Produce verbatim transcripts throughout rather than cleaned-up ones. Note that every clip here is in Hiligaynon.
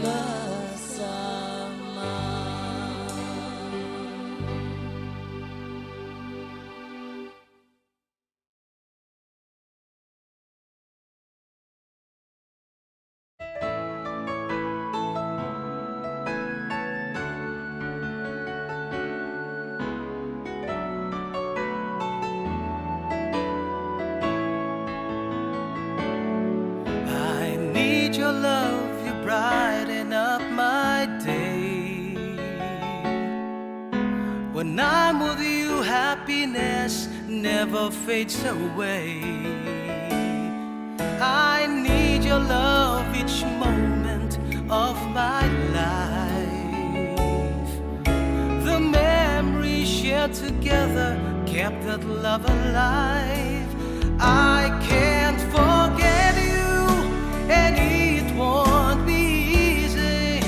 kasama. I need your love, you brighten up my day. When I'm with you, happiness never fades away. I need your love each moment of my life. The memories shared together kept that love alive. I can't forget you, and it won't be easy.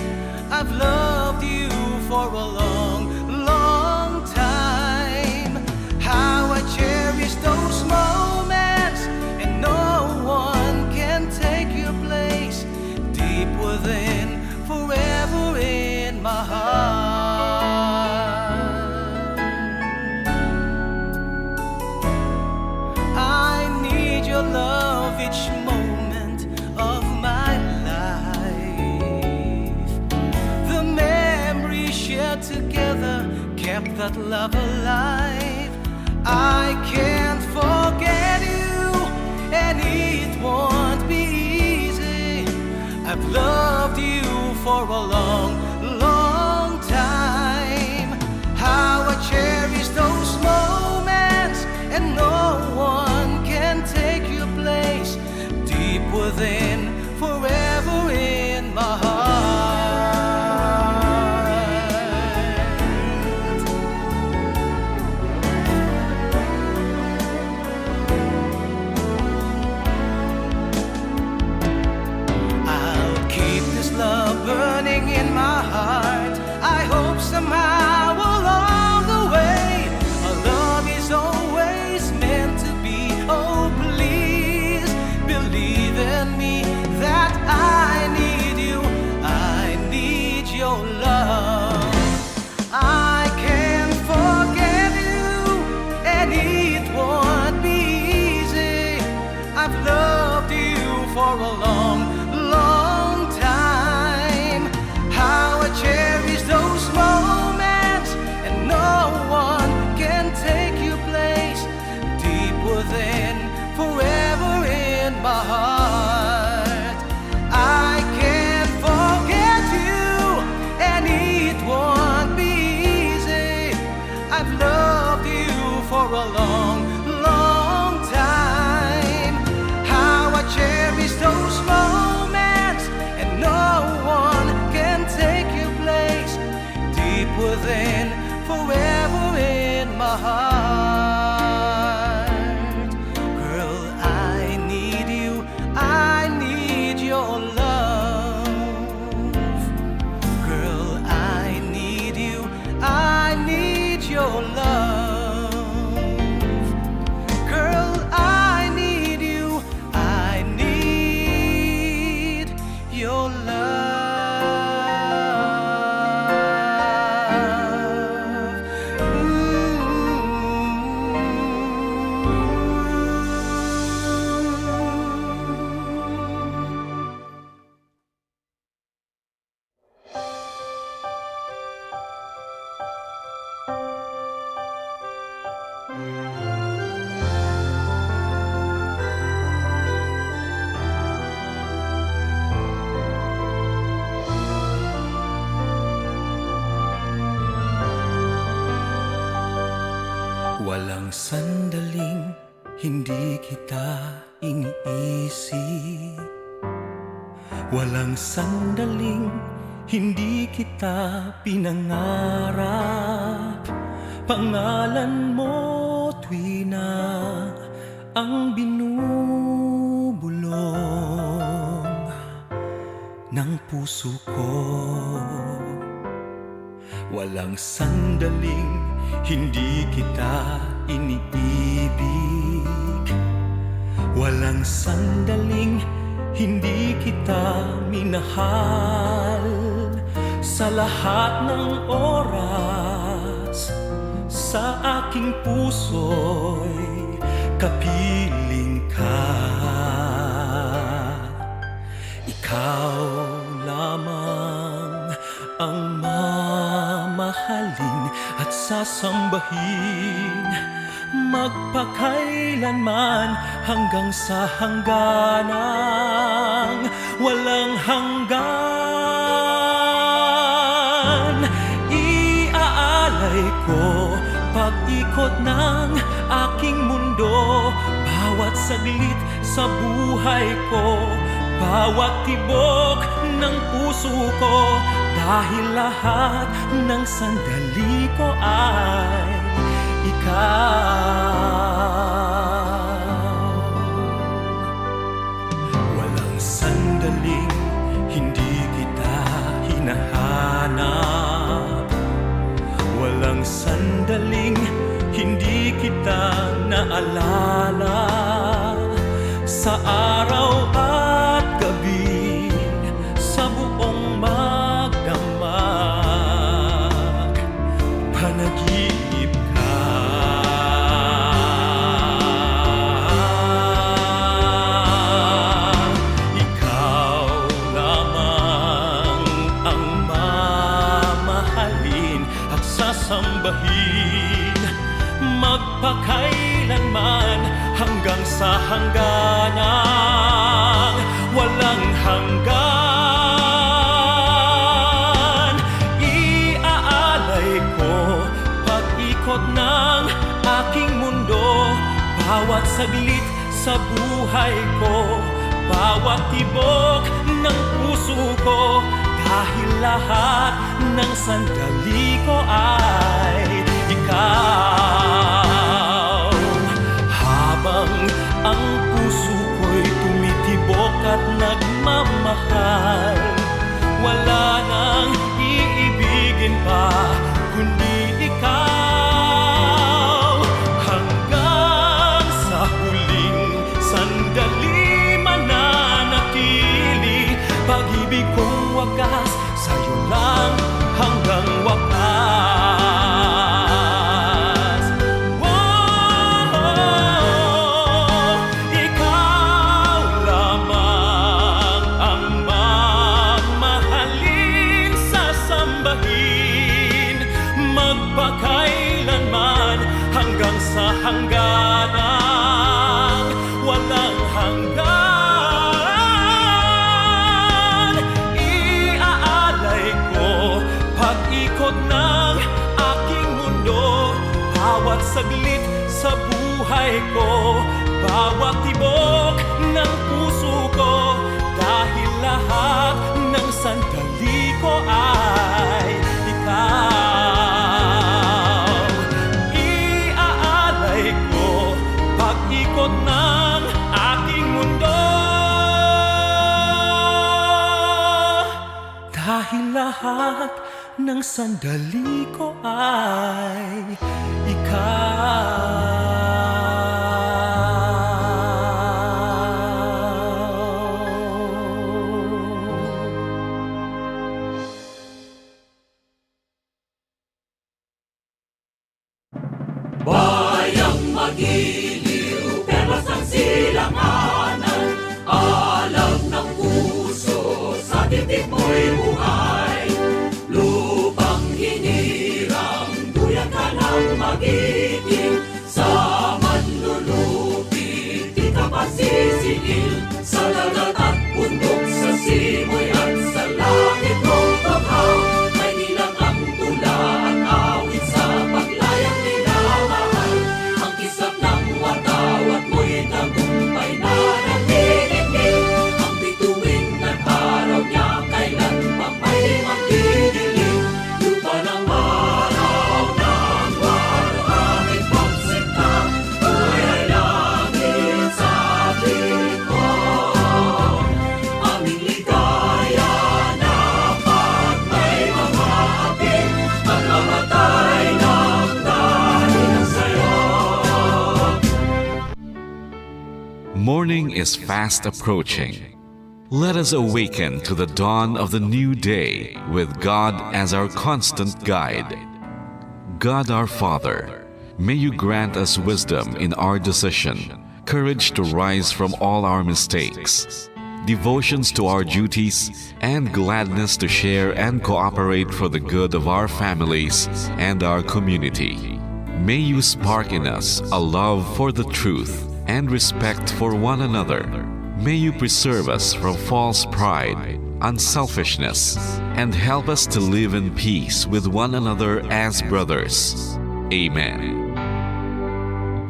I've loved you for a long, long time. How I cherish those moments, and no one can take your place. Deep within, forever in my heart. I need your love each moment of my life. The memories shared together kept that love alive. I can't forget you, and it won't be easy. I've loved you for a long, long time. How I cherish those moments, and no one can take your place. Deep within, forever in my heart. I'll keep this love burning in my heart. I hope somehow along the way, our love is always meant to be. Oh, please believe in me that I need you. I need your love. I can't forget you, and it won't be easy. I've loved you for a long, long time. How I cherish those moments, and no one can take your place. Deep within, forever in my heart. I can't forget you, and it won't be easy. I've loved you for a long, long time. How I cherish those moments, and no one can take your place. Deep within, forever in my heart. Girl, I need you, I need your love. Girl, I need you, I need your love. Girl, I need you, I need your love. Ooh. Walang sandaling hindi kita iniisip. Walang sandaling hindi kita pinangarap. Pangalan mo tuwina ang binubulong ng puso ko. Walang sandaling hindi kita iniibig. Walang sandaling Hindi kita minahal sa lahat ng oras. Sa aking puso'y kapiling ka. Ikaw lamang ang mamahalin at sasambahin, magpakailanman hanggang sa hangganang walang hanggan. Iaalay ko pag-ikot ng aking mundo, bawat saglit sa buhay ko, bawat tibok ng puso ko, dahil lahat ng sandali ko ay ikaw. Walang sandaling hindi kita hinahanap. Walang sandaling hindi kita naalala. Sa araw at gabi, sa buong magdamag, panaginip ka. Ikaw lamang ang mamahalin at sasambahin, magpakailanman hanggang sa hangganang walang hanggan. Iaalay ko pag-ikot ng aking mundo, bawat saglit sa buhay ko, bawat tibok ng puso ko, dahil lahat ng sandali ko ay ikaw. Habang ang puso ko'y tumitibok at nagmamahal, wala nang iibigin pa kundi ikaw. Hanggang sa huling sandali mananatili, pag-ibig kong wagas, sa'yo lang hanggang wakas. Wow, ikaw lamang ang mamahalin, sasambahin, magpakailanman hanggang sa hangganang walang hanggan. Iaalay ko pag-ikot ng aking mundo, bawat saglit sa buhay ko, bawat tibok ng puso ko, dahil lahat ng sandali ko ay ikaw. Iaalay ko pag-ikot ng aking mundo, dahil lahat ng sandali ko ay ikaw. Bayang magiliw, perlas ang silanganan, alam ng puso, sa dibdib mo'y buhay. Lupang hinirang, duyan ka ng magiting, sa manlulupit di ka pasisiil. Sa dagat at bundok, sa simoy at sa langit mong bughaw, may ilang ang tula at awit sa paglayang minamahal. Ang kislap ng watawat mo'y tagumpay na nanginginig. Ang bituin at araw niya kailan pa may magdidilim. Lupa ng araw ng waluhangin pagsinta, buhay langit sa tingko. Aming ligaya na pag may mga api, pagmamatay ng dahil sa'yo. Morning is fast approaching. Let us awaken to the dawn of the new day with God as our constant guide. God our Father, may you grant us wisdom in our decision, courage to rise from all our mistakes, devotions to our duties, and gladness to share and cooperate for the good of our families and our community. May you spark in us a love for the truth and respect for one another. May you preserve us from false pride, unselfishness, and help us to live in peace with one another as brothers. Amen.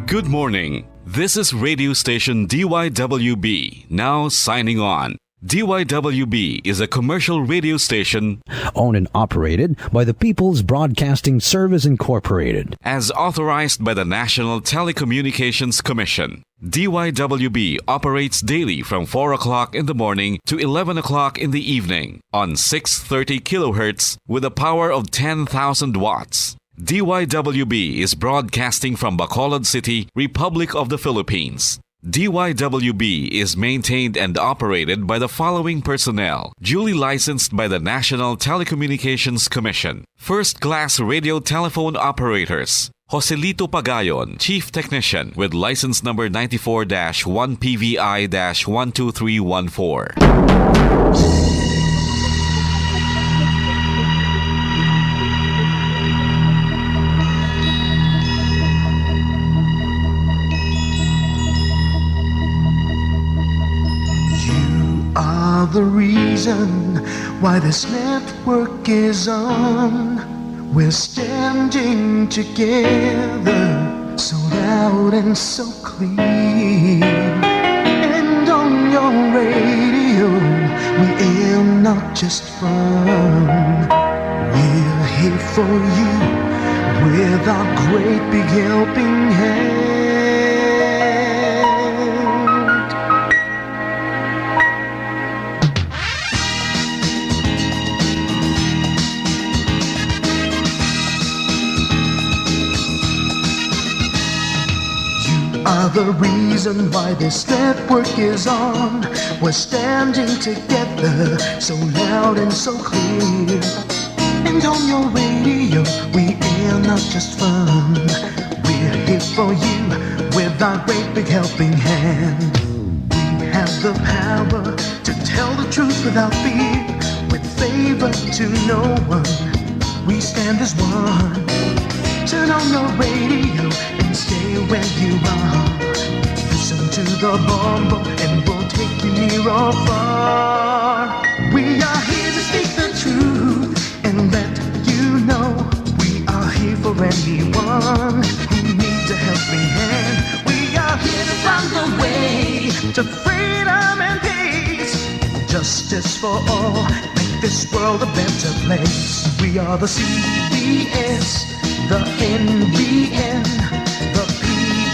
Good morning. This is radio station D Y W B, now signing on. D Y W B is a commercial radio station owned and operated by the People's Broadcasting Service Incorporated. As authorized by the National Telecommunications Commission. D Y W B operates daily from four o'clock in the morning to eleven o'clock in the evening on six thirty kilohertz with a power of ten thousand watts. D Y W B is broadcasting from Bacolod City, Republic of the Philippines. D Y W B is maintained and operated by the following personnel, duly licensed by the National Telecommunications Commission. First class radio telephone operators. Joselito Pagayon, Chief Technician, with license number ninety-four dash one P V I dash one two three one four. You are the reason why this network is on. We're standing together, so loud and so clear. And on your radio, we air not just fun. We're here for you with our great big helping hand. You are the reason why this network is on. We're standing together, so loud and so clear. And on your radio, we air not just fun. We're here for you with our great big helping hand. We have the power to tell the truth without fear, with favor to no one. We stand as one. Turn on your radio and stay where you are. Listen to the Bombo and we'll take you near or far. We are here to speak the truth and let you know we are here for anyone who needs a helping hand. We are here to find the way to freedom and peace. Justice for all, make this world a better place. We are the C B S, the N B N, the P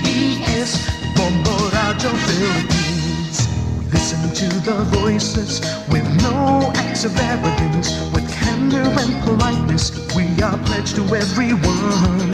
B S, Bombo Radyo Philippines. Listen to the voices with no acts of arrogance, with candor and politeness. We are pledged to everyone.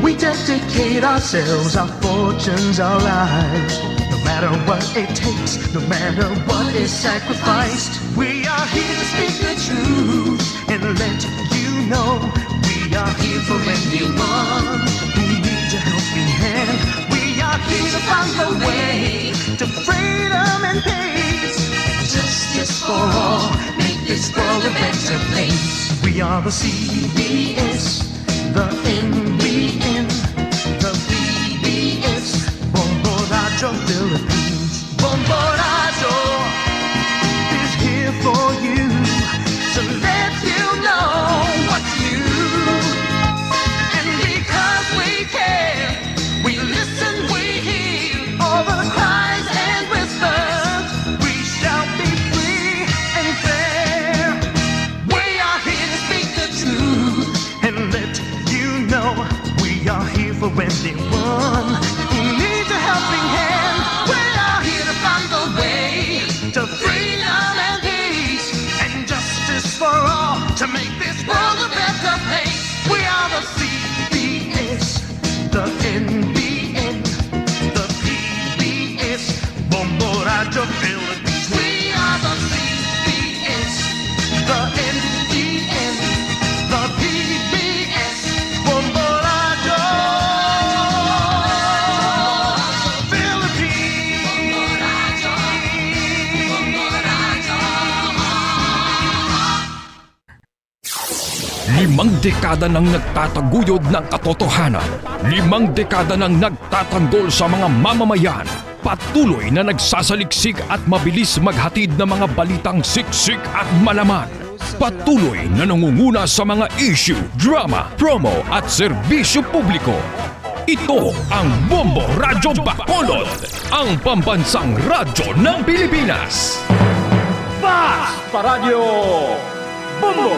We dedicate ourselves, our fortunes, our lives. No matter what it takes, no matter what is sacrificed, we are here to speak the truth and let you know we are here for anyone who needs a helping hand. We are here to find the way to freedom and peace. Justice for all, make this world a better place. We are the C B S, the N B N, the P B S, Bombo Radyo Philippines. Bombo Radyo is here for you to let you know what's new. And because we care, we listen, we hear all the cries and whispers. We shall be free and fair. We are here to speak the truth and let you know we are here for anyone who needs a helping hand. We are here to find the way to freedom and peace and justice for all to make this world a better place. We are the C B S, the N B N, the P B S, Bombo Radyo Philippines. We are the Ang dekada nang nagtataguyod ng katotohanan, limang dekada nang nagtatanggol sa mga mamamayan, patuloy na nagsasaliksik at mabilis maghatid ng mga balitang siksik at malaman. Patuloy na nangunguna sa mga issue, drama, promo at serbisyo publiko. Ito ang Bombo Radyo Bacolod, ang pambansang radyo ng Pilipinas. Fast Paradio Bombo!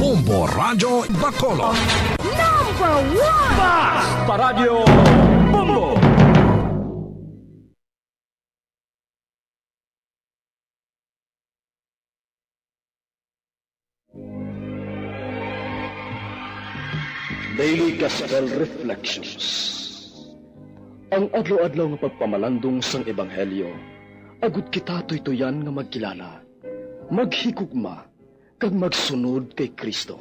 Bombo Radyo Bacolod. Number one! Fast Paradio Bombo! Daily Gospel Reflections. Ang adlaw-adlaw nga pagpamalandong sang Ebanghelyo, agud kita tuytuyan nga magkilala, maghigugma, kag magsunod kay Cristo.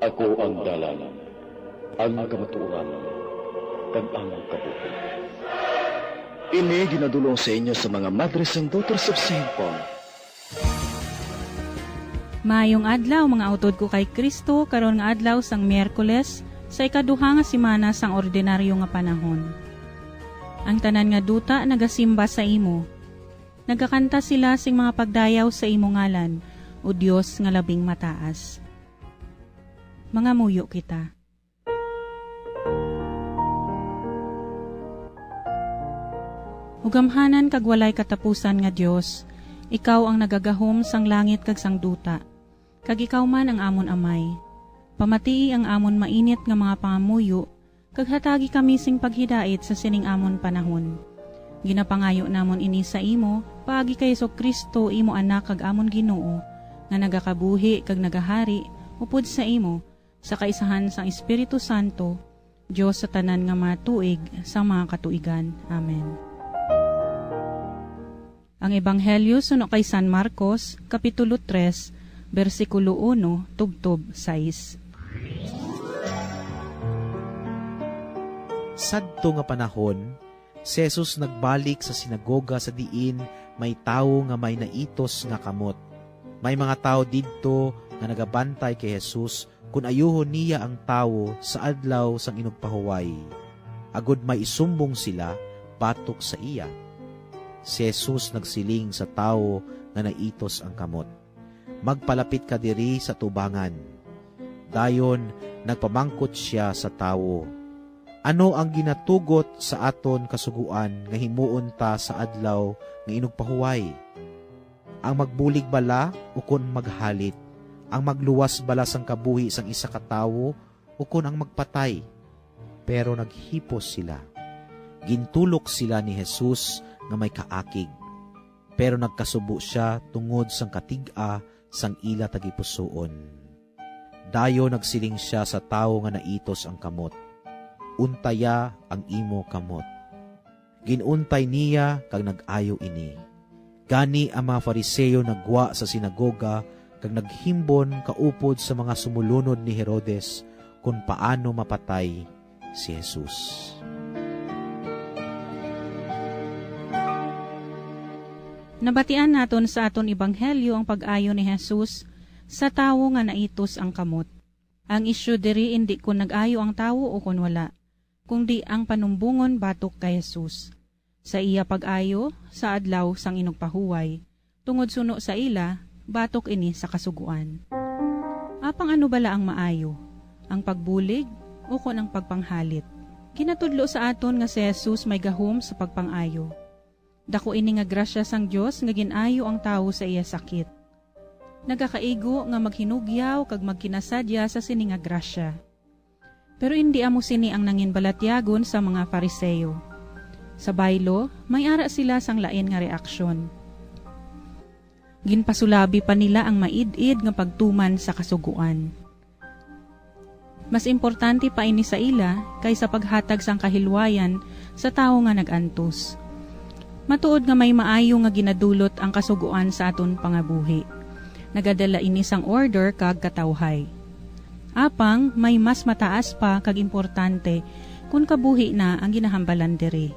Ako ang dalan, ang kamatuoran, kag ang kabuhi. Ini ginadul-ong sa inyo sa mga Madres and Daughters of Saint Paul. Maayong adlaw, mga utod ko kay Cristo, karon nga adlaw sang Miyerkules, sa ikaduha nga semana sang ordinaryo nga panahon. Ang tanan nga duta nagasimba sa imo. Nagakanta sila sing mga pagdayaw sa imo ngalan, O Dios nga labing mataas. Mangamuyo kita. Hugamhanan kag walay katapusan nga Dios, ikaw ang nagagahom sang langit kag sang duta, kag ikaw man ang amon Amay. Pamatii ang amon mainit nga mga pangamuyo, kag hatagi kami sing paghidait sa sining amon panahon. Ginapangayo namon ini sa imo, paagi kay Jesu-Cristo, imo Anak kag amon Ginoo, nga nagakabuhi kag nagahari upod sa imo, sa kaisahan sang Espiritu Santo, Dios sa tanan nga mga tuig sang mga katuigan. Amen. Ang Ebanghelyo suno kay San Marcos, Kapitulo tres, bersikulo uno tubtob sais. Sadto nga panahon, si Jesus nagbalik sa sinagoga sa diin may tawo nga may naitos nga kamot. May mga tawo didto nga nagabantay kay Jesus kon ayuhon niya ang tawo sa adlaw sang inugpahuway, agod may isumbong sila batok sa iya. Si Jesus nagsiling sa tawo nga naitos ang kamot, "Magpalapit ka diri sa tubangan." Dayon nagpamangkot sia sa tawo, "Ano ang ginatugot sa aton kasugoan nga himuon ta sa adlaw nga inugpahuway? Ang magbulig bala ukon maghalit? Ang magluwas bala sang kabuhi sang isa ka tawo ukon ang magpatay?" Pero naghipos sila. Gintulok sila ni Jesus nga may kaakig, pero nagkasubo sia tungod sang katig-a sang ila tagipusoon. Dayon nagsiling sia sa tawo nga naitos ang kamot, "Untaya ang imo kamot." Gin-untay niya kag nag-ayo ini. Gani ang mga Fariseo naggwa sa sinagoga kag naghimbon kaupod sa mga sumulunod ni Herodes kon paano mapatay si Jesus. Nabatian naton sa aton ebanghelyo ang pag-ayo ni Jesus sa tawo nga naitos ang kamot. Ang isyu diri indi kon nag-ayo ang tawo ukon wala, kundi ang panumbongon batok kay Jesus, sa iya pag-ayo sa adlaw sang inugpahuway, tungod suno sa ila, batok ini sa Kasugoan. Apang ano bala ang maayo, ang pagbulig ukon ang pagpanghalit? Ginatudlo sa aton nga si Jesus may gahom sa pagpang-ayo. Daku ini nga grasya sang Dios nga gin-ayo ang tawo sa iya sakit. Nagakaigo nga maghinugyaw kag magkinasadya sa sini nga grasya. Pero indi amo sini ang nanginbalatyagon sa mga Fariseo. Sa baylo, may ara sila sang lain nga reaksyon. Ginpasulabi pa nila ang maid-id nga pagtuman sa Kasugoan. Mas importante pa ini sa ila kaysa paghatag sang kahilwayan sa tawo nga nag-antos. Matuod nga may maayo nga ginadulot ang Kasugoan sa aton pangabuhi. Nagadala ini sang order kag katawhay. Apang may mas mataas pa kag importante kon kabuhi na ang ginahambalan diri.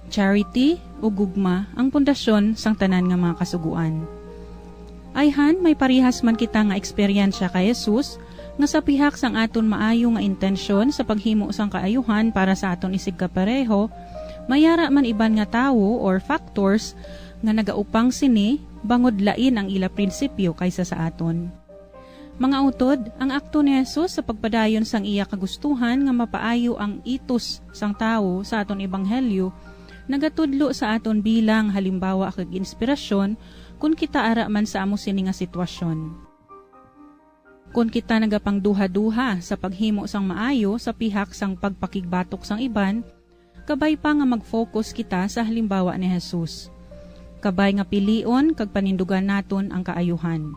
Charity o gugma ang pundasyon sang tanan nga mga kasugoan. Ayhan, may parihas man kita nga eksperyensya kay Jesus, nga sa pihak sang aton maayo nga intensyon sa paghimo sang kaayuhan para sa aton isigkapareho, may ara man iban nga tawo or factors nga nagaupang sini bangod lain ang ila prinsipyo kaysa sa aton. Mga utod, ang akto ni Jesus sa pagpadayon sang iya kagustuhan nga mapaayo ang itos sang tawo sa aton ebanghelyo nagatudlo sa aton bilang halimbawa kag inspirasyon kon kita ara man sa amo sini nga sitwasyon. Kon kita nagapangduha-duha sa paghimo sang maayo sa pihak sang pagpakigbatok sang iban, kabay pa nga mag-focus kita sa halimbawa ni Jesus. Kabay nga pilion kag panindugan naton ang kaayuhan.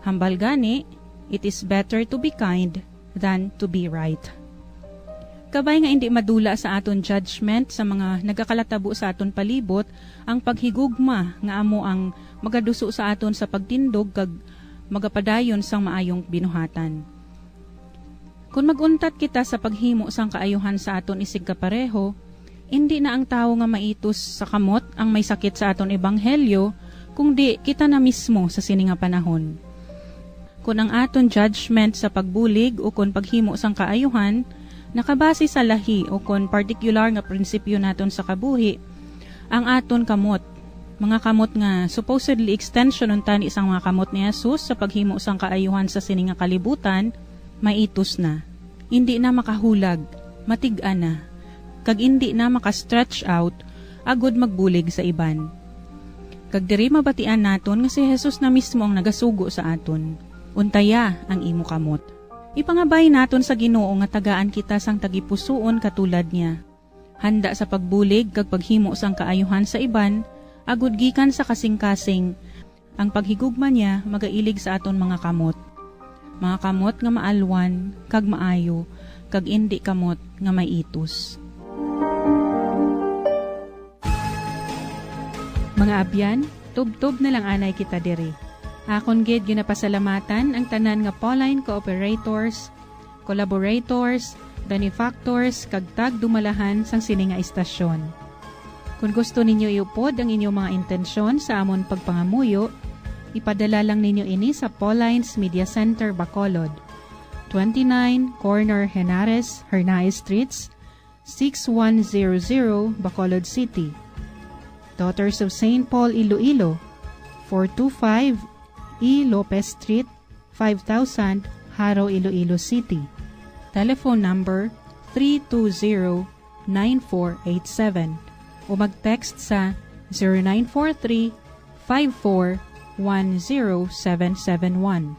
Hambal gani, it is better to be kind than to be right. Kabay nga indi madula sa aton judgment sa mga nagakalatabo sa aton palibot ang paghigugma nga amo ang magaduso sa aton sa pagtindog kag magapadayon sang maayong binuhatan. Kon mag-untat kita sa paghimo sang kaayuhan sa aton isigkapareho, indi na ang tawo nga maitos sa kamot ang may sakit sa aton ebanghelyo, kundi kita na mismo sa sini nga panahon. Kon ang aton judgment sa pagbulig ukon paghimo sang kaayuhan nakabase sa lahi ukon partikular nga prinsipyo naton sa kabuhi, ang aton kamot, mga kamot nga supposedly extension untani sang mga kamot ni Jesus sa paghimo sang kaayuhan sa sini nga kalibutan, maitos na. Indi na makahulag, matig-a na, kag indi na maka-stretch out agud magbulig sa iban. Kag diri mabatian naton nga si Jesus na mismo ang nagasugo sa aton, "Untaya ang imo kamot." Ipangabay naton sa Ginoo nga tagaan kita sang tagipusoon katulad niya, handa sa pagbulig kag paghimo sang kaayuhan sa iban, agud gikan sa kasingkasing, ang paghigugma niya magailig sa aton mga kamot, mga kamot nga maalwan kag maayo, kag indi kamot nga may itos. Mga abyan, tubtob na lang anay kita diri. Akon gid ginapasalamatan ang tanan nga Pauline cooperators, collaborators, benefactors, kag tagdumalahan sang sini nga istasyon. Kon gusto ninyo iupod ang inyong mga intensyon sa amon pagpangamuyo, ipadala lang ninyo ini sa Pauline's Media Center, Bacolod, twenty-nine Corner Henares, Hernaez Streets, six one zero zero, Bacolod City. Daughters of Saint Paul, Iloilo, four two five E Lopez Street, five thousand, Jaro, Iloilo City. Telephone number three two zero, nine four eight seven o mag-text sa zero nine four three, five four one zero seven seven one.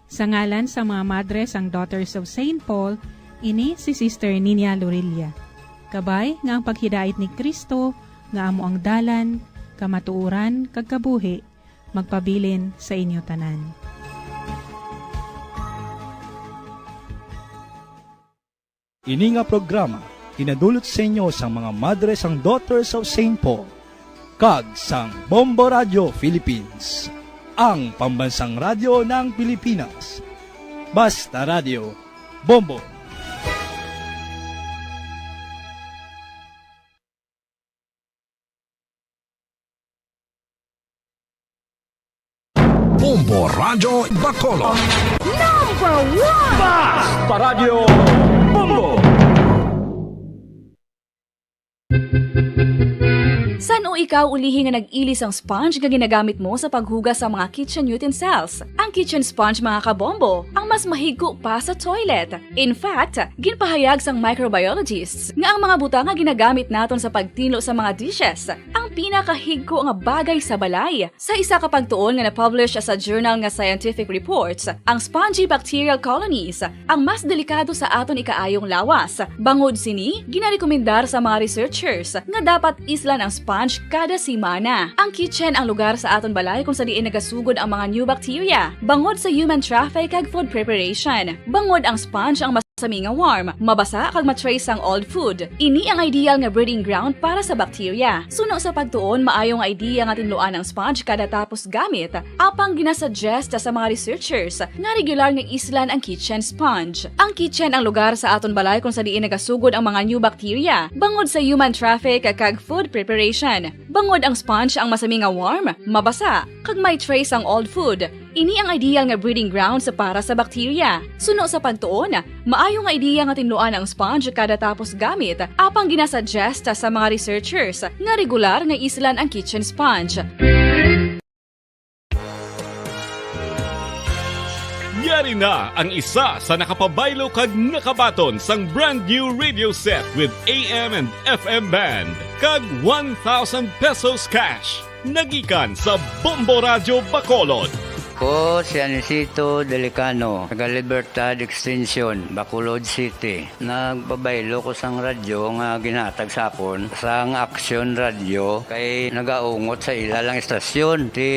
Sa ngalan sa mga madre sang Daughters of Saint Paul, ini si Sister Nina Lorilla. Kabay nga ang paghidait ni Cristo, nga amo ang dalan, kamatuoran, kag kabuhi, magpabilin sa inyo tanan. Ini nga programa ginadulot sa inyo sang mga madre sang Daughters of Saint Paul kag sang Bombo Radio Philippines, ang pambansang radyo ng Pilipinas. Basta Radio, Bombo! Bombo Radyo Bacolod. Number one! Basta Radyo Bombo! San-o ikaw ulihi nga nag-ili sang sponge nga ginagamit mo sa paghugas sa mga kitchen utensils? Ang kitchen sponge, mga kabombo, ang mas mahigko pa sa toilet. In fact, ginpahayag sang microbiologists nga ang mga butang nga ginagamit naton sa pagtinlo sa mga dishes ang pinakahigko nga bagay sa balay. Sa isa ka pagtuon nga na-publish sa journal nga Scientific Reports, ang spongy bacterial colonies ang mas delikado sa aton ikaayong lawas. Bangod sini, ginarekomendar sa mga researchers nga dapat islan ang sponge kada semana. Ang kitchen ang lugar sa aton balay kung sa diin nagasugod ang mga new bacteria, bangod sa human traffic kag food preparation. Bangod ang sponge ang mas Masami nga warm, mabasa kag ma-trace ang old food. Ini ang ideal nga breeding ground para sa bakterya. Suno sa pagtuon, maayo nga idea nga tinluan ang sponge kada tapos gamit, apang ginasuggest sa mga researchers nga regular nga islan ang kitchen sponge. Ang kitchen ang lugar sa aton balay kung sa diin nagasugod ang mga new bacteria bangod sa human traffic kag food preparation. Bangod ang sponge ang masami nga warm, mabasa, kag may trace ang old food, ini ang ideal nga breeding grounds para sa bakterya. Suno sa pagtuon, maayo nga ideya nga tinluan ang sponge kada tapos gamit, apang ginasuggest sa mga researchers nga regular nga islan ang kitchen sponge. Yari na ang isa sa nakapabaylo kag nakabaton sang brand new radio set with A M and F M band kag one thousand pesos cash. Nagikan sa Bombo Radyo Bacolod. Ko si Anisito Delicano, taga Libertad Extension, Bacolod City. Nagpabaylo ko sang radyo nga ginhatag sa akon sang Action Radio kay nagaungot sa ila lang istasyon. Ti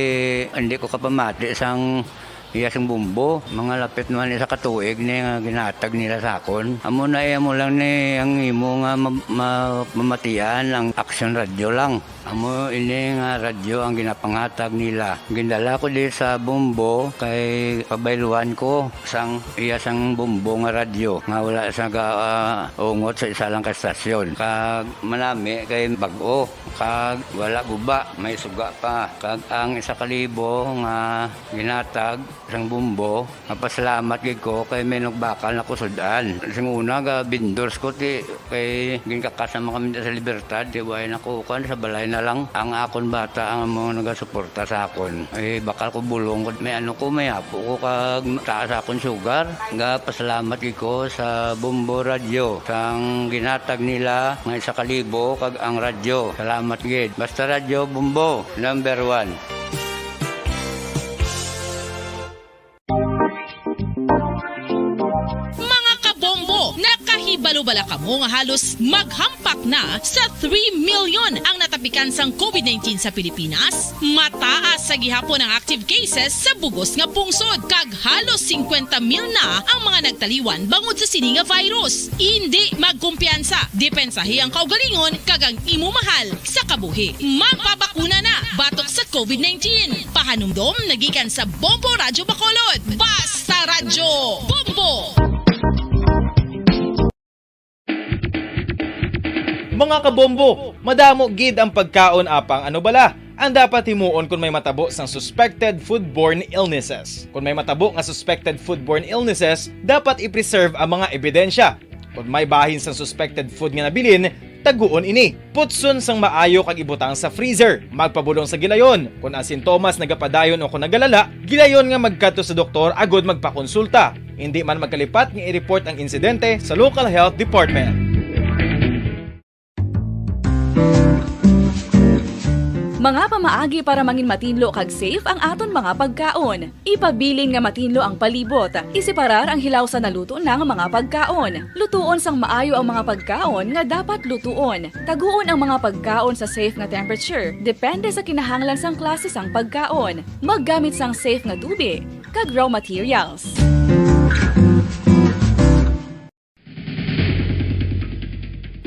hindi ko kapamati sang iya sing bumbo. Mga lapit naman isa ka tuig ni nga ginhatag nila sa akon. Amo na iya mo lang ni ang imo nga ma- ma- mamatian ang Action Radio lang. Amo ini nga radyo ang ginapanghatag nila. Gindala ko di sa Bombo kay pabayluan ko sang iya sang Bombo nga radyo nga wala sa ga, ah, ungot sa isa lang ka estasyon. Kag manami kay bag-o, kag wala guba, may suga pa. Kag ang isa ka libo nga ginatag sang Bombo, mapasalamat gid ko kay may nagbakal na ko sud-an. Sing una ga vendors ko ti kay ginkakas naman kami sa Libertad, ti way na ko kan sa balay na lang. Ang akon bata ang mga nagasuporta sa akon. Eh, bakal ko bulong ko, may ano ko, may apo ko kag taas akon sugar. Ga pasalamat gid ko sa Bombo Radyo sang ginatag nila nga isa ka libo kag ang radyo. Salamat gid. Basta Radyo Bombo, number one. Mga kabombo, nakahibalo bala kamo nga halos maghampak na sa three million ang natapikan sang COVID nineteen sa Pilipinas? Mataas sa gihapon ang active cases sa bugos nga pungsod, kag halos singkwenta mil na ang mga nagtaliwan bangod sa sini nga virus. Indi magkumpiyansa, depensahi ang kaugalingon kag ang imo mahal sa kabuhi. Magpabakuna na batok sa COVID nineteen. Pahanumdom nagikan sa Bombo Radyo Bacolod. Basta Radyo Bombo! Mga kabombo, madamo gid ang pagkaon apang ano bala ang dapat himuon kon may matabo sang suspected foodborne illnesses. Kon may matabo nga suspected foodborne illnesses, dapat i-preserve ang mga ebidensya. Kon may bahin sang suspected food nga nabilin, taguon ini. Putson sang maayo kag ibutang sa freezer. Magpabulong sa gilayon. Kon ang sintomas nagapadayon o kon nagalala, gilayon nga magkadto sa doktor agud magpakonsulta. Indi man magkalipat nga i-report ang insidente sa local health department. Mga pamaagi para mangin matinlo kag safe ang aton mga pagkaon. Ipabilin nga matinlo ang palibot. Iseparar ang hilaw sa naluto na nga mga pagkaon. Lutuon sang maayo ang mga pagkaon nga dapat lutuon. Taguon ang mga pagkaon sa safe nga temperature, depende sa kinahanglan sang klase sang pagkaon. Maggamit sang safe nga tubig kag raw materials.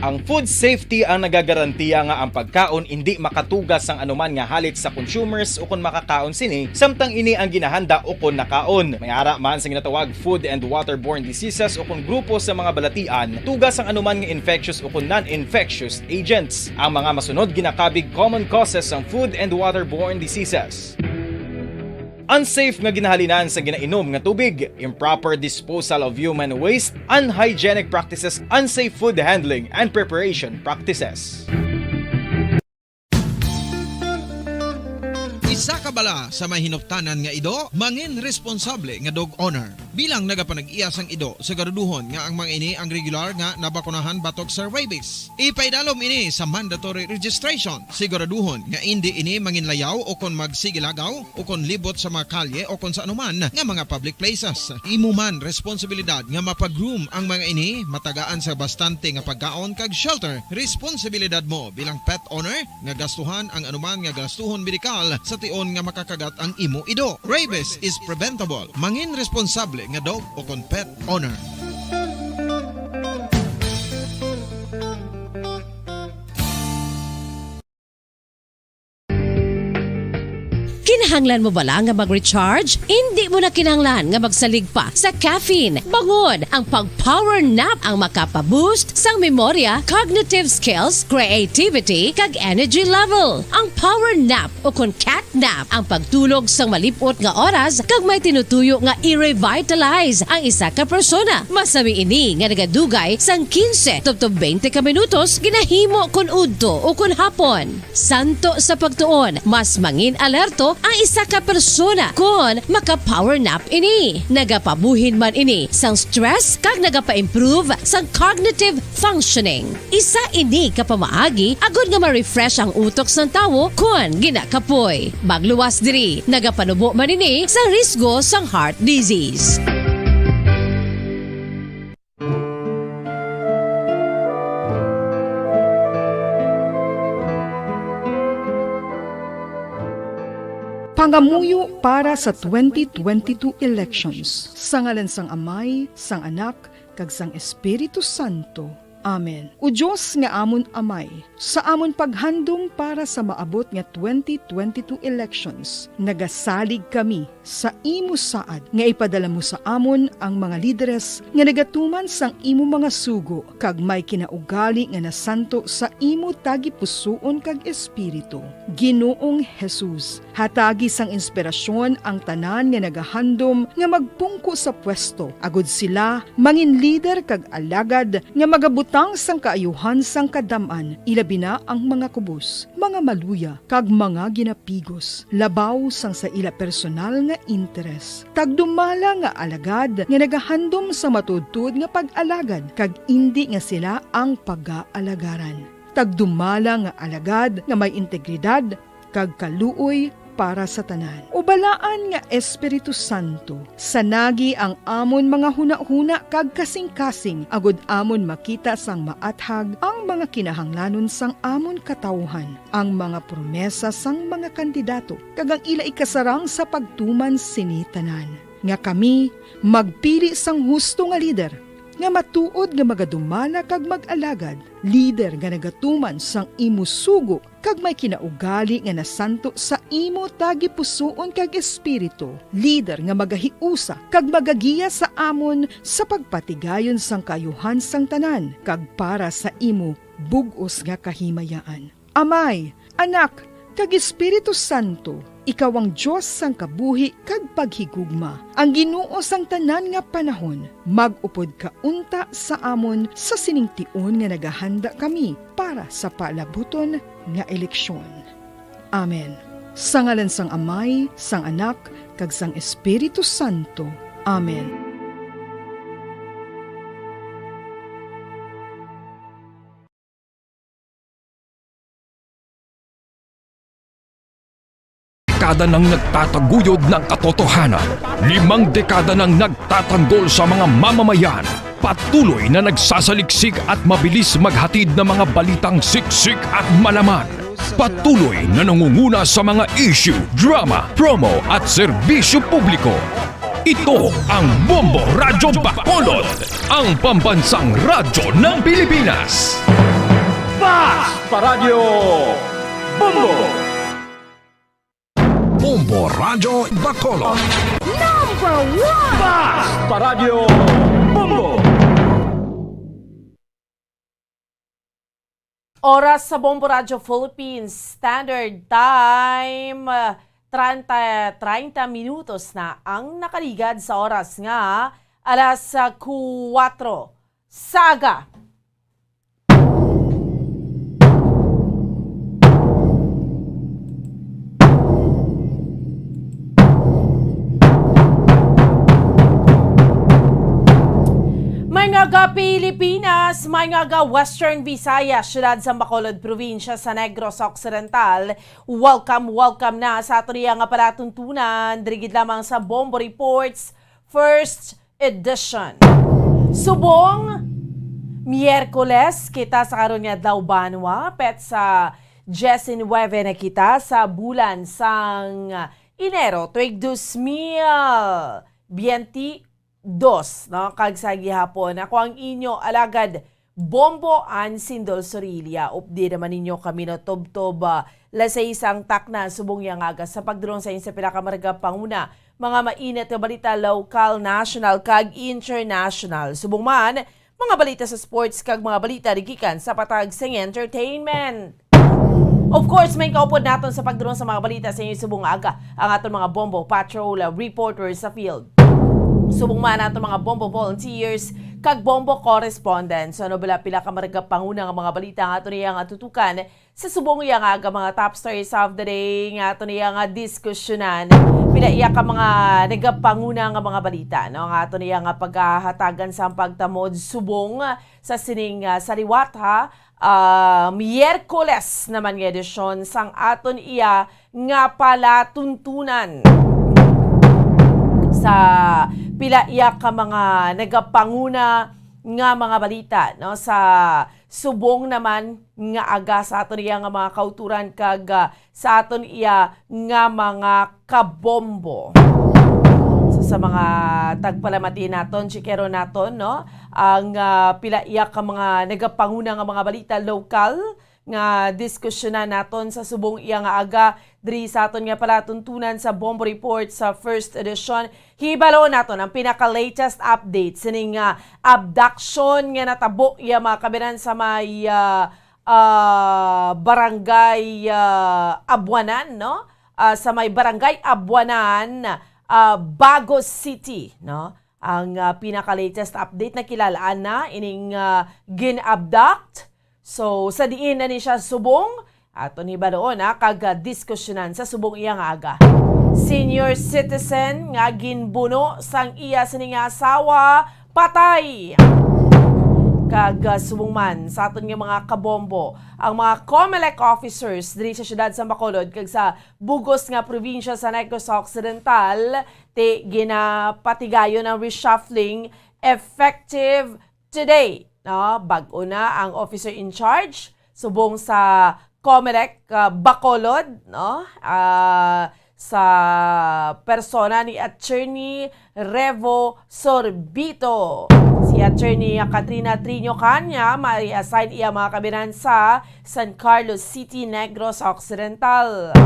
Ang food safety ang nagagarantiya nga ang pagkaon indi makatuga sang anuman nga halit sa consumers ukon makakaon sini, samtang ini ang ginahanda ukon nakaon. May ara man sa ginatawag food and waterborne diseases ukon grupo sa mga balatian, tuga sang anuman nga infectious ukon non-infectious agents. Ang mga masunod ginakabig common causes sang food and waterborne diseases. Unsafe nga ginahalinan sa ginainom nga tubig, improper disposal of human waste, unhygienic practices, unsafe food handling and preparation practices. Isa ka bala sa may hinuptanan nga ido, mangin responsable nga dog owner. Bilang nagapanag-iya sang ido, siguraduhon nga ang mga ini ang regular nga nabakunahan batok sa rabies. Ipaidalom ini sa mandatory registration. Siguraduhon nga indi ini manginlayaw o kon magsigilagaw o kon libot sa mga kalye o kon sa anuman nga mga public places. Imo man responsibilidad nga mapa-groom ang mga ini, matagaan sa bastante nga pagkaon kag shelter. Responsibilidad mo bilang pet owner nga gastuhan ang anuman nga gastuhon medikal sa tion nga makakagat ang imo ido. Rabies is preventable. Mangin responsable nga dog o kon pet owner. Kinahanglan mo bala nga mag-recharge? Indi mo na kinahanglan nga magsalig pa sa caffeine. Bangod, ang pag-power nap ang makapa-boost sang memorya, cognitive skills, creativity, kag energy level. Ang power nap o kon cat nap ang pagtulog sang malip-ot nga oras kag may tinutuyo nga i-revitalize ang isa ka persona. Masami ini nga nagadugay sang quince tubtob twenty ka minutos ginahimo kon udto o kon hapon. Santo sa pagtuon, mas mangin alerto ang isa ka persona kon maka-power nap ini. Nagapabuhin man ini sang stress kag nagapa-improve sang cognitive functioning. Isa ini ka pamaagi agod nga ma-refresh ang utok sang tawo kon ginakapoy. Magluwas diri, nagapanubo man ini sa risgo sang heart disease. Pangamuyo para sa twenty twenty-two elections. Sa ngalan sang Amay, sang Anak, kag sang Espiritu Santo. Amen. O Dios nga amon Amay, sa amon paghandom para sa maabot nga twenty twenty-two elections, nagasalig kami sa imo saad nga ipadala mo sa amon ang mga lideres nga nagatuman sang imo mga sugo kag may kinaugali nga nasanto sa imo tagipusoon kag espiritu. Ginoong Jesus, hatagi sang inspirasyon ang tanan nga nagahandom nga magpungko sa pwesto, agud sila mangin lider kag alagad nga magabutang sang kaayuhan sang kadam-an, ilabi na ang mga kubos, mga maluya, kag mga ginapigos, labaw sang sa ila personal nga interes. Tagdumala nga alagad nga nagahandom sa matuodtuod nga pag-alagad, kag indi nga sila ang pagaalagaran. Tagdumala nga alagad nga may integridad kag kaluoy para sa tanan. O Balaan nga Espiritu Santo, sanagi ang amon mga hunahuna kag kasingkasing, agud amon makita sang maathag ang mga kinahanglanon sang amon katawuhan, ang mga promesa sang mga kandidato, kag ang ila ikasarang sa pagtuman sini tanan, nga kami magpili sang husto nga lider, nga matuod nga magadumala kag mag-alagad, lider nga nagatuman sang imo sugo kag may kinaugali nga nasanto sa imo tagipusoon kag espiritu, lider nga magahiusa kag magagiya sa amon sa pagpatigayon sang kaayuhan sang tanan kag para sa imo bug-os nga kahimayaan. Amay, Anak, kag Espiritu Santo, ikaw ang Dios sang kabuhi kag paghigugma, ang Ginoo sang tanan nga panahon. Mag-upod ka unta sa amon sa sining tion nga nagahanda kami para sa palabuton nga eleksyon. Amen. Sa ngalan sang Amay, sang Anak, kag sang Espiritu Santo. Amen. Dekada nang nagtataguyod ng katotohanan. Limang dekada nang nagtatanggol sa mga mamamayan. Patuloy na nagsasaliksik at mabilis maghatid ng mga balitang siksik at malaman. Patuloy na nangunguna sa mga issue, drama, promo at serbisyo publiko. Ito ang Bombo Radyo Bacolod, ang pambansang radyo ng Pilipinas. Fast Paradyo Bombo! Bombo Radyo Bacolod. Number one! Fast Paradyo Bombo! Oras sa Bombo Radyo Philippines Standard Time, treinta, treinta minutos na ang nakaligad sa oras nga alas kuwatro sa aga. Mga ga-Pilipinas, mga ga-Western Visayas, siyudad sa Bacolod, probinsya sa Negros Occidental, welcome, welcome na sa aton iya nga palatuntunan, diri gid lamang sa Bombo Reports First Edition. Subong Miyerkules kita sa karon nga adlaw, banwa, petsa diecinuebe na kita sa bulan sang Enero, tuig dos mil biyente dos, no? Kag sa gihapon, ako ang inyo alagad, Bombo and Sindol Sorilla. Updi naman ninyo kami no tubtob, ah, lasay sang takna subong yang aga sa pagdulong sa inyo sa pila ka mga panguna, mga mainit nga balita, lokal, national, kag international. Subong man, mga balita sa sports kag mga balita gikan sa patag sa entertainment. Of course, may kaupod naton sa pagdulong sa mga balita sa inyo subong aga ang aton mga Bombo Patrol, uh, reporters sa field. Subong man aton mga Bombo volunteers kag Bombo correspondents. So, ano bala pila ka mga panguna nga mga balita nga aton iya nga tutukan sa subong iya nga aga, mga top stories of the day nga aton iya nga diskusyonan? Pila iya ka mga nagapanguna nga mga balita, no, nga aton iya nga paghahatagan sa pagtamod subong sa sining, ah, sa liwat, ha? Ah, Miyerkules naman nga edisyon sang aton iya nga palatuntunan sa pila iya ka mga nagapanguna nga mga balita, no, sa subong naman nga aga sa aton iya nga mga kauturan kag, ah, sa aton iya nga mga kabombo. So, sa mga tagpalamati naton, chikero naton, no, ang, ah, pila iya ka mga nagapanguna nga mga balita lokal nga diskusyonan naton sa subong iya nga aga diri sa aton nga palatuntunan sa Bombo Report sa first edition. Hibalo naton ang pinaka-latest update sining, ah, abduction nga natabo iya mga kabinan sa may, ah, ah, barangay, ah, Abuanan, no? Ah, sa may barangay Abuanan, ah, Bagos City, no? Ang, ah, pinaka-latest update, nakilalaan na ining, ah, gin-abduct. So, sa diin na ni siya subong, aton hibaluon, ah, kag, ah, diskusyonan sa subong iya nga aga. Senior citizen nga ginbuno sang iya sini nga asawa, patay. Kag, ah, subong man sa aton nga mga kabombo, ang mga Comelec officers diri sa siyudad sa Bacolod kag sa bugos nga probinsya sa Negros Occidental, ti ginapatigayon ang reshuffling effective today, no? Bag-o na ang officer in charge subong sa Comelec, ah, Bacolod, no? Ah, sa persona ni Attorney Revo Sorbito. Si Attorney Katrina Triño Caña, ma-reassign iya mga kabinan sa San Carlos City, Negros Occidental.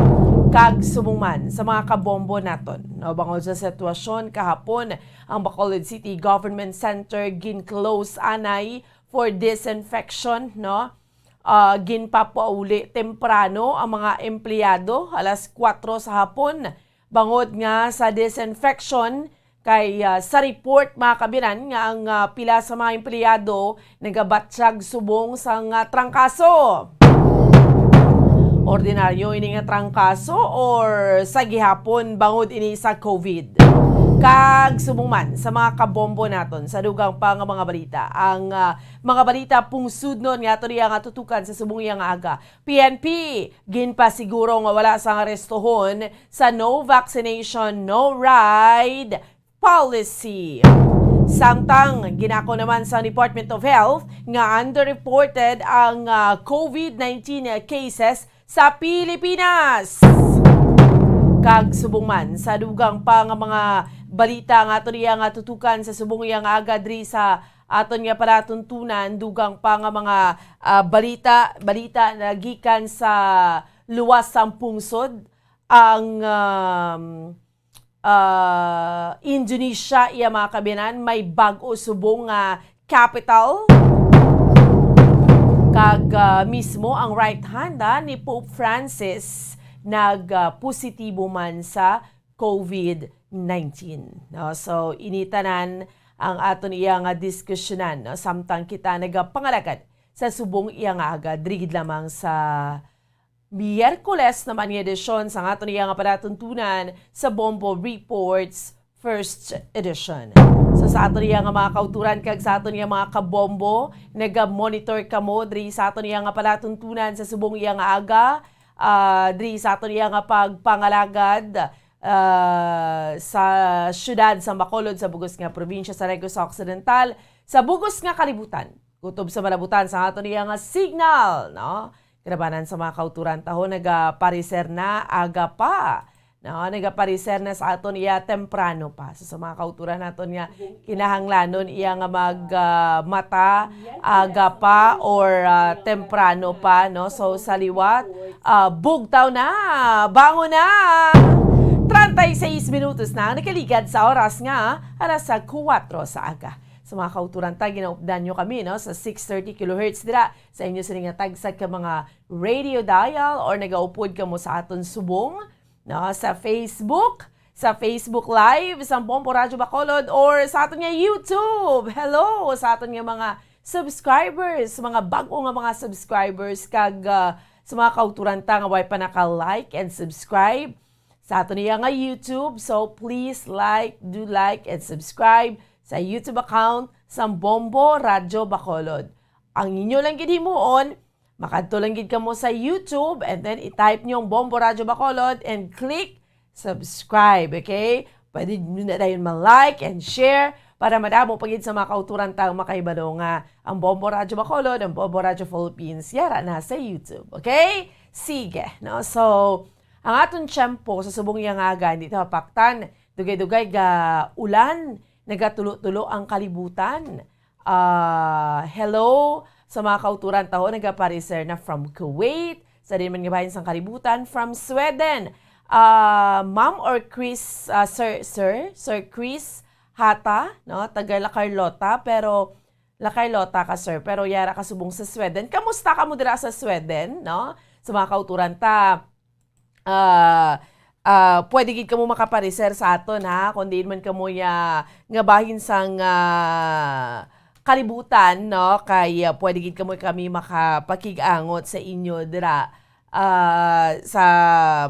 Kag subong man sa mga kabombo naton, no, bangod sa sitwasyon kahapon, ang Bacolod City Government Center gin-close anay for disinfection, no? Ah, ginpapauli temprano ang mga empleyado alas kuwatro sa hapon bangod nga sa disinfection kay, ah, sa report, mga kabinan, nga ang, ah, pila sa mga empleyado nagabatyag subong sang, ah, trangkaso. Ordinaryo ini nga trangkaso or sa gihapon bangod ini sa COVID? Kag subong man sa mga kabombo naton sa dugang pa nga mga balita, ang, ah, mga balita pungsudnon nga ato niya nga tutukan sa subong iya nga aga. P N P, ginpasiguro nga wala sang arestohon sa no vaccination, no ride policy. Samtang, ginako naman sa Department of Health nga underreported ang, ah, COVID nineteen cases sa Pilipinas. Kag subong man sa dugang pa nga mga balita nga ato niya nga tutukan sa subong iya nga aga diri sa aton nga palatuntunan, dugang pa nga mga, ah, balita, balita na gikan sa luwas sang pungsod, ang, um, ah, Indonesia, iya mga kabinan, may bag-o subong nga capital. Kag, ah, mismo ang right hand, ah, ni Pope Francis nag, ah, positibo man sa COVID nineteen, no? So, ini tanan ang aton iya nga diskusyonan, no? Samtang kita nagapangalagad sa subong iya nga aga, diri gid lamang sa Miyerkules naman nga edisyon sa aton iya nga palatuntunan sa Bombo Reports First Edition. So, sa aton iya nga mga kauturan kag sa aton iya mga kabombo, naga-monitor kamo diri sa aton iya nga palatuntunan sa subong iya nga aga, ah, diri sa aton iya nga pagpangalagad, ah, sa siyudad sa Bacolod, sa bugos nga probinsya sa Negros Occidental, sa bugos nga kalibutan. Kutob sa malabutan sa aton iya nga signal, no? Kinabanan sa mga kauturan taho, nagapareser na aga pa. No, nagapareser na sa aton iya temprano pa. So, sa mga kauturan naton nga kinahanglanon iya nga mag, ah, mata, aga pa or, ah, temprano pa, no? So, sa liwat, ah, bugtaw na, bangon na! Treinta y seis minutos na ang nakaligad sa oras nga alas sa kuwatro sa aga. Sa mga kauturan ta, ginaupdan nyo kami, no, sa six thirty kilohertz dira sa inyo sini nga tagsa ka mga radio dial or nagaupod kamo sa aton subong, no, sa Facebook, sa Facebook Live, sa Bombo Radyo Bacolod, or sa aton nga YouTube. Hello sa aton nga mga subscribers, mga bag-o nga mga subscribers, kag, ah, sa mga kauturan ta nga way pa naka-like and subscribe sa aton iya nga YouTube. So, please like, do like, and subscribe sa YouTube account sa Bombo Radyo Bacolod. Ang inyo lang gid himuon, makadto lang gid kamo sa YouTube and then i-type nyo ang Bombo Radyo Bacolod and click subscribe, okay? Pwede nyo na dayon ma-like and share para madamo pa gid sa mga kauturan ta ang makahibalo nga ang Bombo Radyo Bacolod, ang Bombo Radyo Philippines, yara na sa YouTube, okay? Sige, no? So, ang aton tiyempo sa subong iya nga aga, hindi ta mapaktan. Dugay-dugay ga ulan, nagatulo-tulo ang kalibutan. Ah, hello sa mga kauturan ta ho, nagapareser na from Kuwait, sa diin man nga bahin sang kalibutan, from Sweden. Ah, Ma'am or Chris, ah, Sir, Sir, Sir Chris Hata, no? Taga La Carlota, pero La Carlota ka, sir, pero yara ka subong sa Sweden. Kamusta kamo dira sa Sweden, no? Sa mga kauturan ta, ah, ah, pwede gid kamo makapareser sa aton, ha? Kung diin man kamo ya, nga bahin sang, ah, kalibutan, no? Kay, ah, pwede gid kamo kami makapakig-angot sa inyo dira, ah, sa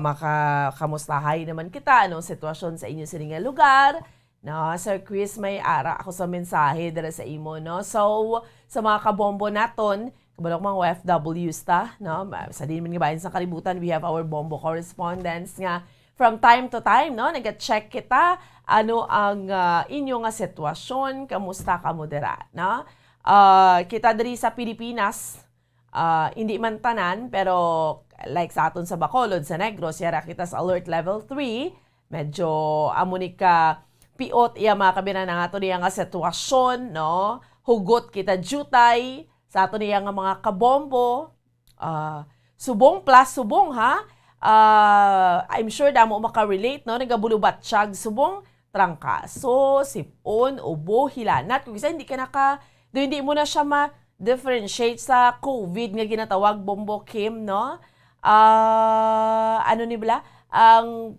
makamustahay naman kita, anong sitwasyon sa inyo sini nga lugar, no? Sir Chris, may ara ako sa mensahe dira sa imo, no? So, sa mga kabombo naton, kabalo ko mga O F Ws ta, no? Ma-, sa diin man nga bahin sa kalibutan, we have our bombo correspondents nga from time to time, no? Naga-check kita, ano ang, ah, inyo nga sitwasyon, kamusta kamo dira, no? Ah, kita diri sa Pilipinas, ah, hindi man tanan, pero like sa aton sa Bacolod, sa Negros, yara kita sa alert level three. Medyo amo ni ka piot iya, mga kabinan, ang ato niya nga sitwasyon, no? Hugot kita diutay sa ato niya nga mga kabombo. Ah, subong plus subong, ha? Ah, I'm sure damo maka-relate, no? Nagabulubatyag subong, trangkaso, sip-on, ubo, hilanat. Kung isa, hindi ka naka, do, hindi mo na siya ma-differentiate sa COVID nga ginatawag Bombo Kim, no? Ah, ano ni bala? Ang,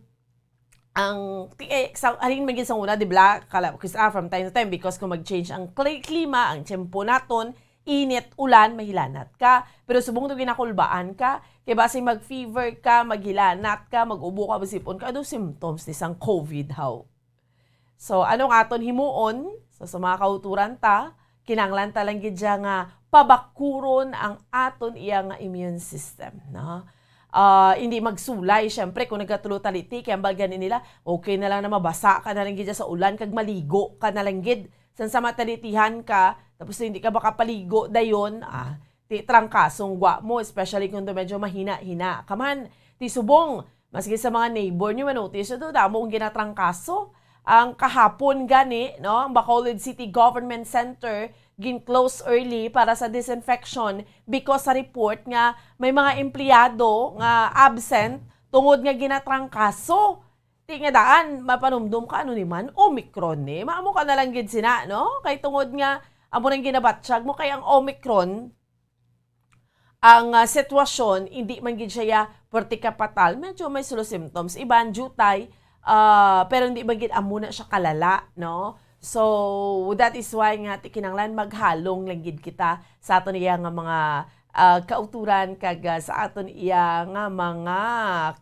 ang, ti-, eh, sa, halin man gid sa una, di bala? Kala, kis-, ah, from time to time, because kung mag-change ang kli-, klima, ang tiyempo naton, init, ulan, mahilanat ka. Pero subong to ginakulbaan ka, kay basi mag-fever ka, maghilanat ka, mag-ubo ka, masip-on ka, ano symptoms ni sang COVID, how? So, ano nga aton himuon? So, sa mga kauturan ta, kinahanglan ta lang gid siya nga pabakuron ang aton iya nga immune system, no? Ah, hindi magsulay, syempre, kung nagatulo ta liti, kay ang baga ni nila, okay na lang na mabasa ka na lang gid sa ulan, kag maligo ka na lang gid. San sama ta litihan ka, tapos hindi ka makapaligo dayon, ah, ti trangkasong gwa mo, especially kung do medyo mahina-hina ka man. Ti subong, maski sa mga neighbor nyo, manotice nyo to, damo ang ginatrangkaso. Ang kahapon gani, no, ang Bacolod City Government Center gin-close early para sa disinfection because sa report nga may mga empleyado nga absent tungod nga ginatrangkaso. Ti nga daan, mapanumdom ka, ano ni man, Omicron ni. Maamo ka na lang gid sina, no? Kay tungod nga, amo nang ginabatyag mo, kay ang Omicron, ang, ah, sitwasyon, hindi man gid siya ya perti ka patal, medyo may slow symptoms. Iban, diutay, ah, pero hindi man gid amo na siya kalala, no? So, that is why nga, ti kinahanglan maghalong lang gid kita sa aton iya nga mga, ah, kauturan kag, ah, sa aton iya nga mga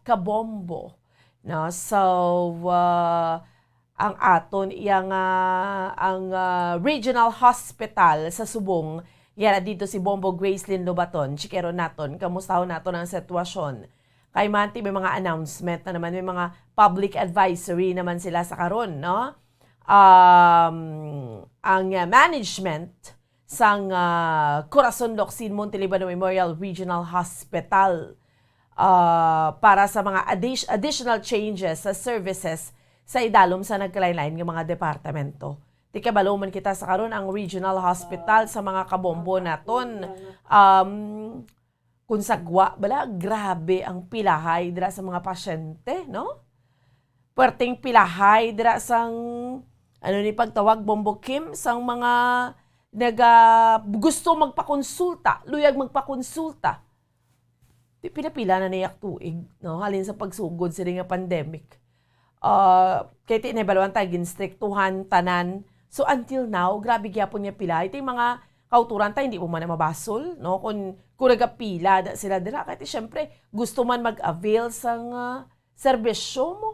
kabombo. No? So, ah, ang aton iya nga, ang, ah, Regional Hospital sa Subong, yara dito si Bombo Gracelyn Lobaton. Chikero naton, kamustahon naton ang sitwasyon. Kay manti may mga announcement na naman, may mga public advisory naman sila sa karon, no? Um, ang, ah, management sang, ah, Corazon Locsin Montelibano Memorial Regional Hospital, ah, para sa mga addi-, additional changes sa services sa idalom sa nagkalain-lain nga mga departamento. Ti kabalo man kita sa karon, ang regional hospital sa mga kabombo naton, um, kung sagwa bala, grabe ang pilahay dira sa mga pasyente, no? Perting pilahay dira sang, ano ni pagtawag, Bombo Kim, sang mga naga-, gusto magpakonsulta, luyag magpakonsulta. Di pila-pila na niya tuig, no? Halin sa pagsugod sini nga pandemic. Ah, kay ti nahibaluan ta, ginstriktuhan tanan. So, until now, grabe gyapon nga pila. Ito yung mga kauturan ta, hindi mo man na mabasol, no? Kung, kung nagapila da sila dira, kay ti, syempre, gusto man mag-avail sang, ah, serbisyo mo,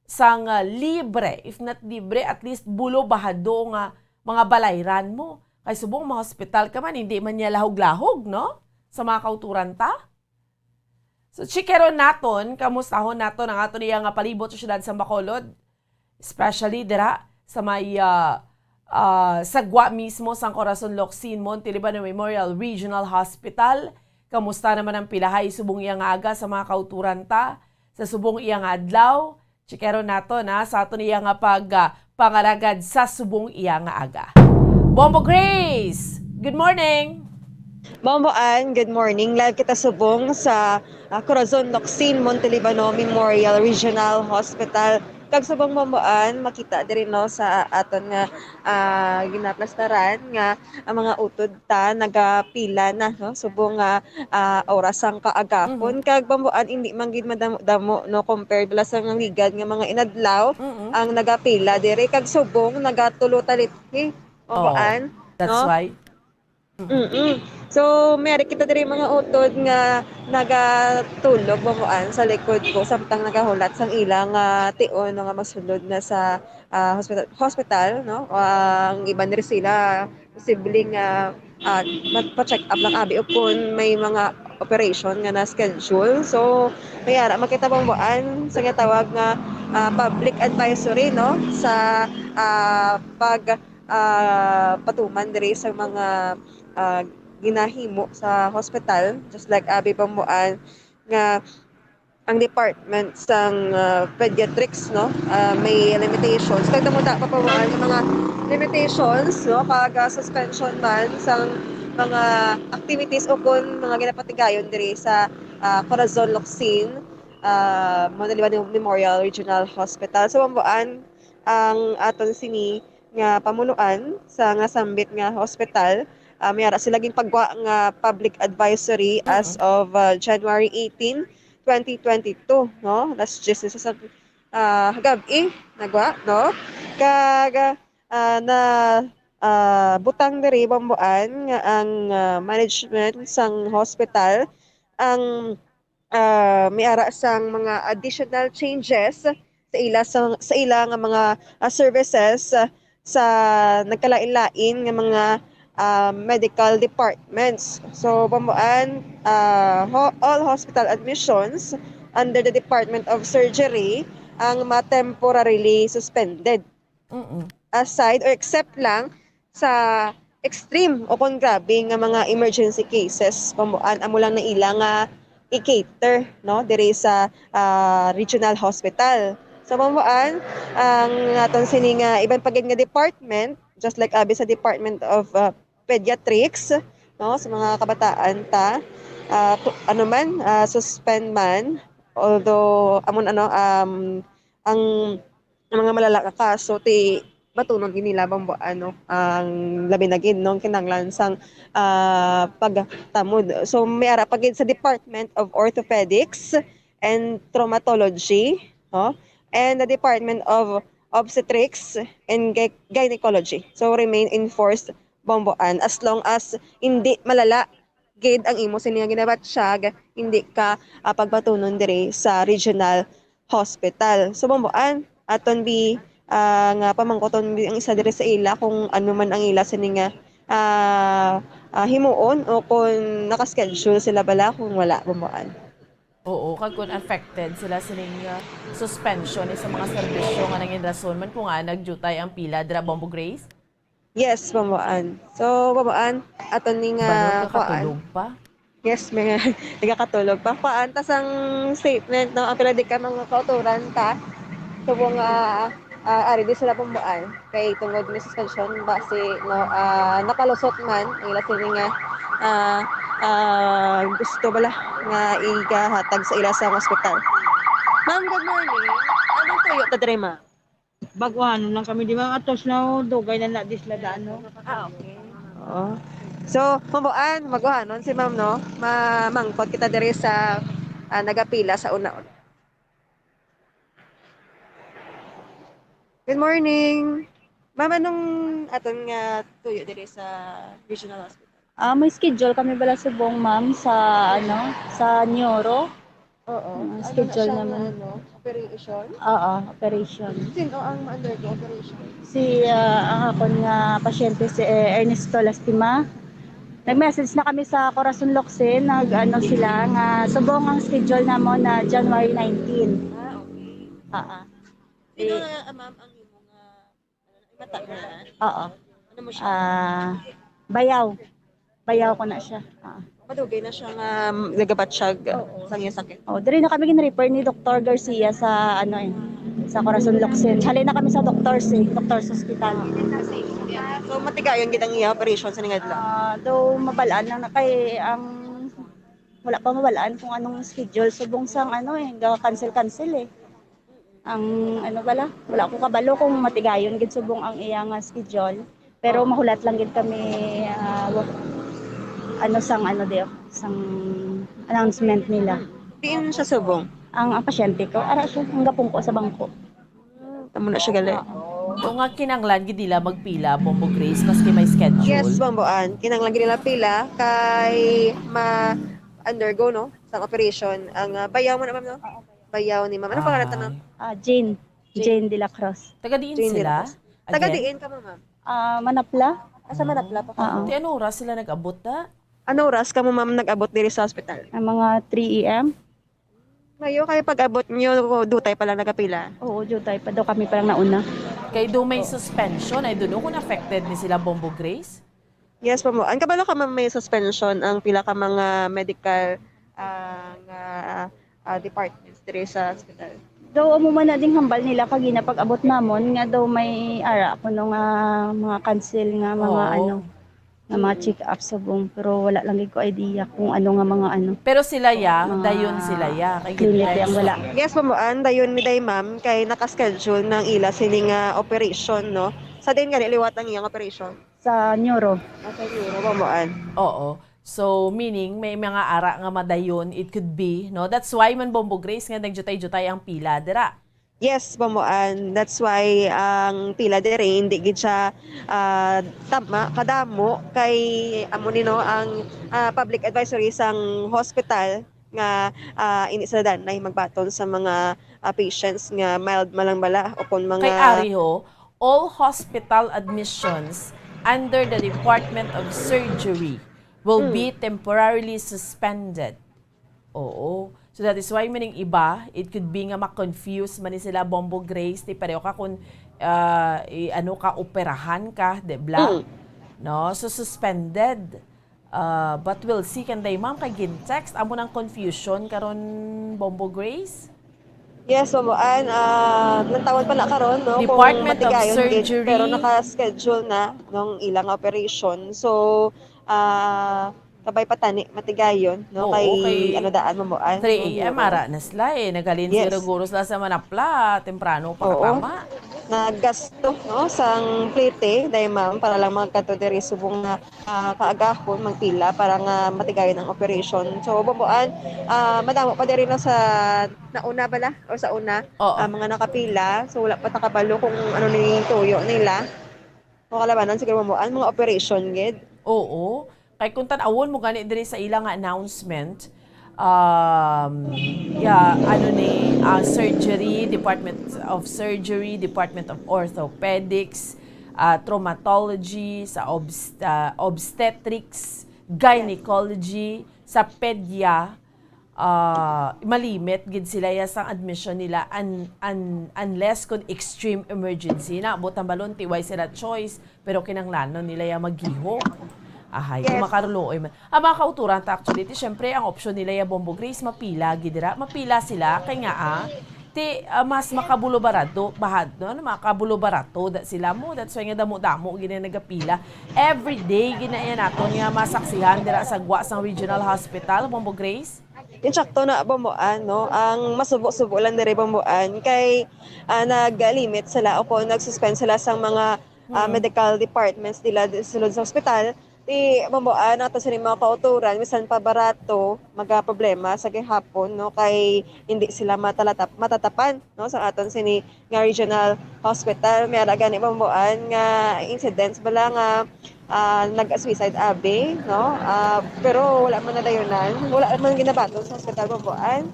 sang, ah, libre, if not libre, at least bulo bahado nga mga balayran mo. Kay subong ma-hospital ka man, hindi man niya lahog-lahog, no? Sa mga kauturan ta. So, chikeron naton, kamustahon naton ang aton iya nga palibot sa siyudad sa Bacolod, especially dira sa may, ah, ah, sagwa mismo sang Corazon Locsin Monte Libano Memorial Regional Hospital. Kamusta naman ang pilahay subong iya nga aga sa mga kauturan ta sa subong iya nga adlaw? Chikeron naton, ha, sa aton iya nga pag, ah, pangalagad sa subong iya nga aga. Bombo Grace, good morning! Bombo Ann, good morning. Live kita subong sa, ah, Corazon Locsin Monte Libano Memorial Regional Hospital. Kag subong, Bombo Ann, makita diri, no, sa aton nga, ah, ginaplastaran nga ang mga utod ta nagapila na, no? Subong nga, ah, oras sang kaagahon. Mhm. Kag, Bombo Ann, hindi man gid madamo-damo, no, compared bala sa nangligad nga mga inadlaw, mm-mm, ang nagapila diri. Kag subong, nagatulo ta lithi, Bombo Ann, no? Oh, that's why. Mm-mm. So, may ari kita diri mga utod nga nagatulog, Bombo Ann, sa likod ko, samtang nagahulat sang ilang, ah, tion, no, nga magsulod na sa, ah, hospital, hospital, no? Ang iban diri sila, posible nga, ah, magpa-check up lang abi o kung may mga operation nga na-schedule. So, may ara makita, Bombo Ann, sa ginatawag nga, ah, public advisory, no? Sa, ah, pag, ah, patuman diri sa mga, ah, ginahimo sa hospital, just like abi, Bombo Ann, nga ang department sang, ah, pediatrics, no, ah, may limitations. Kag namuda pa, Bombo Ann, ang mga limitations, no, kag, ah, suspension man sang mga activities o kon mga ginapatigayon diri sa, ah, Corazon Locsin, ah, Monte Libano Memorial Regional Hospital. So, Bombo Ann, ang aton sini nga pamunuan sa nga sambit nga hospital, ah, may ara sila ginpagwa nga public advisory as, mm-mm, of, ah, January eighteen, twenty twenty-two, no? Alas diyes sa, ah, gab-i, nagwa, no? Kag, ah, na, ah, butang diri, Bombo Ann, nga ang, ah, management sang hospital ang, ah, may ara sang mga additional changes sa ila, sa, sa ila nga mga, ah, services, ah, sa nagkalain-lain nga mga, ah, medical departments. So, Bombo Ann, ah, ho-, all hospital admissions under the Department of Surgery ang ma-temporarily suspended. Mm-mm. Aside or except lang sa extreme o kung grabe nga mga emergency cases, Bombo Ann, amo lang na ila nga i-cater, no, diri sa, ah, regional hospital. So, Bombo Ann, ang aton sini nga iban pa gid nga department, just like abi sa Department of, ah, Pediatrics, no, sa mga kabataan ta, ah, tu-, ano man, ah, suspend man, although, amon, ano, um, ang ang mga malala nga kaso, ti batunon gid nila, Bombo Ann, ang labi na gid, no, ang kinahanglan sang, ah, pagtamod. So, may ara pa gid sa Department of Orthopedics and Traumatology, no, and the Department of Obstetrics and Gy-, Gynecology. So, remain in force, Bombo Ann, as long as hindi malala gid ang imo sini nga ginabatsyag, hindi ka, ah, pagbatunon diri sa regional hospital. So, Bombo Ann, aton bi, ah, nga pamangkuton bi ang isa diri sa ila kung ano man ang ila sini nga, ah, ah, himuon o kung naka-schedule sila bala kung wala, Bombo Ann. Oo, kag kung affected sila sining, ah, suspension sa mga serbisyo nga nangin rason man kung, ah, nagdiutay ang pila dira, Bombo Grace? Yes, Bombo Ann. So, Bombo Ann, aton ni nga Banot ka kuan. Katulog pa? Yes, may nagakatulog pa. Kuan, tas ang statement, no, ang pila di ka mga kauturan ta, subong nga, ah, ari di sila pambuan. Kay tungod ni suspension, basi, no, ah, nakalusot man, ang ila sini nga, ah, ah, gusto bala nga igahatag sa ila sa hospital. Ma'am, good morning. Anong tuyo ta diri, ma'am? Baguhanon lang kami di, ma'am. Atos na, oh, dugay na na disla daan, no? Ah, okay. Oo. So, mabuan, maguhanon si ma'am, no? Mamangkot kita diri sa, ah, nagapila sa una-una. Good morning. Ma'am, anong aton nga tuyo diri sa Regional Hospital? Ah, may schedule kami bala subong, ma'am, sa, ano, sa neuro. Oo. Ah, Ano na schedule siya naman. nga, ano, operation? Oo, operation. Sino ang ma-undergo operation? Si, ah, ang akon nga pasyente, si, eh, Ernesto Lastima. Nag-message na kami sa Corazon Locsin, nag, ano, sila, nga subong ang schedule namo na January nineteen. Ah, okay. Ah, ah. Sino Eh, nga, ah, ma'am, ang imo nga, ano, mata nga? Oo. Ano mo siya? Ah, bayaw. Bayaw ko na siya. Ah. Madugay na siya nga, um, nagabatsyag, uh, Oo. sa iyang sakit. Oh, diri na kami gin-refer ni Doktor Garcia sa, ano, eh, sa Corazon Locsin. Halin na kami sa Doctor's, eh, Doctor's Hospital. So, matigayon gid ang iya operation sa ningadlaw? Ah, daw mabalaan lang na kay ang wala pa mabalaan kung anong schedule. Subong sang, ano, eh, ga-cancel-cancel, eh. Ang, ano bala, wala ko kabalo kung matigayon gid subong ang iya nga schedule. Pero mahulat lang gid kami, ah, wa-, ano, sang, ano, di, sang announcement nila. Diin siya subong? Ang, ang pasyente ko, ara siya, ang gapungko sa bangko. Tamo na siya gali. O nga, kinanglan gid nila magpila, Bombo Grace, maski may schedule? Yes, Bomboan. Kinanglan gid nila pila kay ma-undergo, no, sang operation ang, ah, bayaw mo na, ma'am, no? Bayaw ni ma'am. Ano pangalan ta, ma'am? Ay. Ah, Jane. Jane. Jane de la Cruz. Taga diin Jane de la sila? Cruz. Taga Again? diin ka, ma'am? Ah, Manapla. Ah, sa Manapla pa ka? Oo. Ti ano oras sila nag-abot, da? Ano oras ka mo, ma'am, nag-abot diri sa hospital? Ang mga three A M. Mayo, kay pag-abot nyo, dutay pa lang nagapila? Oo, dutay pa daw kami, parang nauna. Kay do may suspension, I don't know kung affected ni sila, Bombo Grace? Yes, Bombo. Ang kabalo ka, ma'am, may suspension ang pila ka mga medical, ah, nga, ah, departments diri sa hospital? Daw amo man na ding hambal nila kagina pag-abot namon nga daw may ara kuno nga mga cancel nga mga Oo. ano, nga mga check-up subong, pero wala lang gid ko idea kung ano nga mga ano. Pero sila ya, Mga dayon sila ya, kay clinic gid-, yang wala. Yes, Bomboan, dayon mi day, ma'am, kay naka-schedule nang ila sini nga operation, no? Sa din gani liwat ang iyang operation? Sa neuro. Ah, sa neuro, Bomboan. Oo. So, meaning, may mga ara nga madayon, it could be, no? That's why man, Bombo Grace, nga nagjutay-jutay ang pila, dira. Yes, Bomboan. That's why ang pila diri, hindi gid siya, ah, tama, kadamo, kay amo ni, no, ang, ah, public advisory sang hospital nga, ah, hindi sila danay magbaton sa mga, ah, patients nga mild man lang bala o kung mga Kay ari ho, all hospital admissions under the Department of Surgery will Mm. be temporarily suspended. Oo. So that is why maning iba, it could be nga ma-confuse man ni sila, Bombo Grace, ti pareho ka kung, ah, i-, ano ka, operahan ka, di bla? Mm. No? So suspended. Ah, but we'll see, kanday, ma'am, kay gin-text. Amo nang confusion karon, Bombo Grace? Yes, Bomboan, ah, lantawon pa na karon, no, kung Department of matigayon gid, Surgery. Pero naka-schedule na nung ilang operation. So, ah, kabay pa tani, matigayon, no, Oo, kay kay ano daan, Bomboan, three A M, no, ara na sila, eh. Naghalin Yes. siguro sila sa Manapla, temprano pa Oo. katama. Naggasto, no, sang plete, dahil, ma'am, para lang magkadto diri subong nga, ah, kaagahon, magpila para nga matigayon ang operation. So, Bomboan, ah, madamo pa diri na sa nauna bala o sa una, Oo. ah, mga nakapila. So, wala pa ta kabalo kung ano ni tuyo nila. Mga kalabanan, siguro, Bomboan, mga operation gid. Oo. Kay kung tan-awon mo gani diri sa ila nga announcement, um, yeah, ano ni, ah, surgery, Department of Surgery, Department of Orthopedics, ah, Traumatology, sa obst-, ah, Obstetrics, Gynecology, sa Pedia, ah, malimit gid sila ya sang admission nila un-, un-, unless kun extreme emergency na. Buot hambalon, ti way sila choice, pero kinahanglanon nila ya maggiho. Ahay, yes, kung makaruloy man. Ang mga kauturan ta, actually, ti, syempre, ang option nila ya, Bombo Grace, mapila, gid dira. Mapila sila, kay nga, ah, ti, ah, mas makabulubarato, bahad, no? Ano, makabulubarato da sila mo. That's why nga damo-damo, gina nagapila. Every day, gina yan naton nga masaksihan dira sa gwa sang regional hospital, Bombo Grace. Insakto na, Bomboan, no? Ang masubo-subo lang diri, Bomboan, kay, ah, nag-limit sila o kung nag-suspend sila sa mga, ah, Mm. medical departments nila di-, sulod sa ospital. Ti, Bomboan, ato sini mga kauturan, bisan pa barato, magaproblema sa gihapon, no? Kay hindi sila matalatap-, matatapan, no? Sa aton sini nga regional hospital. May ara gani, Bomboan, nga incidents bala nga, ah, nag-suicide abi, no? Ah, pero wala man nadayunan, wala man ginabaton sa hospital, Bomboan.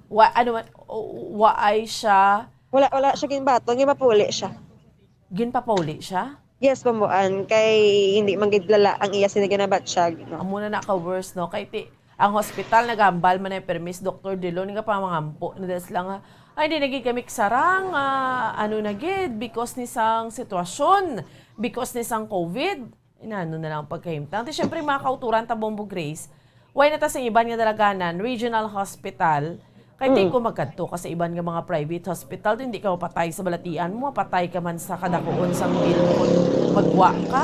Wa-, ano man, o-, waay siya? Wala, wala siya ginbaton, ginpapauli siya. Ginpapauli siya? Yes, Bomboan, kay hindi man gid lala ang iya sini ginabatsyag, no? Amo na na ka worse, no? Kay ti-, ang hospital nagambal man ay permis, Doktor Dilo, nga pamangampo na das lang nga, "Ay, hindi na gid kami kasarang, ah, ano na gid, because ni sang sitwasyon, because ni sang covid." Inano na lang ang pagkahimtang. Ti, syempre, mga kauturan ta, Bombo Grace, why na ta sa iban nga dalaganan, regional hospital, kay ti Mm. kung magkadto ka sa iban nga mga private hospital, ti hindi ka mapatay sa balatian mo, mapatay ka man sa kadakuon sang bill mo kung magwa ka.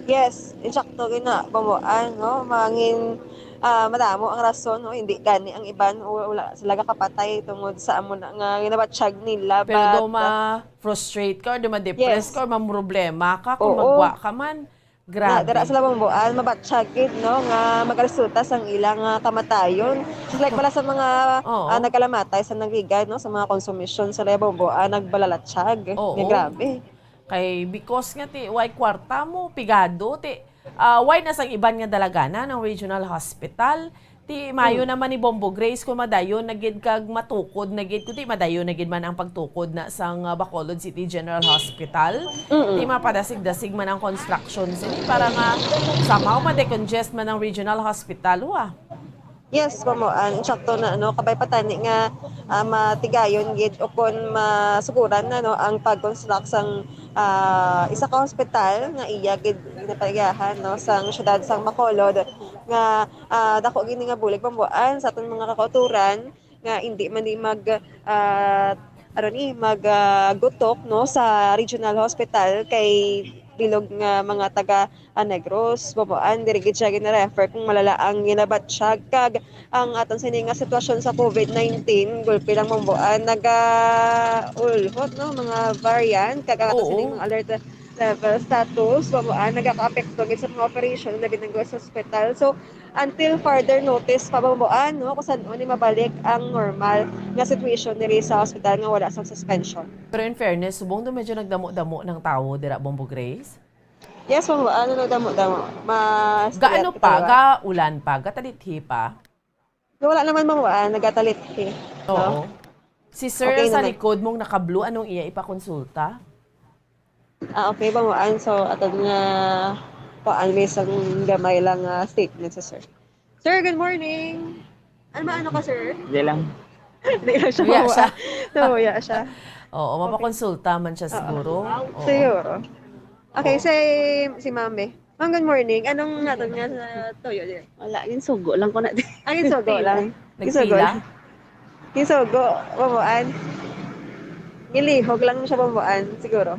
Yes, insakto gina, Bomboan, no? Mangin, ah, madamo ang rason, no? Hindi gani ang iban, wa-, wala sila gakapatay tungod sa amo na nga ginabatsyag nila, Pero but, daw ah, ma-frustrate ka or daw ma-depress Yes. ka or mamroblema ka kung Oo. magwa ka man. Na, Grabe. dira sila, Bomboan, mabatsyag gid, no, nga magaresulta sang ilang, ah, kamatayon. Just like pala sa mga, Oo. ah, nagkalamatay sa Nagligad, no, sa mga konsumisyon sila, Bomboan, nagbalalatyag. Oo. Nga grabe. Kay because nga ti, way kwarta mo, pigado, ti, ah, way na sang iban nga dalaganan ang regional hospital. Ti, mayo Mm. naman ni Bombo Grace kung madayon na gid kag matukod na gid, kundi madayon na gid man ang pagtukod na sang, ah, Bacolod City General Hospital. Mm-mm. Ti, mapadasig-dasig man ang construction sini para nga somehow ma-decongest man ang regional hospital, wa? Yes, Bomboan, insakto na, no? Kabay pa tani nga, ah, matigayon gid o kon masuguran na, no, ang pag-construct sang, ah, isa ka hospital nga iya gid ginapagiyahan, no, sang siyudad sang Bacolod nga, ah, dako gid ni nga bulig, Bomboan, sa aton mga kakauturan nga indi man ni mag, ah, ano ni, mag, ah, gutok, no, sa regional hospital kay bilog nga mga taga, ah, Negros, Bomboan, diri gid siya gina-refer kung malala ang ginabatsyag. Kag ang aton sini nga sitwasyon sa covid nineteen, gulpi lang, Bomboan, nagaulhot, no, mga variant, kag ang aton sini Oo. mga alert level status, Bomboan, nagakaapekto gid sa mga operasyon, labi na gid sa ospital. So, until further notice pa, Bomboan, no, kung san-o ni mabalik ang normal nga situation diri sa ospital nga wala sang suspension. Pero in fairness, subong daw medyo nagdamo-damo ng tawo dira, Bombo Grace? Yes, Bomboan, ano, nagdamo-damo. Mas Gaano tiyak pa? talaga. Gaulan pa? Gatalithi pa? Wala naman, Bomboan, nagatalithi. Oo. No? Si sir Okay sa naman. likod mong naka-blue, anong iya ipakonsulta? Ah, okay, Bomboan. So, atod nga, kuan, may isang gamay lang nga statement sa sir. Sir, good morning. Ano ba, ano ka, sir? Di lang. Di lang siya Luya mawa. siya. Luya siya. Oo, Okay. mapakonsulta man siya Oo. siguro. Oo. Siguro. Okay, Oo. si, si Ma'am eh. Ma'am, good morning. Anong naton nga sa tuyo, dear? Wala, ginsugo lang ko na, di. Ah, ginsugo Pila. lang. Ginsugo Nagpila? lang. Ginsugo, Bomboan. Gilihog lang siya, Bomboan, siguro.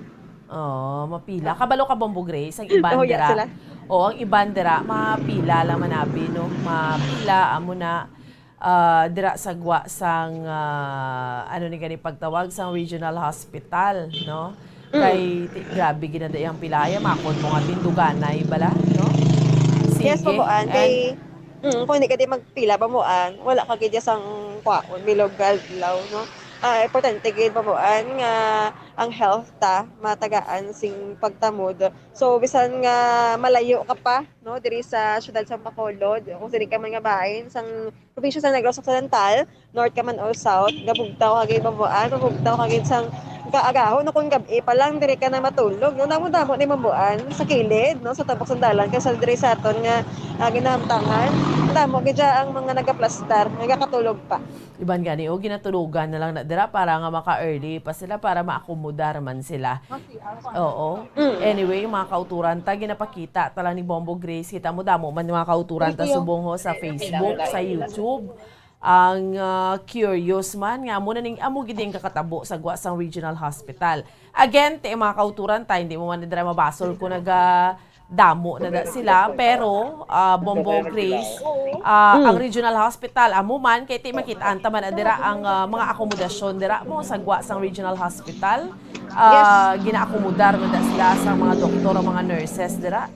Oh, mapila. Kabalo ka, Bombo Grace, ang iban Nahuya dira. sila. Oo, ang iban dira, mapila lang manabi, no? Mapila, amo na, ah, dira sa gwa sang, ah, ano ni gani pagtawag, sang regional hospital, no? Mm. Kay, ti-, grabe gid na ang pilaya, makon mo nga tinduganay bala, no? Yes, Sige. Bomboan. And Kay, mm, kung hindi ka di magpila, Bomboan, wala ka gid sang kwaon, bilog adlaw, no? Ah, importante gid, Bomboan, nga ang health ta matagaan sing pagtamod. So, bisan nga malayo ka pa, no, diri sa siyudad sang Bacolod, kung diri ka man nga bahin sang probinsya sa Negros Occidental, north ka man o south, gabugtaw ka gid, Bomboan, mabugtaw ka gid sang kaagahon, no, kung gab-i pa lang, diri ka na matulog, no? Damo-damo ni Bamboan sa kilid, no? Sa tabok sang dalan, kay sa diri sa aton nga, ah, ginahamtangan, damo gid dya ang mga nagaplastar, nagakatulog pa. Iban gani, o, ginatulogan na lang na dira para nga maka-early pa sila, para maakomodar man sila. Oo. Mm. Anyway, yung mga kauturan ta, ginapakita ta lang ni Bombo Grace. Kita mo, damo man yung mga kauturan ta subong ho sa Facebook, sa YouTube. Ang, ah, curious man nga amo na ning, amo gid ang kakatabo sa gwa sang regional hospital. Again, ti mga kauturan ta, hindi mo man dira mabasol kung naga damo na da sila, pero, ah, Bombo Grace, ah, ang regional hospital, amo man, kay ti makitaan ta man dira ang, ah, mga akomodasyon dira mo sa gwa sang regional hospital. Ah, ginaakomodar man da sila sa mga doktor, ang mga nurses dira.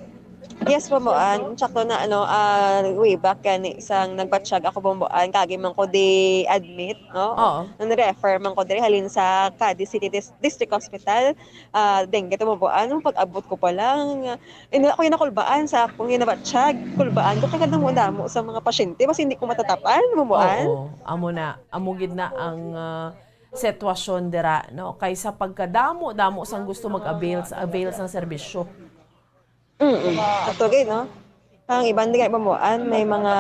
Yes, Bomboan. Sakto na, ano, ah, way back gani sang nagbatsyag ako, Bomboan, kagi man ko di admit, no? Oo. Nang refer man ko diri halin sa Cadiz City Dis-, District Hospital, ah, dengue to, Bomboan. Nung pag-abot ko pa lang, ah, ina-, ako yung nakulbaan sa akong ginabatsyag. Kulbaan ko kay kadamo-damo sa mga pasyente, basi hindi ko matatapan, Bomboan. Oo, amo na, amo gid na ang, ah, sitwasyon dira, no? Kay sa pagkadamo-damo sang gusto mag-avail, sa avail sang serbisyo. Mm, ato gid, no? Ang iban di kay Bomboan, may mga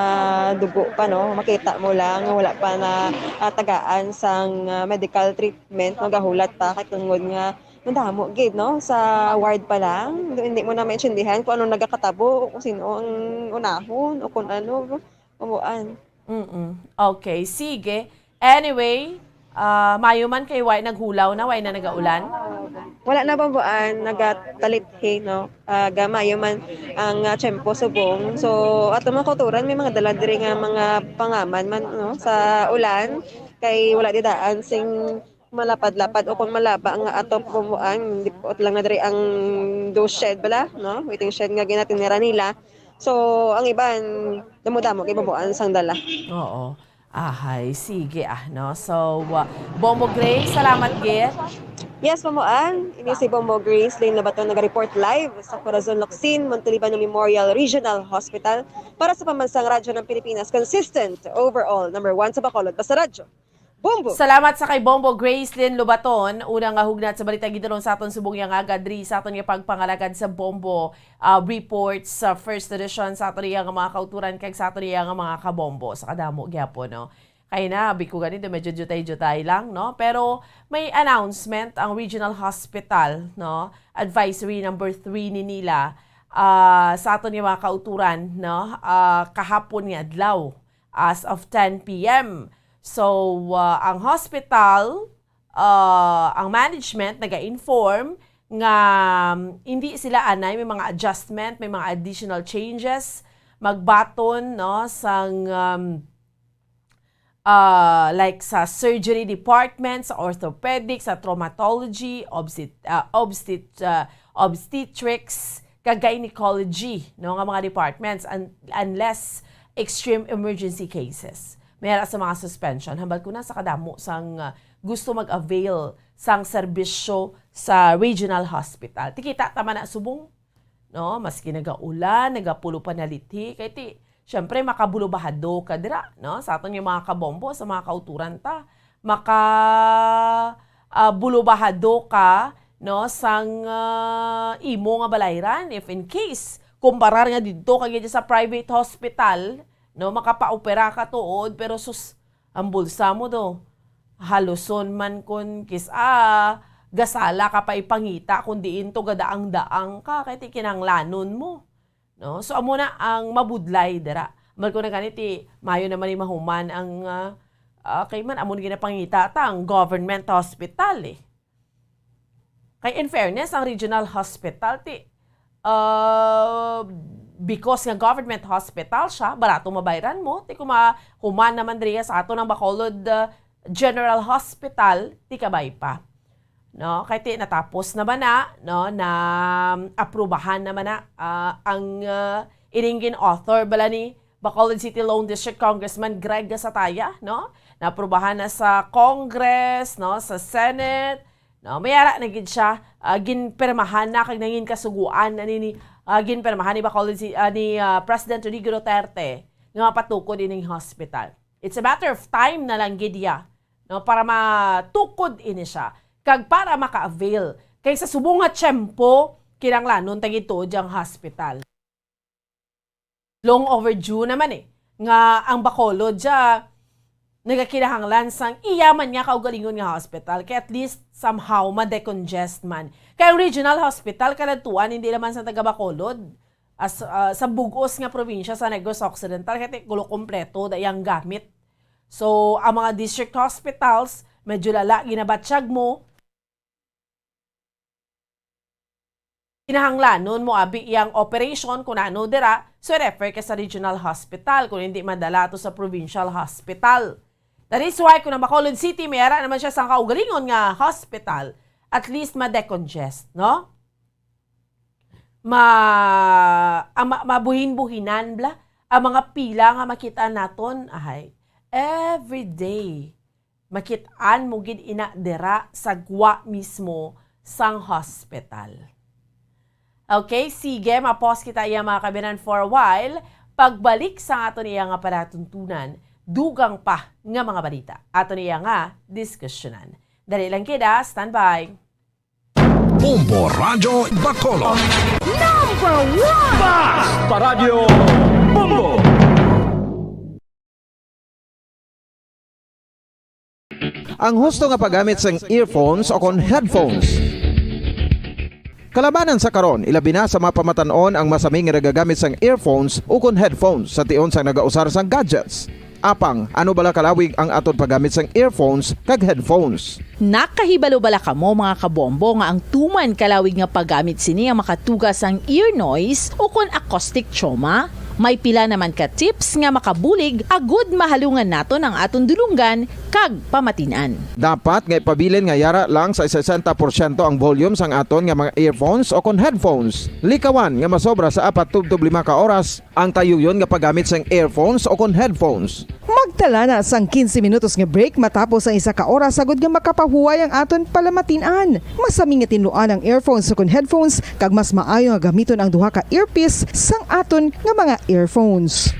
dugo pa, no? Makita mo lang nga wala pa na, ah, tagaan sang, ah, medical treatment, no? Gahulat pa kay tungod nga madamo gid, no? Sa ward pa lang, hindi mo na maintindihan kung ano nagakatabo o kung sino ang unahon o kung ano, Bomboan. Mm-mm. Okay, sige. Anyway, ah, mayo man kay way naghulaw na, way na nagaulan. Wala na, Bomboan, nagatalit, hey, no? Ah, gamayo man ang, ah, tiyempo subong. So, ato mga kauturan, may mga dala diri nga mga pangaman man, no? Sa ulan, kay wala di daan sing malapad-lapad o kung malaba nga ato, Bomboan, dipot lang na diri ang do shed bala, no? Waiting shed nga ginatinira nila. So, ang iban, damo-damo kay Bomboan sang dala. Oo. Ahay, sige, ah, no? So, uh, Bombo Grace, salamat gid. Yes, Bomboan. Ini si Bombo Grace Lynn Lobaton, naga-report live sa Corazon, Locsin, Monteliban Memorial Regional Hospital para sa Pambansang Radyo ng Pilipinas, consistent, overall, number one sa Bacolod. Basta Radyo. Bombo! Salamat sa kay Bombo Grace Lynn Lobaton. Una nga hugnat sa balita gidulong sa aton subong nga agad diri sa aton nga pagpangalagad sa Bombo, ah, report sa first edition sa aton iya nga mga kauturan kag sa aton iya nga mga kabombo. Sa kadamo gyapon, no? Kay na, abi ko ganito, medyo jutay-jutay lang, no? Pero may announcement ang Regional Hospital, no? Advisory number three ni nila, ah, sa aton nga mga kauturan, no? Ah, kahapon nga adlaw, as of ten P M. So, ah, ang hospital, ah, ang management naga-inform nga, um, hindi sila anay, may mga adjustment, may mga additional changes, magbaton, no, sang, um, ah, like sa surgery department, sa orthopedic, sa traumatology, obstet-, ah, obstet-, ah, obstetrics, kag gynecology, no, nga mga departments, un-, unless extreme emergency cases. May ara sa mga suspension, hambal ko na sa kadamo sang, ah, gusto mag-avail sang serbisyo sa regional hospital. Ti kita ta man na subong, no? Maski nagaulan, nagapulo pa nalithi, kay ti, syempre, makabulubahado ka dira, no? Sa aton nga mga kabombo, sa mga kauturan ta, maka, ah, bulubahado ka, no, sang, ah, imo nga balayran, if in case, kumparar nga didto ka gid sa private hospital, no, makapaopera ka tuod, pero sus, ang bulsa mo do, haluson man kun kis-a, gasala ka pa ipangita kun diin to gadaang-daang ka, kay ti kinahanglanon mo. No? So, amo na ang mabudlay dira. Mal ko na gani, ti mayo naman ni mahuman ang, ah, ah, kay man, amo ni ginapangita ta, ang government hospital, eh. Kay in fairness, ang regional hospital, ti, ah, because nga government hospital siya, barato mabayran mo, ti kung mahuman naman diri sa ato ng Bacolod, ah, General Hospital, ti kabay pa. No, kay ti natapos naman na, no, na aprubahan naman na, ah, ang, ah, ining gin-author bala ni Bacolod City Lone District Congressman Greg Gatazaytaya, no? Naaprubahan na sa Congress, no, sa Senate, no? May ara na gid siya, ah, ginpirmahan na kag nangin kasuguan na nini, ah, ginpirmahan ni Bacolod Ci-, ah, ni, ah, President Rodrigo Duterte nga mapatukod ining hospital. It's a matter of time na lang gid iya, no, para matukod ini siya. kag para maka-avail. Kay sa subong nga tiyempo, kinahanglanon ta gid tuod ang hospital. Long overdue naman eh, nga ang Bacolod siya nagakinahanglan sang iya man nga kaugalingon nga hospital, kay at least somehow ma-decongest man. Kay ang regional hospital, kadatuan, hindi naman sa taga Bacolod, as, ah, sa bug-os nga probinsya sa Negros Occidental, kay kulo kompleto da iyang gamit. So, ang mga district hospitals, medyo lala ginabatyag mo, kinahanglanon mo abi iyang operation kung ano dira, so refer ka sa regional hospital kung hindi madala to sa provincial hospital. That is why kung ang Bacolod City may ara naman siya sang kaugalingon nga hospital, at least ma-decongest, no? Ma, ah, ma, mabuhin-buhinan bla ang mga pila nga makita naton, ahay. Every day, makit-an mo gid ina dira sa gwa mismo sang hospital. Okay, sige, ma-pause kita iya, mga kabinan, for a while. Pagbalik sa aton iya nga palatuntunan, dugang pa nga mga balita aton iya nga diskusyonan. Dali lang kita, standby. Bombo Radyo Bacolod. Number one! Basta Radyo Bombo! Ang husto nga paggamit sang earphones o kon headphones. Kalabanan sa karon, ilabi na sa mga pamatan-on ang masami nga nagagamit sang earphones o kon headphones sa tion sang nagausar sang gadgets. Apang, ano bala kalawig ang aton paggamit sang earphones kag headphones? Nakahibalo bala kamo, mga kabombo, nga ang tuman kalawig nga paggamit sini ang makatuga sang ear noise o kon acoustic trauma? May pila naman ka tips nga makabulig agud mahalungan naton ang aton dulonggan kag pamatin-an. Dapat nga ipabilin nga yara lang sa sesenta porsyento ang volume sang aton nga mga earphones o kon headphones. Likawan nga masobra sa apat tubtob lima ka oras ang tayuyon nga paggamit sang earphones o kon headphones. Magtala na sang quince minutos nga break matapos ang isa ka oras, agud nga makapahuway ang aton palamatin-an. Masami nga tinluan ang earphones o kon headphones, kag mas maayo nga gamiton ang duha ka earpiece sang aton nga mga earphones.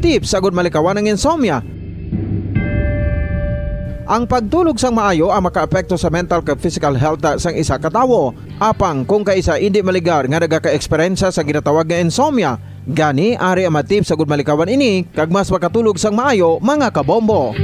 Tips agud malikawan ang insomnia. Ang pagtulog sang maayo ang makaapekto sa mental kag physical health sang isa ka tawo. Apang kung kaisa indi maligar nga nagakaeksperyensya sa ginatawag nga insomnia, gani ari ang mga tips agud malikawan ini kag mas makatulog sang maayo, mga kabombo.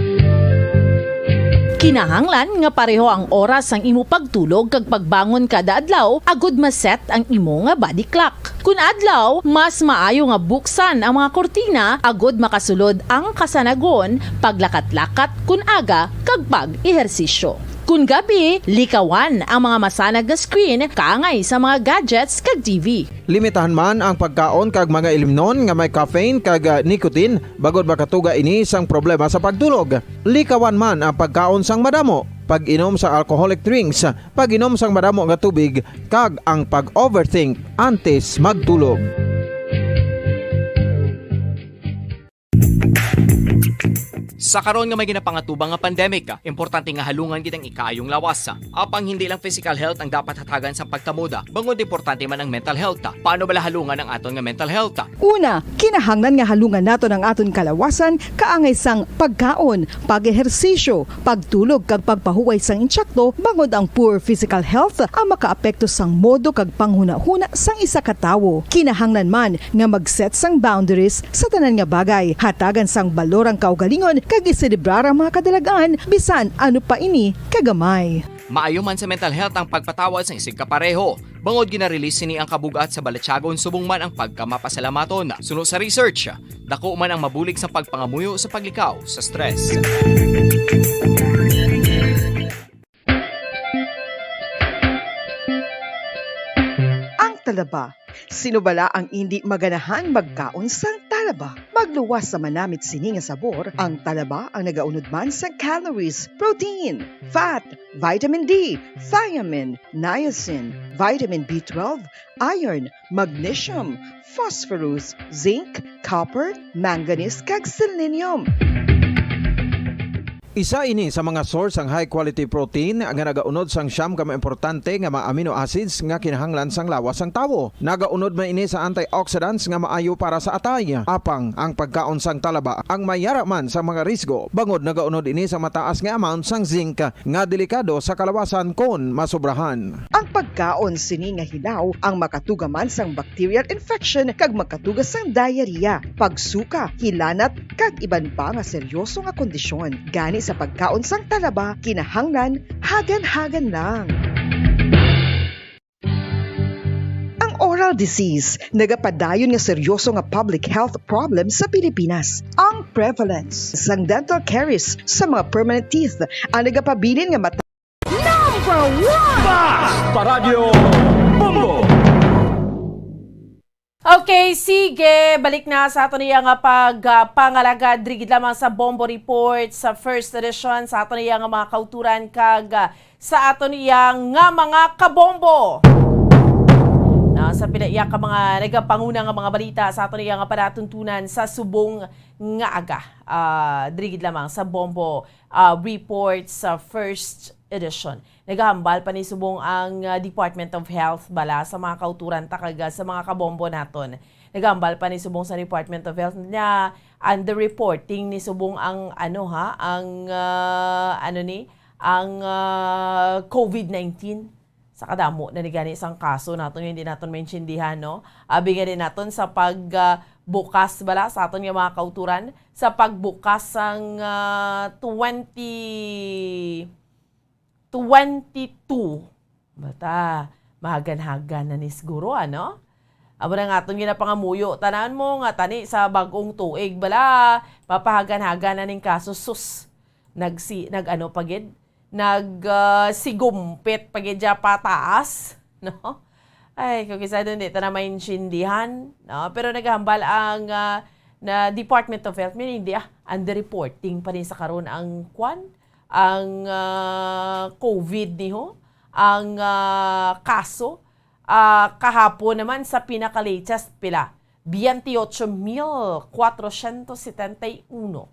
Kinahanglan nga pareho ang oras sang imo pagtulog kag pagbangon kada adlaw agud ma-set ang imo nga body clock. Kun adlaw, mas maayo nga buksan ang mga kurtina agud makasulod ang kasanagon, paglakat-lakat kun aga, kag pag-ehersisyo. Kun gabi, likawan ang mga masanag nga screen kaangay sa mga gadgets kag T V. Limitahan man ang pagkaon kag mga ilimnon nga may caffeine kag, ah, nicotine, bangod makatuga ini sang problema sa pagtulog. Likawan man ang pagkaon sang madamo, pag-inom sa alcoholic drinks, pag-inom sang madamo nga tubig, kag ang pag-overthink antes magtulog. Sa karon nga may ginapangatubang nga pandemic, importante nga halungan gid ang ikaayong lawas. Apang hindi lang physical health ang dapat hatagan sang pagkamoda, bangod importante man ang mental health. Paano bala halungan ang aton nga mental health? Una, kinahanglan nga halungan naton ang aton kalawasan kaangay sang pagkaon, pag-ehersisyo, pagtulog kag pagpahuway sang insakto, bangod ang poor physical health ang makaapekto sang modo kag panghunahuna sang isa ka tawo. Kinahanglan man nga mag-set sang boundaries sa tanan nga bagay. Hatagan sang balor ang kaugalingon kag iselebrar ang mga kadalag-an, bisan ano pa ini kagamay. Maayo man sa mental health ang pagpatawad sang isigkapareho. Bangod gina-release sini ang kabug-at sa balatyagon subong man ang pagkamapasalamaton. Suno sa research, dako man ang mabulig sa pagpangamuyo sa paglikaw sa stress. Ang talaba. Sino bala ang indi maganahan magkaon sang talaba? Magluwas sa manamit sini nga sabor, ang talaba ang nagaunod man sa calories, protein, fat, vitamin D, thiamine, niacin, vitamin B twelve, iron, magnesium, phosphorus, zinc, copper, manganese, kag selenium. Isa ini sa mga source sang high quality protein nga nagaunod sang siyam ka mga importante nga mga amino acids nga kinahanglan sang lawas sang tawo. Nagaunod man ini sa antioxidants nga maayo para sa atay. Apang ang pagkaon sang talaba ang mayara man sa mga risgo, bangod nagaunod ini sa mataas nga amount sang zinc nga delikado sa kalawasan kon masobrahan. Ang pagkaon sini nga hilaw ang makatuga man sang bacterial infection kag makatuga sang diarrhea, pagsuka, hilanat, kag iban pa nga seryoso nga kondisyon. Gani sa pagkaon sang talaba, kinahanglan hagan-hagan lang. Ang oral disease nagapadayon nga seryoso nga public health problem sa Pilipinas. Ang prevalence sang dental caries sa mga permanent teeth ang nagapabilin nga mata- Number one! Basta Radyo Bombo! Okay, sige. Balik na sa aton iya nga pag, ah, pangalagad diri gid lamang sa Bombo Report sa first edition sa aton iya nga mga kauturan kag, ah, sa aton iya nga mga kabombo. Na sa pila iya ka mga nagapanguna nga mga balita sa aton iya nga palatuntunan sa subong nga aga, ah, diri gid lamang sa Bombo, ah, Report sa first edition. Nagahambal pa ni subong ang, ah, Department of Health bala sa mga kauturan ta kag, ah, sa mga kabombo naton. Nagahambal pa ni subong sa Department of Health na underreporting ni subong ang ano ha, ang, ah, ano ni, ang, ah, covid nineteen. Sa kadamo na ni gani sang kaso naton nga hindi naton maintindihan, no? Abi gani naton sa pag, ah, bukas bala sa aton nga mga kauturan, sa pagbukas sang, ah, twenty twenty-two. Bata, mahagan-hagan na ni siguro, ano? Amo na nga aton ginapangamuyo, tanan mo nga tani sa bag-ong tuig, bala, mapahagan-hagan na ning kaso, sus. Nagsi-, nag-ano pa gid? Nag, ah, sigumpit pa gid siya pataas, no? Ay, kung kisa doon, di ta na maintindihan, no? Pero naghambal ang, ah, na Department of Health, meaning di, ah, underreporting pa rin sa karon ang kwan, ang, ah, covid niho, ang, ah, kaso, ah, kahapon naman sa pinaka-latest pila, veintiocho mil cuatrocientos setenta y uno.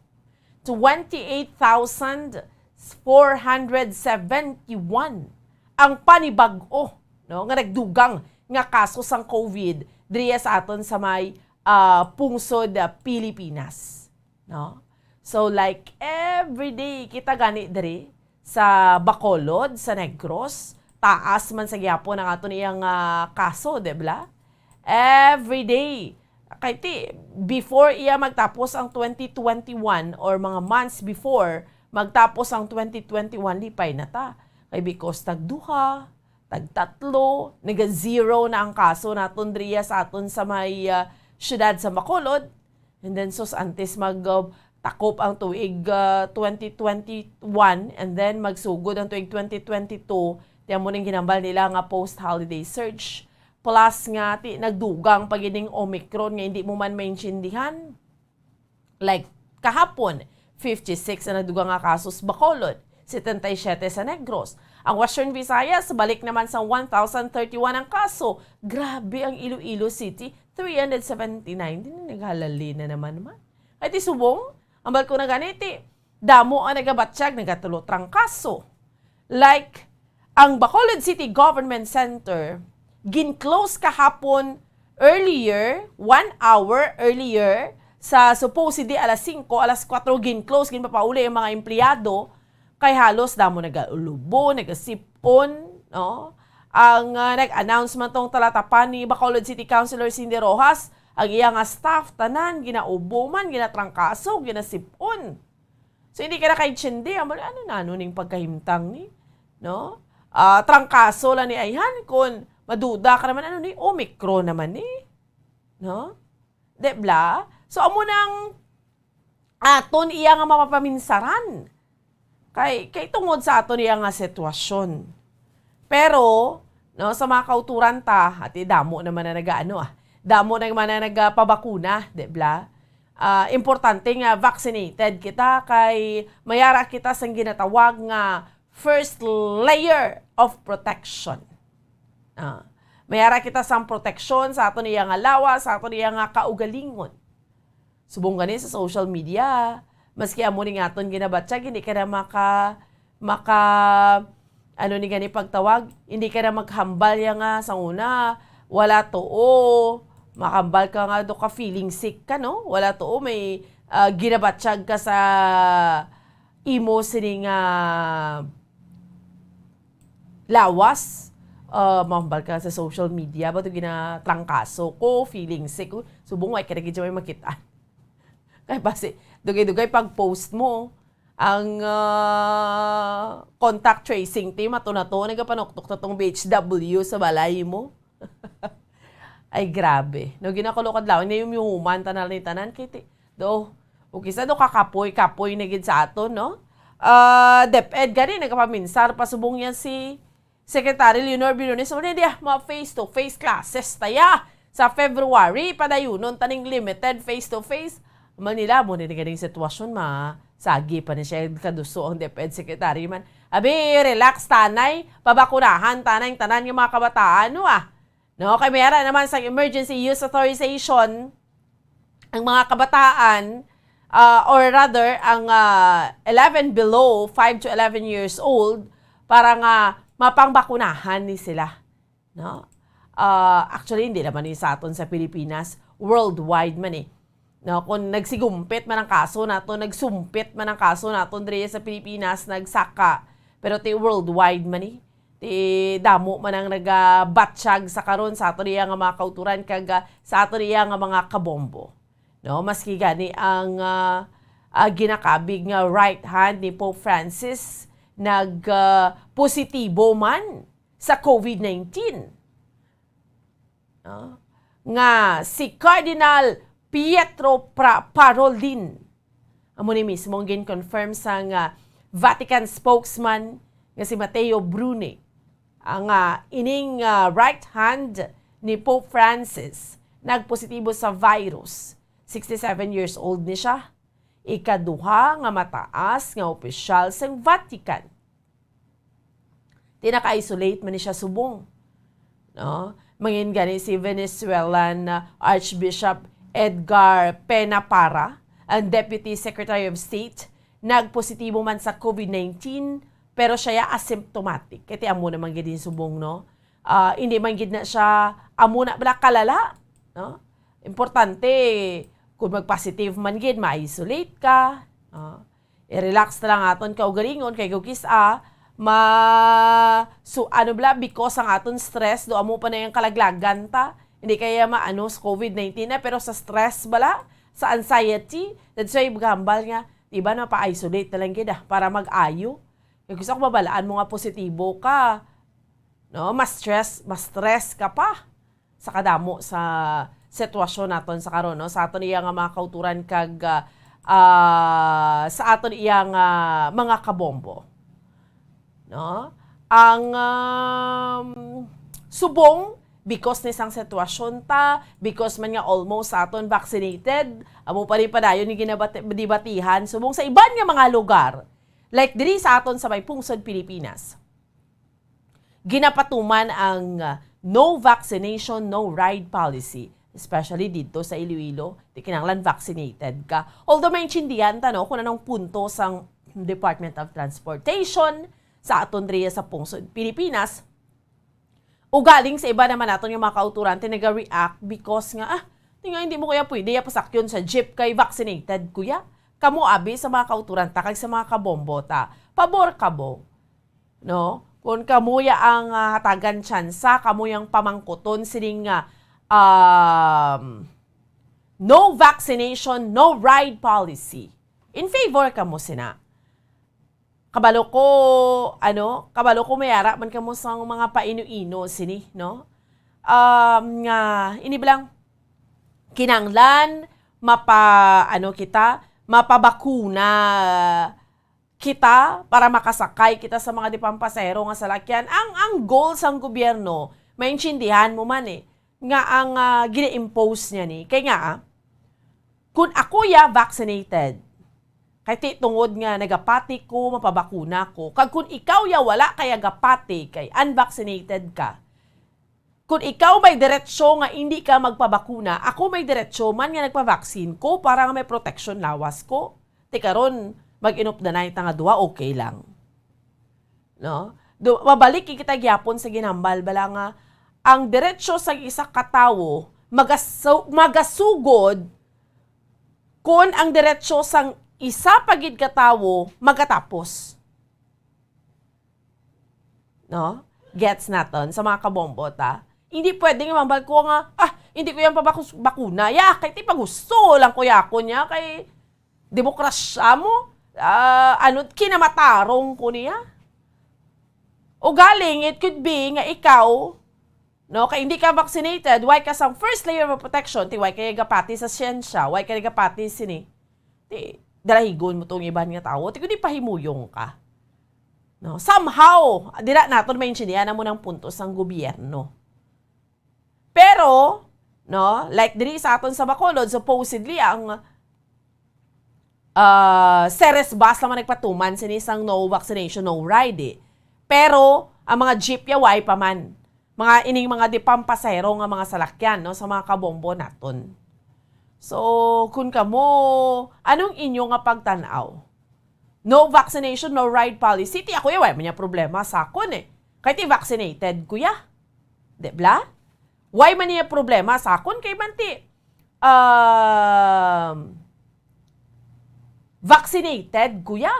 Twenty-eight thousand four hundred seventy-one ang panibag-o, no, nga nagdugang nga kaso sang covid diriya sa aton sa may, ah, pungsod, ah, Pilipinas, no? So, like, every day kita gani diri sa Bacolod, sa Negros, taas man sa gyapon ang aton iyang, ah, kaso, di ba? Every day. Kay ti, before iya magtapos ang twenty twenty-one or mga months before magtapos ang twenty twenty-one, lipay na ta. Kay because tagduha, tagtatlo, naga-zero na ang kaso naton diriya sa aton sa may, ah, syudad sa Bacolod. And then, sus, antes mag, uh, takop ang tuig, uh, twenty twenty-one, and then magsugod ang tuig twenty twenty-two, tiyan mo ning ginambal nila nga post-holiday surge. Plus nga, ti, nagdugang pa gid ning Omicron nga hindi mo man maintindihan. Like, kahapon, fifty-six ang nagdugang nga kaso sa Bacolod, setenta y siete sa Negros. Ang Western Visayas, balik naman sa one thousand thirty-one ang kaso. Grabe ang Iloilo City, three hundred seventy-nine. Di na naghalali na naman man. Kay ti subong, ang balko na gani, ti damo ang nagabatyag, nagatulo trangkaso. Like, ang Bacolod City Government Center, gin-close kahapon earlier, one hour earlier, sa supposedly alas singko, alas kuwatro gin-close, ginpapauli ang mga empleyado, kay halos damo nagaulubo, nagasip-on, no? Ang, ah, nag-announce man tong talatapan ni Bacolod City Councilor Cindy Rojas, ang iya nga staff, tanan, ginaubo man, ginatrangkaso, ginasip-on. So, hindi ka nakaintindi, amo, ano na, ano ning pagkahimtang ni? No? Ah, trangkaso lang ni ayhan, kung maduda ka naman, ano ni? Omicron naman ni? No? Di bla? So, amo nang aton iya nga mapapaminsaran. Kay, kay tungod sa aton iya nga sitwasyon. Pero, no, sa mga kauturan ta, ati damo naman na nagaano, ah. Damo naman na nagapabakuna, di bla? Ah, importante nga vaccinated kita kay mayara kita sang ginatawag nga first layer of protection. Ah, mayara kita sang proteksyon sa aton iya nga lawas, sa aton iya nga kaugalingon. Subong gani sa social media, Maski amo ni nga aton ginabatyag, hindi ka na maka, maka, ano ni gani pagtawag, hindi ka na maghambal ya nga sa una, wala tuo, mahambal ka nga do ka feeling sick ka, no? Wala tuo, may, ah, ginabatyag ka sa imo sini nga lawas. Ah, mahambal ka sa social media, ba to ginatrangkaso ko, feeling sick ko. Subong, wa ka na gid siya may makita. Kay basi, dugay-dugay pag-post mo, ang, ah, contact tracing team, ato na to, nagapanuktok na tong B H W sa balay mo. Ay, grabe. No, ginakulokad lang, na yung human, tanan ni tanan, kay ti-, do, o kisa do kakapoy-kapoy na gid sa aton, no? Ah, DepEd gani, nagapaminsar, pasubong yan si Secretary Leonor Briones, una diya, mga face-to-face classes taya sa February, padayunon taning limited face-to-face. Manila, mo ni ganing sitwasyon, ma, sagi pa ni siya kaduso ang DepEd Secretary man. Abi, relax tanay, pabakunahan tanay ang tanan nga mga kabataan, no, ah. No, kay may ara naman sa emergency use authorization ang mga kabataan, ah, or rather, ang, ah, eleven below, five to eleven years old, para nga mapangbakunahan ni sila, no? Ah, actually, hindi naman ni sa aton sa Pilipinas, worldwide man eh. No, kung nagsigumpit man ang kaso nato, nagsumpit man ang kaso nato diri sa Pilipinas, nagsaka. Pero ti worldwide man eh. Ti damo man ang nagabatyag sa karon sa aton iya nga mga kauturan kag, ah, sa aton iya nga mga kabombo. No, maski gani ang, ah, ah, ginakabig nga right hand ni Pope Francis nag, ah, positibo man sa COVID nineteen. No? Nga si Cardinal Pietro Pra-, Parolin, amo ni mismo ang gin-confirm sang, ah, Vatican spokesman nga si Matteo Bruni, ang, ah, ining, ah, right hand ni Pope Francis nagpositibo sa virus. Sixty-seven years old ni siya. Ikaduha nga mataas nga opisyal sang Vatican. Ti naka-isolate man ni siya subong. No? Mangin gani si Venezuelan, uh, Archbishop Edgar Pena Parra, ang Deputy Secretary of State, nagpositibo man sa COVID nineteen, pero siya ya asymptomatic. Kay ti amo naman gid yung subong, no? Ah, hindi man gid na siya amo na bala kalala, no? Importante, kung mag-positive man gid, ma-isolate ka, no? I-relax na lang aton kaugalingon kay kung kis-a, ma-, so, ano bala, because ang aton stress, do amo pa na yung kalaglagan ta. Hindi kaya maano sa COVID nineteen na, pero sa stress bala, sa anxiety, that's why maghambal nga, di ba, na pa-isolate na lang gid, ah, para mag-ayo. Kay gusto ko mabalaan mo nga positibo ka, no? Mas stress, mas stress ka pa sa kadamo sa sitwasyon naton sa karon, no? Sa aton iya nga mga kauturan kag, ah, ah, sa aton iya nga mga kabombo, no? Ang, um, subong, because ni sang sitwasyon ta, because man nga almost sa aton vaccinated, amo pa rin padayon ni ginabati-, dibatihan, subong sa iban nga mga lugar, like diri sa aton sa may pungsod Pilipinas, ginapatuman ang, uh, no vaccination, no ride policy, especially dito sa Iloilo, di kinahanglan vaccinated ka. Although maintindihan ta, no, kung anong punto sang Department of Transportation sa aton diri sa pungsod Pilipinas, ugaling sa iba naman naton nga mga kauturan, ti naga-react because nga, "Ah, ti nga hindi mo kuya pwede ya pasakyon sa jeep kay vaccinated kuya." Kamo abi sa mga kauturan ta kag sa mga kabombo ta. Pabor kamo, no? Kung kamo ya ang, ah, hatagan tsansa, kamo yang pamangkuton sining, ah, um, no vaccination, no ride policy. In favor kamo sina. Kabalo ko, ano, kabalo ko may ara man kamo sa mga paino-ino sini, no? Um, nga, ini bilang kinanglan, mapa, ano kita, mapabakuna kita para makasakay kita sa mga di pampasahero nga salakyan. Ang, ang goal sang gobyerno, maintindihan mo man eh, nga ang, ah, gina-impose niya ni. Kay nga, ah, kung ako ya vaccinated, kay ti tungod nga nagapati ko, mapabakuna ko, kag kung ikaw ya wala kaya gapati, kay unvaccinated ka, kung ikaw may diretsyo nga hindi ka magpabakuna, ako may diretsyo man nga nagpavaksin ko para nga may proteksyon lawas ko. Ti karon, mag-inupdanay ta nga duha, okay lang. No? Do, mabalik kita gyapon sa ginhambal bala nga ang diretsyo sa isa ka tawo magasu-, magasugod kon ang diretsyo sang isa pa gid ka tawo magatapos. No? Gets naton sa mga kabombo, ta? Hindi pwede nga mambal ko nga, "Ah, hindi ko yan pabakus-, bakuna." Ya, kay ti pagusto lang ko yakon niya, kay demokrasya mo, ah, ano, kinamatarong ko niya. O galing, it could be nga ikaw, no, kay hindi ka vaccinated, why ka sang first layer of protection, ti why ka gapati sa siyensya, why ka gapati sini, ti dalahigon mo tong iban nga tawo, ti kundi pahimuyong ka. No, somehow, dira naton maintindihan ang munang punto sang gobyerno. Pero, no, like diri sa aton sa Bacolod, supposedly ang, ah, Ceres bus naman nagpatuman sini sang no vaccination, no ride, eh. Pero ang mga jeep ya, way pa man. Mga ining mga di pampasahero nga mga salakyan, no, sa mga kabombo naton. So, kun kamo, anong inyo nga pagtan-aw? No vaccination, no ride policy. Ti ako, eh, wala man niya problema sa akon, eh. Kay ti vaccinated ko ya. Di bla? Why man niya problema sa akon? Kay man ti, um, vaccinated ko ya.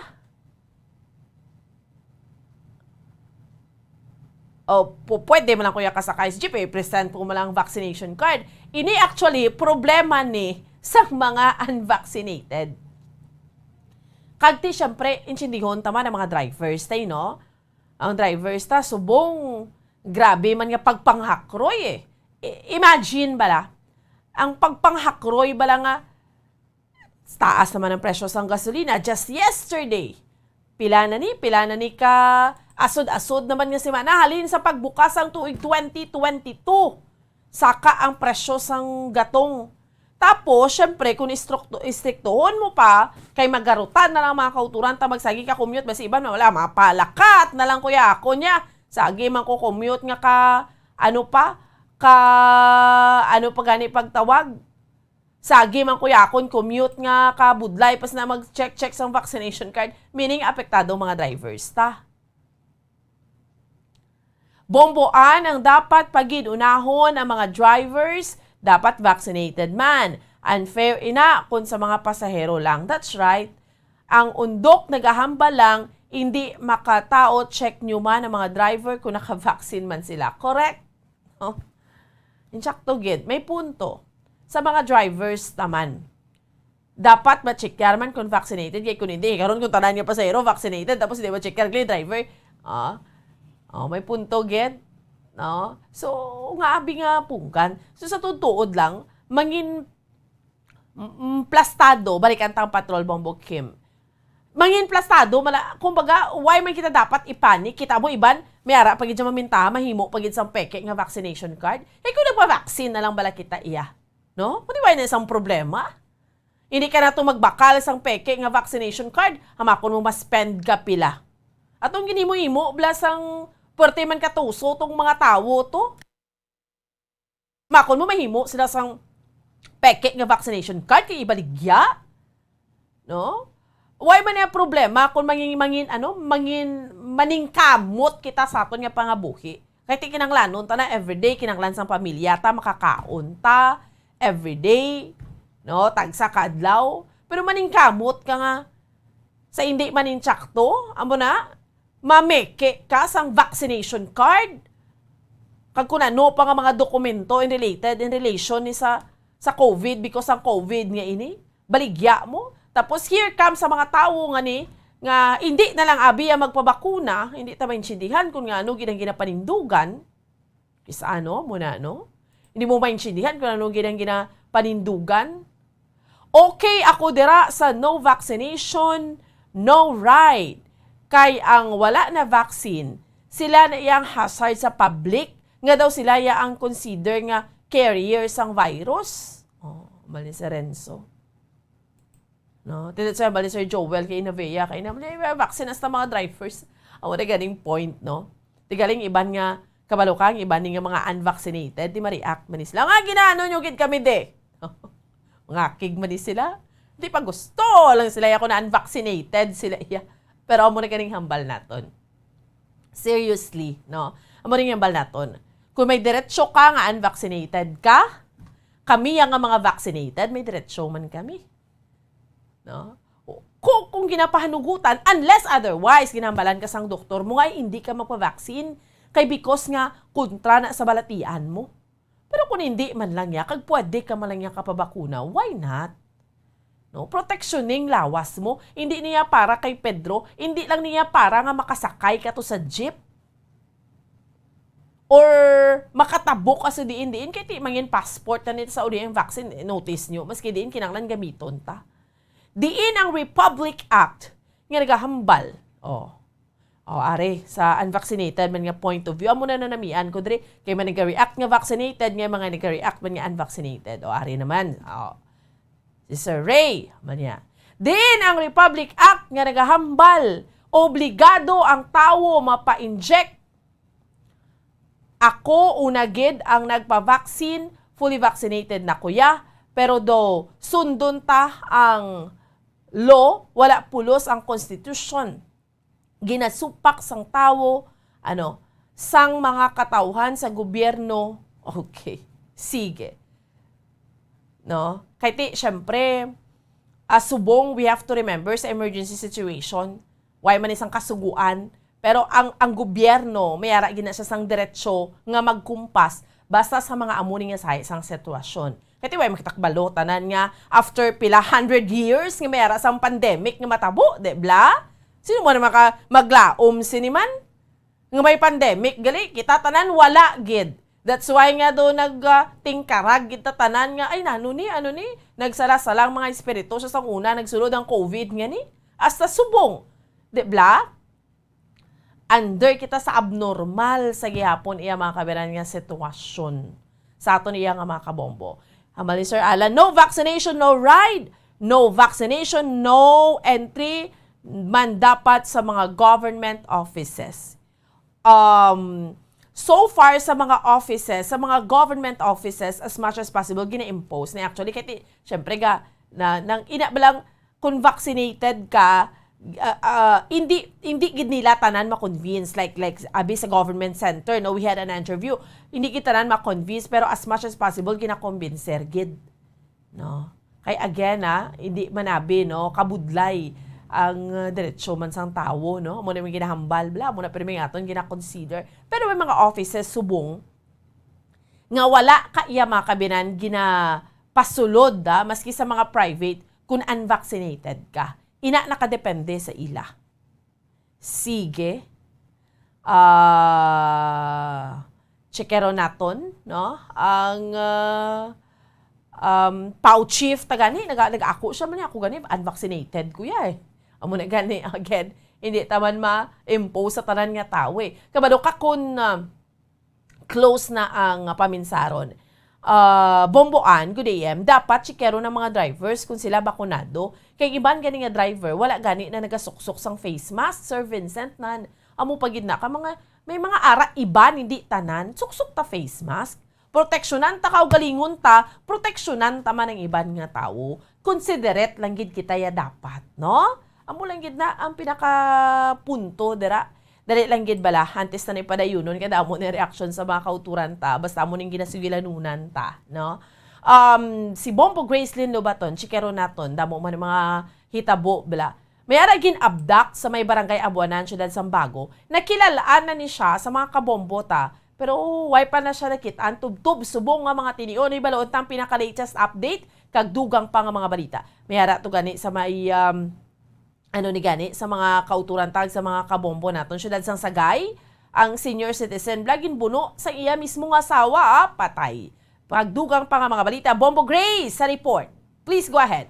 O, pu-, pwede man lang ko ya kasakay sa jeep, eh, present ko man lang vaccination card. Ini actually, problema ni sa mga unvaccinated. Kag ti, syempre, intindihon ta man ang mga drivers, tay, no? Ang drivers ta, subong, grabe man nga pagpanghakroy, eh. I-, imagine bala, ang pagpanghakroy bala nga, taas naman ang presyo sang gasolina. Just yesterday, pila na ni, pila na ni ka asod-asod naman nga semana, halin sa pagbukas sang tuig twenty twenty-two. Saka ang presyo sang gatong. Tapos, syempre, kung istrukto-, istriktuhon mo pa, kay magarutan na lang mga kauturan ta magsagi ka commute, basi iban, wala, mapalakat na lang kuya ako niya. Sagi man ko commute nga ka, ano pa, ka, ano pa gani pagtawag? Sagi man kuya akon commute nga ka budlay, pas na mag-check-check sang vaccination card, meaning apektado ang mga drivers ta. Bomboan ang dapat pagid unahon ang mga drivers, dapat vaccinated man. Unfair ina kung sa mga pasahero lang. That's right. Ang undok nagahambal lang, hindi makatao, check nyo man ang mga driver kung naka-vaccine man sila. Correct? Oh. Insakto gid, may punto. Sa mga drivers naman, dapat ma-check man kung vaccinated, kay kung hindi, karon kung tanan nga pasahero vaccinated, tapos hindi ma-check ang driver, ah, oh, may punto gid, no? So, nga abi nga punggan. So, sa tuod lang, mangin-, mm, plastado, balikan ta ang patrol, Bombo Kim. Mangin plastado, mala-, kumbaga, why man kita dapat ipanik? Kita mo, iban, may ara pa gid siya mamintaha, mahimo pa gid sang peke nga vaccination card. Eh, kung nagpa-vaccine na lang bala kita iya, no? Kung di ba yun isang problema? Hindi ka na to magbakal sang peke nga vaccination card, hamakon mo ma-spend ka pila. Atong ginhimo-himo, bla sang puwerte man katuso tong mga tawo to. Makon mo mahimo sila sang peke nga vaccination card kay ibaligya? No? Why man ang problema kung mangin, mangin, ano, mangin, maningkamot kita sa aton nga pangabuhi? Kay ti kinanglanon ta na everyday, kinanglan sang pamilya ta, makakaon ta everyday, no? Tagsa ka adlaw. Pero maningkamot ka nga sa hindi man insakto, amo na, mameke ka sang vaccination card, kag kun ano pa nga mga dokumento in related, in relation ni sa, sa COVID, because ang COVID nga ini, baligya mo. Tapos here comes sa mga tawo nga ni, nga hindi na lang abi ang magpabakuna, hindi ta maintindihan kung nga ano gid ang ginapanindugan. Kis ano mo na, no? Hindi mo maintindihan kung ano gid ang ginapanindugan. Okay ako dira sa no vaccination, no ride. Kay ang wala na vaccine, sila na iyang hazard sa public, nga daw sila ya ang consider nga carrier sang virus. Oh, mali si Renzo. No? Ti that's why bali Sir Joel kay Inavea, kay na, may vaccine hasta mga drivers. Amo na ganing point, no? Ti galing iban nga, kabalo ka, ang iban ni nga mga unvaccinated, ti ma-react man ni sila. Nga ginaano nyo gid kami, de? Mga kig man ni sila. Di pa gusto lang sila iya kung na-unvaccinated sila iya. Pero amo na ganing hambal naton. Seriously, no? Amo rin yung hambal naton. Kung may diretsyo ka nga unvaccinated ka, kami yang nga mga vaccinated, may diretsyo man kami. No? Kung, kung ginapahanugutan, unless otherwise, ginambalan ka sang doktor mo nga hindi ka magpa-vaccine, kay because nga kontra na sa balatian mo. Pero kung hindi man lang niya, kag pwede ka man lang niya kapabakuna, why not? No? Proteksyoning lawas mo. Hindi niya para kay Pedro, hindi lang niya para nga makasakay ka to sa jeep. Or makatabok ka sa diin-diin, kay ti mangin passport na nito sa uli ang vaccine, eh, notice nyo, maski diin kinanglan gamiton ta. Diin ang Republic Act nga nagahambal. Oh. Oh, ari, sa unvaccinated man nga point of view, amo na nanamian ko diri, kay man nag-react nga vaccinated, nga mga nag-react man nga unvaccinated. Oh, ari naman. Oh. Si Sir Ray, man niya. Din ang Republic Act nga nagahambal, obligado ang tawo mapa-inject. Ako una gid ang nagpa-vaccine, fully vaccinated na kuya, pero do sundon ta ang law, wala pulos ang constitution. Ginasupak sang tawo, ano, sang mga katawhan sa gobyerno. Okay, sige. No? Kay ti, syempre, ah, subong, we have to remember sa emergency situation, why man isang kasuguan, pero ang, ang gobyerno, may ara gina siya sang diretsyo nga magkumpas basta sa mga amo ni nga sahi sang sitwasyon. Kay ti, why makitakbalo tanan nga after pila hundred years nga may ara sang pandemic nga matabo, di bla? Sino mo na maka-, maglaom sini man? Nga may pandemic, gali, kita tanan wala gid. That's why nga do nag, ah, tingkarag kita tanan nga, "Ay, nano ni, ano ni?" Nagsala-sala ang mga espiritu sa sang una, nagsulod ang covid nga ni. Hasta subong. Di bla? Under kita sa abnormal sa gihapon iya mga kabiran nga sitwasyon. Sa aton iya nga mga kabombo. Hambal ni Sir Alan, "No vaccination, no ride. No vaccination, no entry man dapat sa mga government offices." Um, so far sa mga offices, sa mga government offices, as much as possible, gina-impose na actually. Kaya ti-, syempre ga, na, nang ina ba lang, kung vaccinated ka, ah, ah, hindi, hindi gid nila tanan ma-convince. Like, like, abi sa government center, no, we had an interview. Hindi gid tanan ma-convince, pero as much as possible, ginakombinser gid. No? Kay again, ah, hindi man abi, no, kabudlay ang, uh, diretsyo man sang tawo, no? Amo na may ginahambal, bla, amo na pirmi nga aton gina-consider. Pero may mga offices subong nga wala ka iya mga kabinan ginapasulod, ah, maski sa mga private, kung unvaccinated ka. Ina nakadepende sa ila. Sige. Ah, checkeron naton, no? Ang, ah, um, Pau Chief ta gani, naga-, nag-ako siya man, "Ako gani, unvaccinated ko ya eh." Amo na gani, again, hindi ta man ma-impose sa tanan nga tawo eh. Kabalo ka kung, ah, close na ang paminsaron. Ah, Bomboan, good A M, dapat chikero ng mga drivers kung sila bakunado. Kay iban gani nga driver, wala gani na nagasuksok sang face mask, Sir Vincent, nan. Amo pa gid na ka mga, may mga ara iban, hindi tanan. Suksok ta face mask. Proteksyonan ta kaugalingon ta, proteksyonan ta man ang iban nga tawo. Considerate lang gid kita ya dapat, no? Amo lang gid na ang pinaka punto dira. Dali lang gid bala, antes na ni padayunon, kay damo ni reaksyon sa mga kauturan ta, basta amo ning ginasigilanunan ta, no? Um, si Bombo Gracelyn Lobaton, chikero naton, damo man ang mga hitabo bala. May ara gin-abduct sa may barangay Abuanan, Siyudad Sambago, nakilalaan na ni siya sa mga kabombo ta, pero why pa na siya nakit-an, tubtob subong nga mga tinion, hibaluon ta ang pinaka-latest update, kag dugang pa nga mga balita. May ara to gani sa may, um, ano ni gani, sa mga kauturan tag sa mga kabombo naton, siyudad sang Sagay, ang senior citizen, bala ginbuno sa iya mismo nga asawa, ah, patay. Pagdugang pa nga mga balita, Bombo Grace sa report. Please go ahead.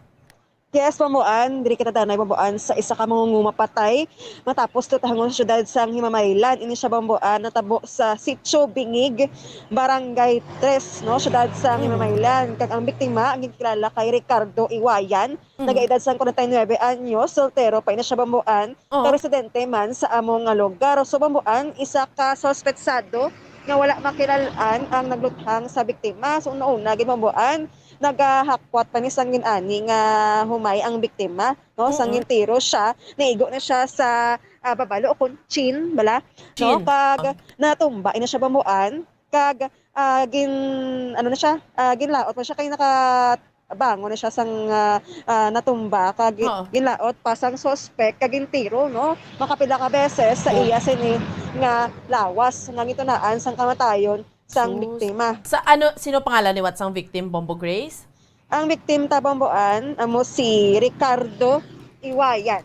Yes, Bomboan, diri kita tanay, Bomboan, sa isa ka mangunguma patay matapos tutangon sa siyudad sang Himamaylan. Ini siya, Bomboan, natabo sa Sitio Bingig, Barangay Tres, no, siyudad sang Himamaylan. Kag ang biktima, ang ginkilala kay Ricardo Iwayan, Mm. Nag-edad sang kwarenta y nuebe anyos, soltero pa ini siya, Bomboan, Oh. ka residente man sa amo nga lugar. So, Bomboan, isa ka suspetsado nga wala makilal-an ang nagluthang sa biktima. So, una-una gid, Bomboan, nagahakwat pa ni sang gin-ani nga humay ang biktima, no? Sang Mm-mm. gintiro siya, naigo na siya sa, ah, babalo o kon chin, bala, no? Chin. Kag Ah. natumba na siya, Bomboan, kag, ah, gin-, ano na siya, ah, ginlaot na siya kay nakabangon na siya sang, ah, ah, natumba, kag gi-, Oo. ginlaot pa sang suspek, kag gintiro, no? Makapila ka beses sa Oh. iya sini nga lawas nga gintunaan sang kamatayon sang Sus. biktima. Sa ano, sino pangalan ni what sang victim, Bombo Grace? Ang victim ta, Bomboan, amo si Ricardo Iwayan.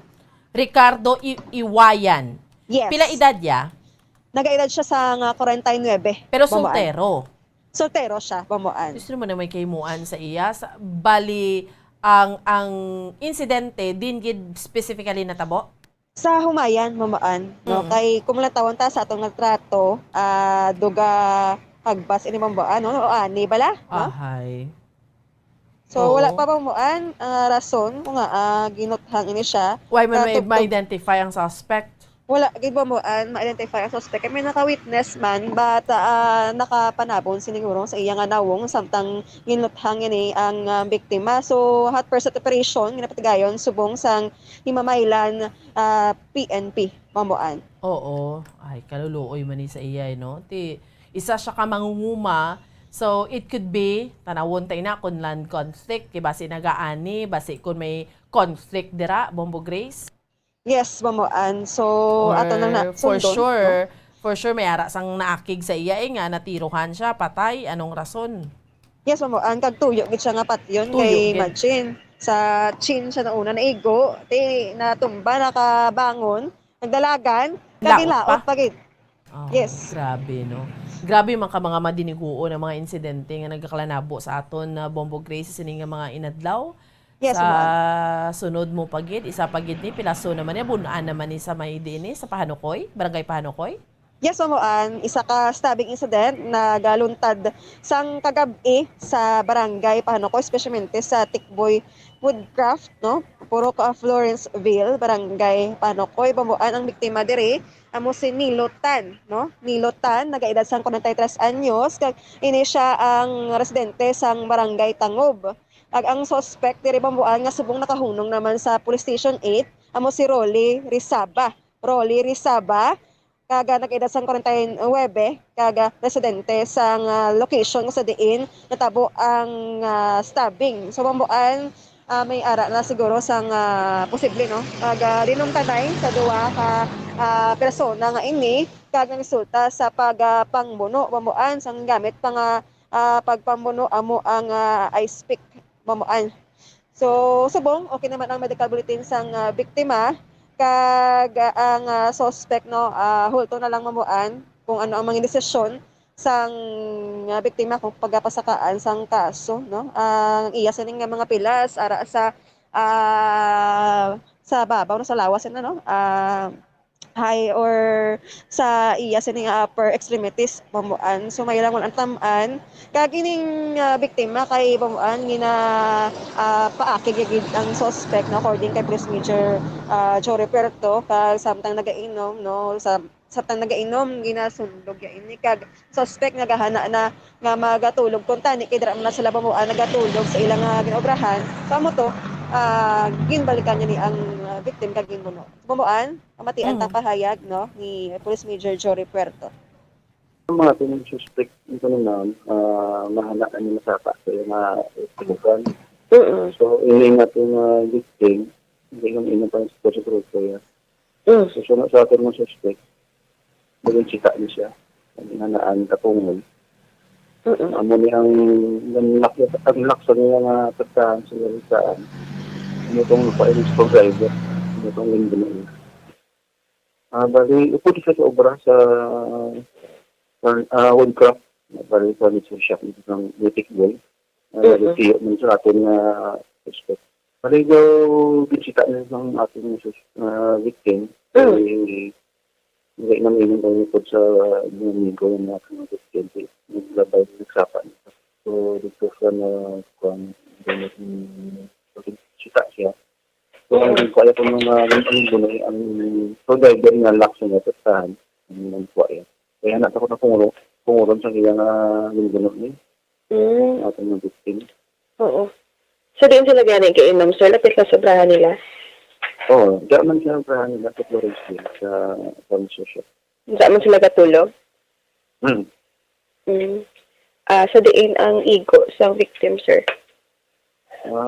Ricardo I-, Iwayan. Yes. Pila edad ya? Nagaedad siya sa nga kwarenta y nuebe, Pero Bomboan. soltero? Soltero siya, Bomboan. Gusto mo na may kahimuan sa iya. Sa, bali, ang, ang insidente, din gid specifically natabo? Sa humayan, Bomboan, no? Mm. Kay kung malantawan ta sa aton nga trato, ah, duga hagbas ini, Bomboan, no? O ani bala, no? Ahay. So, Oo. wala pa, Bomboan, ah, rason kung nga, ah, ginuthang ini siya. Why man Sa may tugtog ma-identify ang suspect? Wala gid, Bomboan, ma-identify ang suspect. Kay may naka-witness man, but, ah, nakapanabon siniguro sa iya nga nawong samtang ginuthang ini ang, ah, biktima. So, hot pursuit operation ginapatigayon subong sang Himamaylan, ah, P N P, Bomboan. Oo. Ay, kaluluoy man ni sa iya, eh, no? Ti, isa siya ka mangunguma. So, it could be, tanawon ta ina kung land conflict, kay basi nagaani, basi kung may conflict dira, Bombo Grace? Yes, Bomboan. So, ato na na Or, for sundon, sure, no? for sure, may ara sang naakig sa iya, eh, nga natiruhan siya, patay. Anong rason? Yes, Bomboan, kag tuyo gid siya nga patyon. Tuyo Kay gid. imagine, sa chin siya na una naigo, ti natumba, nakabangon, nagdalagan, kag Laot gilaot pa. pa gid. Oh, Yes. grabe, no? Grabe man ka mga madiniguon ang mga insidente nga nagakalanabo sa aton na Bombo Grace sini nga mga inadlaw. Yes, Sa Bomboan. sunod mo pa gid, isa pa gid ni, pilaso naman ni, bun-an naman ni sa may diin ni, sa Pahanukoy, Barangay Pahanukoy? Yes, Bomboan, isa ka stabbing incident nagaluntad sang kagab-i sa Barangay Pahanukoy, especialmente sa Tikboy Woodcraft, no? Purok, ah, Florenceville, Barangay Pahanukoy. Bomboan, ang biktima diri amo si Nilo Tan, no? Nilo Tan, nagaedad sang kwarenta y tres anyos, kag ini siya ang residente sang Barangay Tangob. Kag ang suspect diri, Bomboan, nga subong nakahunong naman sa Police Station eight, amo si Rolly Rizaba. Rolly Rizaba, kag, ah, nag-edad sang kwarenta y nuebe, kag, ah, residente sang, ah, location sa diin natabo ang, ah, stabbing. So, Bomboan, ah, may ara na siguro sang, ah, posible, no? Kag, ah, linumtanay sa duha ka, ah, persona nga ini, kag nagresulta sa pag, ah, pangbuno, Bomboan, sang gamit pa nga, ah, pagpambuno amo ang, ah, ice pick, Bomboan. So, subong, okay naman ang medical bulletin sang, ah, biktima, kag, ah, ang, ah, suspect, no, ah, hulto na lang, Bomboan, kung ano ang mga desisyon sang, ah, biktima kung pagapasakaan sang kaso, no. Ang iya sini nga mga pilas ara sa, ah, sa babaw, no, sa lawas, ano, no, ah, high or sa iya sini nga upper extremities, Bomboan. So, may lang wala tam-an. Kag ining, ah, biktima kay Bomboan, gina, ah, paakig ya gid ang suspect, no, according kay Police Major, ah, Jory Puerto, kag samtang nagainom, no, sa, samtang nagainom, ginasundog ya ini, kag suspect nagahana na nga magatulog kuntani kay dira man na sila, Bomboan, nagatulog sa ilang, ah, ginaobrahan. So, amo to, ah, ginbalikan niya ni ang, ah, victim kag ginbuno. Bomboan, kamatian ta Mm. pahayag, no, ni Police Major Jory Puerto. Ang mga tinang suspect, ang kanunahon, ah, mahana na nila sa atak sa iya nga tubukan. Mm. So, ini nga itong, ah, victim, hindi lang ina pa sa grupo ya. Mm. So, sa, sa aton mga suspect, naging sita ni siya. Ang hinanaan katungod. Mm. Amo ni ang, ang lak-, ang lak sa niya nga pagkahan sa nalitaan. Ano itong lupa yung screwdriver? Ano itong linggo na yun? Ah, bali, upod siya sa obra sa, sa, ah, Woodcraft. Bali, furniture shop ng Boutique Boy. Ah, Mm. Tiyo man sa aton nga suspect. Bali, daw, ginsita niya sa aton nga sus-, ah, victim. Mm. Kay, hindi naman yun ang likod sa mga amigo ng aton nga victim. Naglabay, nagsapa. So, dito sa na, kung, sita siya. So, ang Mm. kaya ko nung, ah, ang, ang, ang, so, driver nga lock sa niya, tastahan, ang, ang kuha yan. Kaya na ako na kunguro-, kunguron sa iya nga ginbuno ni. Mm. Aton nga victim. Oo. So, diin sila gani kainom, sir? Lapit na sa ubrahan nila? Oo, diyan man sa ubrahan nila sa Florence Hill, sa Pamsyo Shop. Diyan man sila gatulog? Hmm. Mm. Ah, sa diin ang igo sang victim, sir? Ah,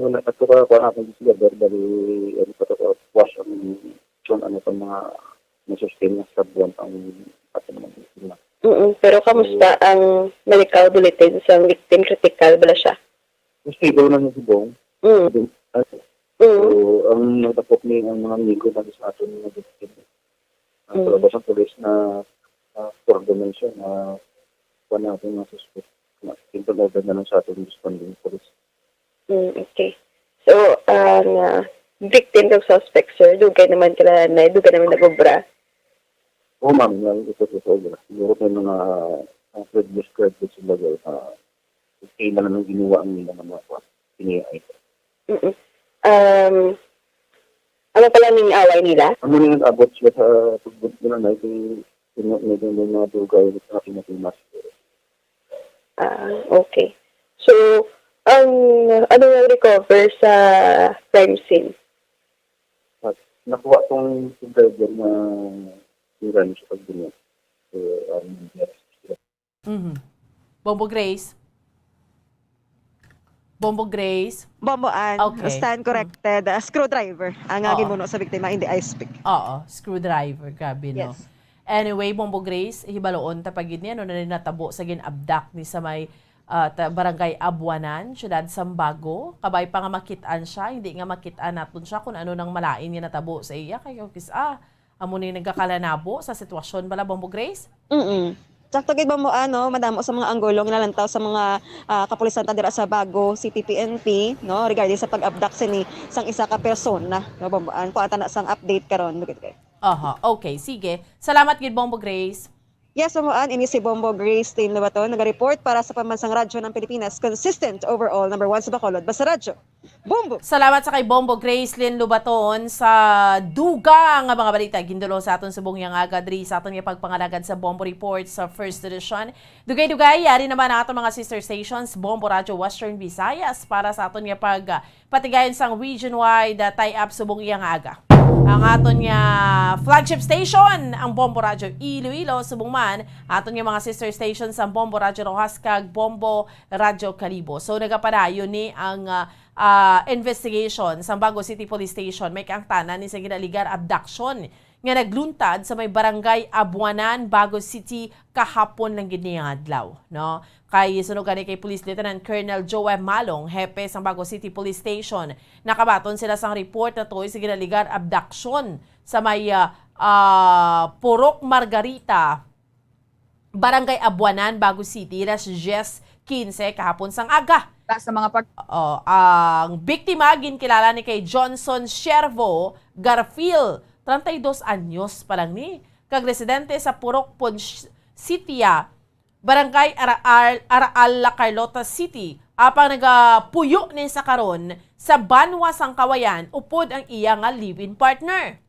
wala pa to ka, kuha na akong sila, verbally, ano pa to ka, wash ang, kung ano pa mga nasustain na sa buwan ang ating mga biktima. Mm, pero kamusta So, ang medical bulletin sang victim? Critical bala siya? Stable na ni Bong. Mm. Stable. Ah, Mm. So, ang nagdakop ni ang mga amigo na sa aton nga victim. Ang Mm. trabaho sa pulis na, ah, coordination na kuha natin mga suspect. Na, simple order na lang sa aton responding police. Mm, okay. So, ang, ah, victim kag suspect, sir, dugay naman kilala na, dugay naman nag-obra. Oo, ma'am, nga ito sa sobra. Siguro may mga, ah, previous graduates sila, ah, kailan na nang ginawa ang nila ng mga kwan, kini ay. Mm-mm. Um, ano pala ning away nila? Ano na yung abot sila sa pagbut nila na ito, yung, yung, yung mga dugay na pinapimas? Ah, okay. So, ang ano nga recover sa crime scene? At nakuha tong driver na sira sa pagbunyag. So, ang Mhm. Bombo Grace? Bombo Grace? Bombo Ann, Okay. stand corrected. Ah, screwdriver ang, ah, Oo. gimuno sa biktima, hindi ice pick. Oo, screwdriver. Grabe, no? Yes. Anyway, Bombo Grace, hibaloon ta pa gid ni ano na rin natabo sa gin-abduct ni sa may, ah, ta-, Barangay Abuanan, Siyudad Sambago. Kabay pa nga makit-an siya, hindi nga makit-an naton siya kung ano nang malain nga natabo sa iya. Kay kis-, ah, amo ni nagkakalanabo sa sitwasyon bala, Bombo Grace? Mm-mm. Sakto gid, Bombo Ann, no? Madamo sa mga anggulo nga nalantaw sa mga, ah, kapulisan ta dira sa Bago City P N P, no? Regarding sa pag-abduct sini sang isa ka persona, no, Bombo Ann? Kuha ta na sang update karon, dugay-dugay. Aha, okay, sige. Salamat gid, Bombo Grace. Yes, Bombo Ann, ini si Bombo Grace Lynn Lobaton, naga-report para sa Pambansang Radyo ng Pilipinas, consistent overall, number one sa Bacolod, basta radyo. Bombo! Salamat sa kay Bombo Grace Lynn Lobaton sa dugang nga mga balita. Gindulong sa aton subong yang aga diri sa aton nga pagpangalagad sa Bombo Report sa First Edition. Dugay-dugay, yari naman ang aton mga sister stations, Bombo Radyo Western Visayas, para sa aton nga pag, ah, patigayon sang region-wide, ah, tie-up subong iyang aga. Ang aton nga flagship station, ang Bombo Radyo Iloilo, subong man, aton nga mga sister stations, ang Bombo Radyo Roxas kag Bombo Radyo Kalibo. So, nagapadayon ni ang, ah, ah, investigation sa Bago City Police Station, may kaangtanan ni sa ginaligar abduction nga nagluntad sa may barangay Abuanan, Bago City, kahapon lang gid niya adlaw, no? Kay sunog gani kay Police Lieutenant Colonel Joe M. Malong, hepe sa Bago City Police Station, nakabaton sila sang report na tuoy sa ginaligar abduction sa may, ah, ah, Purok Margarita, Barangay Abuanan, Bago City, alas diyes quince kahapon sang aga. Ta sa mga pag- Oh, ang biktima ginkilala ni kay Johnson Siervo Garfield, treinta y dos anyos pa lang ni, kag residente sa Purok Pons-, Sitia, Barangay Araal, Araal, La Carlota City, apang nagapuyo ni sa karon sa banwa sang Kawayan upod ang iya nga live-in partner.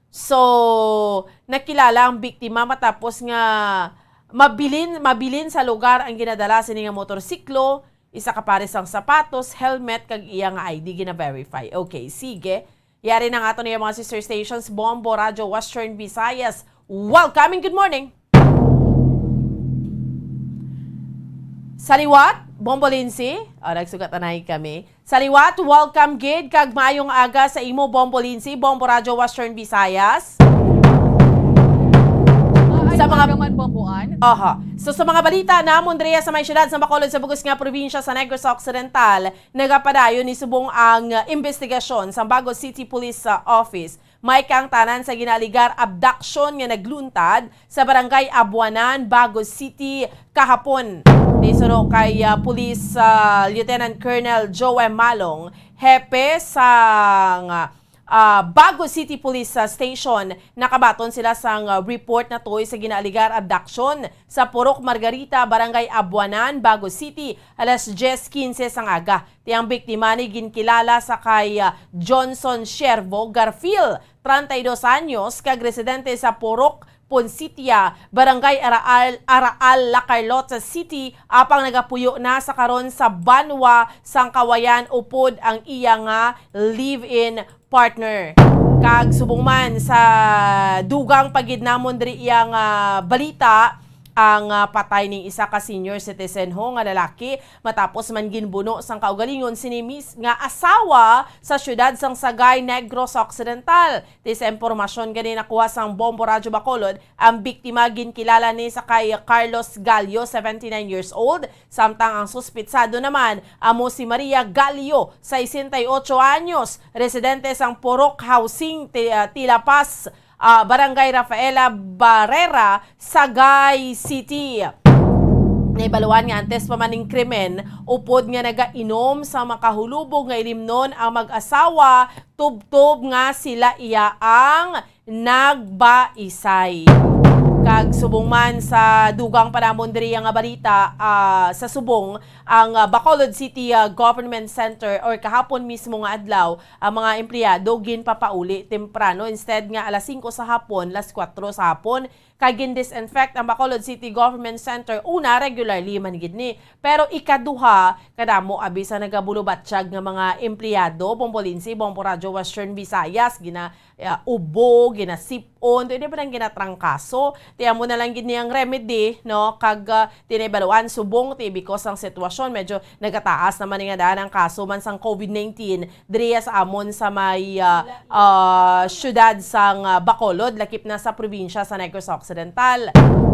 So, nakilala ang biktima matapos nga mabilin, mabilin sa lugar ang ginadala sini nga motorsiklo, isa ka pares sang sapatos, helmet, kag iya nga I D gina-verify. Okay, sige. Yari na nga aton iya mga sister stations, Bombo Radyo Western Visayas. Welcome and good morning! Sa liwat, Bombo Lindsay. O, nagsugat na kami. Sa liwat, welcome gid kag maayong aga sa imo, Bombo Lindsay, Bombo Radyo Western Visayas. Sa mga man, Bombo Ann. Aha. So, sa mga balita namon diri sa may siyudad sa Bacolod, sa bug-os nga probinsya sa Negros Occidental, nagapadayon ni subong ang, uh, investigasyon sa Bago City Police, uh, Office. May kaangtanan sa ginaligar abduction nga nagluntad sa Barangay Abuanan, Bago City, kahapon. Diin suno kay, ah, Police, ah, Lieutenant Colonel Joe M. Malong, hepe sang, ah, Bago City Police, ah, Station, nakabaton sila sang, ah, report na tuoy sa ginaaligar abduction sa Purok Margarita, Barangay Abuanan, Bago City, alas diyes quince sang aga. Ti ang biktima ni ginkilala sa kay, ah, Johnson Siervo Garfield, treinta y dos anyos, kag residente sa Purok Ponsitia, Barangay Araal, Araal, La Carlota City, apang nagapuyo na sa karon sa banwa sang Kawayan upod ang iya nga live-in partner. Kag subong man sa dugang pa gid namon diri iya nga balita, ang, ah, patay ning isa ka senior citizen ho nga lalaki matapos man ginbuno sang kaugalingon sini mis-, nga asawa sa siyudad sang Sagay, Negros Occidental. Ti sa impormasyon gani nakuha sang Bombo Radyo Bacolod, ang biktima ginkilala ni sa kay Carlos Gallo, seventy-nine years old, samtang ang suspitsado naman amo si Maria Gallo, sesenta y ocho anyos, residente sang Purok Housing, Ti-, ah, Tilapas, ah, Barangay Rafaela Barrera, Sagay City. Nahibaluan nga antes pa man ning krimen, upod nga nagainom sa makahulubog nga ilimnon ang mag-asawa, tubtob nga sila iya ang nagbaisay. Kag subong man sa dugang pa namon diri nga balita, ah, sa subong ang, ah, Bacolod City, ah, Government Center, or kahapon mismo nga adlaw, ang mga empleyado ginpapauli temprano, instead nga alas singko sa hapon, alas kuwatro sa hapon, kag gin-disinfect ang Bacolod City Government Center. Una, regularly man gid ni. Pero ikaduha, kadamo abi sa nagabulubatyag nga mga empleyado, Bombo Lindsay, Bombo Radyo Western Visayas, gina, ah, ubo, ginasip-on, hindi ba nang ginatrangkaso? Ti amo na lang gid niyang remedy, no? Kag, ah, ti nahibaluan, subong ti because ang sitwasyon, medyo nagataas naman nga daan ang kaso man sang COVID nineteen diriya sa amon sa may, ah, ah, siyudad sang, ah, Bacolod, lakip na sa probinsya sa Negros Occidental.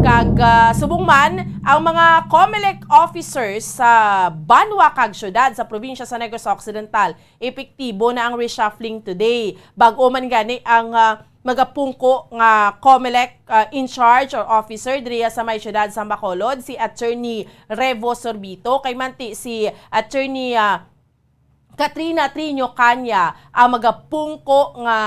Kag, ah, subong man, ang mga COMELEC officers sa banwa kag siyudad sa probinsya sa Negros Occidental, epektibo na ang reshuffling today. Bag-o man gani ang, ah, magapungko nga COMELEC, ah, in charge or officer diriya sa may siyudad sa Bacolod, si Attorney Revo Sorbito, kay manti si Attorney, ah, Katrina Triño Caña ang magapungko nga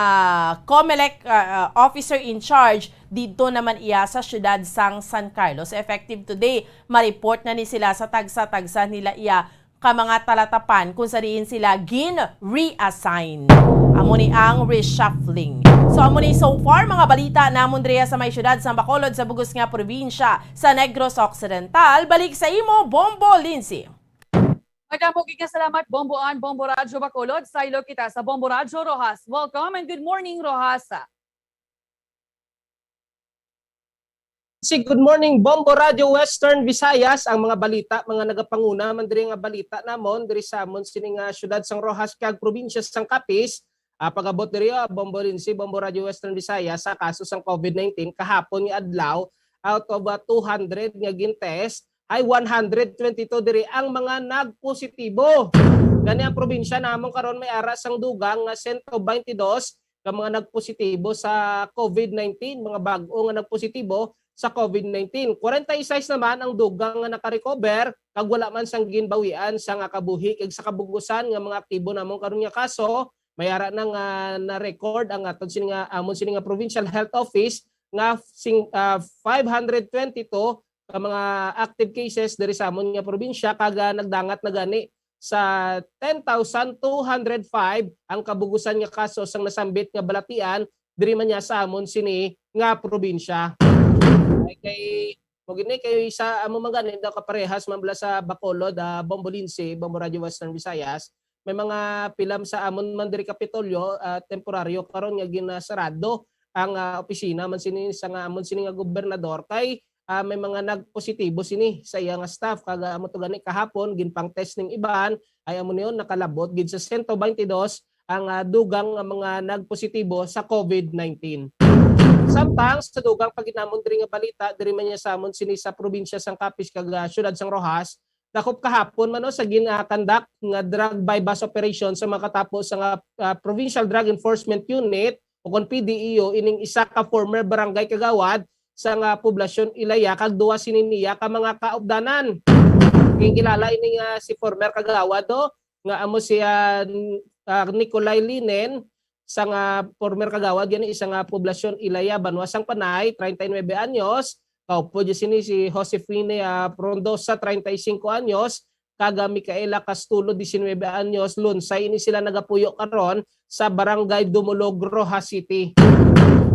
COMELEC, ah, ah, officer in charge didto naman iya sa siyudad sang San Carlos. Effective today, ma-report na ni sila sa tagsa-tagsa nila iya ka mga talatapan kung sa diin sila gin-reassign. Amo ni ang reshuffling. So, amo ni so far mga balita namon diriya sa may siyudad sa Bacolod sa bugos nga probinsya sa Negros Occidental. Balik sa imo, Bombo Lindsay. Madamo gid nga salamat, Bombo Ann, Bombo Radyo Bacolod. Saylo kita sa Bombo Radyo Roxas. Welcome and good morning, Roxas. Si good morning, Bombo Radyo Western Visayas. Ang mga balita, mga nagapanguna man diri nga balita namon diri sa amon sini nga siyudad sang Roxas kag probinsya sang Capiz. Ah, pag-abot diri, ah, Bombo Lindsay, Bombo Radyo Western Visayas, sa kaso sang COVID nineteen kahapon nga adlaw, out of, ah, two hundred nga gin-test, ay one hundred twenty-two diri ang mga nagpositibo. Gani ang probinsya namon karon may ara sang dugang nga sento baynte dos ka mga nagpositibo sa COVID nineteen, mga bag-o nga nagpositibo sa COVID nineteen. Kwarenta y seis naman ang dugang nga nakarecover kag wala man sang ginbawian sa nga kabuhi. Kag sa kabugusan nga mga aktibo namon karon nga kaso, may ara na nga na-record ang aton sini nga, amon sini nga Provincial Health Office nga sing-, ah, five hundred twenty-two ka mga active cases diri sa amon nga probinsya, kag, ah, nagdangat na gani sa ten thousand two hundred five ang kabugusan nga kaso sang nasambit nga balatian diri man niya sa amon sini nga probinsya. Ay, kay, mo gini, kay sa amo man gani daw kaparehas man bala sa Bacolod, ah, Bombo Lindsay, Bombo Radyo Western Visayas, may mga pila sa amon man diri Kapitolyo, ah, temporaryo karon nga ginasarado ang, ah, opisina man sini sa nga amon sini nga gobernador kay, ah, may mga nagpositibo sini sa iya nga staff. Kag, ah, amo to gani kahapon, ginpang-test ning iban, ay amo niyon nakalabot gid sa sento baynte dos ang, ah, dugang nga mga nagpositibo sa COVID nineteen. Samtang sa dugang pa gid namon diri nga balita, diri man niya sa amon sini sa probinsya sang Capiz kag, ah, siyudad sang Roxas, dakop kahapon man, no, sa gin-, ah, conduct nga drug buy-bust operation sa mga katapo sa nga, ah, Provincial Drug Enforcement Unit o kon P D E U, ining isa ka former barangay kagawad sa nga poblasyon Ilaya kag duha sini niya ka mga kaupdanan. Ginkilala ini nga si former kagawad, no, nga amo si, ah, n-, ah, Nicolay Linen, sa nga former kagawad gani, isa nga poblasyon Ilaya, banwa sang Panay, treinta y nueve anyos. Kaupod niya sini si Josefine, ah, Frondosa, treinta y cinco anyos, kag, ah, Micaela Castulo, diecinuebe anyos. Lunsay ini sila nagapuyo karon sa Barangay Dumulog, Roxas City.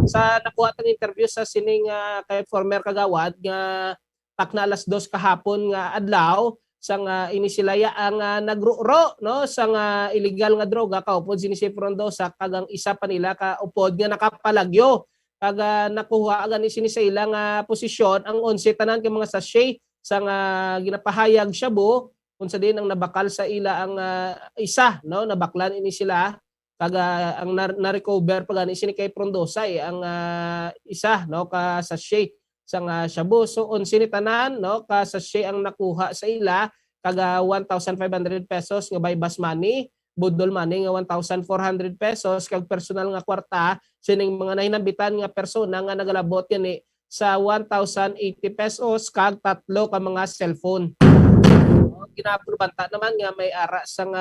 Sa nakuha tang interview sa sining, ah, kay former kagawad nga takna alas dos kahapon nga adlaw, sang, ah, ini sila ya ang, ah, nagruro, no, sang, ah, illegal nga droga kaupod sini si Frondosa kag ang isa pa nila ka upod nga nakapalagyo. Kag, ah, nakuha gani sini sa ila nga posisyon ang onse tanan ka mga sachet sang, ah, ginapahayag shabu, kung sa diin ang nabakal sa ila ang, ah, isa, no, nabaklan ini sila. Kag, ah, ang na-, na-recover pa gani sini kay Frondosa, eh, ang, ah, isa, no, ka sachet sang, ah, shabu. So, onse ni tanan, no, ka sachet ang nakuha sa ila, kag, ah, one thousand five hundred pesos nga buy-bust money, budol money nga one thousand four hundred pesos, kag personal nga kwarta sining mga nahinambitan nga persona nga nagalabot gani sa one thousand eighty pesos kag tatlo ka mga cellphone. Ginapulbanta naman nga may ara sang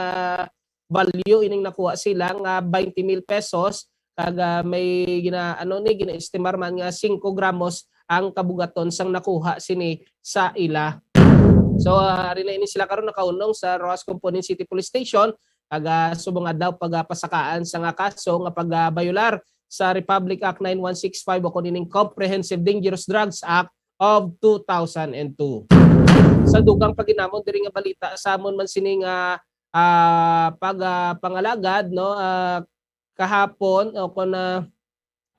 value ining nakuha sila nga twenty mil pesos, kag, ah, may gina-, ano ni, ginaestimar man nga singko gramos ang kabugaton sang nakuha sini sa ila. So, ah, ari na ini sila karon nakaunong sa Roxas Component City Police Station, kag, ah, subong adlaw pagapasakaan sa nga kaso nga pagbayolar sa Republic Act nine one six five o kon ining Comprehensive Dangerous Drugs Act of two thousand and two. Sa dugang paghinamon diri nga balita, sa amon man sini nga, ah, pag, ah, pangalagad, no, ah, kahapon o kon, ah,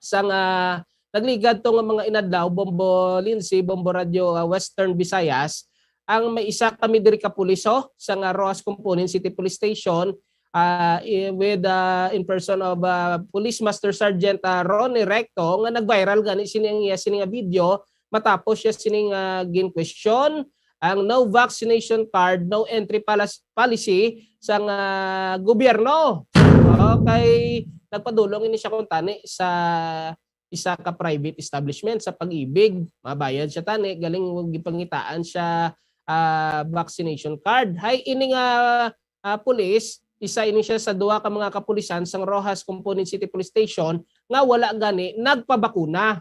sang, ah, nagligad to nga mga inadlaw, Bombo Lindsay, Bombo Radyo, ah, Western Visayas, ang may isa kami diri ka pulis, oh, sa nga Roxas Component City Police Station, ah, i-, with, ah, in person of, ah, Police Master Sergeant, ah, Ronnie Recto, nga nag-viral gani sini ang iya sini nga video matapos siya sining, ah, gin-question ang no vaccination card, no entry palas-, policy sang, ah, gobyerno. Okay, nagpadulong ini siya kung tani sa isa ka private establishment sa Pag-ibig. Mabayad siya tani, galing gipangitaan siya, ah, vaccination card. Hay, ini nga, ah, pulis, isa ini siya sa duha ka mga kapulisan sang Roxas Component City Police Station nga wala gani nagpabakuna.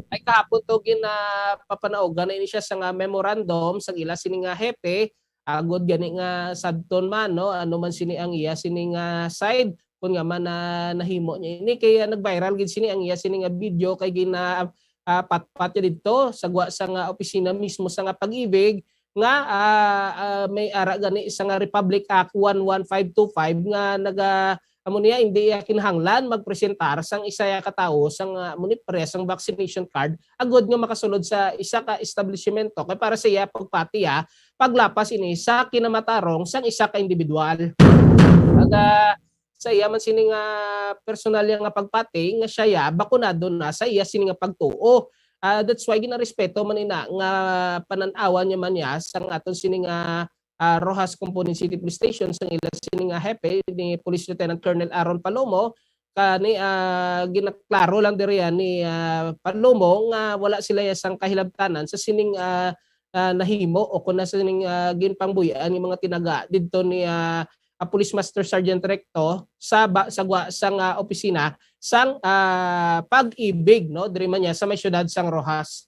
Ay kahapon to gin, ah, papanaogan na ini siya sa nga memorandum sa ila sini nga hepe, agod gani nga sabton man, no, ano man sini ang iya sini nga side, kun nga man na nahimo niya ini, kay, ah, nag-viral gid sini ang iya sini nga video kay gina, ah, patpat niya didto sa gwa sa nga opisina mismo sa nga Pag-ibig nga, ah, ah, may ara gani sa nga Republic Act one one five two five nga naga, amo niya, hindi iya kinahanglan magpresentar sang isa ya ka tawo sang, ah, amo ni, pareha sang vaccination card agod nga makasulod sa isa ka establishmento kay para sa iya pagpati, ah, paglapas ini sa kinamatarong sang isa ka individual. Kag, ah, sa iya man sini nga personal ya nga pagpati nga siya ya bakunado na sa iya sini nga pagtuo. Ah, that's why ginarespeto man ina nga panan-awan niya man ya sang aton sini nga, ah, Roxas Component City Police Station sang ila sini nga hepe ni Police Lieutenant Colonel Aaron Palomo. Kani, ah, ginaklaro lang diri, ah, ni, ah, Palomo nga wala sila ya sang kahilabtanan sa sining, ah, ah, nahimo o kon na sining, ah, ginpangbuy-an nga mga tinaga didto ni, ah, ah, Police Master Sergeant Recto sa ba-, sa gwa-, sa nga opisina sang, ah, Pag-ibig, no, diri man niya sa may siyudad sang Roxas.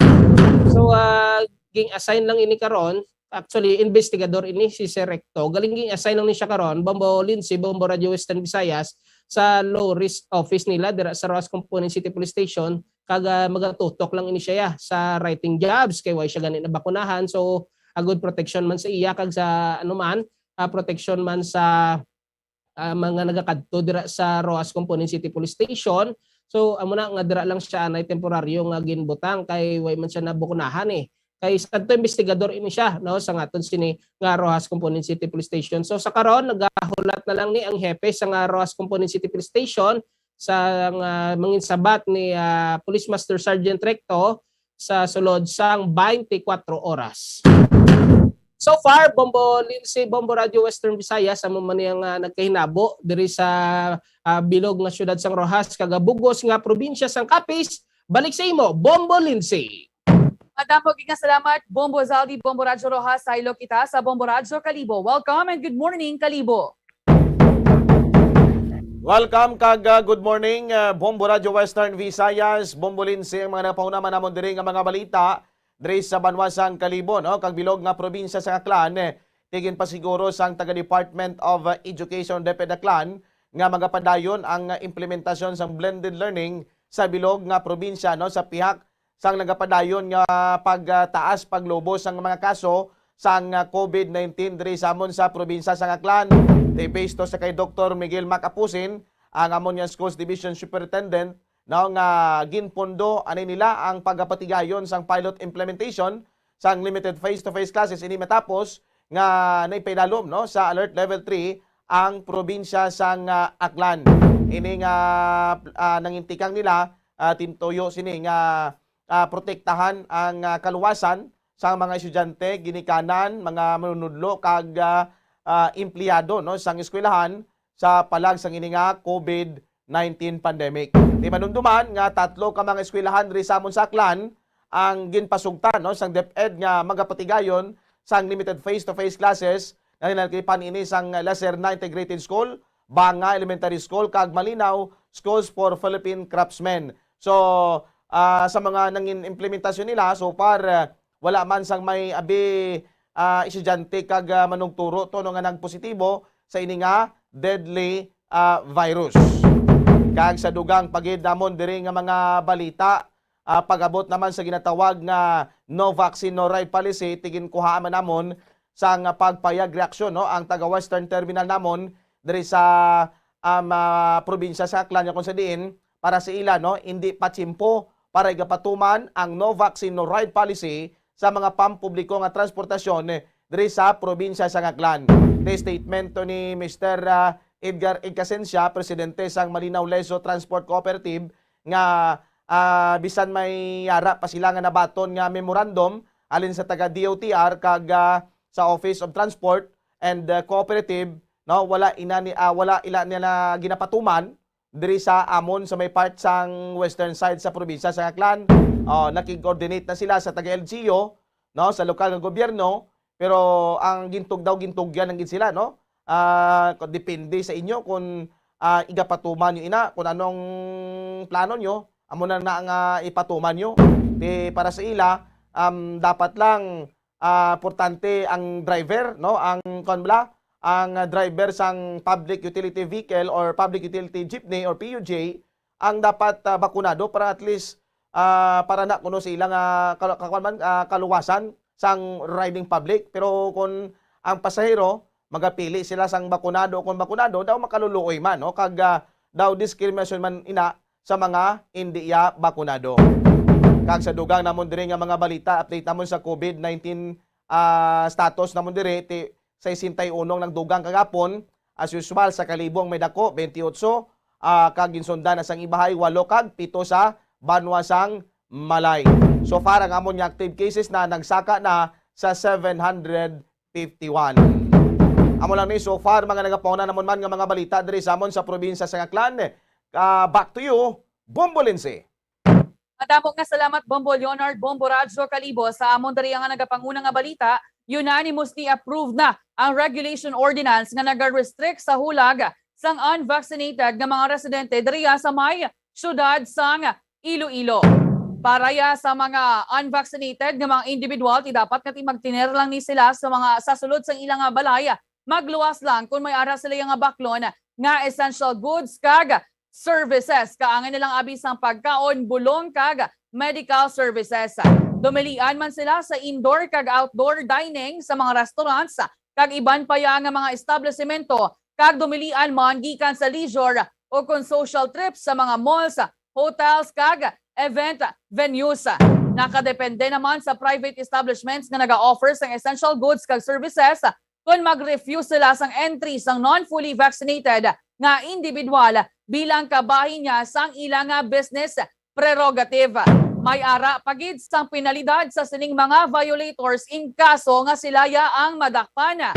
So, ah, ging-assign lang ini karon. Actually, investigador ini si Sir Recto. Galing ging-assign lang ni siya karon, Bombo Lindsay, Bombo Radio Western Visayas, sa low risk office nila dira sa Roxas Component City Police Station. Kag, ah, magatutok lang ini siya ya sa writing jobs kay wala siya gani nabakunahan. So, a good protection man sa iya kag sa ano man, ah, protection man sa, ah, mga nagakadto dira sa Roxas Component City Police Station. So, amo na nga dira lang siya anay temporaryo nga ginbutang kay way man siya nabakunahan, eh. Kay sa to investigador ini siya, no, sa ngaton sini nga Roxas Component City Police Station. So, sa karon, nagahulat na lang ni ang hepe sa nga Roxas Component City Police Station sa nga manginsabat ni, ah, Police Master Sergeant Recto sa sulod sang twenty-four oras. So far, Bombo Lindsay, Bombo Radio Western Visayas, amo man yang, ah, nagkahinabo diri sa, ah, bilog nga siyudad sang Roxas, kag bug-os nga probinsya sang Capiz. Balik sa imo, Bombo Lindsay. Madamo gid nga salamat, Bombo Zaldi, Bombo Radyo Roxas, saylo kita sa Bombo Radyo Kalibo. Welcome and good morning, Kalibo. Welcome kag, ah, good morning, ah, Bombo Radyo Western Visayas, Bombo Lindsay, ang mga napahunaman namon diri nga mga balita diri sa banwa sang Kalibo, no? Kag bilog nga probinsya sa Aklan, eh, tigin pasiguro sang taga Department of, ah, Education, DepEd Aklan, nga magapadayon ang, ah, implementasyon sang blended learning sa bilog nga probinsya, no, sa pihak sang nagapadayon nga pagtaas, paglubo sang mga kaso sang, ah, COVID nineteen diri sa amon sa probinsya sang Aklan. Ti based to sa kay Doktor Miguel Mac Apusin, ang amon nga Schools Division Superintendent, no, nga ginpondo ani nila ang pagapatigayon sang pilot implementation sang limited face-to-face classes ini matapos nga naipaidalom, no, sa Alert Level three ang probinsya sang, ah, Aklan. Ini nga, ah, nangintikang nila, ah, tintuyo sini nga, ah, protektahan ang, ah, kaluwasan sang mga estudyante, ginikanan, mga manunudlo kag, ah, ah, empleyado, no, sang eskwelahan sa palag sang ini nga COVID nineteen pandemic. Di manumduman nga tatlo ka mga eskwelahan diri sa amon sa Aklan ang ginpasugtan, no, sang DepEd nga magapatigayon sang limited face-to-face classes nga ginalkipan ini sang La Serna Integrated School, Banga Elementary School, kag Malinaw Schools for Philippine Craftsmen. So, ah, sa mga nangin implementasyon nila, so far, ah, wala man sang may abi, ah, estudyante kag, ah, manugturo to, no, nga nagpositibo sa ini nga deadly, ah, virus. Kag sa dugang pa gid namon diri nga mga balita, ah, pag-abot naman sa ginatawag nga no vaccine, no ride policy, ti ginkuhaan man namon sang pagpayag reaksyon, no, ang taga Western Terminal namon diri sa, um, ah, probinsya sa Aklan, nga kung sa diin para sa ila, no, hindi pa tiyempo para igapatuman ang no vaccine, no ride policy sa mga pampubliko nga transportasyon diri sa probinsya sa Aklan. Ti statement to ni Mister, ah, Edgar Igcasencia, presidente sang Malinaw Lezo Transport Cooperative, nga, ah, bisan may yara pa sila nga nabaton nga memorandum halin sa taga D O T R kag, ah, sa Office of Transport and, ah, Cooperative, no, wala ina ni, ah, wala ila nila ginapatuman diri sa amon sa may part sang western side sa probinsya sa Aklan. Oh, nakig-coordinate na sila sa taga L G U, no, sa lokal nga gobyerno, pero ang gintug daw, gintugyan lang gid sila, no? Ah, ko-, depende sa inyo kung, ah, igapatuman nyo ina, kung anong plano nyo, amo na na nga ipatuman nyo. Ti para sa ila, um, dapat lang, ah, importante ang driver, no? Ang, kuwan bala, ang, ah, driver sang public utility vehicle or public utility jeepney or P U J, ang dapat, ah, bakunado para at least, ah, para na kuno sa ilang, ah, kal-, kakuan man, ah, kaluwasan sang riding public. Pero kung ang pasahero, magapili sila sang bakunado o kung bakunado, daw makaluluoy man, no? Kag, ah, daw diskriminasyon man ina sa mga indi iya bakunado. Kag sa dugang namon diri nga mga balita, update namon sa COVID nineteen, ah, status namon diri, ti sesenta y uno ang nagdugang kagapon. As usual, sa kalibong may dako, twenty-eight, ah, kag ginsundan na sang ibahay, walo kag pito sa banwa sang Malay. So far, ang amon nga active cases na nagsaka na sa seven hundred fifty-one. Amo lang ni so far, mga nagapauna namon man nga mga balita diri sa amon sa probinsya sa Aklan. Ah, back to you, Bombo Lindsay. Madamo nga salamat, Bombo Leonard, Bombo Radyo Kalibo, sa amon diri nga nagapanguna nga balita. Unanimously approved na ang regulation ordinance nga nagarestrict sa hulag sang unvaccinated nga mga residente diriya sa may siyudad sang Iloilo. Para ya sa mga unvaccinated nga mga individual, ti dapat nga ti magtener lang ni sila sa mga, sa sulod sang ilang nga balay. Magluwas lang kon may ara sila nga baklon nga essential goods kag services, kaangay na lang abi sang pagkaon, bulong kag medical services. Dumilian man sila sa indoor kag outdoor dining sa mga restaurants kag iban pa ya nga mga establisemento, kag dumilian man gikan sa leisure o kon social trips sa mga malls, hotels, kag event venues. Nakadepende naman sa private establishments nga naga-offer sang essential goods kag services kon mag-refuse sila sang entry sang non-fully vaccinated nga individual bilang kabahin niya sang ila nga business prerogative. May ara pa gid sang penalidad sa sining mga violators in kaso nga sila ya ang madakpan.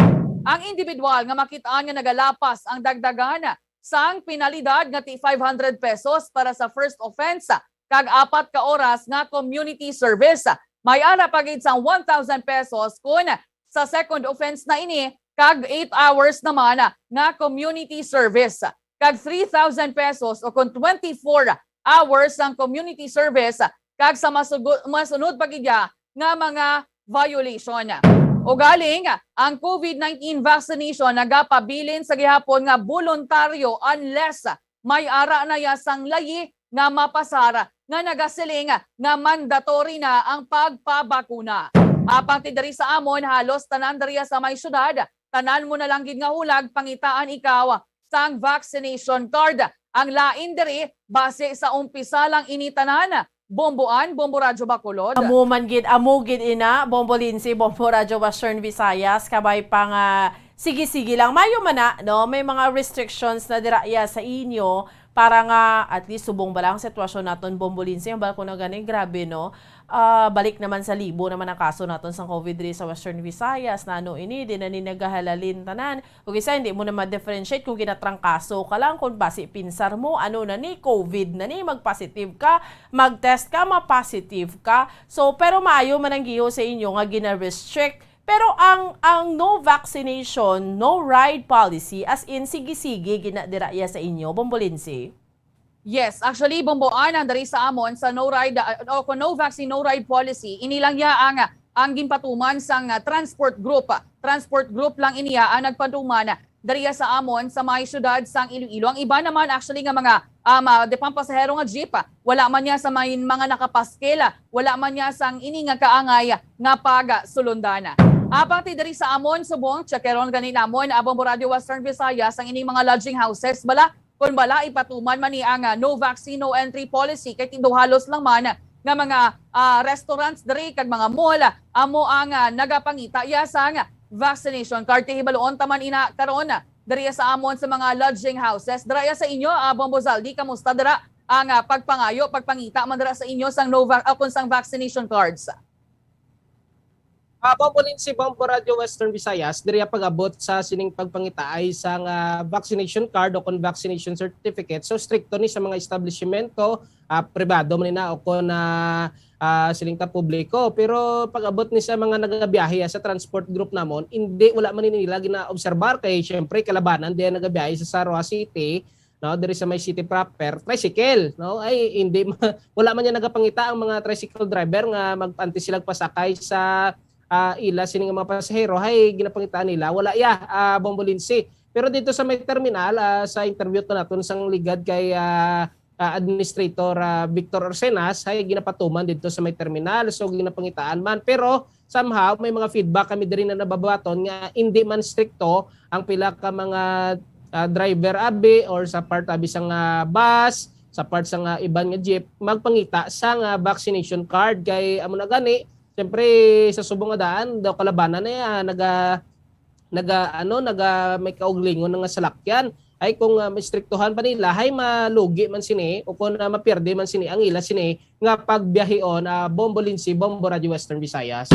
Ang individual nga makit-an nga nagalapas ang dagdagan sang penalidad nga ti five hundred pesos para sa first offense kag apat ka oras nga community service. May ara pa gid sang one thousand pesos kon sa second offense na ini, kag eight hours naman nga community service, kag three thousand pesos o kon twenty-four hours ang community service, kag sa masugo-, masunod pa gid ya nga mga violation. Ugaling, ang COVID nineteen vaccination nagapabilin sa gihapon nga boluntaryo unless may ara na ya sang layi nga mapasar nga nagasiling nga mandatory na ang pagpabakuna. Apang ti diri sa amon, halos tanan diri sa may syudad, tanan mo na lang gid nga hulag pangitaan ikaw sang vaccination card. Ang lain diri, base sa umpisa lang ini tanan. Bomboan, Bombo Radyo Bacolod. Amo man gid, amo gid ina, Bombo Lindsay, Bombo Radyo Western Visayas, kabay pa nga, sige-sige lang. Mayo man na, no? May mga restrictions na dira iya sa inyo para nga at least subong bala ang sitwasyon naton, Bombo Lindsay, ang bala ko na gani, grabe, no? Ah, balik naman sa libo naman ang kaso naton sa covid diri sa Western Visayas, nano ini, di na ni nagahalalin tanan. Ug isa, hindi mo na ma-differentiate kung ginatrangkaso ka lang, kung basi pinsar mo, ano na ni, covid na ni, mag-positive ka, mag-test ka, ma-positive ka. So, pero maayo man ang giho sa inyo nga gina-restrict. Pero ang, ang no vaccination, no ride policy, as in, sige-sige, gina-, dira iya sa inyo, Bombo Lindsay? Yes, actually, Bomboan, ang diri sa amon sa no ride, uh, o kung no vaccine, no ride policy, ini lang ya ang, ang ginpatuman sang, uh, transport group. Transport group lang ini ya ang nagpatuman diri sa amon sa may syudad sang Iloilo. Ang iba naman actually nga mga, um, uh, di pang pasahero nga jeep, ah, wala man niya sa may mga nakapaskil, ah, wala man niya sang ini nga kaangay nga pagsulundan. Apang ti diri sa amon subong, tsakeron gani namon, ah, Bombo Radyo Western Visayas, ang ining mga lodging houses bala, kung bala ipatuman man ni ang, ah, no vaccine, no entry policy, kay tinduhalos lang man nga mga, ah, restaurants diri kag mga mall, ah, amo ang, ah, nagapangita iya sang vaccination card. Ti hibaluon ta man ina karon, ah, diri sa amon sa mga lodging houses. Dira iya sa inyo, ah, Bombo Zaldi, kamusta dira ang, ah, pagpangayo, pagpangita man dira sa inyo sang no vac-, ah, kun sang vaccination cards? Ah, Bombo Lindsay, Bombo Radyo Western Visayas, diri ang pag-abot sa sining pagpangitaay sang, ah, vaccination card o kon vaccination certificate. So, stricto ni sa mga establishmento, ah, pribado man ni na o kon, ah, ah, siling ta publiko. Pero pag-abot ni sa mga nagabiyahe, ah, sa transport group namon, hindi, wala man ni nila gina-obserbar kay syempre kalabanan diyan nagabiyahe sa Sarawa City, no, diri sa may city proper, tricycle, no? Ay, hindi ma-, wala man niya nagapangita ang mga tricycle driver nga mag-, antes sila pasakay sa, ah, ila sini nga mga pasahero, hay ginapangitaan nila, wala ya, ah, Bombo Lindsay. Pero dito sa may terminal, ah, sa interview to naton sang ligad kay, ah, ah, Administrator, ah, Victor Orsenas, hay ginapatuman dito sa may terminal. So, ginapangitaan man. Pero, somehow, may mga feedback kami diri na nababaton nga hindi man strikto ang pila ka mga, ah, driver abi or sa part abi sa nga bus, sa part sa nga iban nga jeep, magpangita sa nga vaccination card. Kay amo na gani, siyempre, sa subong nga daan, daw kalabanan na, ah, naga-, naga-, ano, naga-, may kauglingon na nga salakyan. Ay, kung, ah, maistriktuhan pa nila, hay malugi man sini, o kung, ah, mapierde man sini, ang ila sini, nga pagbiyahion, ah, Bombo Lindsay, Bombo Radyo Western Visayas.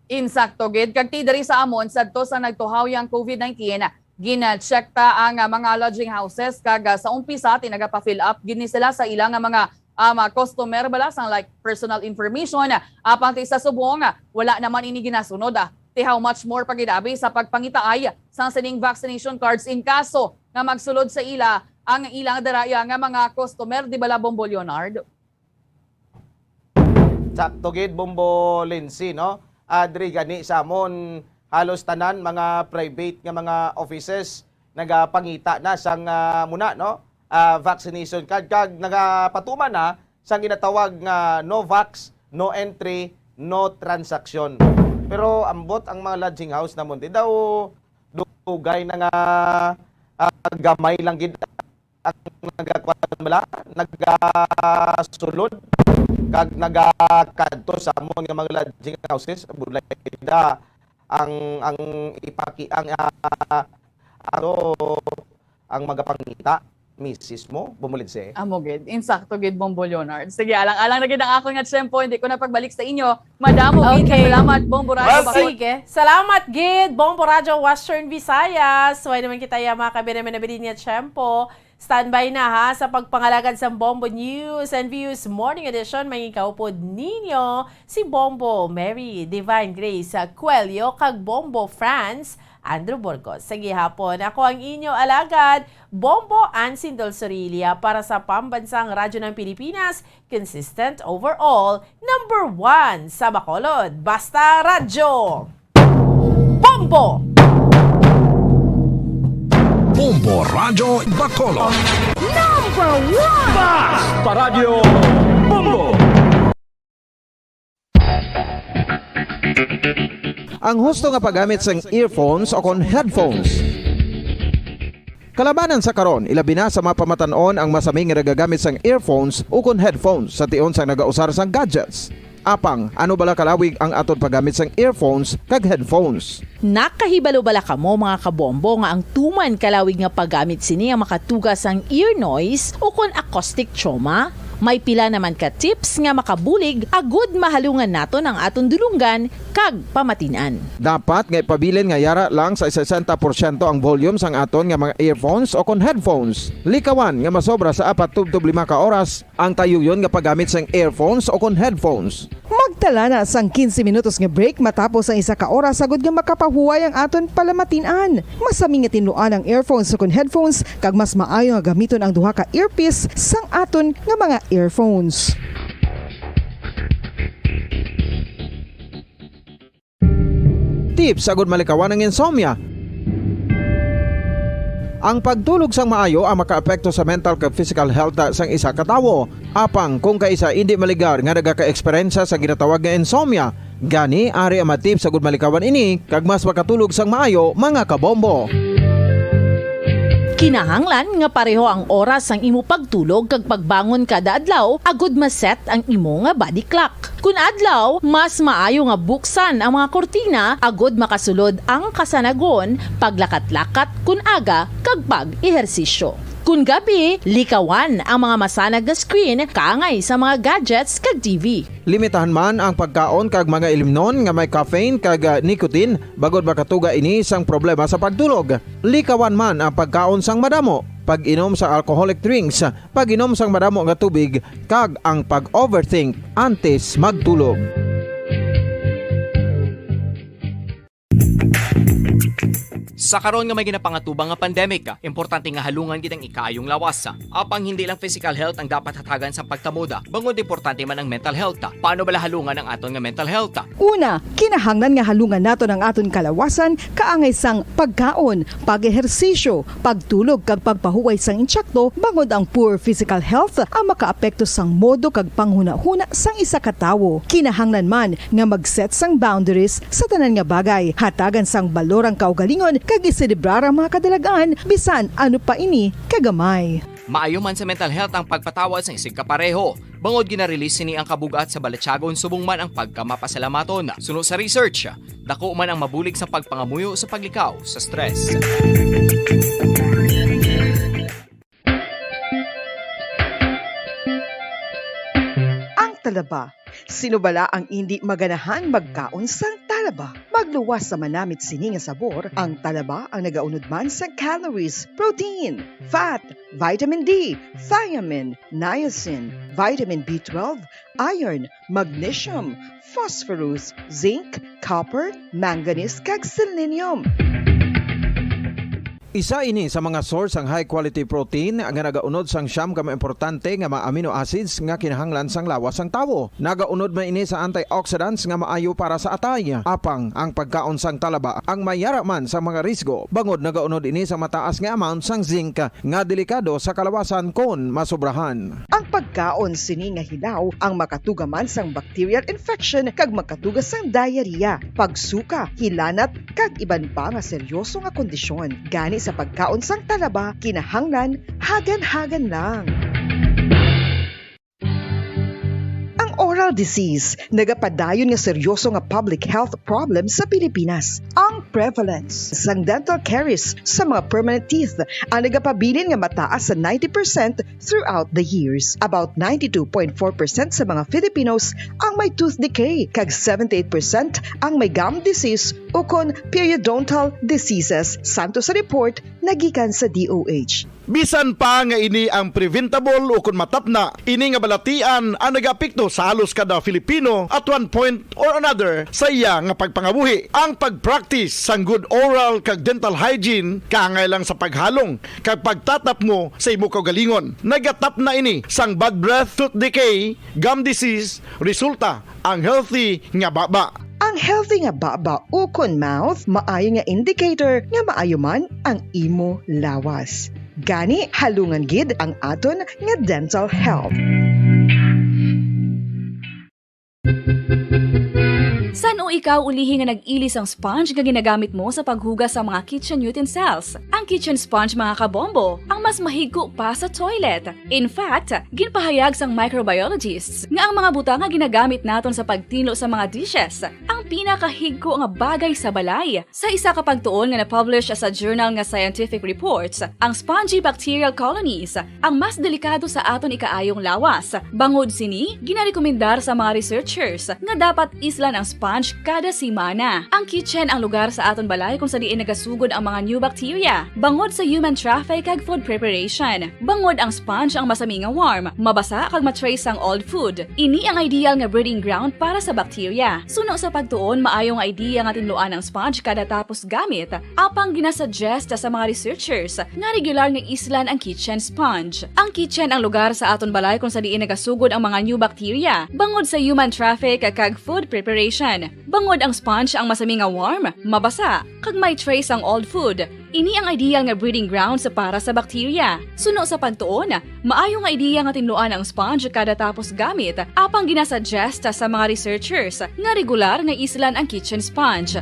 Insakto gid, kag ti diri sa amon, sadto sa nagtuhaw yang covid nineteen, gina-check ta ang, ah, mga lodging houses, kag, ah, sa umpisa, ti nagapa-fill up gid ni sila sa ila nga mga, ah, mga customer bala, sang, like, personal information, apang ti sa subong, wala naman ini ginasunod, ah. Ti how much more pa gid abi sa pagpangitaay sang sining vaccination cards in kaso nga magsulod sa ila ang ilang daraya nga mga customer, di bala, Bombo Leonard? Sakto gid, Bombo Lindsay, no? Ah, diri gani sa amon, halos tanan mga private nga mga offices nagapangita na sang, ah, muna, no? Ah, vaccination card, kag nagapatuman na sang ginatawag nga no vax, no entry, no transaction. Pero ambot ang mga lodging house namon, di daw dugay na nga, ah, gamay lang gid ang nagakuan bala, nagasulod kag nagakadto sa amon nga mga lodging houses. Bulay da ang, ang ipaki-, ang, ah, ano, ang magapangita, misis mo, Bombo Lindsay. Amo gid, insakto gid, Bombo Leonard. Sige, alang-alang na gid ang akon nga tiyempo, hindi ko na pagbalik sa inyo. Madamo gid nga, okay, salamat, Bombo Radyo. Well, Bacolod. Sige. Salamat gid, Bombo Radyo Western Visayas. Way naman kita ya, mga kabiri, may nabilin nga tiyempo. Standby na, ha, sa pagpangalagad sa Bombo News and Views Morning Edition. May kaupod ninyo si Bombo Mary Divine Grace Cuello kag Bombo Franz Andrew Burgos. Sa gihapon, ako ang inyo alagad, Bombo Ansin Dulcerilia para sa Pambansang Radyo ng Pilipinas, consistent overall, number one sa Bacolod. Basta Radyo! Bombo! Bombo Radyo Bacolod. Number one! Bas! Paradyo Bombo! Ang husto nga paggamit sang earphones o kon headphones. Kalabanan sa karon, ilabi na sa mga pamatan-on ang masami nga nagagamit sang earphones o kon headphones sa tion sang nagausar sang gadgets. Apang, ano bala kalawig ang aton paggamit sang earphones kag headphones? Nakahibalo bala kamo, mga kabombo, nga ang tuman kalawig nga paggamit sini ang makatuga sang ear noise o kon acoustic trauma? May pila naman ka tips nga makabulig agud mahalungan naton ang aton dulonggan kag pamatin-an. Dapat nga ipabilin nga yara lang sa sesenta porsyento ang volume sang aton nga mga earphones o kon headphones. Likawan nga masobra sa apat tubtob lima ka oras ang tayuyon nga paggamit sang earphones o kon headphones. Magtala na sang quince minutos nga break matapos ang isa ka oras agud nga makapahuway ang aton palamatin-an. Masami nga tinluan ang earphones o kon headphones, kag mas maayo nga gamiton ang duha ka earpiece sang aton nga mga earphones. Tips agud malikawan ang insomnia. Ang pagtulog sang maayo ang makaapekto sa mental kag physical health sang isa ka tawo. Apang kung kaisa indi maligar nga nagaka-eksperyensya sa ginatawag nga insomnia, gani ari ang mga tips agud malikawan ini kag mas makatulog sang maayo, mga kabombo. Kinahanglan nga pareho ang oras sang imo pagtulog kag pagbangon kada adlaw agud ma-set ang imo nga body clock. Kun adlaw, mas maayo nga buksan ang mga kurtina agud makasulod ang kasanagon, paglakat-lakat kun aga, kag pag-ehersisyo. Kun gabi, likawan ang mga masanag nga screen kaangay sa mga gadgets kag T V. Limitahan man ang pagkaon kag mga ilimnon nga may caffeine kag, ah, nicotine, bangod makatuga ini sang problema sa pagtulog. Likawan man ang pagkaon sang madamo, pag-inom sa alcoholic drinks, pag-inom sang madamo nga tubig, kag ang pag-overthink antes magtulog. Sa karon nga may ginapangatubang nga pandemic, importante nga halungan gid ang ikaayong lawas. Apang hindi lang physical health ang dapat hatagan sa pagtamuda, bangod importante man ang mental health. Paano bala halungan ang aton nga mental health? Una, kinahanglan nga halungan naton ang aton kalawasan kaangay sang pagkaon, pag-ehersisyo, pagtulog kag pagpahuway sang insakto, bangod ang poor physical health ang makaapekto sang modo kag panghunahuna sang isa ka tawo. Kinahanglan man nga mag-set sang boundaries sa tanan nga bagay, hatagan sang balor ang kaugalingon kag iselebrar ang mga kadalag-an, bisan ano pa ini kagamay. Maayo man sa mental health ang pagpatawad sang isigka pareho. Bangod gina-release sini ang kabug-at sa balatyagon subong man ang pagkamapasalamaton. Suno sa research, dako man ang mabulig sa pagpangamuyo sa paglikaw sa stress. Ang talaba. Sino bala ang indi maganahan magkaon sang talaba? Magluwas sa manamit sini nga sabor, ang talaba ang nagaunod man sa calories, protein, fat, vitamin D, thiamine, niacin, vitamin B twelve, iron, magnesium, phosphorus, zinc, copper, manganese, kag selenium. Isa ini sa mga source sang high quality protein nga nagaunod sang siyam ka mga importante nga mga amino acids nga kinahanglan sang lawas sang tawo. Nagaunod man ini sa antioxidants nga maayo para sa atay. Apang ang pagkaon sang talaba ang may yara man sa mga risgo, bangod nagaunod ini sa mataas nga amount sang zinc nga delikado sa kalawasan kon masobrahan. Ang pagkaon sini nga hilaw ang makatuga man sang bacterial infection kag makatuga sang diarrhea, pagsuka, hilanat, kag iban pa nga seryoso nga kondisyon. Gani sa pagkaon sang talaba, kinahanglan hagan-hagan lang. Ang oral disease nagapadayon nga seryoso nga public health problem sa Pilipinas. Ang prevalence sang dental caries sa mga permanent teeth ang nagapabilin nga mataas sa ninety percent throughout the years. About ninety-two point four percent sa mga Filipinos ang may tooth decay, kag seventy-eight percent ang may gum disease ukon periodontal diseases, santo sa report nagikan sa D O H. Bisan pa nga ini ang preventable ukon matapna, ini nga balatian ang nagaapekto sa halos kada Filipino at one point or another sa iya nga pagpangabuhi. Ang pag-practice sang good oral kag dental hygiene kaangay lang sa paghalong kag pagtatapmo sa imo kaugalingon. Nagatapna ini sang bad breath, tooth decay, gum disease, resulta ang healthy nga baba. Ang healthy nga baba ukon mouth maayo nga indicator nga maayo man ang imo lawas. Gani, halungan gid ang aton nga dental health. San-o ikaw ulihi nga nag-ili sang sponge nga ginagamit mo sa paghugas sa mga kitchen utensils? Ang kitchen sponge, mga kabombo, ang mas mahigko pa sa toilet. In fact, ginpahayag sang microbiologists nga ang mga butang nga ginagamit naton sa pagtinlo sa mga dishes ang pinakahigko nga bagay sa balay. Sa isa ka pagtuon nga na-publish sa journal nga Scientific Reports, ang spongy bacterial colonies ang mas delikado sa aton ikaayong lawas. Bangod sini, ginarekomendar sa mga researchers nga dapat islan ang sponge kada semana. Ang kitchen ang lugar sa aton balay kung sa diin nagasugod ang mga new bacteria, bangod sa human traffic kag food preparation. Bangod ang sponge ang masami nga warm, mabasa kag ma-trace sang old food. Ini ang ideal nga breeding ground para sa bacteria. Suno sa pagtuon, maayo nga idea nga tinluan ang sponge kada tapos gamit, apang ginasuggest sa mga researchers nga regular nga islan ang kitchen sponge. Ang kitchen ang lugar sa aton balay kung sa diin nagasugod ang mga new bacteria, bangod sa human traffic kag food preparation. Bangod ang sponge ang masami nga warm, mabasa, kag may trace ang old food. Ini ang ideal nga breeding grounds para sa bacteria. Suno sa pagtuon, maayo nga ideya nga tinluan ang sponge kada tapos gamit, apang ginasuggest sa mga researchers nga regular nga islan ang kitchen sponge.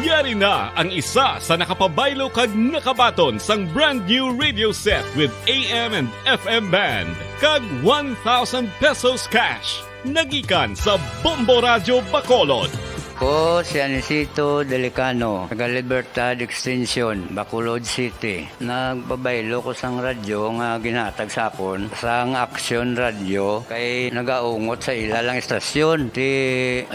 Yari na ang isa sa nakapabaylo kag nakabaton sang brand new radio set with A M and F M band kag one thousand pesos cash. Nagikan sa Bombo Radyo Bacolod. Ko si Anisito Delicano, taga Libertad Extension, Bacolod City. Nagpabaylo ko sang radyo nga ginhatag sa akon sang Action Radyo kay nagaungot sa ila lang istasyon. Ti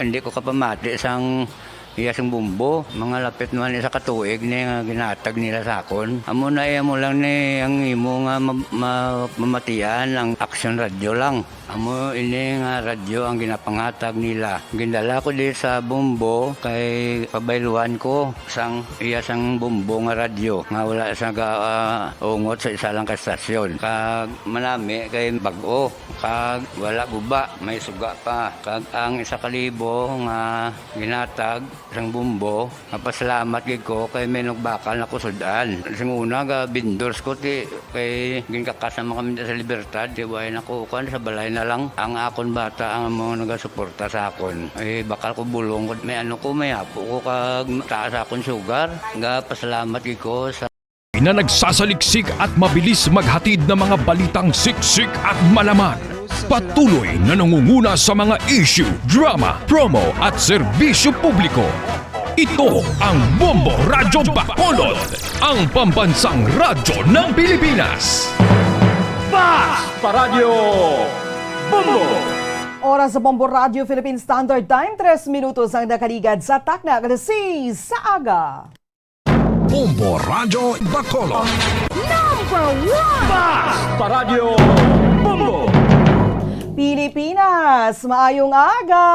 hindi ko kapamati sang iya sing bumbo. Mga lapit naman isa ka tuig ni nga ginhatag nila sa akon. Amo na iya mo lang ni ang imo nga ma- ma- mamatian ang Action Radyo lang. Amo ini nga radyo ang ginapanghatag nila. Gindala ko di sa Bombo kay pabayluan ko sang iya sang Bombo nga radyo nga wala sa ga, ah, ungot sa isa lang ka estasyon. Kag manami kay bag-o kag wala guba, may suga pa. Kag ang isa ka libo nga ginatag sang Bombo, mapasalamat gid ko kay may nagbakal na ko sud-an. Sing una, ga-vendors ko, ti, kay ginkakas naman kami sa Libertad, ti, way na ko, kuan, sa balay na lang. Ang akon bata, ang mga nagasuporta sa akon. Eh, bakal ko bulong, may ano ko, may apo ko, kag taas akon sugar. Ga, pasalamat gid ko sa na nagsasaliksik at mabilis maghatid ng mga balitang siksik at malaman. Patuloy na nangunguna sa mga issue, drama, promo at serbisyo publiko. Ito ang Bombo Radyo Bacolod, ang pambansang radyo ng Pilipinas. Fast Paradyo Bombo! Oras sa Bombo Radyo Philippine Standard Time, tres minutos ang nakaligad sa takna alas seis sa aga. Bombo Radyo Bacolod. Number one! Fast Paradyo Bombo! Pilipinas, maayong aga!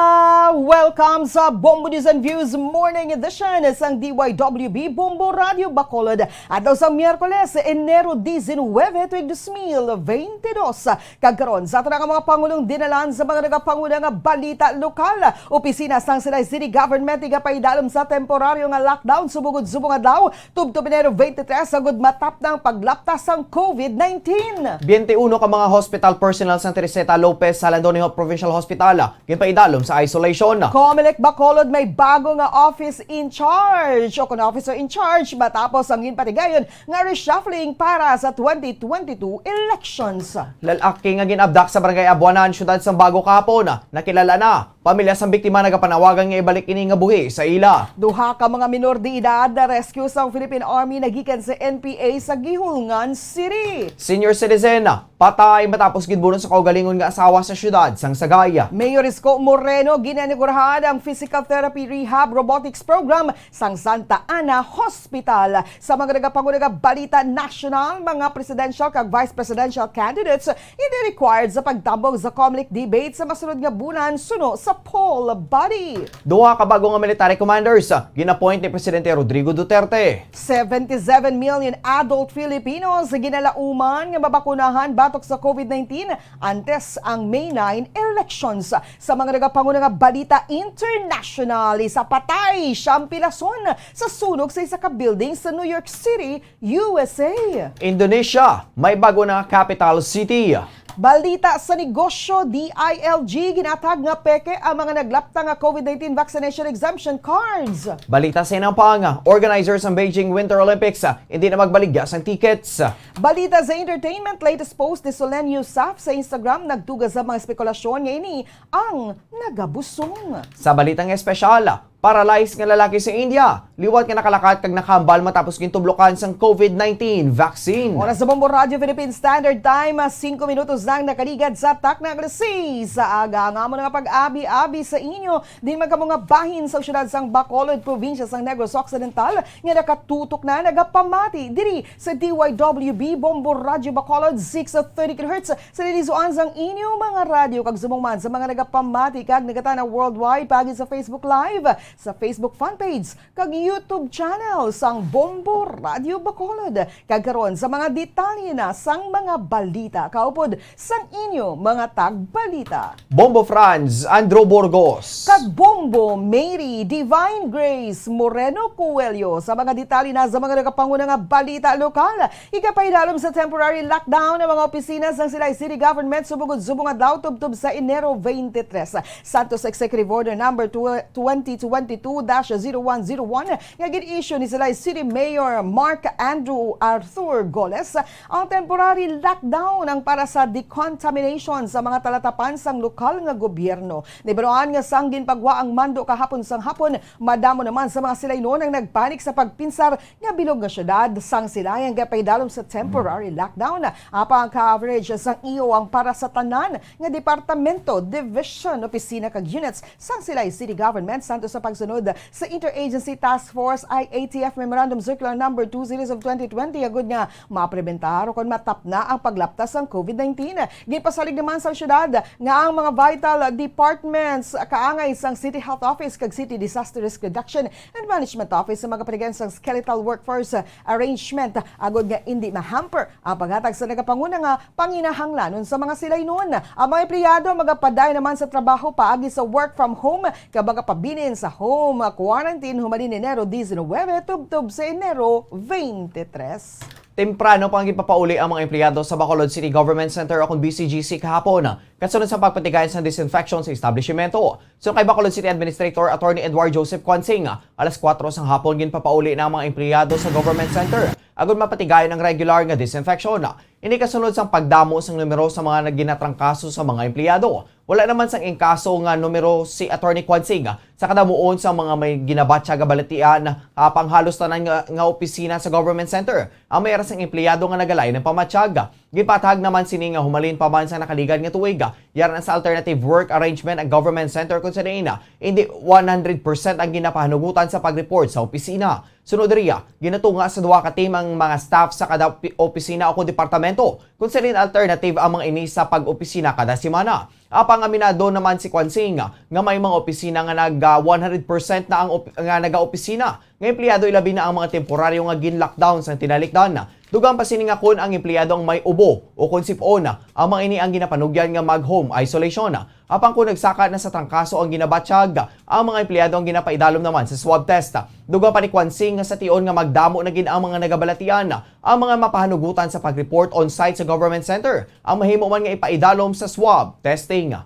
Welcome sa Bombo News and Views Morning Edition sang D Y W B Bombo Radyo Bacolod. Adlaw sang Miyerkules, Enero diecinueve, tuig dos mil veinte dos. Kag karon, sa aton nga mga pangulong dinalan sa mga nagapanguna nga balita lokal, opisina sang Sinay City Government igapaidalom sa temporaryo nga lockdown subong gud subong adlaw, tubtob Enero twenty-three, agud matapna ang paglapta sang COVID nineteen. Biyente uno ka mga hospital personnel sang Teresita Lopez Salandoneho Provincial Hospital ginpaidalom sa isolation. Comelec Bacolod may bago nga office in charge o kon officer in charge matapos ang ginpatigayon nga reshuffling para sa twenty twenty-two elections. Lalaki nga gin-abduct sa Barangay Abuanan, Siyudad sang Bago kahapon, nakilala na. Pamilya sang biktima nagapanawagan nga ibalik ini nga buhi sa ila. Duha ka mga minor de edad na-rescue sang Philippine Army nagikan sa N P A sa Guihulngan City. Senior citizen, patay matapos gidbuno sa kaugalingon nga asawa sa siyudad sang Sagay. Mayor Isko Moreno ginainagurahan ang physical therapy rehab robotics program sang Santa Ana Hospital. Sa mga nagapanguna nga balita national, mga presidential kag vice presidential candidates hindi required sa pagtambong sa Comelec debate sa masunod nga bulan suno sa poll body. Duha ka bago nga military commanders gin-appoint ni Presidente Rodrigo Duterte. Seventy-seven million adult Filipinos ginalauman nga mabakunahan batok sa COVID nineteen antes ang May nine elections. Sa mga nagapanguna nga balita international, isa patay, siyam pilason sa sunog sa isa ka building sa New York City, U S A. Indonesia, may bago na capital city. Balita sa negosyo, D I L G, ginatag nga peke ang mga naglapta nga COVID nineteen vaccination exemption cards. Balita sa inampang, organizers ng Beijing Winter Olympics, hindi na magbaligya sang tickets. Balita sa entertainment, latest post ni Solenn Heussaff sa Instagram, nagtuga sa mga espekulasyon nga ini ang nagabusong. Sa balitang espesyal, paralyzed nga lalaki sa India, liwat nga nakalakat kag nakahambal matapos gintublokan sang COVID nineteen vaccine. Oras sa Bombo Radio Philippine Standard Time, ah, singko minutos lang nakaligad sa takna alas seis sa aga. Ang amo nga pag-abi-abi sa inyo, din man kamo nga bahin sa siyudad sang Bacolod, probinsya sang Negros Occidental, nga nakatutok na nagapamati diri sa D Y W B Bombo Radio Bacolod, six thirty kilohertz, sa lilisuan sang inyo mga radyo, kag subong man sa mga nagapamati kag nagatanaw worldwide paagi sa Facebook Live, sa Facebook fan page, kag YouTube channel sang Bombo Radio Bacolod. Kag karon sa mga detalye na sang mga balita, kaupod sang inyo mga tagbalita. Bombo Franz, Andrew Burgos. Kag Bombo Mary Divine Grace Moreno Coelho. Sa mga detalye na sa mga nagapanguna nga balita lokal, ikapaidalom sa temporary lockdown ang mga opisina sang Silay City Government subong gud subong adlaw tubtob sa Enero twenty-three. Santos Executive Order number twenty twenty-two dash zero one zero one nga gin-issue ni Silay City Mayor Mark Andrew Arthur Goles, ang temporary lockdown ang para sa decontamination sa mga talatapan sang lokal nga gobyerno. Nahibaluan nga sang ginpagwa ang mando kahapon sang hapon, madamo naman sa mga Silaynon ang nagpanik sa pagpinsar nga bilog nga syudad sang Silay ang gapaidalom sa temporary lockdown. Apang ang coverage sang iyo ang para sa tanan nga departamento, division, opisina kag units sang Silay City Government, santos sa pagsunod sa Interagency Task Force I A T F Memorandum Circular Number Two Series of twenty twenty, agud nga maprebentar o kon matapna ang paglapta sang COVID nineteen. Ginpasalig naman sa siyudad nga ang mga vital departments kaangay sang City Health Office kag City Disaster Risk Reduction and Management Office sa mga paligan sang skeletal workforce arrangement, agud nga indi ma-hamper ang paghatag sa nagapanguna nga panginahanglanon sa mga Silaynon. Ang mga empleyado magapadayon naman sa trabaho paagi sa work from home kag magapabilin sa home quarantine human ni Enero diecinuebe tubtob sa Enero twenty-three. Temprano pa ang ginpapauli ang mga empleyado sa Bacolod City Government Center o kon B C G C kahapon, kasunod sa pagpatigayon sa disinfection sa establishmento. Suno kay Bacolod City Administrator Attorney Edward Joseph Quansing, alas kuwatro sang hapon ginpapauli na ang mga empleyado sa Government Center agud mapatigayon ang regular nga disinfection. Ini kasunod sang pagdamo sang numero sa mga naginatrangkaso sa mga empleyado. Wala naman sang ingkaso nga numero si Attorney Quansing sa kadamuon sa mga may ginabatya nga balatian, apang halos tanan nga, nga opisina sa Government Center ang may ara sang empleyado nga nagalain ang pamatyag. Ginpatag naman sini nga humalin pa man sa nakaligad nga tuig, yara na sa alternative work arrangement ang Government Center, kung sa diin indi one hundred percent ang ginapahanugutan sa pag-report sa opisina. Sunod diriya, ginatunga sa duha ka team ang mga staff sa kada opi-, opisina o kon departamento, kung sa diin alternative ang mga ini sa pag-opisina kada semana. Apang aminado naman si Quansing nga may mga opisina nga nag, ah, one hundred percent na ang op-, nga nagaopisina nga empleyado, ilabi na ang mga temporaryo nga gin-lockdown sang tinalikdan. Dugang pa sini nga kon ang empleyado ang may ubo o kon sip-on, ang mga ini ang ginapanugyan nga mag-home isolation. Apang kon nagsaka na sa trangkaso ang ginabatyag, ang mga empleyado ang ginapaidalom naman sa swab test. Dugang pa ni Quansing nga sa tion nga magdamo na gid ang mga nagabalatian, ang mga mapahanugutan sa pag-report on site sa government center ang mahimo man nga ipaidalom sa swab testing.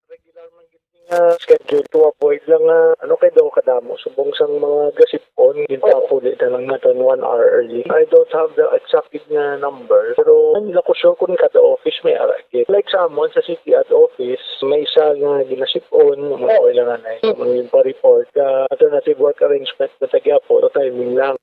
Regular man gid nga schedule to avoid lang nga, ano, kay daw kadamo subong sang mga gasip-on, ginpapuli na lang naton one hour early. I don't have the exact gid nga number, pero hindi lang ko sure kung kada office may ara gid. Like sa amon sa city at office, may isa nga ginasip-on, mo lang anay, mo yung pa-report ka alternative work arrangement na tagyapo, so timing lang.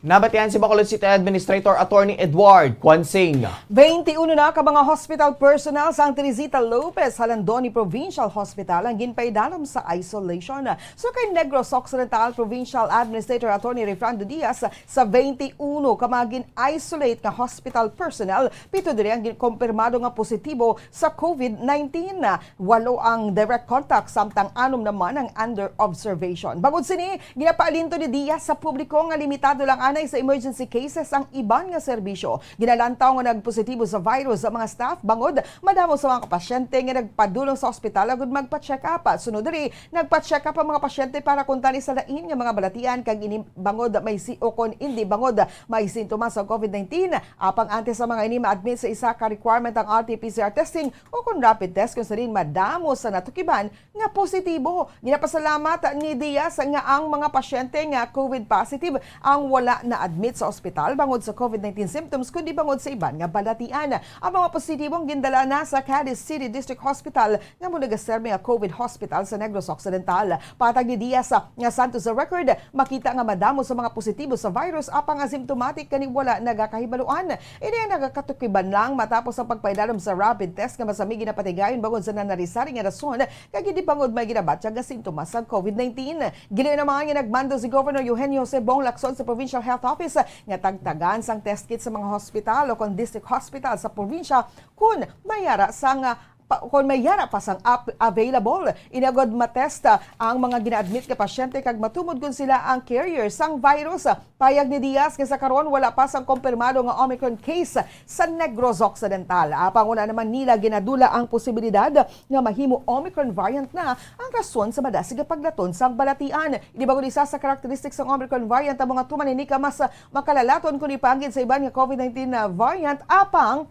Nabatian si Bacolod City Administrator Attorney Edward Quansing. Twenty-uno na ka mga hospital personnel sang Teresita Lopez Jalandoni Provincial Hospital ang ginpaidalom sa isolation. So kay Negros Occidental Provincial Administrator Attorney Refrando Diaz, sa twenty-uno ka mga gin-isolate nga hospital personnel, pito diri ang ginkompirmado nga positibo sa COVID nineteen. Walo ang direct contact, samtang anom naman ang under observation. Bangod sini, ginapaalinto ni Diaz sa publiko nga limitado lang ang sa emergency cases ang iban nga serbisyo. Ginalantaw nga nagpositibo sa virus ang mga staff bangod madamo sa mga pasyente nga nagpadulong sa ospital agud magpa-check up. Sunod diri, nagpa-check up ang mga pasyente para kuntani sa lain nga mga balatian kag ini bangod may si o kon indi bangod may sintomas sa covid nineteen. Apang antes sa mga ini ma-admit sa isa ka requirement ang R T P C R testing o kon rapid test kung sa diin madamo sa natukiban nga positibo. Ginapasalamat ni Diaz nga ang mga pasyente nga covid positive ang wala na-admit sa ospital bangod sa covid nineteen symptoms, kundi bangod sa iban nga balatian. Ang mga positibo ang gindala na sa Cadiz City District Hospital nga mo nagaserbi nga covid hospital sa Negros Occidental. Patag ni Diaz nga santo sa record, makita nga madamo sa mga positibo sa virus apang asymptomatic kani wala nagakahibaluan. Ini ang nagakatukiban lang matapos ang pagpaidalom sa rapid test nga masami ginapatigayon bangod sa nanari-sari nga rason kag hindi bangod may ginabatyag nga sintomas sang covid nineteen. Gilinawon nga nagmando si Governor Eugenio Jose Bong Lacson sa Provincial Health Office nga tagtagan sang test kit sa mga hospital o kon district hospital sa probinsya kon may ara sang, ah, pa, kon may ara pa sang ap-, available. Inagod matesta ang mga gina-admit nga pasyente kag matumod kon sila ang carrier sang virus. Payag ni Diaz nga sa karon wala pa sang kompirmado nga Omicron case sa Negros Occidental. Apang una naman nila ginadula ang posibilidad nga mahimo Omicron variant na ang rason sa madasig nga paglaton sang balatian. Di ba gud isa sa characteristics sang Omicron variant ang mga tuman ini ka mas makalalaton kundi pa ang gid sa iban nga covid nineteen na variant, apang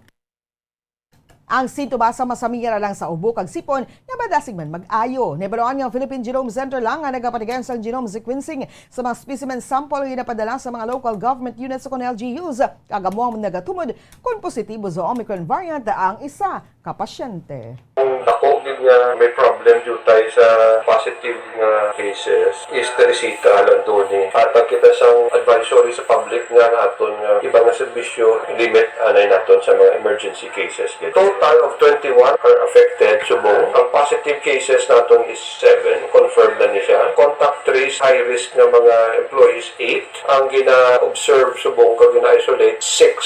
ang sintomas sa masami ra lang sa ubo kag sipon nga madasig man mag-ayo. Nahibaluan nga ang Philippine Genome Center lang nga nagapatigayon sang genome sequencing sa mga specimen sample nga ginapadala sa mga local government units o kon L G Us, kag amo ang nagatumod kon positibo sa Omicron variant ang isa ka pasyente. Ang dako gid nga may problem diutay sa positive nga cases is Teresita, Landone. Hatag kita sang advisory sa public nga ang aton nga iban nga serbisyo limit anay naton sa mga emergency cases. Total of twenty-one are affected subong. Ang positive cases naton is seven, confirmed na ni siya. Contact trace, high risk nga mga employees, eight. Ang gina-observe subong kag gina-isolate, six.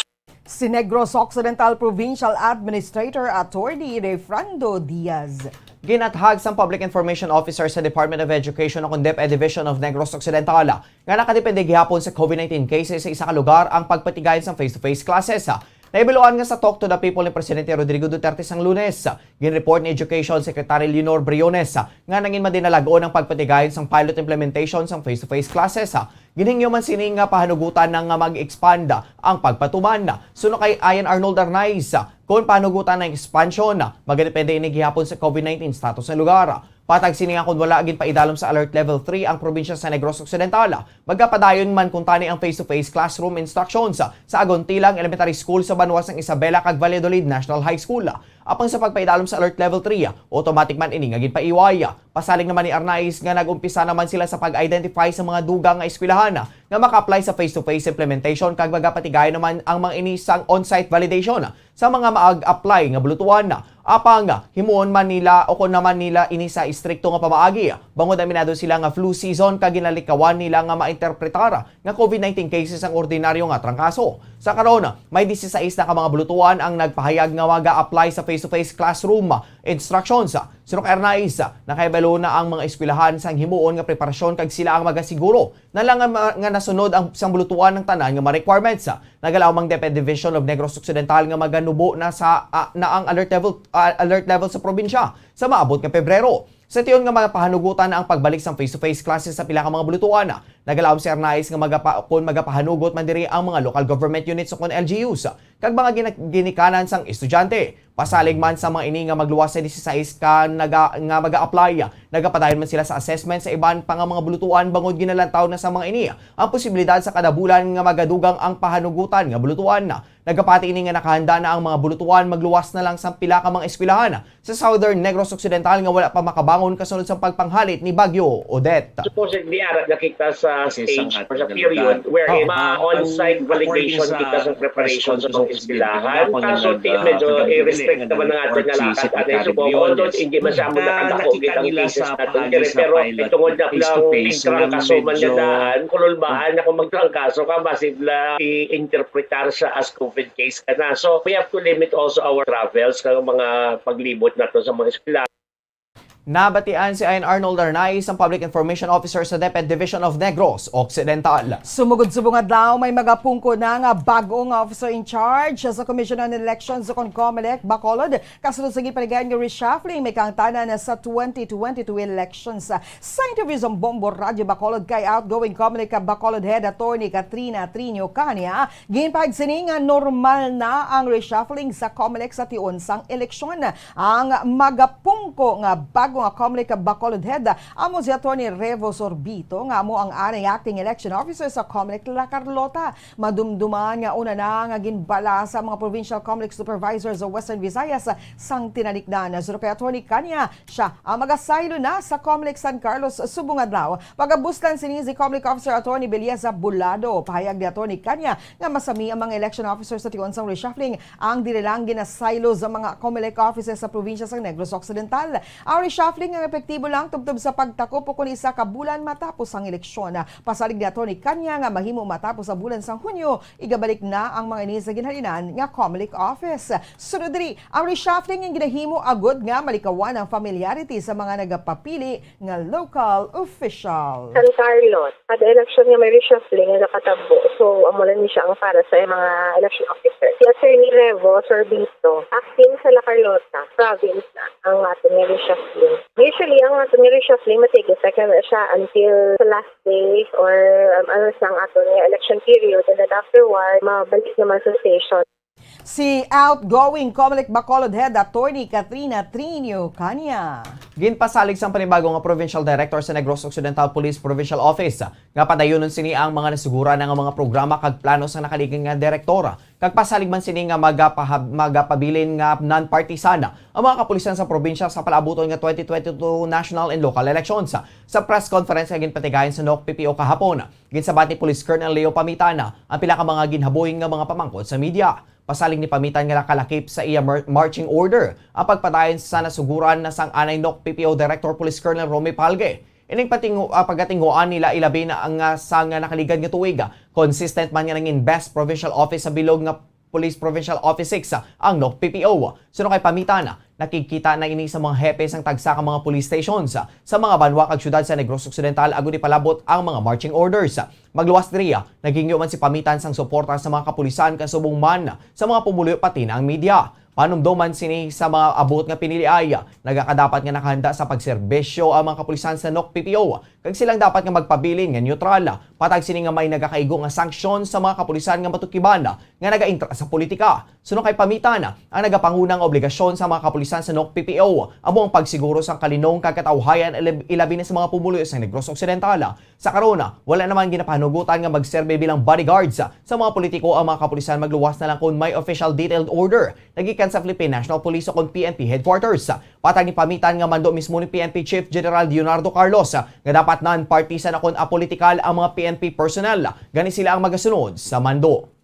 Si Negros Occidental Provincial Administrator Attorney Refrando Diaz. Ginathag sang Public Information Officer sa Department of Education o kon DepEd Division of Negros Occidental nga nakadepende gihapon sa covid nineteen cases sa isa ka lugar ang pagpatigayon sang face-to-face classes. Nahibaluan nga sa Talk to the People ni Presidente Rodrigo Duterte sang Lunes, ginreport ni Education Secretary Leonor Briones nga nangin madinalag-on ang pagpatigayon sang pilot implementation sang face-to-face classes. Ginhingyo man sini nga pahanugutan na nga mag-expand ang pagpatuman. Suno kay Ian Arnold Arnaiz, kon pahanugutan ang expansion, magadepende ini gihapon sa covid nineteen status sa lugar. Patag sini nga kon wala ginpaidalom sa Alert Level three ang probinsya sa Negros Occidental, magapadayon man kuntani ang face-to-face classroom instructions sa Agontilang Elementary School sa banwa sang Isabela kag Valladolid National High School. Apang sa pagpaidalom sa Alert Level three, automatic man ini nga ginpaiway. Pasalig naman ni Arnaiz nga nag-umpisa naman sila sa pag-identify sa mga dugang nga eskwelahan nga maka-apply sa face-to-face implementation kag magapatigayon naman ang mga ini sang on-site validation sa mga mag-apply nga bulutuan. Apang himuon man nila o kon naman nila ini sa istrikto nga pamaagi, bangod aminado sila nga flu season kag ginalikawan nila nga mainterpretar nga covid nineteen cases ang ordinaryo nga trangkaso. Sa karon, may disisais na ka mga bulutuan ang nagpahayag nga maga-apply sa face-to-face classroom instructions. Suno kay Arnaiz, nakahibalo na ang mga eskwelahan sang himuon nga preparasyon kag sila ang magasiguro na lang nga, nga nasunod ang sang bulutuan ang tanan nga mga requirements. Nagalaom ang DepEd Division of Negros Occidental nga maganubo na sa, ah, na ang alert level, ah, alert level sa probinsya sa maabot nga Pebrero. Sa tion nga magapahanugutan na ang pagbalik sang face-to-face classes sa pila ka mga bulutuan, nagalaom si Arnaiz nga magapa-, kon magapahanugot man diri ang mga local government units o kon L G Us kag mga gina-, ginikanan sang estudyante. Pasalig man sa mga ini nga magluwas sa disisais ka naga-, nga maga-apply, nagapadayon man sila sa assessment sa iban pa nga mga bulutuan bangod ginalantaw na sa mga ini ang posibilidad sa kada bulan nga magadugang ang pahanugutan nga bulutuan. Nagapati ini nga nakahanda na ang mga bulutuan magluwas na lang sa pila ka mga eskwelahan sa Southern Negros Occidental nga wala pa makabangon kasunod sa pagpanghalit ni Bagyo Odette. Supposedly, ara na kita sa stage or sa period wherein ma-on-site validation kita sa preparation sa mga eskwelahan. Kaso, ti-, medyo i-restrict naman ang aton nga lakad anay subong. Although, hindi man siya amo nakadako gid ang cases naton diri, pero tungod na lang pigtrangkaso man nga daan, kululbaan na kung magtrangkaso ka, basin la i-interpretar siya as covid case ka na. So, we have to limit also our travels kag mga paglibot nato sa mga eskwela. Nabatian si Ian Arnold Arnaiz, ang Public Information Officer sa DepEd Division of Negros Occidental. Sumugod subong adlaw, may magapungko na nga bag-o nga officer in charge sa Commission on Elections o kon COMELEC Bacolod. Kasunod sa ginpaligayan nga reshuffling, may kaangtanan sa twenty twenty-two elections. Sa interview sa Bombo Radyo Bacolod kay outgoing COMELEC Bacolod Head Attorney Katrina Trinio Cania, ginpahayag sini nga normal na ang reshuffling sa COMELEC sa tion sang eleksyon. Ang magapungko nga bago nga COMELEC Bacolod Head amo si Attorney Revo Sorbito, nga amo ang anay acting election officer sa COMELEC La Carlota. Madumduman nga una na nga ginbala sa mga provincial COMELEC supervisor sa Western Visayas sang tinalikdan. Suno kay Attorney Cania, siya ang magasaylo na sa COMELEC San Carlos subong adlaw. Pagabuslan sini si COMELEC Officer Attorney Beliza Bulado. Pahayag ni Attorney Cania nga masami ang mga election officers sa tion sang reshuffling ang dili lang ginasaylo sa mga COMELEC offices sa probinsya sang Negros Occidental. Ang reshuffling ang epektibo lang tubtob sa pagtakop o kon isa ka bulan matapos ang eleksyon. Pasalig ni Attorney Cania nga mahimo matapos sa bulan sang Hunyo, igabalik na ang mga ini sa ginhalinan nga COMELEC office. Sunod diri, ang reshuffling ang ginahimo agod nga malikawan ang familiarity sa mga nagapapili nga local official. San Carlos, kada eleksyon nga may reshuffling nga nakatabo. So, amo lang ni siya ang para sa mga election officer. Si Attorney Revo Sorbito, acting sa La Carlota province na ang aton nga reshuffling. Usually, ang aton nga reshuffling, matigit na kaya siya until sa last day or, um, ano sa ang aton nga election period, and then afterward, mabalik naman sa station. Si outgoing COMELEC Bacolod Head Attorney Katrina Trinio Cania. Ginpasalig sang panibago nga provincial director sa Negros Occidental Police Provincial Office nga padayunon sini ang mga nasuguran nga mga programa kag plano sa nakaligid nga direktor. Kag pasalig man sini nga magapahab-, magapabilin nga non-partisan ang mga kapulisan sa probinsya sa palaabuton nga twenty twenty-two national and local elections. Sa press conference nga ginpatigayon sa NOC-PPO kahapon, ginsabat ni Police Colonel Leo Pamitana ang pila ka mga ginhabuhi nga mga pamangkot sa media. Pasalig ni Pamitan nga nakalakip sa iya mar-, marching order ang pagpadayon sa nasuguran na sang anay NOC-PPO Director Police Colonel Romy Palge. Ining patingu-, ah, pagatinguan nila ilabi na ang, ah, sa nga nakaligad nga tuig. Consistent man nga nangin best provincial office sa bilog nga Police Provincial Office six, ah, ang NOC-PPO. Suno kay Pamitan, nakikita na ini sa mga hepe sang tagsa ka mga police stations, ah, sa mga banwa kag syudad sa Negros Occidental agud ipalabot ang mga marching orders. Magluwas diri, ah, naghingyo man si Pamitan sang suporta sa mga kapulisan kasubong man sa mga pumuluyo pati na ang media. Panumdoman sini sa mga abot nga piniliay, nagakadapat nga nakahanda sa pagserbisyo ang mga kapulisan sa NOC-PPO, kag silang dapat nga magpabilin nga neutral. Patag sini nga may nagakaigo nga sanksyon sa mga kapulisan nga matukiban nga nagaintra sa politika. Suno kay Pamitan, ang nagapanguna nga obligasyon sa mga kapulisan sa NOC-PPO amo ang pagsiguro sang kalinong kag katawhayan, ilab-, ilabi na sa mga pumuluyo sa Negros Occidental. Sa karon, wala naman ginapahanugutan nga magserbi bilang bodyguards sa mga politiko ang mga kapulisan, magluwas na lang kon may official detailed order nagikan sa Philippine National Police o kon P N P headquarters. Patag ni Pamitan nga mando mismo ni P N P Chief General Leonardo Carlos nga dapat non-partisan o kon apolitical ang mga P N P personnel, gani sila ang magasunod sa mando.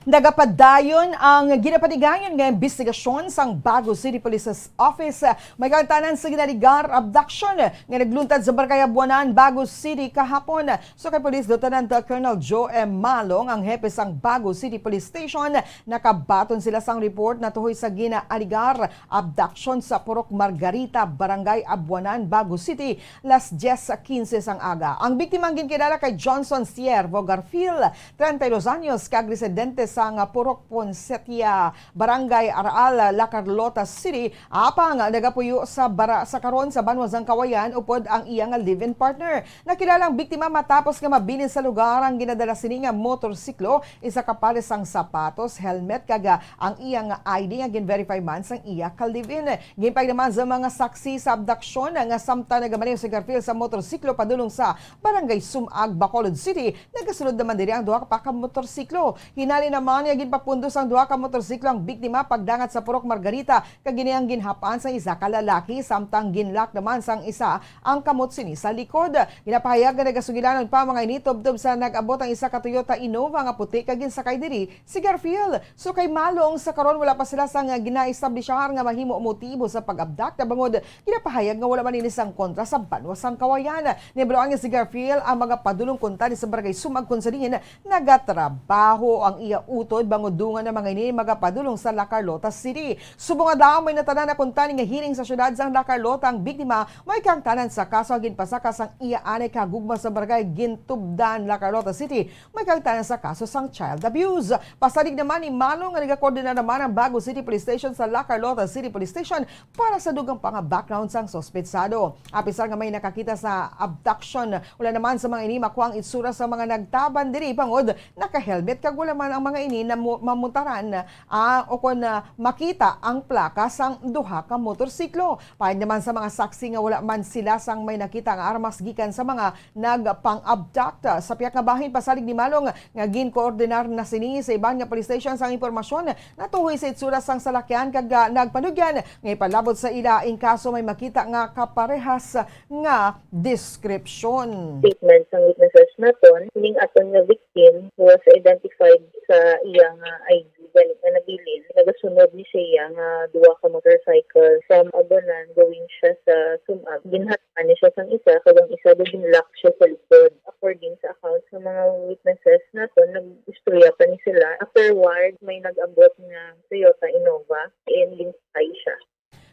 Nagapadayon ang ginapatigayon nga imbestigasyon sang Bago City Police's Office. May kaangtanan sa ginaligar abduction nga nagluntad sa Barangay Abuanan, Bago City kahapon. Suno kay Police Lieutenant Colonel Joe M. Malong, ang hepe sang Bago City Police Station, nakabaton sila sang report natuhoy sa ginaaligar abduction sa Purok Margarita, Barangay Abuanan, Bago City, las diez quince sang aga. Ang biktima ang ginkilala kay Johnson Siervo Garfield, treinta y dos anyos, kag residente sang Purok Ponsetia, Barangay Araal, La Carlota City, apang nagapuyo sa bara-, sa karon sa banwa sang Kawayan upod ang iya nga live-in partner. Nakilala ang biktima matapos nga mabilin sa lugar ang ginadala sini nga motorsiklo, isa ka pares sang sapatos, helmet, kag, ah, ang iya nga I D nga gin-verify man sang iya ka live-in. Ginpahayag naman sa mga saksi sa abduksyon nga samtang nagamaneho si Garfield sa motorsiklo padulong sa Barangay Sumag, Bacolod City, nagasulod naman diri ang duha pa ka motorsiklo. Hinali naman nga ginpapundos ang duha ka motorsiklo ang biktima pagdangat sa Purok Margarita, kag ini ang ginhap-an sang isa ka lalaki, samtang ginlock naman sang isa ang kamot sini sa likod. Ginapahayag nga nagasugilanon pa ang mga ini tubtob sa nag-abot ang isa ka Toyota Innova nga puti kag ginsakay diri si Garfield. Suno kay Malong, sa karon wala pa sila sang ginaestablishar nga mahimo motibo sa pag-abduct, bangod ginapahayag nga wala man ini sang kontra sa banwa sang Kawayan. Nahibaluan nga si Garfield ang magapadulong kuntani sa Barangay Sumag, kon sa diin nagatrabaho ang iya utod bangod dungan ang mga ini magapadulong sa La Carlota City. Subong nga daw may natanan na kuntani nga hearing sa siyudad sang La Carlota ang biktima, may kaangtanan sa kaso ang ginpasaka sang iya anay kahagugma sa barangay Gintubdan, La Carlota City, may kaangtanan sa kaso sang child abuse. Pasalig naman ni Malo nga nagakoordinar naman ang Bago City Police Station sa La Carlota City Police Station para sa dugang pa nga background sang suspetsado. Apisar nga may nakakita sa abduction, wala naman sa mga ini makuha ang itsura sa mga nagtabang diri bangod naka-helmet kag wala man ang mga ini na mo-, mamuntaran, ah, o kon, ah, makita ang plaka sang duha ka motorsiklo. Pahayag naman sa mga saksi nga wala man sila sang may nakita nga armas gikan sa mga nagpang-abduct. Sa pihak nga bahin, pasalig ni Malong nga ginkoordinar na sini sa iban nga police station sang impormasyon natuhoy sa itsura sang salakyan kag, ah, nagpanugyan nga ipalabot sa ila in kaso may makita nga kaparehas nga description. Statement sang witnesses naton, kining aton nga victim who was identified sa iya nga I D gani nga nabilin, nagasunod ni siya nga duha ka motorcycle from Abonan going siya sa Sumag. Ginhatman ni siya sang isa, kag ang isa daw ginlock siya sa likod. According sa account sa mga witnesses naton, nag-istorya pa ni sila. Afterward, may nag-abot nga Toyota Innova and ginsakay siya.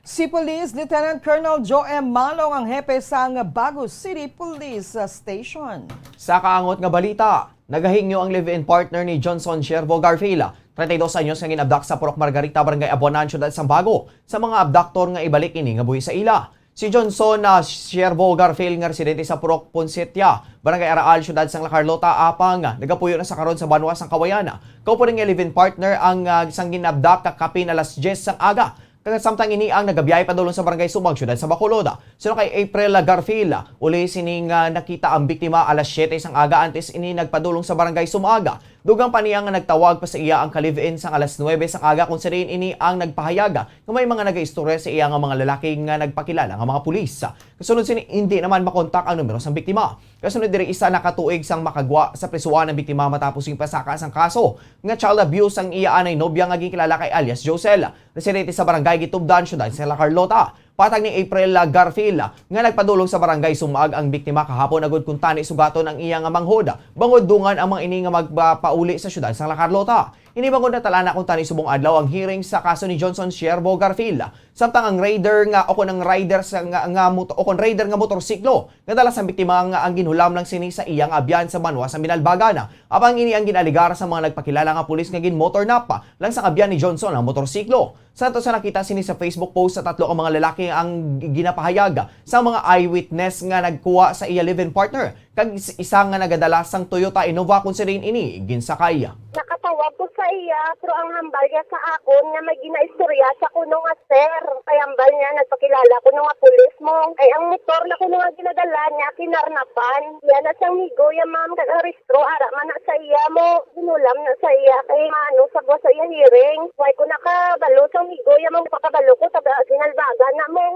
Si Police Lieutenant Colonel Joe M. Malong ang hepe sang Bago City Police Station. Sa kaangot nga balita, nagahingyo ang live-in partner ni Johnson Siervo Garfield, treinta y dos anyos, nga ginabdak sa Purok Margarita, Barangay Abuanan, Siyudad sang Bago, sa mga abdaktor nga ibalik ini nga buhi sa ila. Si Johnson, ah, Siervo Garfield, nga residente sa Purok Ponsetia, Barangay Araal, Siyudad sang La Carlota, apang nagapuyo na sa karon sa banwa sang Kawayan. Kaupo ni nga live-in partner ang, ah, sang ginabdak kapin alas diyes sang aga. Kag samtang ini ang nagabiyahe padulong sa Barangay Sumag, Siyudad sa Bacolod. Suno kay April Garfield, uli sini nga nakita ang biktima alas siyete sang aga antes ini nagpadulong sa Barangay Sumag. Dugang pa niya nga nagtawag pa sa iya ang ka-live-in sang alas nuwebe sang aga, kung sirin ini ang nagpahayag nga may mga nagaistorya sa iya nga mga lalaki nga nagpakilala nga mga pulis. Kasunod sini, hindi naman makontak ang numero sang biktima. Kasunod diri, isa na ka tuig sang makagwa sa prisuhan ang biktima matapos ginpasaka sang kaso nga child abuse ang iya anay nobya nga ginkilala kay alias Josel, residente sa Barangay Gintubdan, Siyudad sa La Carlota. Patag ni April, ah, Garfield, ah, nga nagpadulong sa Barangay Sumag ang biktima kahapon agud kuntani sugaton ang iya nga manghod, bangod dungan ang mga ini nga magpapauli sa siyudad sa La Carlota. Ini bangod natala na kuntani subong adlaw ang hearing sa kaso ni Johnson Siervo Garfield. Samtang ang rider nga, o kon ang rider sa, nga, nga moto-, o kon rider nga motorsiklo nga dala sang biktima nga ang ginhulam lang sini sa iya nga abyan sa banwa sa Binalbagan. Apang ini ang gin-alegar sa mga nagpakilala nga pulis nga ginmotornap lang sang abyan ni Johnson ang motorsiklo. Sa ato sa nakita sini sa Facebook post sa tatlo ka mga lalaki ang ginapahayag sa mga eyewitness nga nagkuha sa iya live-in partner kag is-, isa nga nagadala sang Toyota Innova kung sirin ini ginsakay. Nakatawag ko sa iya, pero ang hambal niya sa akon nga may ginaistorya siya kuno nga sir. Kay hambal niya, nagpakilala kuno nga pulis mo. Kay ang motor na kuno nga ginadala niya, kinarnapan. Iya na siyang migo ya, ma'am, kag ang rehistro ara man na sa iya mo. Ginulam na sa iya kay maano sa gwa sa iya hearing. Way ko nakabalo sa migo ya, ma'am, pakabalo ko taga Ginalbagan na mo.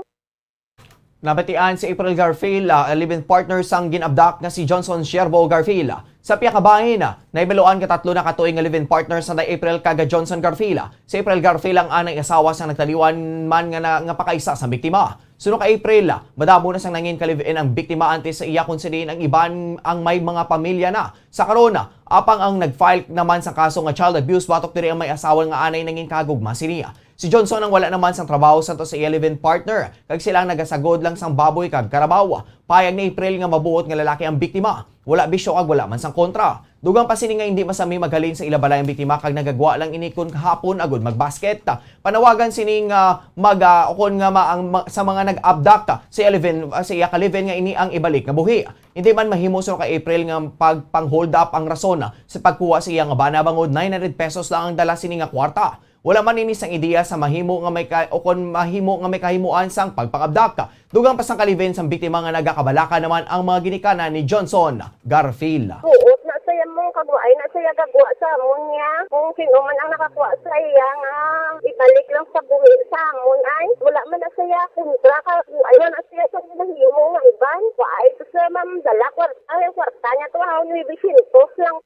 Nabatian si April Garfield, ah, live-in partner sang gin-abduct nga si Johnson Siervo Garfield. Sa pihak ka bahin, ah, nahibaluan nga tatlo na ka tuig nga live-in partner sang April kag Johnson Garfield. Si April Garfield ang anay asawa sang nagtaliwan man nga na, nga pakaisa sa biktima. Suno kay April, madamo na sang nangin ka live-in ang biktima antes sa iya kung sirin ang iban ang may mga pamilya na. Sa karon, apang ang nag-file naman sa kaso nga child abuse batok diri ang may asawa nga anay nangin kahagugma sini. Si Johnson ang wala naman sang trabaho sa sa iya live-in partner, kag sila ang nagasagod lang sang baboy kag karabaw. Pahayag ni April nga mabuot nga lalaki ang biktima. Wala bisyo kag wala man sang kontra. Dugang pa sini nga hindi masami maghalin sa ila balay ang biktima kag nagagwa lang ini kon kahapon agud magbasket. Panawagan sini nga mag, ah, ukon nga ma-, ang ma-, sa mga nag-abduct sa iya live-in, ah, sa iya ka live-in nga ini ang ibalik nga buhi. Hindi man mahimo suno kay April nga pagpang-hold up ang rason sa pagkuha sa iya nga bana bangod nine hundred pesos lang ang dala sini nga kwarta. Wala man ini sang ideya sa mahimo nga may ka-, o kon mahimo nga may kahimuan sang pagpang-abduct. Dugang pa sang ka live-in sang biktima nga nagakabalaka naman ang mga ginikanan ni Johnson Garfield. Buot na saya mo, kag waay na saya gagwa sa amon niya. Kung sino man ang nakakuha sa iya nga ibalik lang sa buhi sa amon, ay wala man na saya kontra, kag waay man na saya sa nahimo nga iban. Waay to sa ma'am dala kwarta, ang kwarta niya to, ah, nuebe syentos lang.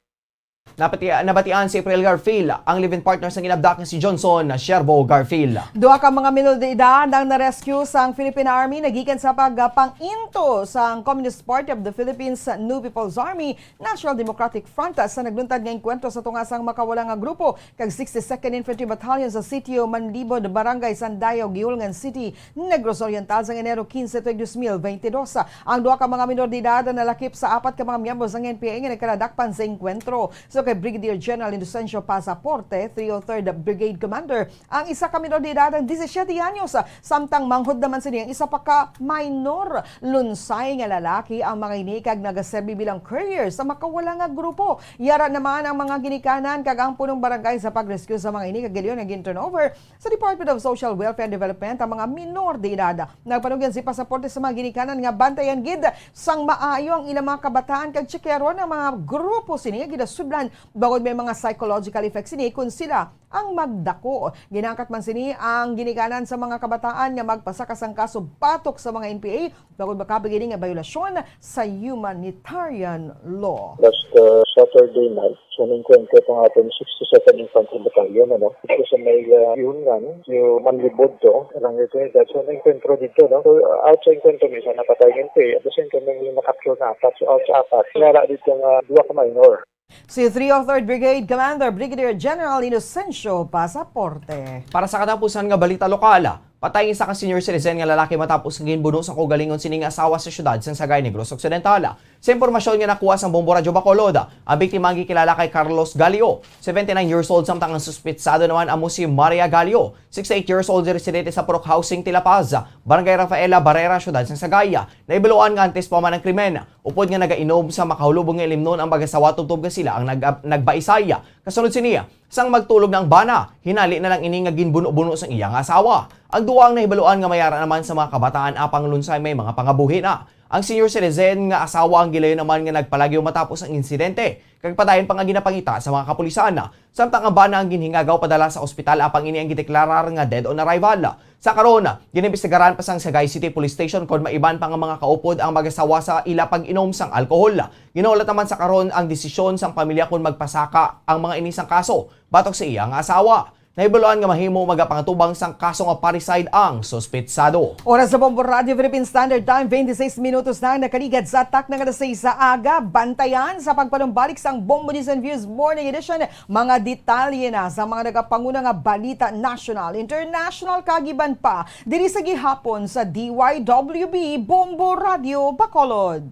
Napati-, nabatian si April Garfield, ang live-in partner sang inabdak nga si Johnson Siervo Garfield. Duha ka mga minor de edad ang na-rescue sang Philippine Army nagikan sa pagpanginto sang Communist Party of the Philippines, New People's Army, National Democratic Front sa nagluntad nga engkwentro sa tunga sang makawala nga grupo kag sixty-second Infantry Battalion sa sitio Manlibod, Barangay Sandayo, Guiulngan City, Negros Oriental, sang Enero quince tuig dos mil veintidós. Ang duha ka mga minor de edad ang nalakip sa apat ka mga miyembro sang N P A nga nagkaladakpan sa engkwentro. So kay Brigadier General Inocencio Pasaporte, three oh third Brigade Commander, ang isa ka minor de edad ang disisiete anyos, samtang manghod naman sini ang isa pa ka minor. Lunsay nga lalaki ang mga ini kag nagaserbi bilang courier sa makawala nga grupo. Yara naman ang mga ginikanan kag ang punong barangay sa pag-rescue sa mga ini kag gilayon nga gin-turnover sa Department of Social Welfare and Development ang mga minor de edad. Nagpanugyan si Pasaporte sa mga ginikanan nga bantayan gid sang maayo ang ilang mga kabataan kag tsikeron ang mga grupo sini nga ginasudlan bangod may mga psychological effects sini kon sila ang magdako. Ginangkat man sini ang ginikanan sa mga kabataan nga magpasaka sang kaso batok sa mga N P A bangod makabig ini nga bayolasyon sa humanitarian law. Last, uh, Saturday night, so, nag-engkwentro ang aton sixty-second Infantry Battalion, ano, dito sa may, uh, Yungan, yung Manlibod to, Barangay Trinidad. So, nag-engkwentro dito, no? So, uh, out sa engkwentro, may isa napatay ng N P A. At the same time, may na-capture na apat. So, out sa apat, nara dito nga duha ka minor. Si three oh third Brigade Commander Brigadier General Inocencio Pasaporte. Para sa katapusan nga balita lokal, patay isa ka senior citizen nga lalaki matapos nga ginbuno sa kaugalingon sini nga asawa sa siyudad sang Sagay, Negros Occidental. Sa impormasyon nga nakuha sang Bombo Radyo Bacolod, ang biktima ang gikilala kay Carlos Galio, seventy-nine years old, samtang ang suspitsado naman amo si Maria Galio, sixty-eight years old, residente sa Purok Housing, Tilapaz, Barangay Rafaela Barrera, siyudad sang Sagay. Nahibaluan nga antes pa man ang krimen, upod nga nagainom sa makahulubong nga ilimnon ang mag-asawa tubtob nga sila ang nag-, nagbaisay. Kasunod sini, sang magtulog na ang bana, hinali na lang ini nga ginbuno-buno sang iya nga asawa. Ang duha ang nahibaluan nga mayara naman sa mga kabataan apang lunsay may mga pangabuhi na. Ang senior citizen nga asawa ang gilayon naman nga nagpalagyo matapos ang insidente, kag padayon pa nga ginapangita sa mga kapulisan. Samtang ang bana ang ginhingagaw padala sa ospital apang ini ang gideklarar nga dead on arrival. Sa karon, ginimbestigaran pa sang Sagay City Police Station kon maiban pa nga mga kaupod ang mag-asawa sa ila pag-inom sang alkohol. Ginahulat naman sa karon ang desisyon sang pamilya kon magpasaka ang mga ini sang kaso batok sa iya nga asawa. Nahibaluan nga mahimo magapangatubang sang kaso nga parricide ang suspitsado. Oras sa Bombo Radio Philippine Standard Time, twenty-six minutos na ang nakaligad sa takna nga alas sais sa aga. Bantayan sa pagpanumbalik sang Bombo News and Views Morning Edition mga detalye na sa mga nagapanguna nga balita national, international, kag iban pa diri sa gihapon sa D Y W B Bombo Radio Bacolod.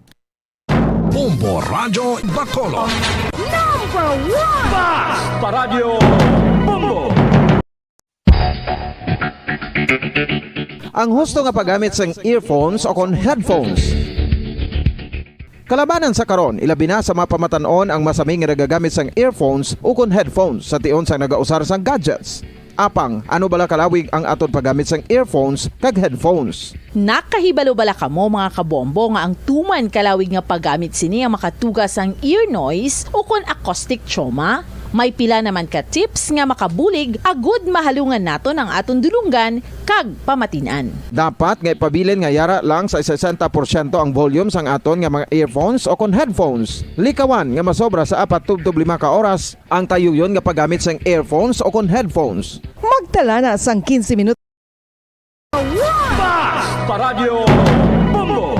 Bombo Radyo Bacolod. Number one! Bas pa Radyo Bombo! Ang husto nga paggamit sang earphones o kon headphones. Kalabanan sa karon, ilabi na sa mga pamatan-on ang masami nga nagagamit sang earphones ukon headphones sa tion sang nagausar sang gadgets. Apang, ano bala kalawig ang aton paggamit sang earphones kag headphones? Nakahibalo bala kamo, mga kabombo, nga ang tuman kalawig nga paggamit sini ang makatuga sang ear noise ukon acoustic trauma? May pila naman ka tips nga makabulig agud mahalungan naton ang aton dulonggan kag pamatin-an. Dapat nga ipabilin nga yara lang sa sesenta porsyento ang volume sang aton nga mga earphones o kon headphones. Likawan nga masobra sa apat tubtob lima ka oras ang tayuyon nga paggamit sang earphones o kon headphones. Magtala na sang quince minutos. Bas pa Radyo Bombo!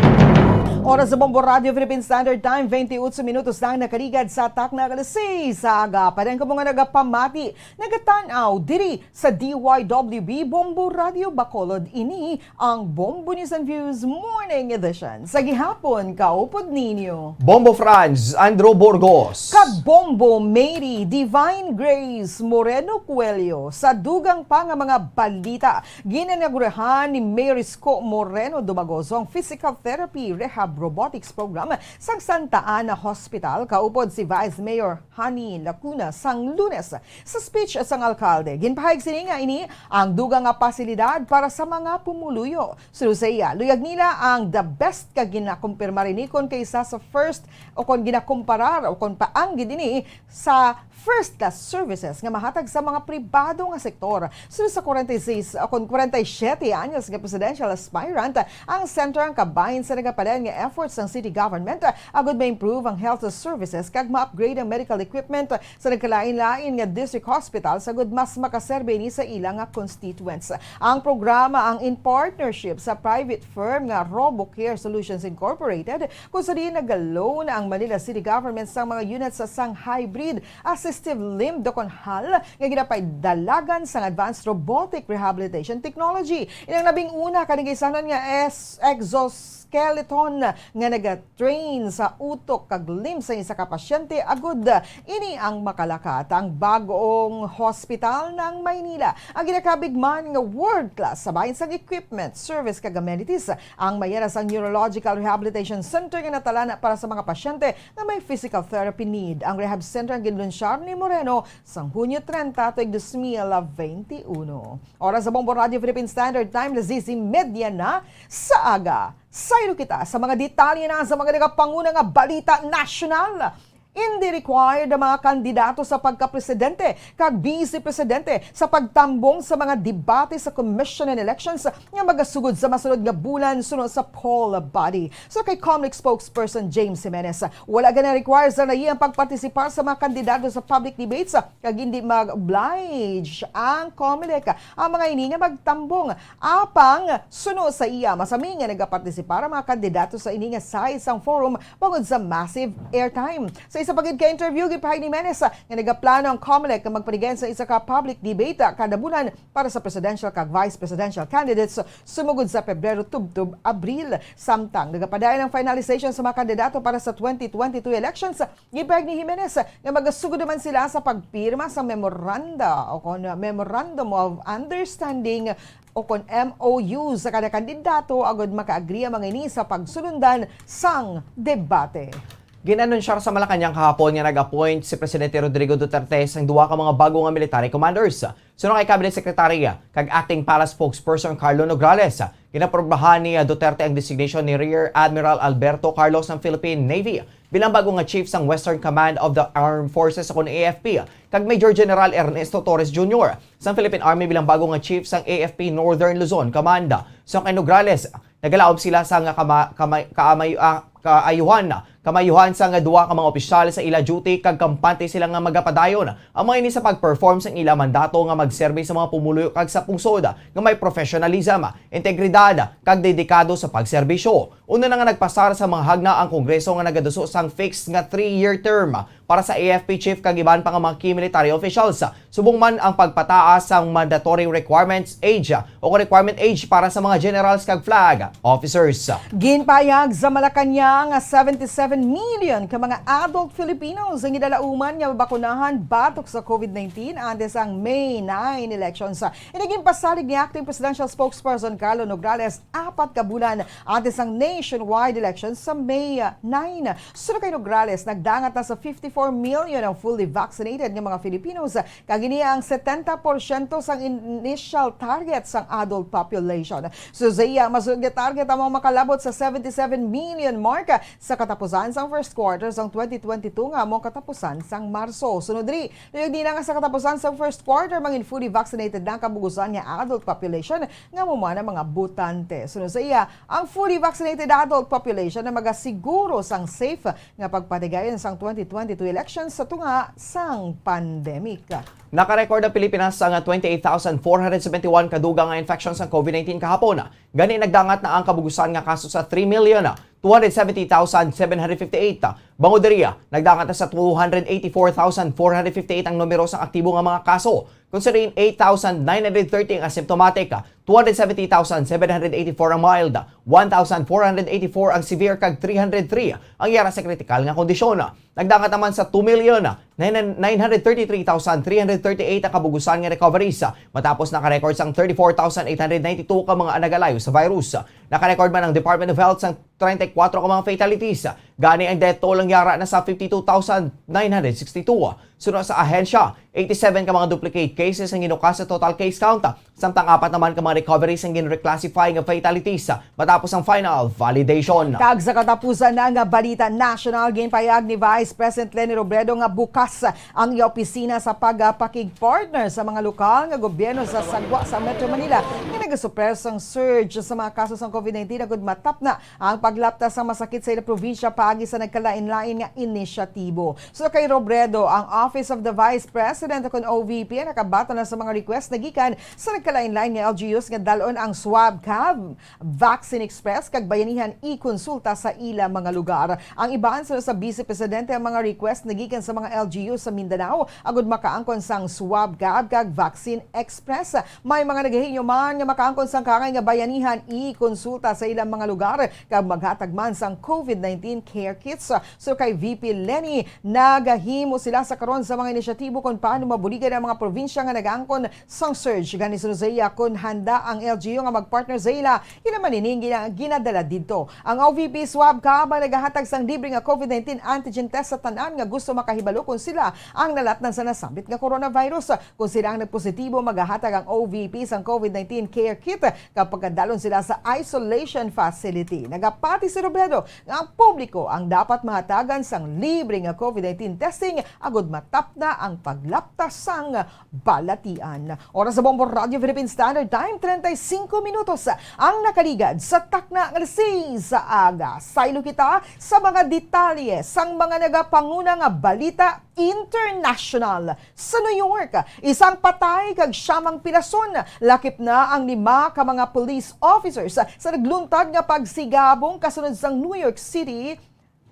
Oras sa Bombo Radio Philippine Standard Time, twenty-eight minutos na ang nakaligad sa takna alas sais sa aga. Padang kamo nga nagapamati, nagatan-aw diri sa D Y W B Bombo Radio Bacolod, ini ang Bombo News and Views Morning Edition sa gihapon. Kaupod ninyo Bombo Franz Andrew Burgos kag Bombo Mary Divine Grace Moreno Coelho. Sa dugang pa nga mga balita, ginainagurahan ni Mayor Isko Moreno Dumagoso ang Physical Therapy Rehab Robotics Program sa Santa Ana Hospital. Kaupod si Vice Mayor Honey Lacuna sang Lunes. Sa speech sang alkalde, ginpahayag sini nga ini ang dugang nga pasilidad para sa mga pumuluyo. Suno sa iya, luyag nila ang the best ka ginakumpirmar ini kon kaysa sa first o kon ginakumparar o kon paanggid ini sa first class services nga mahatag sa mga pribado nga sektor. Suno sa forty-six o kon forty-seven anyos nga presidential aspirant, ang sentro ang kabahin sa nagapalan nga efforts sang city government, ah, agud ma-improve ang health services kag ma-upgrade ang medical equipment sa nagkalain-lain nga district hospitals agud mas makaserbe ini sa ila nga constituents. Ang programa ang in partnership sa private firm nga RoboCare Solutions Incorporated, kung sa diin nag-loan ang Manila City Government sang mga units sang hybrid assistive limb dukonhal nga ginapaidalagan sang advanced robotic rehabilitation technology. Inang nabing una kaning gisanon nga es-, exoskeleton nga naga-train sa utok kag limb sa isa ka pasyente agud ini ang makalakat. Ang bag-ong hospital ng Maynila ang ginakabig man nga world class sa bahin sang equipment, service kag amenities. Ang mayara sang Neurological Rehabilitation Center nga natalana para sa mga pasyente nga may physical therapy need. Ang rehab center ang ginlunsyar ni Moreno sang Hunyo treinta tuig dos mil veintiuno. Oras sa Bombo Radio Philippine Standard Time, las diez y media na sa aga. Saylo kita sa mga detalye na sa mga nagapanguna nga balita nasyonal. Hindi required ang mga kandidato sa pagkapresidente kag bise-presidente sa pagtambong sa mga debate sa Commission on Elections nga magasugod sa masunod nga bulan suno sa poll body. So kay Comelec spokesperson James Jimenez, wala gani require sa nai ang pagpartisipar sa mga kandidato sa public debates kag hindi mag-oblige ang Comelec ang mga ini nga magtambong. Apang suno sa iya, masami nga nagapartisipar ang mga kandidato sa ini nga size sang forum bangod sa massive airtime. Sa isa pa gid ka interview, gipahay ni Jimenez nga nagaplano ang Comelec nga magpaligay sa isa ka public debate kada bulan para sa presidential kag vice presidential candidates sumugod sa Pebrero tubtob Abril. Samtang nagapadayon ang finalization sa mga kandidato para sa twenty twenty-two elections, gipahayag ni Jimenez nga magasugod naman sila sa pagpirma sa memoranda o kon Memorandum of Understanding o kon M O U sa kada kandidato agud makaagri ang mga ini sa pagsulundan sang debate. Gin-anunsyar sa Malacañang kahapon nga nag-appoint si Presidente Rodrigo Duterte sang duha ka mga bago nga military commanders. Suno kay Cabinet Secretary kag Acting Palace Spokesperson Carlo Nograles, ginaprobahan ni Duterte ang designation ni Rear Admiral Alberto Carlos sang Philippine Navy bilang bago nga chief sang Western Command of the Armed Forces o kon A F P kag Major General Ernesto Torres Junior sang Philippine Army bilang bago nga chief sang A F P Northern Luzon Command. Suno kay Nograles, nagalaom sila sa nga kama-, kamay-, kaamay-, ah, kaayuhan, kamayuhan sa nga duha ka mga opisyal sa ila duty kag kampante sila nga magapadayon ang mga ini sa pag-perform sang ila mandato nga magserbi sa mga pumuluyo kag sa pungsod nga may professionalism, integridad, kag dedikado sa pagserbisyo. Una na nga nagpasar sa mga hagna ang Kongreso nga nagaduso sang fixed nga three-year term para sa A F P chief kag iban pa nga mga key military officials, subong man ang pagpataas sang mandatory requirements age o requirement age para sa mga generals kag flag officers. Ginpahayag sa Malacañang nga seventy-seven million ka mga adult Filipinos ang ginalauman nga mabakunahan batok sa COVID nineteen antes ang May nine elections. Ini ginpasalig ni Acting Presidential Spokesperson Carlo Nograles apat ka bulan antes ang nationwide elections sa May nine. Suno kay Nograles, nagdangat na sa fifty-four million ang fully vaccinated nga mga Filipinos, kag ini ang setenta porsyento sang initial target sang adult population. Suno sa iya, ang masunod nga target amo ang makalabot sa seventy-seven million mark sa katapusan sang first quarter sang twenty twenty-two, nga amo ang katapusan sang Marso. Sunod diri, luyag nila nga sa katapusan sang first quarter, mangin fully vaccinated na ang kabugusan nga adult population nga amo man ang mga botante. Suno sa iya, ang fully vaccinated adult population ang magasiguro sang safe nga pagpatigayon sang twenty twenty-two elections sa tunga sang pandemic. Nakarecord ang Pilipinas sang twenty-eight thousand four hundred seventy-one ka dugang nga infection sang COVID nineteen kahapon. Gani, nagdangat na ang kabugusan nga kaso sa three million two hundred seventy thousand seven hundred fifty-eight. Bangod diri, nagdangat na sa two hundred eighty-four thousand four hundred fifty-eight ang numero sang aktibo nga mga kaso, kung sa diin eight thousand nine hundred thirty ang asymptomatic, two hundred seventy thousand seven hundred eighty-four ang mild, one thousand four hundred eighty-four ang severe, kag three hundred three ang yara sa kritikal nga kondisyon. Nagdangat naman sa two million nine hundred thirty-three thousand three hundred thirty-eight ang kabugusan nga recoveries, matapos nakarecord sang thirty-four thousand eight hundred ninety-two ka mga nagalayo sa virus. Nakarecord man ang Department of Health sang treinta y cuatro ka mga fatalities. Gani, ang death toll ang yara na sa fifty-two thousand nine hundred sixty-two. Suno sa ahensya, eighty-seven ka mga duplicate cases ang ginukas sa total case count Samtang apat naman ka mga recoveries ang gin-reclassify nga fatalities matapos ang final validation. Kag sa katapusan na nga balita national, ginpayag ni Vice President Leni Robredo nga bukas ang iya opisina sa pagpakig-partner sa mga lokal nga gobyerno sa sagwa sa Metro Manila nga nagasuper sang surge sa mga kaso sang COVID nineteen agud matapna ang paglapta sang masakit sa ila probinsya paagi sa nagkalain-lain nga inisyatibo. So kay Robredo, ang Office of the Vice President o kon O V P ang nakabaton na sa mga request na gikan sa nagkalain-lain nga L G Us nga dal-on ang Swab Cab, Vaccine Express kag Bayanihan i-konsulta sa ila mga lugar. Ang iban sa, sa Vice Presidente ang mga request na gikan sa mga L G U sa Mindanao agud makaangkon sang Swab Cab kag Vaccine Express. May mga nagahinyo man nga makaangkon sang kaangay nga Bayanihan i-konsulta sa ilang mga lugar kag maghatag man sang COVID nineteen care kits. So kay V P Leni, nagahimo sila sa karon sa mga inisyatibo kon paano mabuligan ang mga probinsya nga nagaangkon sang surge. Gani sunod sa iya, kon handa ang L G U nga mag-partner sa ila, ila man ini gina-, ginadala didto. Ang O V P Swab Cab ang nagahatag sang libre nga COVID nineteen antigen test sa tanan nga gusto makahibalo kon sila ang nalatnan sa nasambit nga coronavirus. Kung sila ang nagpositibo, magahatag ang O V P sang COVID nineteen care kit kag pagkadalon sila sa isolation facility. Nagapati si Robredo nga ang publiko ang dapat mahatagan sang libre nga COVID nineteen testing agud matapna ang paglapta sang balatian. Oras sa Bombo Radio Philippine Standard Time, treinta y cinco minutos ang nakaligad sa takna nga alas seis sa aga. Saylo kita sa mga detalye sang mga nagapanguna nga balita international. Sa New York, isang patay kag siyam ang pilason. Lakip na ang lima ka mga police officers sa nagluntad nga pagsigabong kasunod sang New York City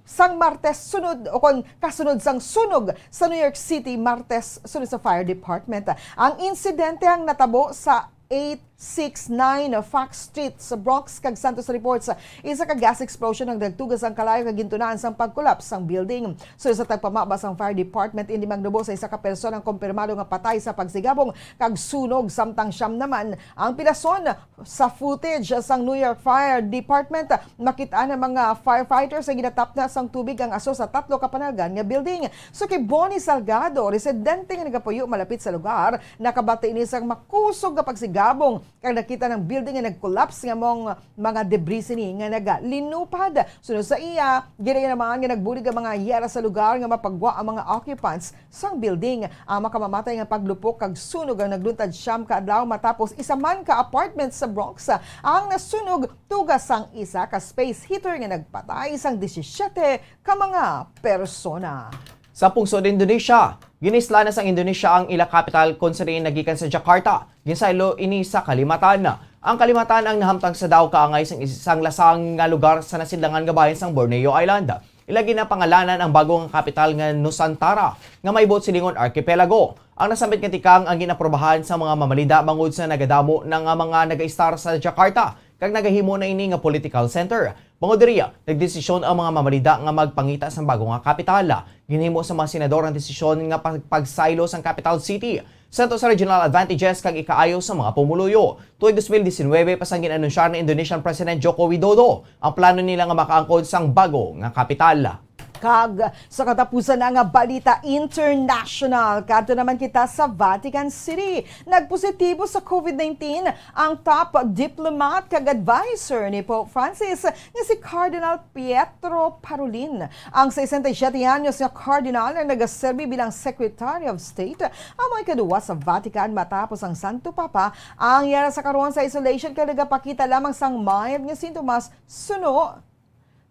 sang Martes sunod, o kon kasunod sang sunog sa New York City Martes sunod sa Fire Department. Ang insidente ang natabo sa eight six nine Fox Street sa Bronx, kag Santos reports, isa ka gas explosion ang nagtugas ang kalayo kag gintunaan sang pag-collapse sang building. So, sa tagpamaba sang Fire Department, indi magnubo sa isa ka persona ang kumpirmado nga patay sa pagsigabong kag sunog, samtang siyam naman ang pilason. Sa footage sang New York Fire Department, makit-an ang mga firefighters nga ginatapna sang tubig ang aso sa tatlo ka panalgan nga building. So, kay Bonnie Salgado, residente nga nagapuyo malapit sa lugar, nakabati ini sang makusog nga pagsigabong kag nakita ang building nga nag-collapse nga mong mga debris ini nga nagalinupad. Sunod sa iya, ginayo naman nga nagbulig ang mga yara sa lugar nga mapagwa ang mga occupants sang building. Ang makamamatay nga paglupok kag sunog ang nagluntad siyam ka adlaw matapos isa man ka apartment sa Bronx ang nasunog tuga sang isa ka space heater nga nagpatay sang disisiete ka mga persona. Sa pungsod Indonesia, ginisla na sang Indonesia ang ila kapital, kon sa diin nagikan sa Jakarta. Ginsaylo ini sa kalimatan. Ang kalimatan ang nahamtang sa daw kaangay sang isang lasang nga lugar sa nasidlangan nga bahin sang Borneo Island. Ila ginapangalanan ang bago nga kapital nga Nusantara, nga may buot silingon archipelago. Ang nasambit nga tikang ang ginaprobahan sa mga mamalida bangod sa nagadamo na nga mga nagaistar sa Jakarta, kag nagahimo na ini nga political center. Bangod diri, nagdesisyon ang mga mamalida nga magpangita sang bago nga kapital. Ginhimo sa mga senador ang desisyon nga pag-, pagsaylo sang capital city. Sa to sa regional advantages kag ikaayo sa mga pumuluyo. Tuig dos mil disinwebe pa sang gin-anunsyar ni Indonesian President Joko Widodo ang plano nila nga makaangkon sang bago nga kapital. Kag sa katapusan na nga balita international, kadto naman kita sa Vatican City. Nagpositibo sa COVID nineteen ang top diplomat kag adviser ni Pope Francis nga si Cardinal Pietro Parolin. Ang sesenta y siete anyos nga cardinal ang nagaserbi bilang Secretary of State amo ikaduwa sa Vatican matapos ang Santo Papa ang yara sa karon sa isolation kag nagapakita lamang sang mayad nga sintomas suno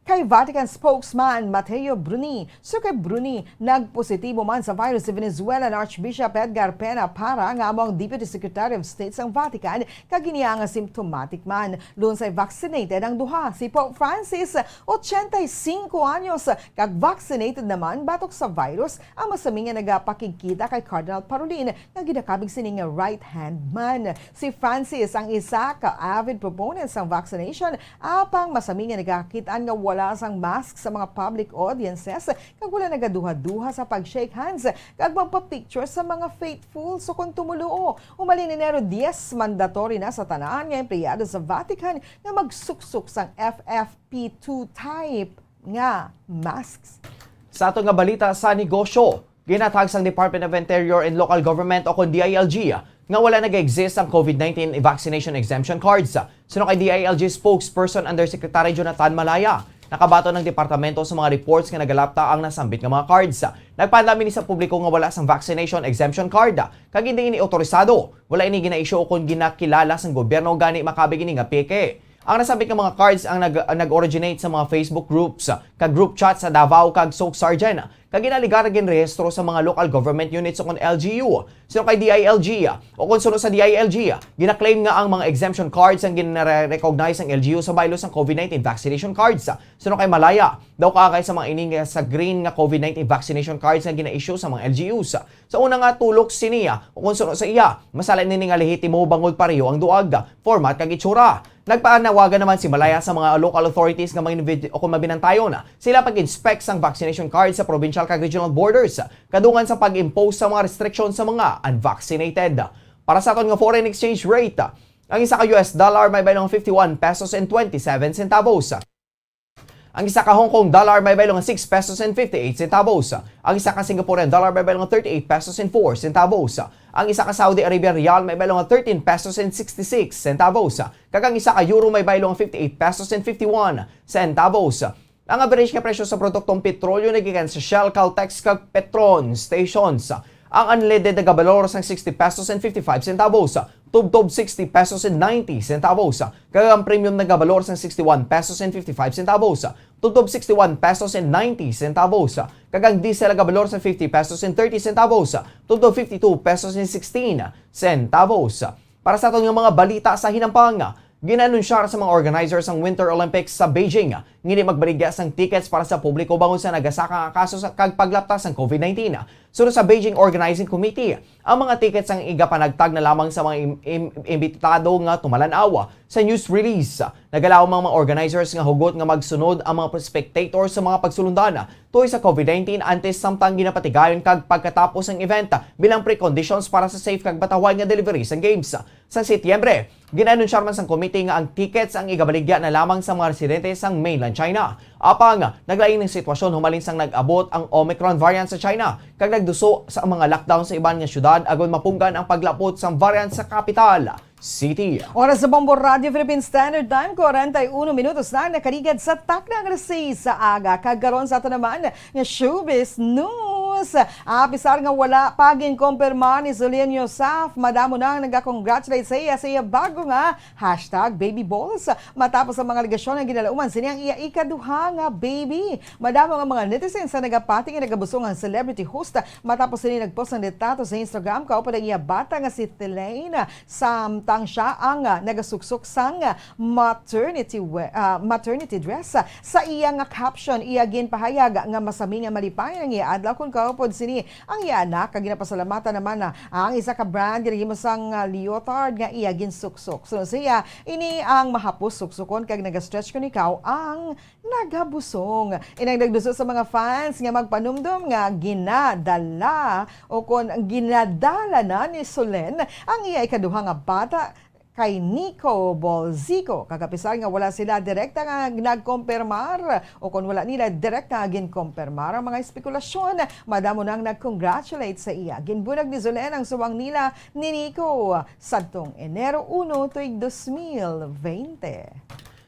kay Vatican spokesman Matteo Bruni. So kay Bruni, nagpositibo man sa virus si Venezuelan Archbishop Edgar Pena Parra nga amo ang Deputy Secretary of State sang Vatican kag ini nga symptomatic man. Lunsay vaccinated ang duha. Si Pope Francis, ochenta y cinco anyos, kag vaccinated naman batok sa virus ang masami nga nagapakigkita kay Cardinal Parolin nga ginakabig sini nga right hand man. Si Francis ang isa ka avid proponent sang vaccination, apang masami nga nagakit-an nga wala sang mask sa mga public audiences kag wala nagaduha-duha sa pag-shake hands kag magpa-picture sa mga faithful. So kon tumuluo, humalin Enero dies, mandatory na sa tanan nga empleyado sa Vatican nga magsuksok sang F F P two type nga masks. Sa ato nga balita sa negosyo, Ginhatag sang Department of Interior and Local Government o kon D I L G nga wala nag-exist ang COVID nineteen vaccination exemption cards. Suno kay D I L G spokesperson Undersecretary Jonathan Malaya, nakabaton ang departamento sa mga reports nga nagalapta ang nasambit nga mga cards. Nagpahadlom ini sa publiko nga wala sang vaccination exemption card, kag hindi ini otorisado. Wala ini gina-issue o kon ginakilala sang gobyerno, gani makabig ini nga peke. Ang nasambit nga mga cards ang nag-, nag-originate sa mga Facebook groups, kag group chat sa Davao kag Soc Sargen, kag ginaligar ginrehistro sa mga local government units o kon L G U. Suno kay D I L G, o kon suno sa D I L G, gina-claim nga ang mga exemption cards ang gina-recognize sang L G U sa baylo sang COVID nineteen vaccination cards. Suno kay Malaya, daw kaagay sa mga ini nga sa green nga COVID nineteen vaccination cards nga gina-issue sa mga L G Us. Sa una nga tulok sini, o kon suno sa iya, masala nini nga lehitimo bangod pareho ang duag, format kag itsura. Nagpanawagan naman si Malaya sa mga local authorities nga mag-invid-, o kon mabinantayon sila pag-inspect sang vaccination card sa provincial kag regional borders, kadungan sa pag-impose sa mga restriction sa mga unvaccinated. Para sa aton nga foreign exchange rate, ang isa ka U S dollar may baylo nga fifty-one pesos and twenty-seven centavos. Ang isa ka Hong Kong dollar may baylo nga six pesos and fifty-eight centavos. Ang isa ka Singaporean dollar may baylo nga thirty-eight pesos and four centavos. Ang isa ka Saudi Arabian riyal may baylo nga thirteen pesos and sixty-six centavos. Kag ang isa ka euro may baylo nga fifty-eight pesos and fifty-one centavos. Ang average nga presyo sa produktong petrolyo nagikan sa Shell, Caltex, kag Petron stations. Ang unleaded nagabalor sang sixty pesos and fifty-five centavos, tubtob sixty pesos and ninety centavos, kag ang premium nagabalor sang sixty-one pesos and fifty-five centavos, tubtob sixty-one pesos and ninety centavos, kag ang diesel nagabalor sang fifty pesos and thirty centavos, tubtob fifty-two pesos and sixteen centavos. Para sa aton nga mga balita sa hinampang, gin-anunsyar sa mga organizers ang Winter Olympics sa Beijing nga hindi magbaligya sang tickets para sa publiko bangod sa nagasaka nga kaso sa kag paglapta sang COVID nineteen. Suno sa Beijing Organizing Committee, ang mga tickets ang igapanagtag na lamang sa mga im-, im-, imbitado nga tumalan-aw. Sa news release, nagalaom ang mga organizers nga hugot nga magsunod ang mga spectators sa mga pagsulundan tuhoy sa COVID nineteen antes, samtang ginapatigayon kag pagkatapos ang event bilang preconditions para sa safe kag batawahay nga delivery sang games. Sa Setyembre, gin-anunsyar man sang komite nga ang tickets ang igabaligya na lamang sa mga residente sang mainland China. Apang, naglain ang sitwasyon humalin sang nag-abot ang Omicron variant sa China, kag nagduso sa mga lockdown sa iban nga syudad agod mapunggan ang paglapot sang variant sa kapital city. Oras sa Bombo Radio Philippine Standard Time, kwarenta y uno minutos na ang nakaligad sa takna nga alas seis sa aga. Kag karon sa ato naman nga showbiz news. Apisar nga wala pa ginkumpirma ni Zulian Yusaf, madamo na ang nagakongratulate sa iya sa iya bago nga hashtag baby balls. Matapos ang mga alegasyon nga ginalauman sini ang iya ikaduha nga baby. Madamo nga mga netizens ang nagapati nga nagabusong ang celebrity host matapos sini nagpost ang litrato sa Instagram kaupod ang iya bata nga si Thelaine. Samtang siya ang, ah, nagasuksok sang maternity we-, ah, maternity dress, ah, sa iya nga caption, iya ginpahayag nga masami nga malipayon ang iya adlaw kon kaupod sini ang iya anak, kag ginapasalamatan naman na ang isa ka brand nga naghimo sang, ah, leotard nga iya ginsuksok. Sunod sa iya, ini ang mahapos suksukon kag naga-stretch kon ikaw ang nagabusong. Inang nagduso sa mga fans nga magpanumdom nga ginadala o kon ginadala na ni Solen ang iya ikaduha nga bata kay Nico Bolzico. Kag apisar nga wala sila direkta nga nagkompermar o kon wala nila direkta nga ginkompermar ang mga espekulasyon, madamo nang nag-congratulate sa iya. Ginbunyag ni Solen ang suwang nila ni Nico sadtong Enero uno tuig dos mil veinte.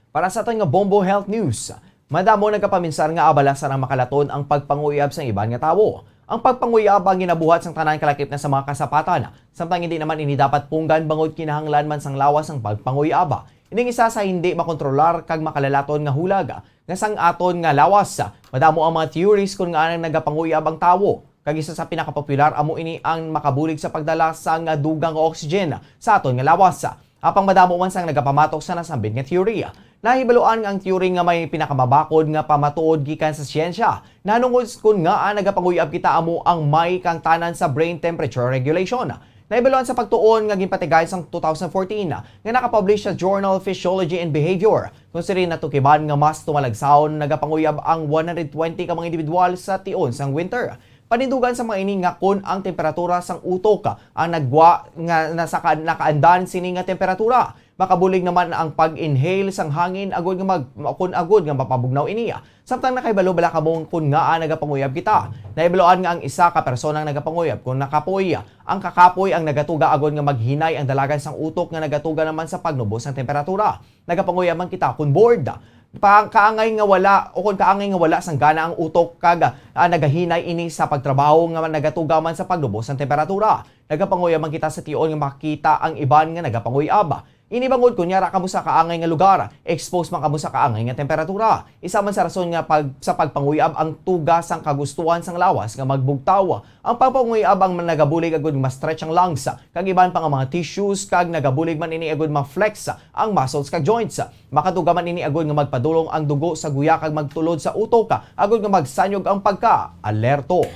Para sa aton nga Bombo Health News, madamo nagapaminsar nga abala sa makalaton ang pagpanguyab sang iban nga tawo. Ang pagpanguyab ang ginabuhat sang tanan kalakip na sa mga kasapatan, samtang hindi naman ini dapat punggan bangod kinahanglan man sang lawas ang pagpanguyab. Ining isa sa hindi makontrolar kag makalalaton nga hulag nga sang aton nga lawas. Madamo ang mga theories kon nganong nagapanguyab ang tawo, kag isa sa pinakapopular amo ini ang makabulig sa pagdala sang dugang nga oxygen sa aton nga lawas. Apang madamo man sang nagapamatok sa nasambit nga teorya. Nahibaluan nga ang teorya nga may pinakamabakod nga pamatuod gikan sa siyensya, nahanungod kon ngaa nagapanguyab kita amo ang may kahangtanan sa brain temperature regulation. Nahibaluan sa pagtuon nga ginpatigay sang two thousand fourteen nga nakapublish sa journal Physiology and Behavior, kon sini natukiban nga mas tumalagsaon nagapanguyab ang one hundred twenty ka mga individual sa tion sang winter. Panindugan sa mga ini nga kon ang temperatura sang utok ang nagwa nga nasa ka-, nakaandan sini nga temperatura, Makabulig naman ang pag-inhale sang hangin agod nga mag-, kun agod nga mapabugnaw ini. Samtang nakahibalo bala kamo kon ngaa nagapanguyab kita? Nahibaluan nga ang isa ka personang nagapanguyab kon nakapoy. Ang kakapoy ang nagatuga agod nga maghinay ang dalagan sang utok nga nagatuga naman sa pagnubo sang temperatura. Nagapanguyab man kita kon bored. Pa, kaangay nga wala, o kon kaangay nga wala sang gana ang utok kag, ah, nagahinay ini sa pagtrabaho nga nagatuga man sa pagnubo sang temperatura. Nagapanguyab man kita sa tion nga makita ang iban nga nagapanguyab. Ini bangod kon yara kamo sa kaangay nga lugar, expose man kamo sa kaangay nga temperatura. Isa man sa rason nga pag-, sa pagpanguyab ang tuga sang kagustuhan sang lawas nga magbugtaw. Ang pagpanguyab ang nagabulig agud ma-stretch ang lungs kag iban pa nga mga tissues, kag nagabulig man ini agud ma-flex ang muscles kag joints. Makatuga man ini agud nga magpadulong ang dugo sa guya kag magtulod sa utok, agud nga magsanyog ang pagka-alerto.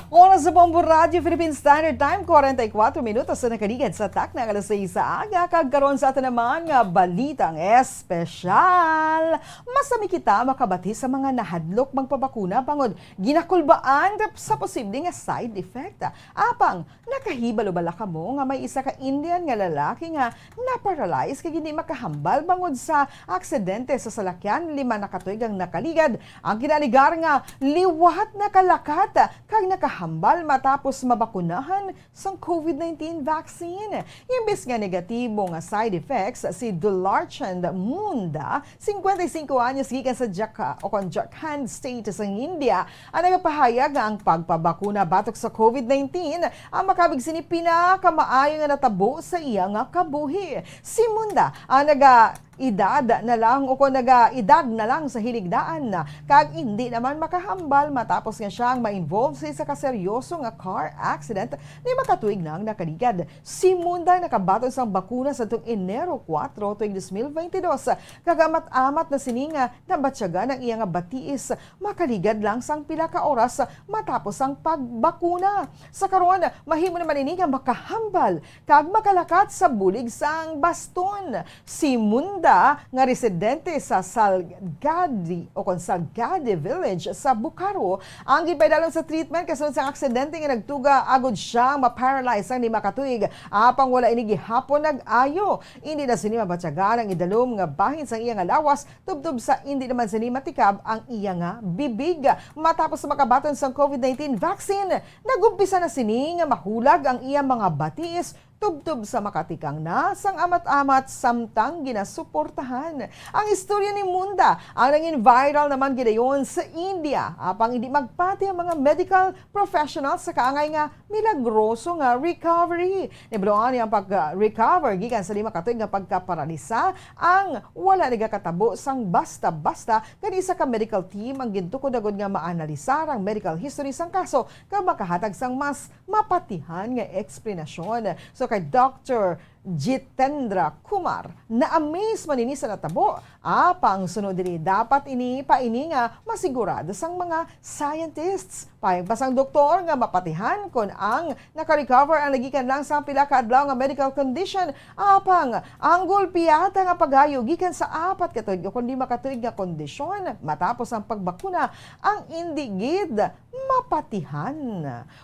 Oras sa Bombo Radio Philippine Standard Time, forty-four minutos na nakaligad sa takna nga alas sais sa aga, kag karon sa aton naman nga balitang espesyal. Masami kita makabati sa mga nahadlok magpabakuna bangod ginakulbaan sa posible nga side effect. Apang, nakahibalo bala kamo nga may isa ka Indian nga lalaki nga na-paralyze kag hindi makahambal bangod sa aksidente sa salakyan lima na ka tuig ang nakaligad? Ang ginaligar nga liwat nakalakat kag nakahambal matapos mabakunahan sang COVID nineteen vaccine. Imbes nga negatibo nga side effects, si Dularchand Munda, cincuenta y cinco anyos, gikan sa Jaka-, o kon Jharkhand State sa India, ang nagapahayag nga ang pagpabakuna batok sa COVID nineteen ang makabig sini pinakamaayo nga natabo sa iya nga kabuhi. Si Munda ang naga-edad na lang o kon naga-edad na lang sa hiligdaan na, kag hindi naman makahambal matapos nga siya ang ma-involve sa isa ka seryoso nga car accident ni makatuig na ang nakaligad. Si Munda nakabaton sang bakuna sa tuong Enero kuwatro, tuig dos mil bente dos, kag amat-amat na sini nga nabatyagan ang iya nga batiis makaligad lang sang pila ka oras matapos ang pagbakuna. Sa karon, mahimo naman ini nga makahambal kag makalakat sa bulig sang baston. Si Munda, nga residente sa Salgadi o kon Salgadi Village sa Bokaro, ang ginpaidalom sa treatment kasunod sang aksidente nga nagtuga agud siya ma-paralyze sang lima ka tuig, apang wala ini gihapon nag-ayo. Indi na sini mabatyagan ang idalom nga bahin sang iya nga lawas, tubtob sa indi naman sini matikab ang iya nga bibig. Matapos sa makabaton sang COVID nineteen vaccine, nag-umpisa na sini nga mahulag ang iya mga batiis, tubtob sa makatikang na sang amat-amat samtang ginasuportahan. Ang istorya ni Munda ang nangin viral naman gidayon sa India, apang indi magpati ang mga medical professionals sa kaangay nga milagroso nga recovery. Nahibaluan niya ang pag-recover gikan sa lima ka tuig nga pagkaparalisa ang wala nagakatabo sang basta-basta, kag isa ka medical team ang gintukod agud nga maanalisar ang medical history sang kaso kag makahatag sang mas mapatihan nga eksplanasyon. So, kay Doctor Jitendra Kumar, na-amaze man ini sa natabo. Apang sunod diri, dapat ini pa ini nga masigurado sang mga scientists. Pahayag pa sang doktor nga mapatihan kon ang naka-recover ang nagikan lang sa pila ka adlaw nga medical condition. Apang ang gulpiyata nga pag-ayo gikan sa apat ka tuig o kon lima ka tuig nga kondisyon matapos ang pagbakuna ang indi gid mapatihan.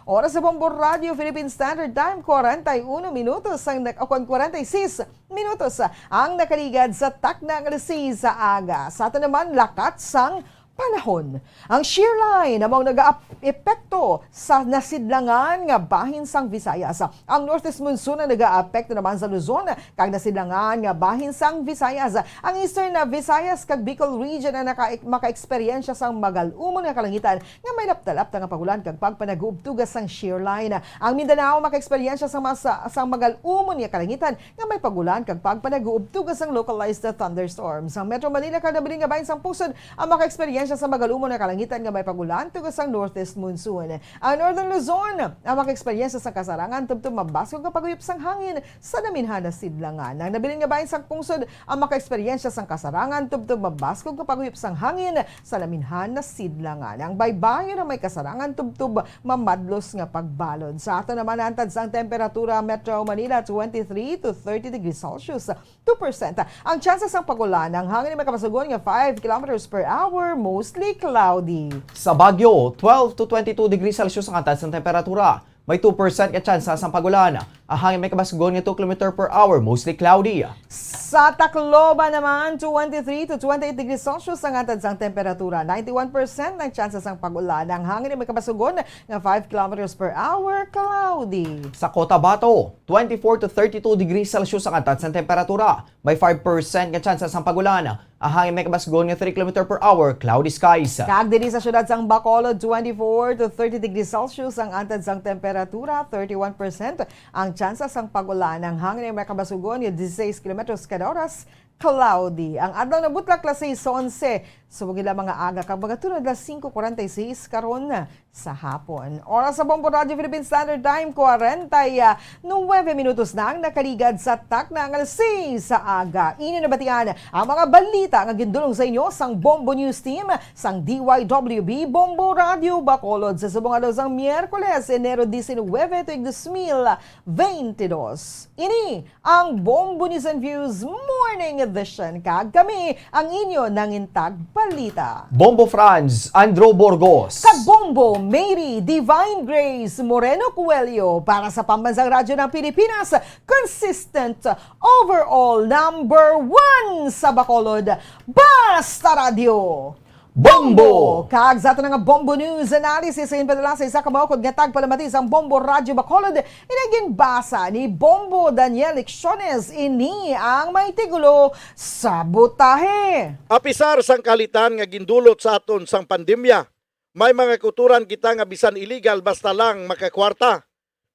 Oras sa Bombo Radio Philippine Standard Time, kwarenta y uno minutos ang nak-, o kon kwarenta y seis minutos ang nakaligad sa takna nga alas sais sa aga. Sa aton naman, lakat sang panahon. Ang shear line amo ang nagaap-, epekto sa nasidlangan nga bahin sang Visayas. Ang northeast monsoon ang nagaapekto naman sa Luzon kag nasidlangan nga bahin sang Visayas. Ang Eastern na Visayas kag Bicol Region ang naka-, makaeksperyensya sang magal-umon nga kalangitan nga may lapta-lapta nga pag-ulan kag pagpanaguubtuga sang shear line. Ang Mindanao makaeksperyensya sang mas-, sang magal-umon nga kalangitan nga may pag-ulan kag pagpanaguubtuga sang localized thunderstorms. Ang Metro Manila kag nabilin nga bahin sang pungsod ang makaeksperyensya sang magal-umon nga kalangitan nga may pag-ulan tungod sang northeast monsoon. Ang Northern Luzon ang makaeksperyensya sang kasarangan tubtob mabaskog nga paguyop sang hangin sa naminhan na sidlangan. Ang nabilin nga bahin sang pungsod ang makaeksperyensya sang kasarangan tubtob mabaskog nga paguyop sang hangin sa naminhan na sidlangan. Ang baybayon ang may kasarangan tubtob mamadlos nga pagbalod. Sa aton naman, hantad sang temperatura, Metro Manila, twenty-three to thirty degrees Celsius, two percent ang tsansa sang pag-ulan. Ang hangin may kapasugon nga five kilometers per hour, mostly cloudy. Sa Baguio, twelve to twenty-two degrees Celsius ang hantad sang temperatura. May two percent nga tsansa sang pag-ulan. Ang hangin may kabasgon nga two kilometer per hour, mostly cloudy. Sa Tacloban naman, twenty-three to twenty-eight degrees Celsius ang antad sang temperatura. Ninety-one percent ang tsansa sang pag-ulan. Ang hangin may kabasgon nga five kilometers per hour, cloudy. Sa Cotabato, twenty-four to thirty-two degrees Celsius ang antad sang temperatura. May five percent nga tsansa sang pag-ulan. Ang hangin may kabasgon nga three kilometer per hour, cloudy skies. Kag diri sa siyudad sang Bacolod, twenty-four to thirty degrees Celsius ang antad sang temperatura, thirty-one percent ang tsansa sang pag-ulan. Ang hangin may kabasgon nga dieciséis kilometros kada oras, cloudy. Ang adlaw nabutla, alas sais onse. Subong ila mga aga kag magatunod alas singko kuwarenta y seis karon sa hapon. Oras sa Bombo Radio Philippine Standard Time, kwarenta y nuebe minutos na ang nakaligad sa takna nga alas sais sa aga. Inyo nabatian ang mga balita nga gindulong sa inyo sang Bombo News Team sang D Y W B Bombo Radio Bacolod sa subong adlaw sang Miyerkules, Enero diecinuebe, tuig dos mil veintidós. Ini ang Bombo News and Views Morning Edition, kag kami ang inyo nangintag balita. Bombo Franz, Andrew Burgos. Kag Bombo Mary Divine Grace Moreno Coelho para sa Pambansang Radyo ng Pilipinas, consistent overall number one sa Bacolod. Basta Radyo. Bombo! Kag sa aton nga Bombo News Analysis, sa inpadala sa isa ka maukod nga tagpalamati sang Bombo Radyo Bacolod, ini ginbasa ni Bombo Daniel Lecciones. Ini ang may titulo, Sabotahe. Apisar sang kahalitan nga gindulot sa aton sang pandemya, may mga kautoran kita nga bisan illegal basta lang makakwarta.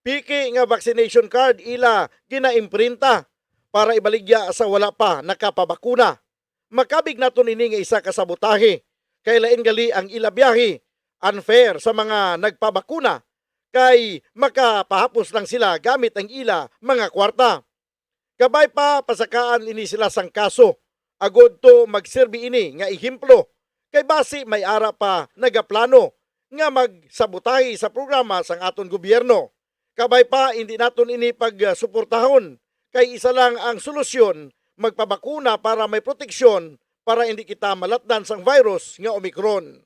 Piki nga vaccination card ila ginaimprinta para ibaligya sa wala pa nakapabakuna. Makabig naton ini nga isa ka sabotahe, kay lain gali ang ila biyahe, unfair sa mga nagpabakuna, kay makapahapos lang sila gamit ang ila mga kwarta. Kabay pa, pasakaan ini sila sang kaso, agod to magserbi ini nga ehemplo, kay basi may ara pa nagaplano nga magsabotahe sa programa sang aton gobyerno. Kabay pa, indi naton ini pagsuportahon, kay isa lang ang solusyon, magpabakuna para may proteksyon para indi kita malatdan sang virus nga Omicron.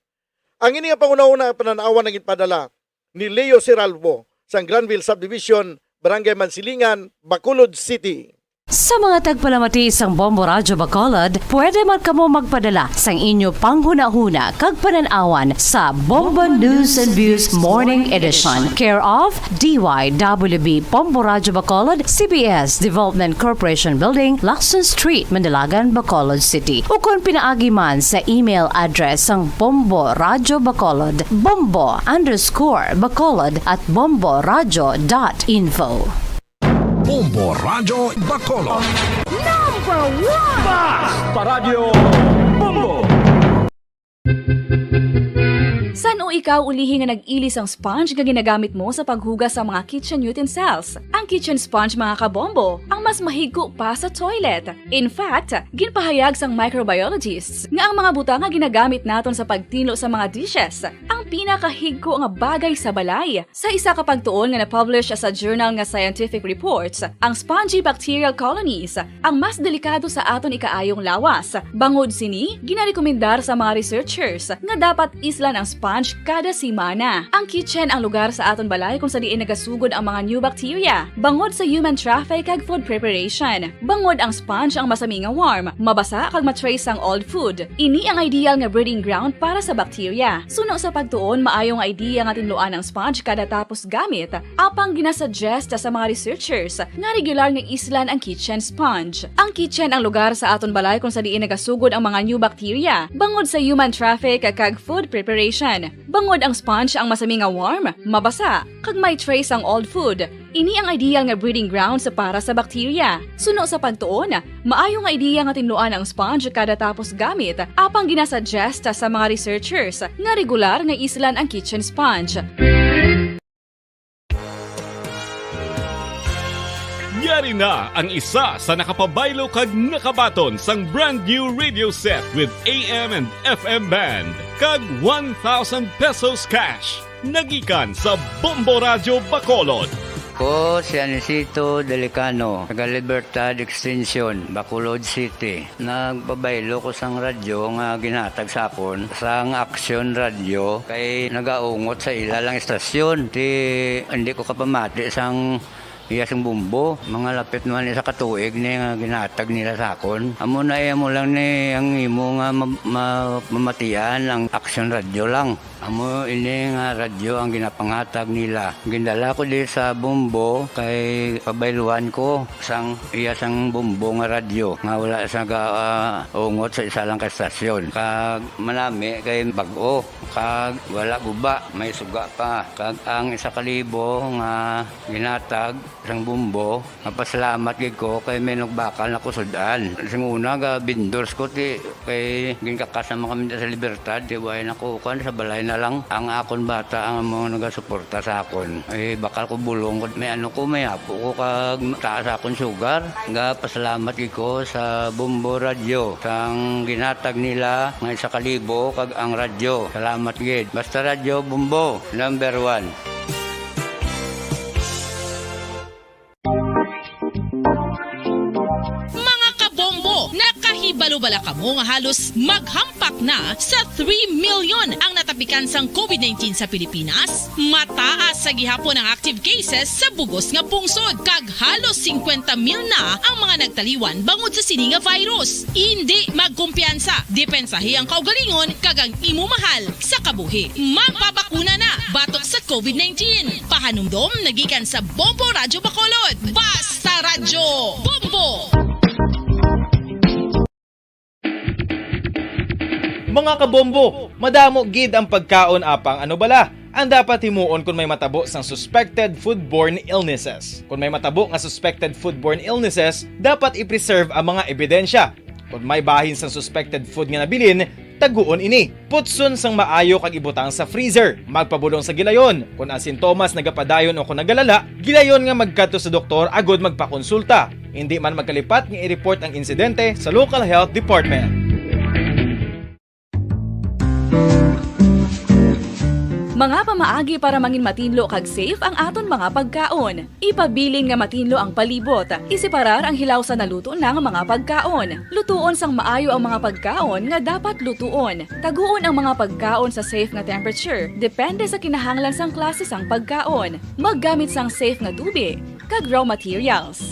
Ang ini nga panghunahuna nga panan-awan ang ginpadala ni Leo Siralbo sang Granville Subdivision, Barangay Mansilingan, Bacolod City. Sa mga tagpalamati sang Bombo Radyo Bacolod, pwede man kamo magpadala sang inyo panghunahuna kag panan-awan sa Bombo News and Views Morning Edition, care of D Y W B Bombo Radyo Bacolod, C B S Development Corporation Building, Lacson Street, Mandalagan, Bacolod City, ukon pinaagi man sa email address sang Bombo Radyo Bacolod, bombo underscore bacolod at bomboradyo dot info. Bombo Radyo Bacolod. Number one! Basta Radyo Bombo! San-o ikaw ulihi nga nag-ili sang sponge nga ginagamit mo sa paghugas sa mga kitchen utensils? Ang kitchen sponge, mga kabombo, ang mas mahigko pa sa toilet. In fact, ginpahayag sang microbiologists nga ang mga butang nga ginagamit naton sa pagtinlo sa mga dishes ang pinakahigko nga bagay sa balay. Sa isa ka pagtuon nga na-publish sa journal nga Scientific Reports, ang spongy bacterial colonies ang mas delikado sa aton ikaayong lawas. Bangod sini, ginarekomendar sa mga researchers nga dapat islan ang sponge kada semana. Ang kitchen ang lugar sa aton balay kung sa diin nagasugod ang mga new bacteria, bangod sa human traffic kag food preparation. Bangod ang sponge ang masami nga warm, mabasa kag ma-trace ang old food. Ini ang ideal nga breeding ground para sa bacteria. Suno sa pagtuon, maayo nga idea nga tinluan ang sponge kada tapos gamit. Apang ginasuggest sa mga researchers nga regular nga islan ang kitchen sponge. Ang kitchen ang lugar sa aton balay kung sa diin nagasugod ang mga new bacteria, bangod sa human traffic kag food preparation. Bangod ang sponge ang masami nga warm, mabasa, kag may trace ang old food. Ini ang ideal nga breeding grounds para sa bacteria. Suno sa pagtuon, maayo nga idea nga tinluan ang sponge kada tapos gamit, apang ginasuggest sa mga researchers nga regular nga islan ang kitchen sponge. Yari na ang isa sa nakapabaylo kag nakabaton sang brand new radio set with A M and F M band kag one thousand pesos cash. Nagikan sa Bombo Radyo Bacolod. Ako si Anisito Delicano, taga Libertad Extension, Bacolod City. Nagpabaylo ko sang radyo nga ginhatag sa akon sang Aksyon Radyo kay nagaungot sa ila lang istasyon. Ti, hindi ko kapamati sang iya sing bumbo. Mga lapit naman isa ka tuig ni nga ginhatag nila sa akon. Amo na, eh, amo lang ni ang imo nga ma-, ma-, mamatian ang Aksyon Radyo lang. Amo ini nga radyo ang ginapanghatag nila. Gindala ko di sa bumbo kay pabayluan ko sang iya sang bumbo nga radyo nga wala sa ga, ah, ungot sa isa lang ka estasyon. Kag manami kay bag-o, kag wala guba, may suga pa. Kag ang isa ka libo nga ginhatag sang bumbo, mapasalamat gid ko kay may nagbakal na kusudan. Sing una, ga-vendors ko, ti, kay ginkakas naman kami sa Libertad, ti, way na ko, kuwan, sa balay na lang. Ang akon bata ang mga nagasuporta sa akon. Eh, bakal ko bulong ko, may ano ko, may apo ko, kag taas akon sugar. Ga-pasalamat gid ko sa Bombo Radyo, sang ginhatag nila nga isa ka libo, kag ang radyo. Salamat gid. Basta Radyo Bombo, number one. Mga kabombo, nakahibalo bala kamo nga halos maghampak na sa three million ang natapikan sang covid nineteen sa Pilipinas? Mataas sa gihapon ang active cases sa bugos nga pungsod, kag halos singkwenta mil na ang mga nagtaliwan bangod sa sini nga virus. Indi magkumpiyansa, depensahi ang kaugalingon kag ang imo mahal sa kabuhi. Magpabakuna na batok sa covid nineteen. Pahanumdom nagikan sa Bombo Radyo Bacolod. Basta Radyo Bombo! Mga kabombo, madamo gid ang pagkaon, apang ano bala ang dapat himuon kon may matabo sang suspected foodborne illnesses? Kon may matabo nga suspected foodborne illnesses, dapat i-preserve ang mga ebidensya. Kon may bahin sang suspected food nga nabilin, taguon ini. Putson sang maayo kag ibutang sa freezer. Magpabulong sa gilayon. Kon ang sintomas nagapadayon o kon nagalala, gilayon nga magkadto sa doktor agud magpakonsulta. Indi man magkalipat nga i-report ang insidente sa local health department. Mga pamaagi para mangin matinlo kag safe ang aton mga pagkaon. Ipabilin nga matinlo ang palibot. Iseparar ang hilaw sa naluto na nga mga pagkaon. Lutuon sang maayo ang mga pagkaon nga dapat lutuon. Taguon ang mga pagkaon sa safe nga temperature, depende sa kinahanglan sang klase sang pagkaon. Maggamit sang safe nga tubig kag raw materials.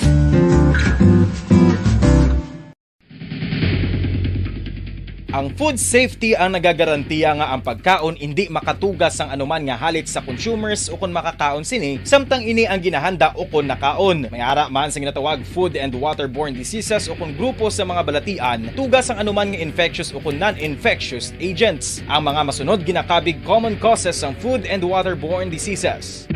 Ang food safety ang nagagarantiya nga ang pagkaon indi makatugas sang anuman nga halit sa consumers ukon makakaon sini, samtang ini ang ginahanda ukon nakaon. May ara man sa ginatawag food and waterborne diseases ukon grupo sa mga balatian, tugas sang anuman nga infectious ukon non-infectious agents. Ang mga masunod ginakabig common causes sang food and waterborne diseases.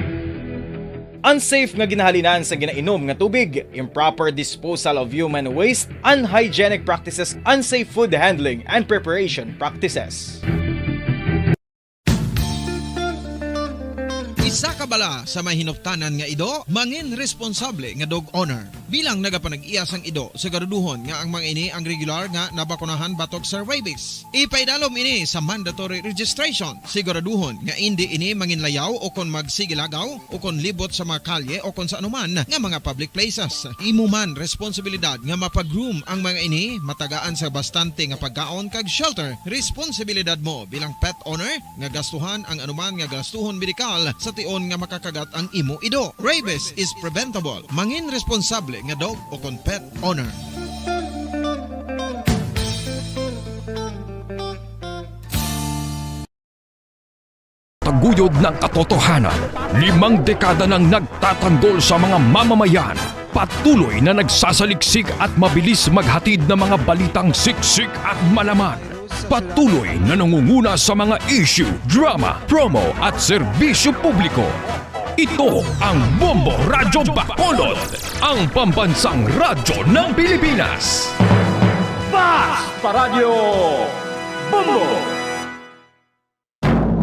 Unsafe nga ginahalinan sa ginainom nga tubig, improper disposal of human waste, unhygienic practices, unsafe food handling and preparation practices. Isa ka bala sa may hinuptanan nga ido, mangin responsable nga dog owner. Bilang nagapanag-iya sang ido, siguraduhon nga ang mga ini ang regular nga nabakunahan batok sa rabies. Ipaidalom ini sa mandatory registration. Siguraduhon nga indi ini manginlayaw o kon magsigilagaw o kon libot sa mga kalye o kon sa anuman nga mga public places. Imo man responsibilidad nga mapag-groom ang mga ini, matagaan sa bastante nga pagkaon kag shelter. Responsibilidad mo bilang pet owner nga gastuhan ang anuman nga gastuhon medikal sa tion nga makakagat ang imo ido. Rabies is preventable. Mangin responsable nga dog o kon pet owner. Taguyod ng katotohanan, limang dekada nang nagtatanggol sa mga mamamayan, patuloy na nagsasaliksik at mabilis maghatid ng mga balitang siksik at malaman. Patuloy na nangunguna sa mga issue, drama, promo at serbisyo publiko. Ito ang Bombo Radyo Bacolod, ang pambansang radyo ng Pilipinas. Fast Paradyo Bombo!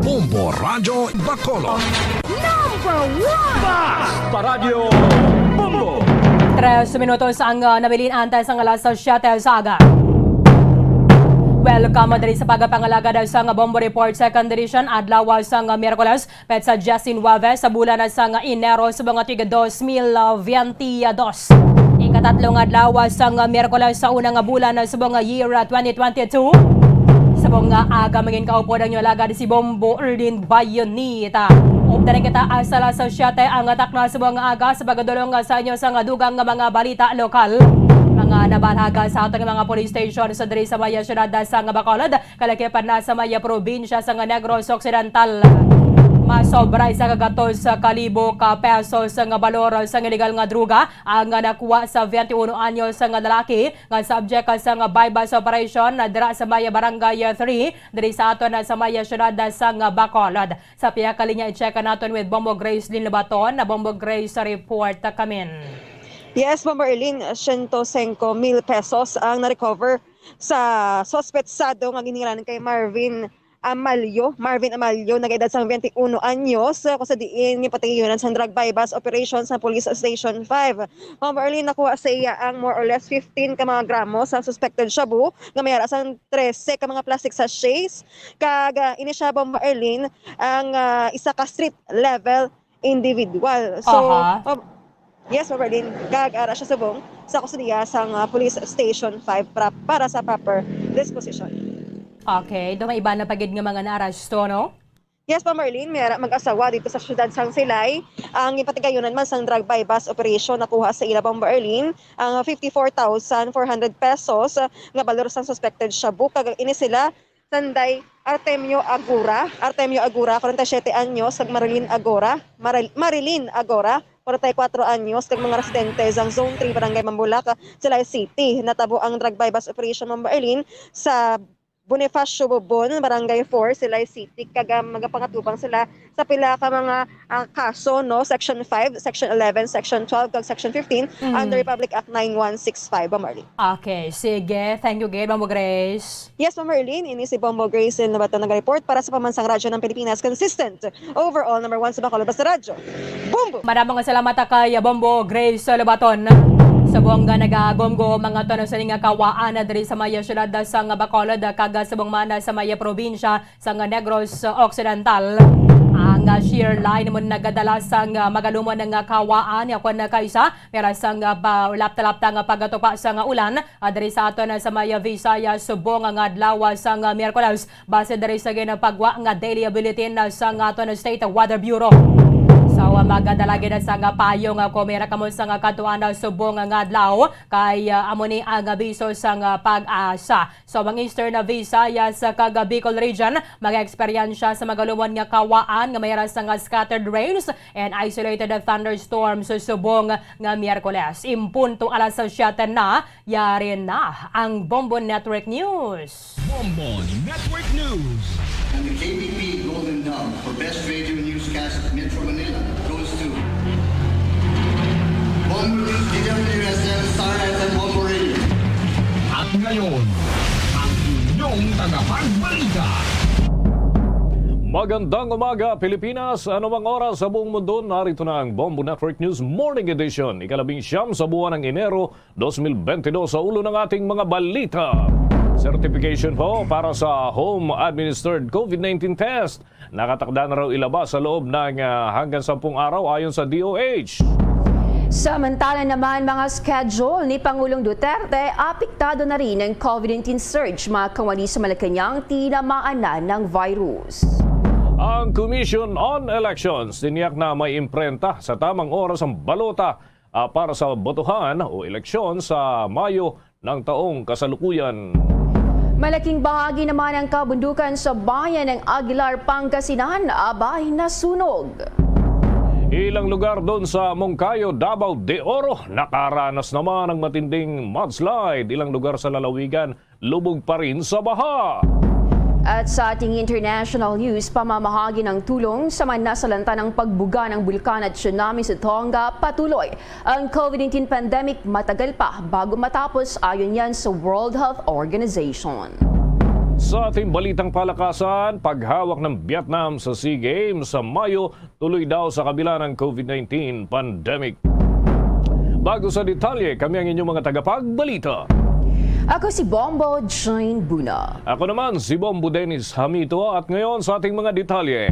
Bombo Radyo Bacolod. Number one! Fast Paradyo Bombo! Tres minutos ang, ah, nabilin antes ang alas siyete sa aga. Welcome diri sa pagpangalagad sa nga Bombo Report Second Edition, adlaw sa nga Miyerkules, petsa diyes nuwebe sa bulan sa nga Enero sa mga tig dos mil biyente dos. Ikatatlo nga adlaw sa nga Miyerkules sa una nga bulan sa mga year twenty twenty-two. Sa mga aga, mangin kaupod ang inyo alagad si Bombo Erlin Bayonita. Updan kita asa alas siyete ang takna sa mga aga sa pagdulong sa inyo sa nga dugang nga mga balita lokal. Mga nabalhaga sa aton nga mga police station sa diri sa maya syudad sa nga Bacolod, kalakip na sa maya probinsya sa nga Negros Occidental. Masobra isa ka gatos sa kalibo ka pesos nga balor sa nga illegal nga droga ang nakuha sa twenty-one anyos nga lalaki nga subject sa nga buy-bust operation na dira sa maya Barangay three, diri sa aton sa maya syudad sa nga Bacolod. Sa pihak linya, i-check naton with Bombo Grace Lin Labaton. Na Bombo Grace, report kamin. Yes, Bombo Erlin, siyento singko mil pesos ang na-recover sa suspetsado nga ginhingalanan kay Marvin Amalio. Marvin Amalio, nag-edad sang twenty-one anyos, kung sa diin ginpatigayonan sang drug buy-bust operation sa Police Station five. Bombo Erlin, nakuha sa iya ang more or less fifteen ka mga gramo sa suspected shabu nga may ara sang trese ka mga plastic sachets, kag, ah, ini siya, Bombo Erlin, ang, ah, isa ka street level individual. So, Aha. Bombo Yes, Bombo Erlin, kag ara siya subong sa kustodiya sang, ah, Police Station five pra-, para sa proper disposition. Okay, daw may iba na pa gid nga mga naaresto, no? Yes, Bombo Erlin, may ara mag-asawa dito sa siyudad sang Silay. Ang ginpatigayonan man sang drug buy-bust operation nakuha sa ila, Bombo Erlin, ang fifty-four thousand four hundred pesos nga balor sang suspected shabu, kag ini sila Sanday Artemio Agura, Artemio Agura, kwarenta y siyete anyos, kag Marilyn Agora, Maril-, Marilyn Agora, kwarenta y kuwatro anyos, kag mga residente sang Zone three, Barangay Mambulak, Silay City. Natabo ang drug buy-bust operation, Bombo Erlin, sa Bonifacio Bobon, Barangay four, Silay City, kag, ah, magapangatubang sila sa pila ka mga, ah, kaso, no? Section five, Section eleven, Section twelve, kag Section fifteen, Mm. under Republic Act nine one six five, Bombo Erlin. Okay, sige. Thank you gid, Bombo Grace. Yes, Bombo Erlin, ini si Bombo Grace Lin Labaton nag-report para sa Pamansang Radyo ng Pilipinas, consistent overall number one sa Bacolod, basta radyo. Bombo! Madamo nga salamat kay Bombo Grace Lobaton. Subong nga nagagumgom ang aton sini nga kawaan diri sa maya siyudad sa nga Bacolod, kag subong man sa maya probinsya sa nga Negros Occidental. Ang shear line mo nagadala sa nga magalumon nga kawaan, kon kaisa, may ara sang, ah, ba-, lapta-lapta nga pagkatupa sa nga ulan, ah, diri sa aton, ah, sa may Visayas subong nga adlaw, ah, sa nga Miyerkules, base diri sa ginapagwa nga daily bulletin, ah, sa nga aton State Weather Bureau. So, ah, magadala gid sa nga payong, ah, kung may ra kamo sa nga katuan, ah, subong nga adlaw, kay, ah, amo ni ang abiso sa nga PAGASA. So, ang Eastern Visayas kag Bicol Region mag-eksperyensya sa magalumon nga kawaan nga may ara sang scattered rains and isolated thunderstorms subong nga Miyerkules. Impunto alas siyete na, yari na ang Bombo Network News. Bombo Network News. And the K B P Golden Dove for Best Radio Newscast Metro Manila goes to Bombo News, D W S L, Star F M, Bombo Radio. At ngayon, ang inyong tagapagbalita. Magandang umaga, Pilipinas. Anumang oras sa buong mundo, narito na ang Bombo Network News Morning Edition. Ikalabing siyam sa buwan ng Enero, dos mil bente dos, sa ulo ng ating mga balita. Certification po para sa home-administered COVID nineteen test. Nakatakda na raw ilabas sa loob ng, ah, hanggang sampung araw ayon sa D O H. Samantala naman, mga schedule ni Pangulong Duterte, apektado na rin ng COVID nineteen surge, mga kawani sa Malacañang, tinamaan na ng virus. Ang Commission on Elections tiniyak na may imprenta sa tamang oras ang balota, ah, para sa botohan o eleksyon sa Mayo ng taong kasalukuyan. Malaking bahagi naman ng kabundukan sa bayan ng Aguilar, Pangasinan, abay nasunog. Ilang lugar doon sa Monkayo, Davao de Oro, nakaranas naman ng matinding mudslide. Ilang lugar sa lalawigan, lubog pa rin sa baha. At sa ating international news, pamamahagi ng tulong sa mga nasalanta ng pagbuga ng bulkan at tsunami sa Tonga, patuloy ang COVID nineteen pandemic, matagal pa bago matapos, ayon yan sa World Health Organization. Sa ating balitang palakasan, paghawak ng Vietnam sa SEA Games sa Mayo, tuloy daw sa kabila ng COVID nineteen pandemic. Bago sa detalye, kami ang inyong mga tagapagbalita. Ako si Bombo Jane Buna. Ako naman si Bombo Dennis Hamito at ngayon sa ating mga detalye.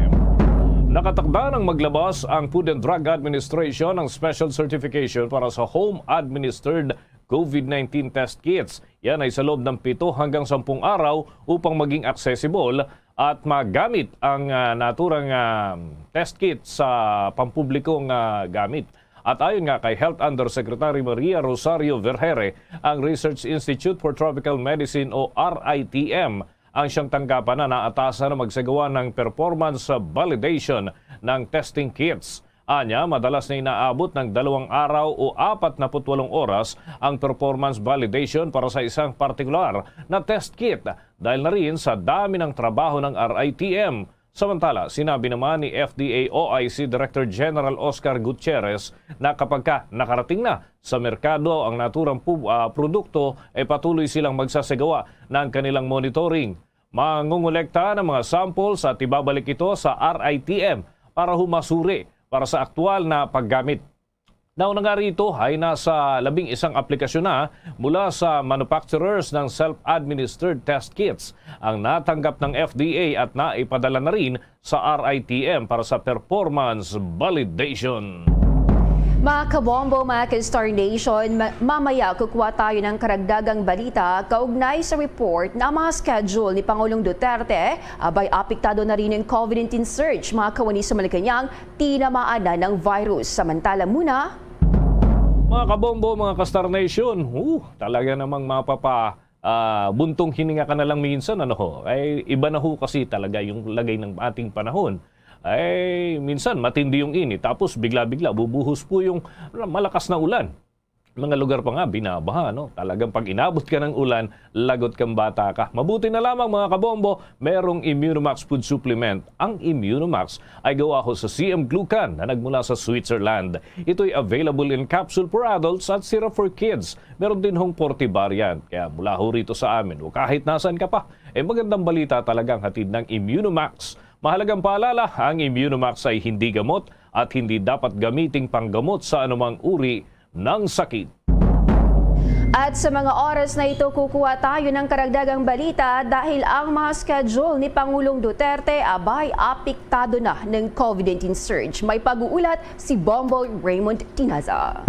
Nakatakda ng maglabas ang Food and Drug Administration ng special certification para sa home-administered COVID nineteen test kits. Yan ay sa loob ng pito hanggang sampung araw upang maging accessible at magamit ang, ah, naturang, ah, test kit sa pampublikong, ah, gamit. At ayon nga kay Health Undersecretary Maria Rosario Vergeire, ang Research Institute for Tropical Medicine o R I T M ang siyang tanggapan na naatasan na magsagawa ng performance validation ng testing kits. Anya, madalas na inaabot ng dalawang araw o apat na put walong oras ang performance validation para sa isang partikular na test kit dahil na rin sa dami ng trabaho ng R I T M. Samantala, sinabi naman ni F D A O I C Director General Oscar Gutierrez na kapag ka nakarating na sa merkado ang naturang pub-, ah, produkto, ay patuloy silang magsasagawa ng kanilang monitoring. Mangungulekta ng mga samples at ibabalik ito sa R I T M para humasuri para sa aktual na paggamit. Nauna nga rito ay nasa labing isang aplikasyon na mula sa manufacturers ng self-administered test kits ang natanggap ng F D A at naipadala na rin sa R I T M para sa performance validation. Mga kabombo, mga ka-Star Nation, ma-, mamaya kukuha tayo ng karagdagang balita kaugnay sa report na mga schedule ni Pangulong Duterte. Abay, apektado na rin ang COVID nineteen surge, mga kawani, sa Malacañang, tinamaan na ng virus. Samantala muna, mga kabombo, mga ka-Star Nation, uh, talaga namang mapapa, ah, buntong hininga ka na lang minsan, ano ho? Ay, iba na ho kasi talaga yung lagay ng ating panahon. Ay, minsan matindi yung init, tapos bigla-bigla bubuhos po yung malakas na ulan. Mga lugar pa nga, binabaha, no? Talagang pag inabot ka ng ulan, lagot kang bata ka. Mabuti na lamang, mga kabombo, merong Immunomax food supplement. Ang Immunomax ay gawa ho sa C M Glucan na nagmula sa Switzerland. Ito'y available in capsule for adults at syrup for kids. Meron din hong forty variant. Kaya mula ho rito sa amin o kahit nasan ka pa, eh, magandang balita talaga ang hatid ng Immunomax. Mahalagang paalala, ang Immunomax ay hindi gamot at hindi dapat gamiting panggamot sa anumang uri ng sakit. At sa mga oras na ito, kukuha tayo ng karagdagang balita dahil ang mga schedule ni Pangulong Duterte, abay, apektado na ng COVID nineteen surge. May pag-uulat si Bombo Raymond Tinaza.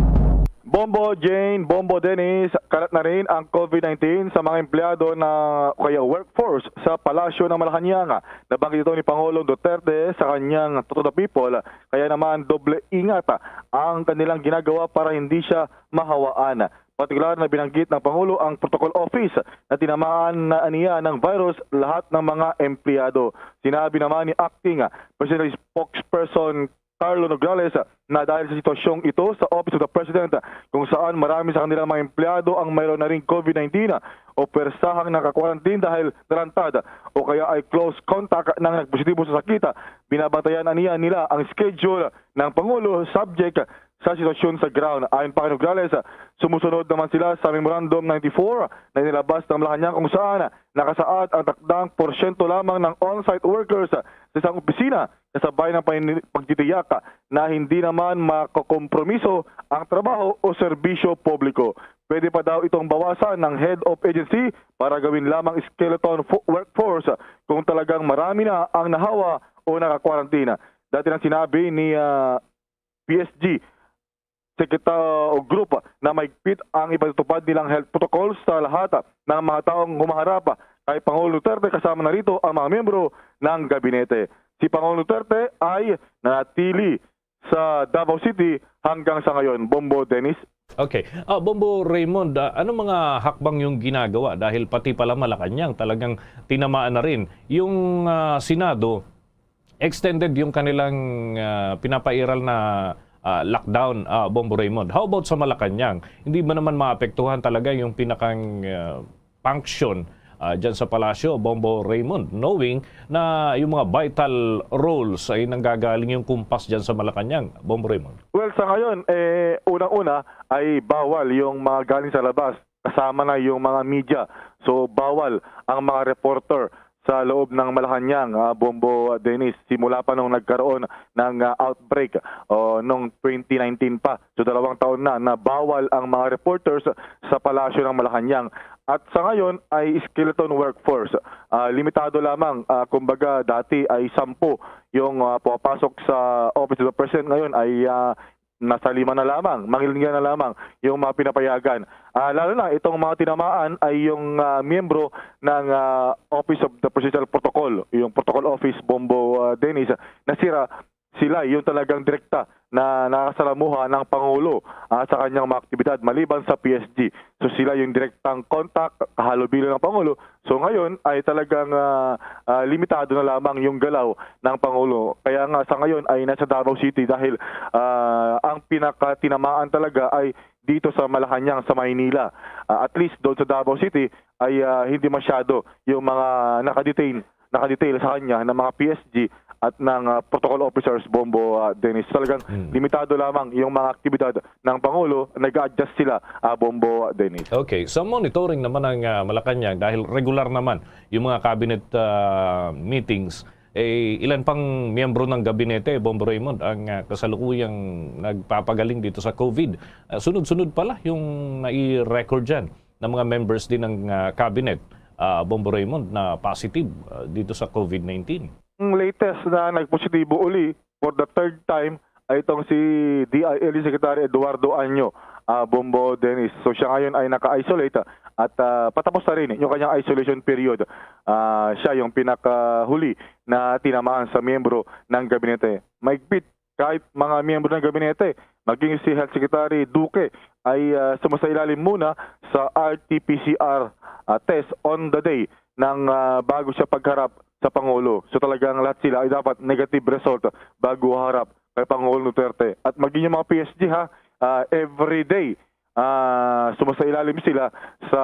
Bombo Jane, Bombo Dennis, kalat na rin ang COVID nineteen sa mga empleyado na o kaya workforce sa Palasyo ng Malacañang. Nabanggit ito ni Pangulong Duterte sa kanyang Talk to the People, kaya naman doble ingat ang kanilang ginagawa para hindi siya mahawaan. Partikular na binanggit ng Pangulo ang protocol office na tinamaan na niya ng virus lahat ng mga empleyado. Sinabi naman ni Acting Presidential Spokesperson Carlo Nograles na dahil sa sitwasyong ito sa Office of the President, kung saan marami sa kanilang mga empleyado ang mayroon na ring COVID nineteen o pwersahang naka-quarantine dahil narantad o kaya ay close contact ng nagpositibo sa sakit, binabantayan na niya nila ang schedule ng Pangulo subject sa sitwasyon sa ground. Ayon pa kay Nograles, sumusunod naman sila sa Memorandum ninety-four na inilabas ng Malacañang, kung saan nakasaad ang takdang porsyento lamang ng on-site workers sa isang opisina kasabay ng panin-, pagtitiyak na hindi naman makokompromiso ang trabaho o serbisyo publiko. Pwede pa daw itong bawasan ng head of agency para gawin lamang skeleton fo-, workforce kung talagang marami na ang nahawa o naka-quarantine. Dati nang sinabi ni, ah, P S G, sekretaryo o grupo na mahigpit ang ipatutupad nilang health protocols sa lahat ng mga taong humaharap kay Pangulong Duterte, kasama na rito ang mga miyembro ng gabinete. Si Pangulong Duterte ay nanatili sa Davao City hanggang sa ngayon. Bombo Dennis. Okay. Ah, Bombo Raymond, ah, ano mga hakbang yung ginagawa? Dahil pati pala Malacañang talagang tinamaan na rin. Yung, ah, Senado, extended yung kanilang, ah, pinapairal na, ah, lockdown, ah, Bombo Raymond. How about sa Malacañang? Hindi ba naman maapektuhan talaga yung pinakang, ah, function, ah, dyan sa Palasyo, Bombo Raymond, knowing na yung mga vital roles ay nanggagaling yung kumpas dyan sa Malacañang, Bombo Raymond? Well, sa ngayon, eh, unang-una ay bawal yung mga galing sa labas, kasama na yung mga media. So, bawal ang mga reporter sa loob ng Malacañang, ah, Bombo, ah, Dennis, simula pa nung nagkaroon ng, ah, outbreak, o nung twenty nineteen pa. So, dalawang taon na na bawal ang mga reporters sa Palasyo ng Malacañang. At sa ngayon ay skeleton workforce. Ah, limitado lamang, ah, kumbaga dati ay sampu yung, ah, pumapasok sa Office of the President, ngayon ay, ah, nasa lima na lamang, mangilngil na lamang yung mga pinapayagan. Ah, lalo na itong mga tinamaan ay yung, ah, miyembro ng, ah, Office of the Presidential Protocol, yung Protocol Office, Bombo, ah, Dennis, na sira, sila yung talagang direkta na nakasalamuha ng Pangulo, ah, sa kanyang mga aktibidad maliban sa P S G. So sila yung direktang contact, kahalubilo ng Pangulo. So ngayon ay talagang, ah, ah, limitado na lamang yung galaw ng Pangulo. Kaya nga sa ngayon ay nasa Davao City dahil, ah, ang pinakatinamaan talaga ay dito sa Malacañang, sa Maynila. Ah, at least doon sa Davao City ay, ah, hindi masyado yung mga nakadetain, nakadetail sa kanya ng mga P S G at ng, ah, protocol officers, Bombo, ah, Dennis. Talagang Hmm. limitado lamang yung mga aktibidad ng Pangulo, nag-a-adjust sila, ah, Bombo, ah, Dennis. Okay, sa monitoring naman ng, ah, Malacañang, dahil regular naman yung mga cabinet, ah, meetings, eh, ilan pang miyembro ng gabinete, Bombo Raymond, ang, ah, kasalukuyang nagpapagaling dito sa COVID? Ah, sunod-sunod pala yung nai-record dyan ng mga members din ng, ah, cabinet, ah, Bombo Raymond, na positive, ah, dito sa COVID nineteen. Ang latest na nagpositibo uli for the third time ay itong si D I L G Secretary Eduardo Año, ah, Bombo Dennis. So siya ngayon ay naka-isolate, ah, at, ah, patapos na rin yung kanyang isolation period. Ah, siya yung pinakahuli na tinamaan sa miyembro ng gabinete. Mahigpit kahit mga miyembro ng gabinete, maging si Health Secretary Duque ay, ah, sumasailalim muna sa R T P C R, ah, test on the day ng, ah, bago siya pagharap sa Pangulo. So talagang lahat sila ay dapat negative result bago harap kay Pangulong Duterte. At maging yung mga P S G ha, ah, every day, ah, sumasailalim sila sa,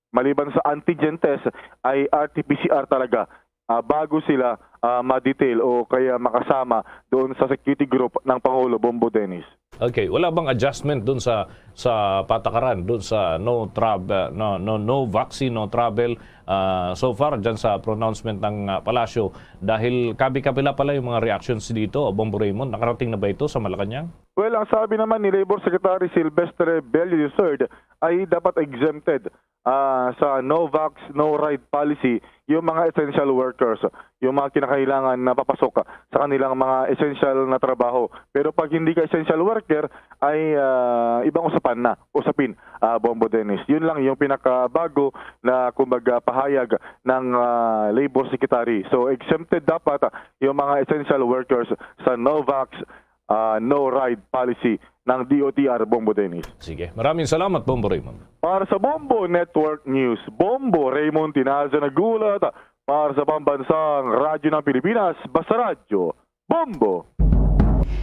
maliban sa antigen test, ay R T P C R talaga, ah, bago sila, ah, ma-detail o kaya makasama doon sa security group ng Pangulo, Bombo Dennis. Okay, wala bang adjustment doon sa, sa patakaran doon sa no travel, no, no, no vaccine, no travel, ah, so far dyan sa pronouncement ng, ah, Palasyo? Dahil kabi-kabila pala yung mga reactions dito, Bombo Raymond, nakarating na ba ito sa Malacañang? Well, ang sabi naman ni Labor Secretary Silvestre Bello the third ay dapat exempted, ah, sa no vax, no ride policy yung mga essential workers, yung mga kinakailangan na papasok sa kanilang mga essential na trabaho. Pero pag hindi ka essential worker, ay, ah, ibang usapan na, usapin, ah, Bombo Dennis. Yun lang yung pinakabago na, kumbaga, pahayag ng, ah, Labor Secretary. So, exempted dapat, ah, yung mga essential workers sa no vax, ah, no ride policy ng D O T R, Bombo Dennis. Sige, maraming salamat, Bombo Raymond. Para sa Bombo Network News, Bombo Raymond Tinaza nag-uulat para sa Pambansang Radyo ng Pilipinas, Basta Radyo, Bombo.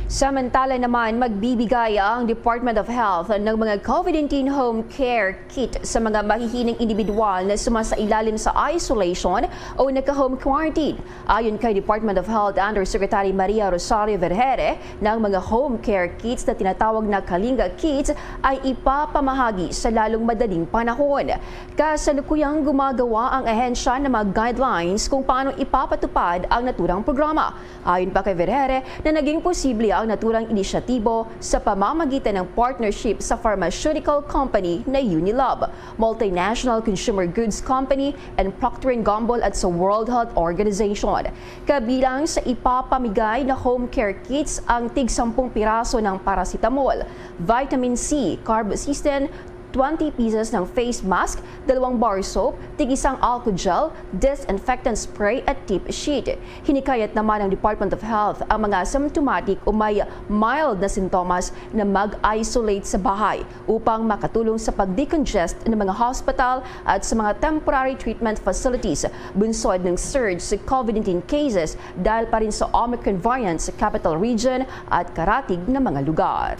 Samantala naman, magbibigay ang Department of Health ng mga COVID nineteen home care kit sa mga mahihinang individual na sumasailalim sa isolation o naka-home quarantine. Ayon kay Department of Health Undersecretary Maria Rosario Vergere, ng mga home care kits na tinatawag na Kalinga Kits ay ipapamahagi sa lalong madaling panahon. Kasalukuyang gumagawa ang ahensya ng mga guidelines kung paano ipapatupad ang naturang programa. Ayon pa kay Vergere na naging posible ang naturang inisyatibo sa pamamagitan ng partnership sa pharmaceutical company na Unilab, multinational consumer goods company, and Procter and Gamble at sa World Health Organization. Kabilang sa ipapamigay na home care kits ang tig sampung piraso ng paracetamol, vitamin C, carbocysteine, twenty pieces ng face mask, dalawang bar soap, tig isang alcohol gel, disinfectant spray at tip sheet. Hinikayat naman ng Department of Health ang mga symptomatic o may mild na sintomas na mag-isolate sa bahay upang makatulong sa pag-decongest ng mga hospital at sa mga temporary treatment facilities bunsod ng surge sa COVID nineteen cases dahil pa rin sa Omicron variant sa Capital Region at karatig na mga lugar.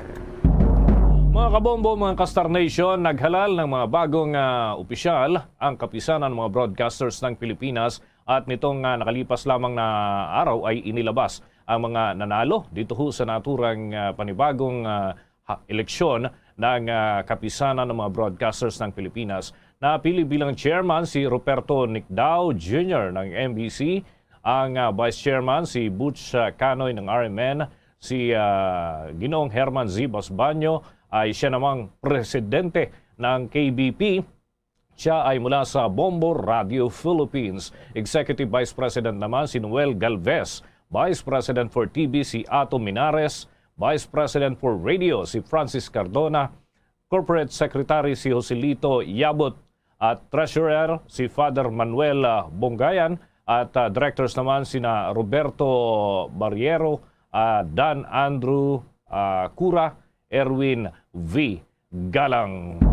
Mga kabombo, mga ka-Star Nation, naghalal ng mga bagong, ah, opisyal ang Kapisanan ng mga Broadcasters ng Pilipinas at nitong, ah, nakalipas lamang na araw ay inilabas ang mga nanalo dito ho sa naturang, ah, panibagong, ah, ha-, eleksyon ng, ah, Kapisanan ng mga Broadcasters ng Pilipinas Napili bilang chairman si Ruperto Nicdao Junior ng M B C, ang, ah, vice chairman si Butch, ah, Canoy ng R M N, si, ah, Ginoong Herman Z. Basbaño ay siya namang presidente ng K B P. Siya ay mula sa Bombo Radio Philippines. Executive Vice President naman si Noel Galvez, Vice President for T V si Ato Minares, Vice President for Radio si Francis Cardona, Corporate Secretary si Joselito Yabot, at Treasurer si Father Manuel, ah, Bongayan, at, ah, Directors naman sina Roberto Barriero, ah, Dan Andrew, ah, Cura, Erwin V. Galang.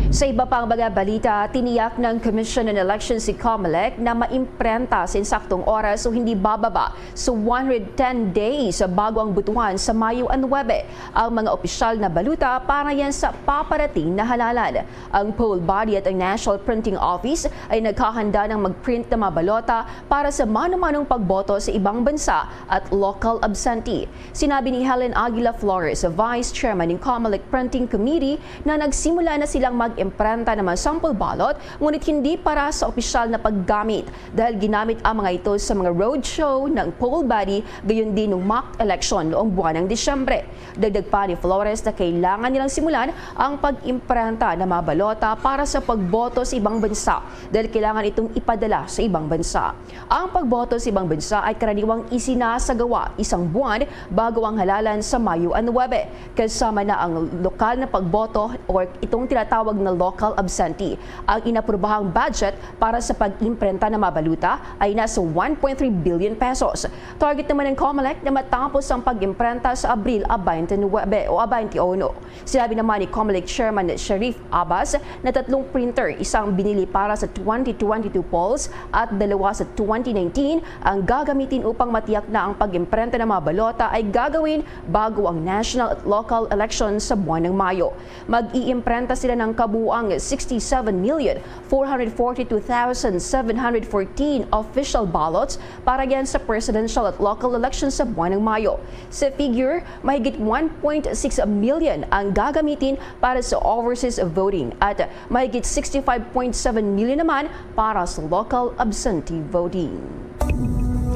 Sa iba pang mga balita, tiniyak ng Commission on Elections si Comelec na maimprenta sa insaktong oras o hindi bababa sa one hundred ten days bago ang butuhan sa Mayo nuebe. Ang mga opisyal na baluta para yan sa paparating na halalan. Ang poll body at ang National Printing Office ay naghahanda ng mag-print ng mga balota para sa mano-manong pagboto sa ibang bansa at local absentee. Sinabi ni Helen Aguila Flores, Vice Chairman ng Comelec Printing Committee, na nagsimula na silang mag-imprenta ng mga sample ballot, ngunit hindi para sa opisyal na paggamit, dahil ginamit ang mga ito sa mga roadshow ng poll body, gayon din ng mock election noong buwan ng Disyembre. Dagdag pa ni Flores na kailangan nilang simulan ang pag-imprenta ng mga balota para sa pagboto sa ibang bansa, dahil kailangan itong ipadala sa ibang bansa. Ang pagboto sa ibang bansa ay karaniwang isinasagawa isang buwan bago ang halalan sa Mayo nuebe, kasama na ang lokal na pagboto o itong tinatawag na local absentee. Ang inaprobahang budget para sa pag-imprenta ng mga baluta ay nasa one point three billion pesos. Target naman ng Comelec na matapos ang pag-imprenta sa Abril a twenty-nine o a twenty-one. Sinabi naman ni Comelec Chairman Sharif Abbas na tatlong printer, isang binili para sa twenty twenty-two polls at dalawa sa twenty nineteen, ang gagamitin upang matiyak na ang pag-imprenta ng mga balota ay gagawin bago ang national at local election sa buwan ng Mayo. Mag-iimprenta sila ng kabuuang sixty-seven million four hundred forty-two thousand seven hundred fourteen official ballots para yan sa presidential at local elections sa buwan ng Mayo. Sa figure, mahigit one point six million ang gagamitin para sa overseas voting at mahigit sixty-five point seven million naman para sa local absentee voting.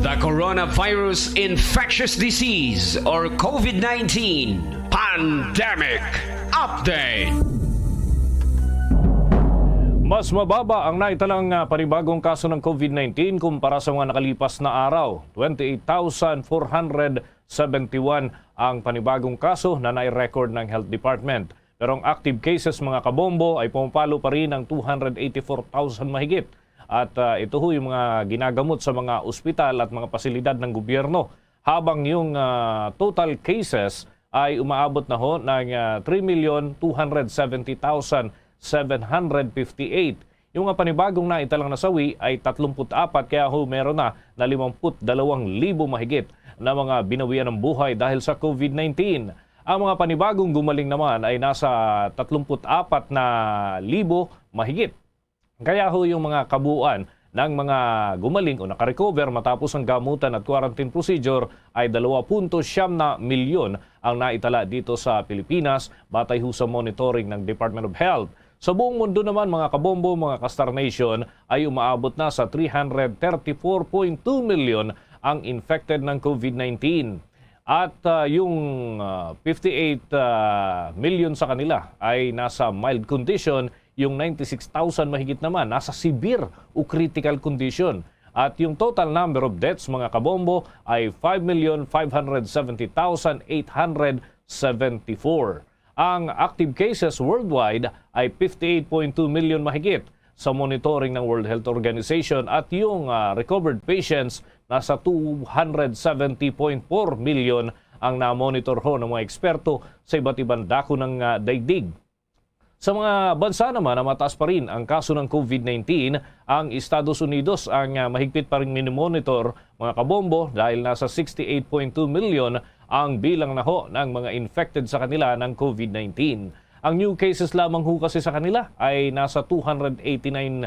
The coronavirus infectious disease or COVID nineteen pandemic update. Mas mababa ang naitalang, ah, panibagong kaso ng COVID nineteen kumpara sa mga nakalipas na araw. Twenty-eight thousand four hundred seventy-one ang panibagong kaso na nai-record ng Health Department. Pero ang active cases, mga kabombo, ay pumapalo pa rin ng two hundred eighty-four thousand mahigit. At, ah, ito ho yung mga ginagamot sa mga ospital at mga pasilidad ng gobyerno. Habang yung, ah, total cases ay umaabot na ho ng, ah, three million two hundred seventy thousand seven hundred fifty-eight. Yung mga panibagong naitalang nasawi ay tatlumpu't apat, kaya ho meron na na limampu't dalawang libo mahigit na mga binawian ng buhay dahil sa COVID nineteen. Ang mga panibagong gumaling naman ay nasa tatlumpu't apat na libo mahigit. Kaya ho yung mga kabuuan ng mga gumaling o nakarecover matapos ang gamutan at quarantine procedure ay dalawa punto siyam na milyon ang naitala dito sa Pilipinas, batay ho sa monitoring ng Department of Health. Sa buong mundo naman, mga kabombo, mga ka-Star Nation, ay umaabot na sa three hundred thirty-four point two million ang infected ng COVID nineteen. At, ah, yung, ah, fifty-eight, ah, million sa kanila ay nasa mild condition, yung ninety-six thousand mahigit naman nasa severe o critical condition. At yung total number of deaths, mga kabombo, ay five million five hundred seventy thousand eight hundred seventy-four. Ang active cases worldwide ay fifty-eight point two million mahigit sa monitoring ng World Health Organization, at yung, ah, recovered patients nasa two hundred seventy point four million ang na-monitor ho ng mga eksperto sa iba't ibang dako ng, ah, daigdig. Sa mga bansa naman na mataas pa rin ang kaso ng COVID nineteen, ang Estados Unidos ang, ah, mahigpit pa rin minimonitor, mga kabombo, dahil nasa sixty-eight point two million ang bilang na ho ng mga infected sa kanila ng COVID nineteen. Ang new cases lamang ho kasi sa kanila ay nasa two hundred eighty-nine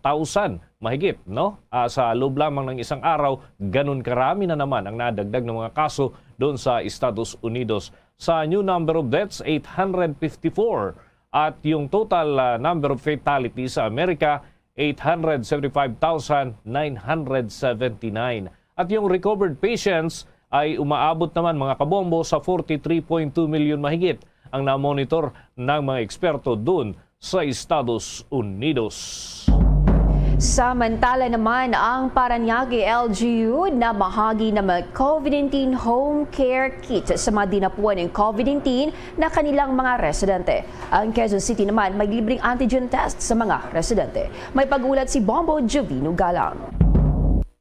thousand mahigit, no? Ah, sa loob lamang ng isang araw, ganun karami na naman ang nadagdag ng mga kaso doon sa Estados Unidos. Sa new number of deaths, eight hundred fifty-four at yung total, ah, number of fatalities sa Amerika, eight hundred seventy-five thousand nine hundred seventy-nine. At yung recovered patients ay umaabot naman, mga kabombo, sa forty-three point two million mahigit ang namonitor ng mga eksperto dun sa Estados Unidos. Samantala naman, ang Parañaque L G U namahagi na mga COVID nineteen home care kit sa mga dinapuan ng COVID nineteen na kanilang mga residente. Ang Quezon City naman may libreng antigen test sa mga residente. May pag-ulat si Bombo Jovino Galang.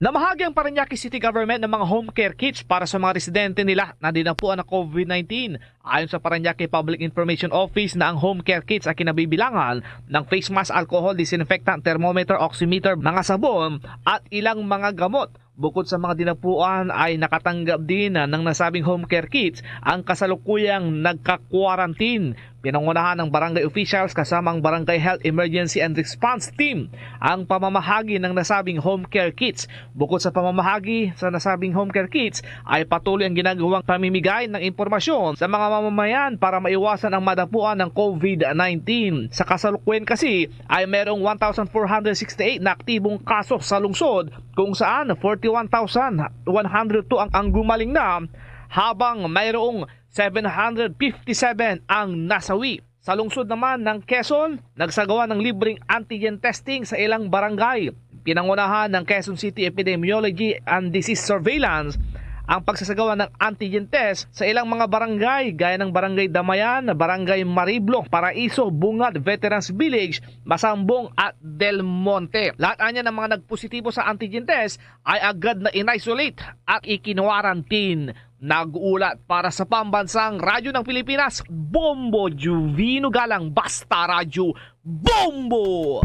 Namahagi ang Parañaque City Government ng mga home care kits para sa mga residente nila na dinapuan ng COVID nineteen. Ayon sa Parañaque Public Information Office na ang home care kits ay kinabibilangan ng face mask, alcohol, disinfectant, thermometer, oximeter, mga sabon at ilang mga gamot. Bukod sa mga dinapuan ay nakatanggap din ng nasabing home care kits ang kasalukuyang nagka-quarantine. Pinangunahan ng barangay officials kasama ang Barangay Health Emergency and Response Team ang pamamahagi ng nasabing home care kits. Bukod sa pamamahagi sa nasabing home care kits, ay patuloy ang ginagawang pamimigay ng impormasyon sa mga mamamayan para maiwasan ang madapuan ng COVID nineteen. Sa kasalukuyan kasi ay mayroong one thousand four hundred sixty-eight na aktibong kaso sa lungsod, kung saan forty-one thousand one hundred two ang, ang gumaling na, habang mayroong seven hundred fifty-seven ang nasawi. Sa lungsod naman ng Quezon, nagsagawa ng libreng antigen testing sa ilang barangay. Pinangunahan ng Quezon City Epidemiology and Disease Surveillance ang pagsasagawa ng antigen test sa ilang mga barangay, gaya ng Barangay Damayan, Barangay Mariblo, Paraiso, Bungad, Veterans Village, Masambong at Del Monte. Lahat anya ng mga nagpositibo sa antigen test ay agad na in-isolate at ikinwarantin. Nag-ulat para sa Pambansang Radyo ng Pilipinas, Bombo Juvino Galang, Basta Radyo, Bombo!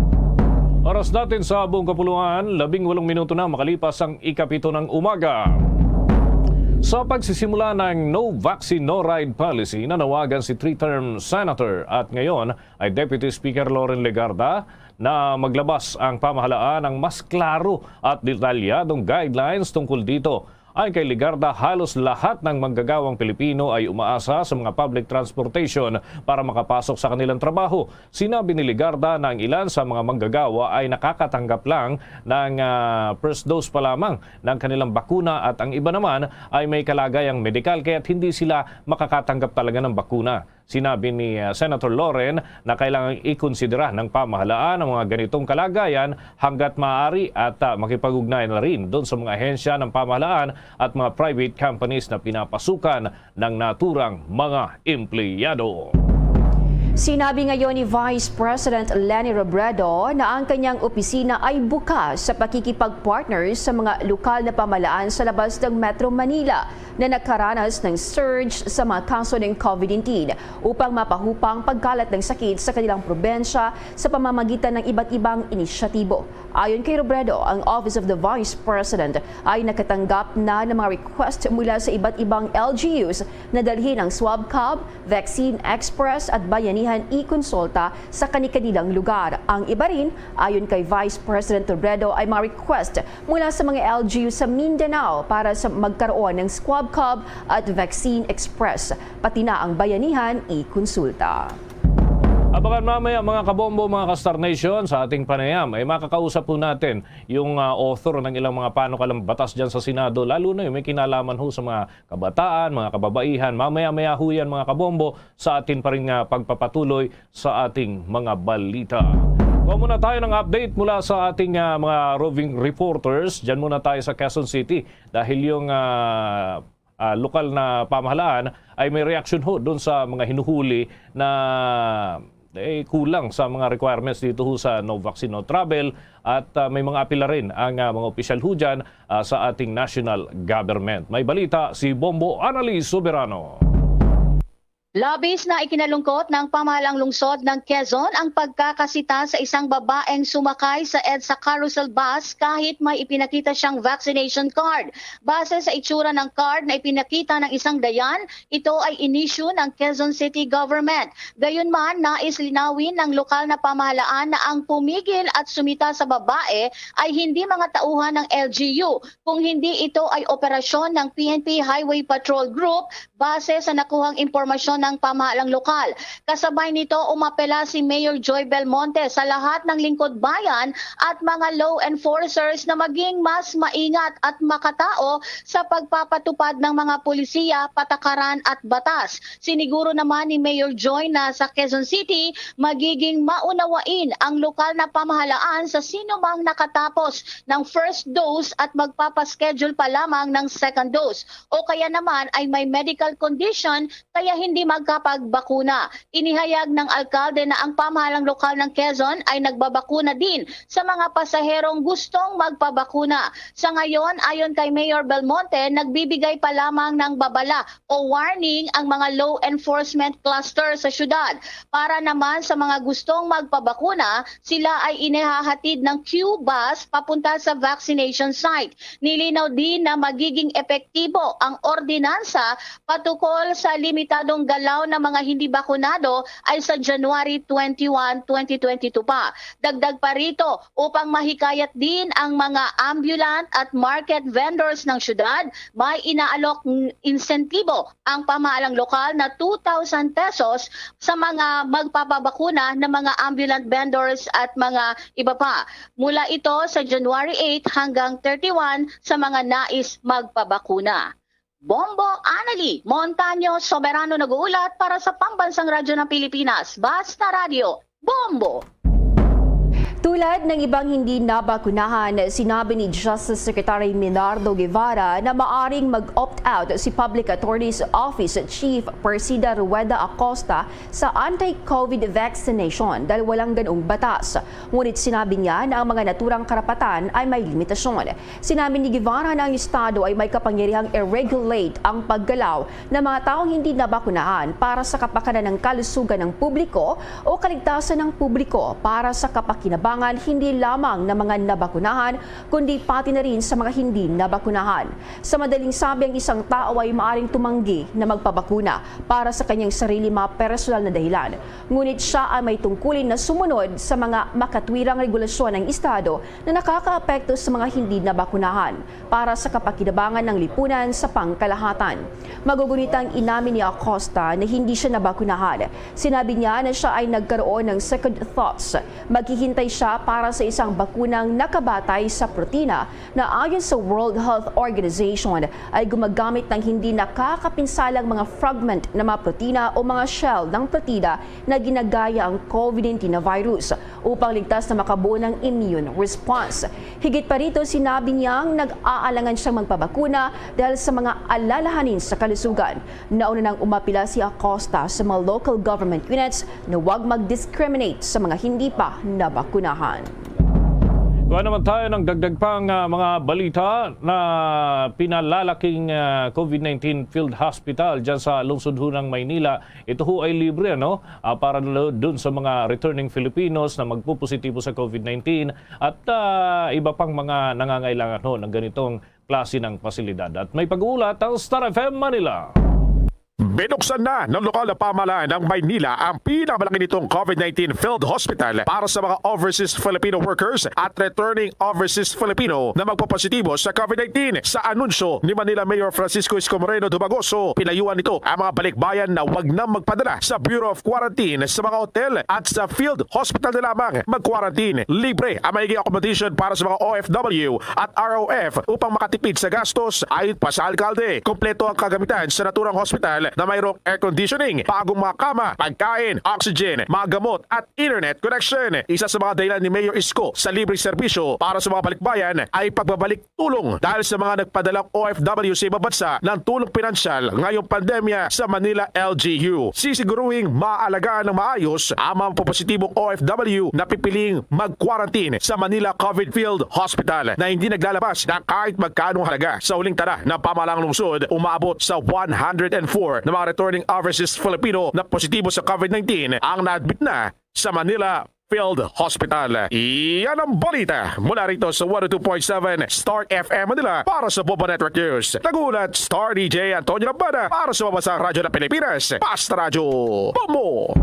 Oras natin sa buong kapuluan, labing walong minuto na makalipas ang ikapito ng umaga. Sa pagsisimula ng No Vaccine, No Ride Policy, nanawagan si three-term senator at ngayon ay Deputy Speaker Loren Legarda na maglabas ang pamahalaan ng mas klaro at detalyadong guidelines tungkol dito. Ayon kay Legarda, halos lahat ng manggagawang Pilipino ay umaasa sa mga public transportation para makapasok sa kanilang trabaho. Sinabi ni Legarda na ang ilan sa mga manggagawa ay nakakatanggap lang ng, ah, first dose pa lamang ng kanilang bakuna at ang iba naman ay may kalagayang medikal kaya't hindi sila makakatanggap talaga ng bakuna. Sinabi ni, ah, Senator Loren na kailangang ikonsidera ng pamahalaan ang mga ganitong kalagayan hanggat maaari at, ah, makipag-ugnayan na rin doon sa mga ahensya ng pamahalaan at mga private companies na pinapasukan ng naturang mga empleyado. Sinabi ngayon ni Vice President Leni Robredo na ang kanyang opisina ay bukas sa pakikipag-partner sa mga lokal na pamahalaan sa labas ng Metro Manila na nakaranas ng surge sa mga kaso ng COVID nineteen upang mapahupang pagkalat ng sakit sa kanilang probensya sa pamamagitan ng iba't ibang inisyatibo. Ayon kay Robredo, ang Office of the Vice President ay nakatanggap na ng mga request mula sa iba't ibang L G Us na dalhin ang Swab Cab, Vaccine Express at Bayanihan e-Consulta sa kani-kanilang lugar. Ang iba rin, ayon kay Vice President Robredo, ay mga request mula sa mga L G U sa Mindanao para sa magkaroon ng Swab Cab at Vaccine Express, pati na ang Bayanihan e-Consulta. Abangan mamaya, mga kabombo, mga ka-Star Nation, sa ating panayam ay makakausap po natin yung, ah, author ng ilang mga panukalang batas dyan sa Senado, lalo na yung may kinalaman ho sa mga kabataan, mga kababaihan. Mamaya-maya ho yan, mga kabombo, sa atin pa rin nga pagpapatuloy sa ating mga balita. Kuha muna tayo ng update mula sa ating, ah, mga roving reporters. Diyan muna tayo sa Quezon City dahil yung, ah, ah, lokal na pamahalaan ay may reaksyon ho doon sa mga hinuhuli na, eh, kulang sa mga requirements dito ho sa No Vaccine, No Travel at, ah, may mga apila rin ang, ah, mga opisyal ho dyan, ah, sa ating national government. May balita si Bombo Annalise Soberano. Labis na ikinalungkot ng pamahalaang lungsod ng Quezon ang pagkakasita sa isang babaeng sumakay sa EDSA carousel bus kahit may ipinakita siyang vaccination card. Base sa itsura ng card na ipinakita ng isang dayan, ito ay inisyu ng Quezon City Government. Gayunman, nais linawin ng lokal na pamahalaan na ang pumigil at sumita sa babae ay hindi mga tauhan ng L G U, kung hindi ito ay operasyon ng P N P Highway Patrol Group base sa nakuhang impormasyon ng pamahalang lokal. Kasabay nito, umapela si Mayor Joy Belmonte sa lahat ng lingkod bayan at mga law enforcers na maging mas maingat at makatao sa pagpapatupad ng mga pulisiya, patakaran at batas. Siniguro naman ni Mayor Joy na sa Quezon City, magiging maunawain ang lokal na pamahalaan sa sino mang nakatapos ng first dose at magpapaschedule pa lamang ng second dose o kaya naman ay may medical condition kaya hindi magkapagbakuna. Inihayag ng alkalde na ang pamahalang lokal ng Quezon ay nagbabakuna din sa mga pasaherong gustong magpabakuna. Sa ngayon, ayon kay Mayor Belmonte, nagbibigay pa lamang ng babala o warning ang mga law enforcement cluster sa syudad. Para naman sa mga gustong magpabakuna, sila ay inihahatid ng Q bus papunta sa vaccination site. Nilinaw din na magiging epektibo ang ordinansa patukol sa limitadong galaw ng mga hindi bakunado ay sa January twenty-one, twenty twenty-two pa. Dagdag pa rito, upang mahikayat din ang mga ambulant at market vendors ng syudad, may inaalok ng insentibo ang pamahalang lokal na two thousand pesos sa mga magpapabakuna na mga ambulant vendors at mga iba pa. Mula ito sa January eight hanggang thirty-one sa mga nais magpabakuna. Bombo Anali Montaño Soberano nag-uulat para sa Pambansang Radyo ng Pilipinas, Basta Radyo, Bombo! Tulad ng ibang hindi nabakunahan, sinabi ni Justice Secretary Menardo Guevara na maaring mag-opt-out si Public Attorney's Office Chief Persida Rueda Acosta sa anti-COVID vaccination dahil walang ganoong batas. Ngunit sinabi niya na ang mga naturang karapatan ay may limitasyon. Sinabi ni Guevara na ang Estado ay may kapangyarihang i-regulate ang paggalaw ng mga taong hindi nabakunahan para sa kapakanan ng kalusugan ng publiko o kaligtasan ng publiko para sa kapakinabangan hindi lamang ng mga nabakunahan kundi pati na rin sa mga hindi nabakunahan. Sa madaling sabi, ang isang tao ay maaring tumanggi na magpabakuna para sa kanyang sarili mga personal na dahilan. Ngunit siya ay may tungkulin na sumunod sa mga makatwirang regulasyon ng Estado na nakakaapekto sa mga hindi nabakunahan para sa kapakinabangan ng lipunan sa pangkalahatan. Magugunitang inamin ni Acosta na hindi siya nabakunahan. Sinabi niya na siya ay nagkaroon ng second thoughts. Maghihintay siya para sa isang bakunang nakabatay sa protina na ayon sa World Health Organization ay gumagamit ng hindi nakakapinsalang mga fragment ng mga protina o mga shell ng protina na ginagaya ang COVID nineteen na virus upang ligtas na makabuo ng immune response. Higit pa rito, sinabi niyang nag-aalangan siyang magpabakuna dahil sa mga alalahanin sa kalusugan. Nauna nang umapila si Acosta sa mga local government units na huwag mag-discriminate sa mga hindi pa nabakunahan. Kuha naman tayo ng dagdag pang, ah, mga balita na pinalalaking, ah, COVID nineteen Field Hospital dyan sa lungsod ho ng Maynila. Ito ho ay libre, ano? Ah, para lo-, dun sa mga returning Filipinos na magpupositibo sa COVID nineteen at, ah, iba pang mga nangangailangan ho ng ganitong klase ng pasilidad. At may pag-uulat ang Star F M Manila. Binuksan na ng lokal na pamahalaan ng Maynila ang pinakamalaki nitong COVID nineteen Field Hospital para sa mga overseas Filipino workers at returning overseas Filipino na magpapositibo sa COVID nineteen. Sa anunsyo ni Manila Mayor Francisco Isko Moreno Dumagoso, pinayuhan nito ang mga balikbayan na wag na magpadala sa Bureau of Quarantine, sa mga hotel at sa field hospital na lamang mag-quarantine. Libre ang magiging accommodation para sa mga O F W at R O F upang makatipid sa gastos. Ayon pa sa alkalde, kompleto ang kagamitan sa naturang hospital na mayroong air conditioning, bagong mga kama, pagkain, oxygen, mga gamot at internet connection. Isa sa mga dahilan ni Mayor Isko sa libreng serbisyo para sa mga balikbayan ay pagbabalik tulong dahil sa mga nagpadalang O F W sa ibang bansa ng tulong pinansyal ngayong pandemya sa Manila L G U. Sisiguruhing maaalagaan ng maayos ang mga positibong O F W na pipiling mag-quarantine sa Manila COVID Field Hospital na hindi naglalabas ng kahit magkanong halaga. Sa huling tala ng pamahalang lungsod, umaabot sa one hundred and four na mga returning overseas Filipino na positibo sa COVID nineteen ang na-admit na sa Manila Field Hospital. Iyan ang balita mula rito sa one oh two point seven Star F M Manila para sa Bombo Network News. Nag-uulat, Star D J Antonio Labada para sa Mabasa Radyo ng Pilipinas. Basta Radyo, Bombo!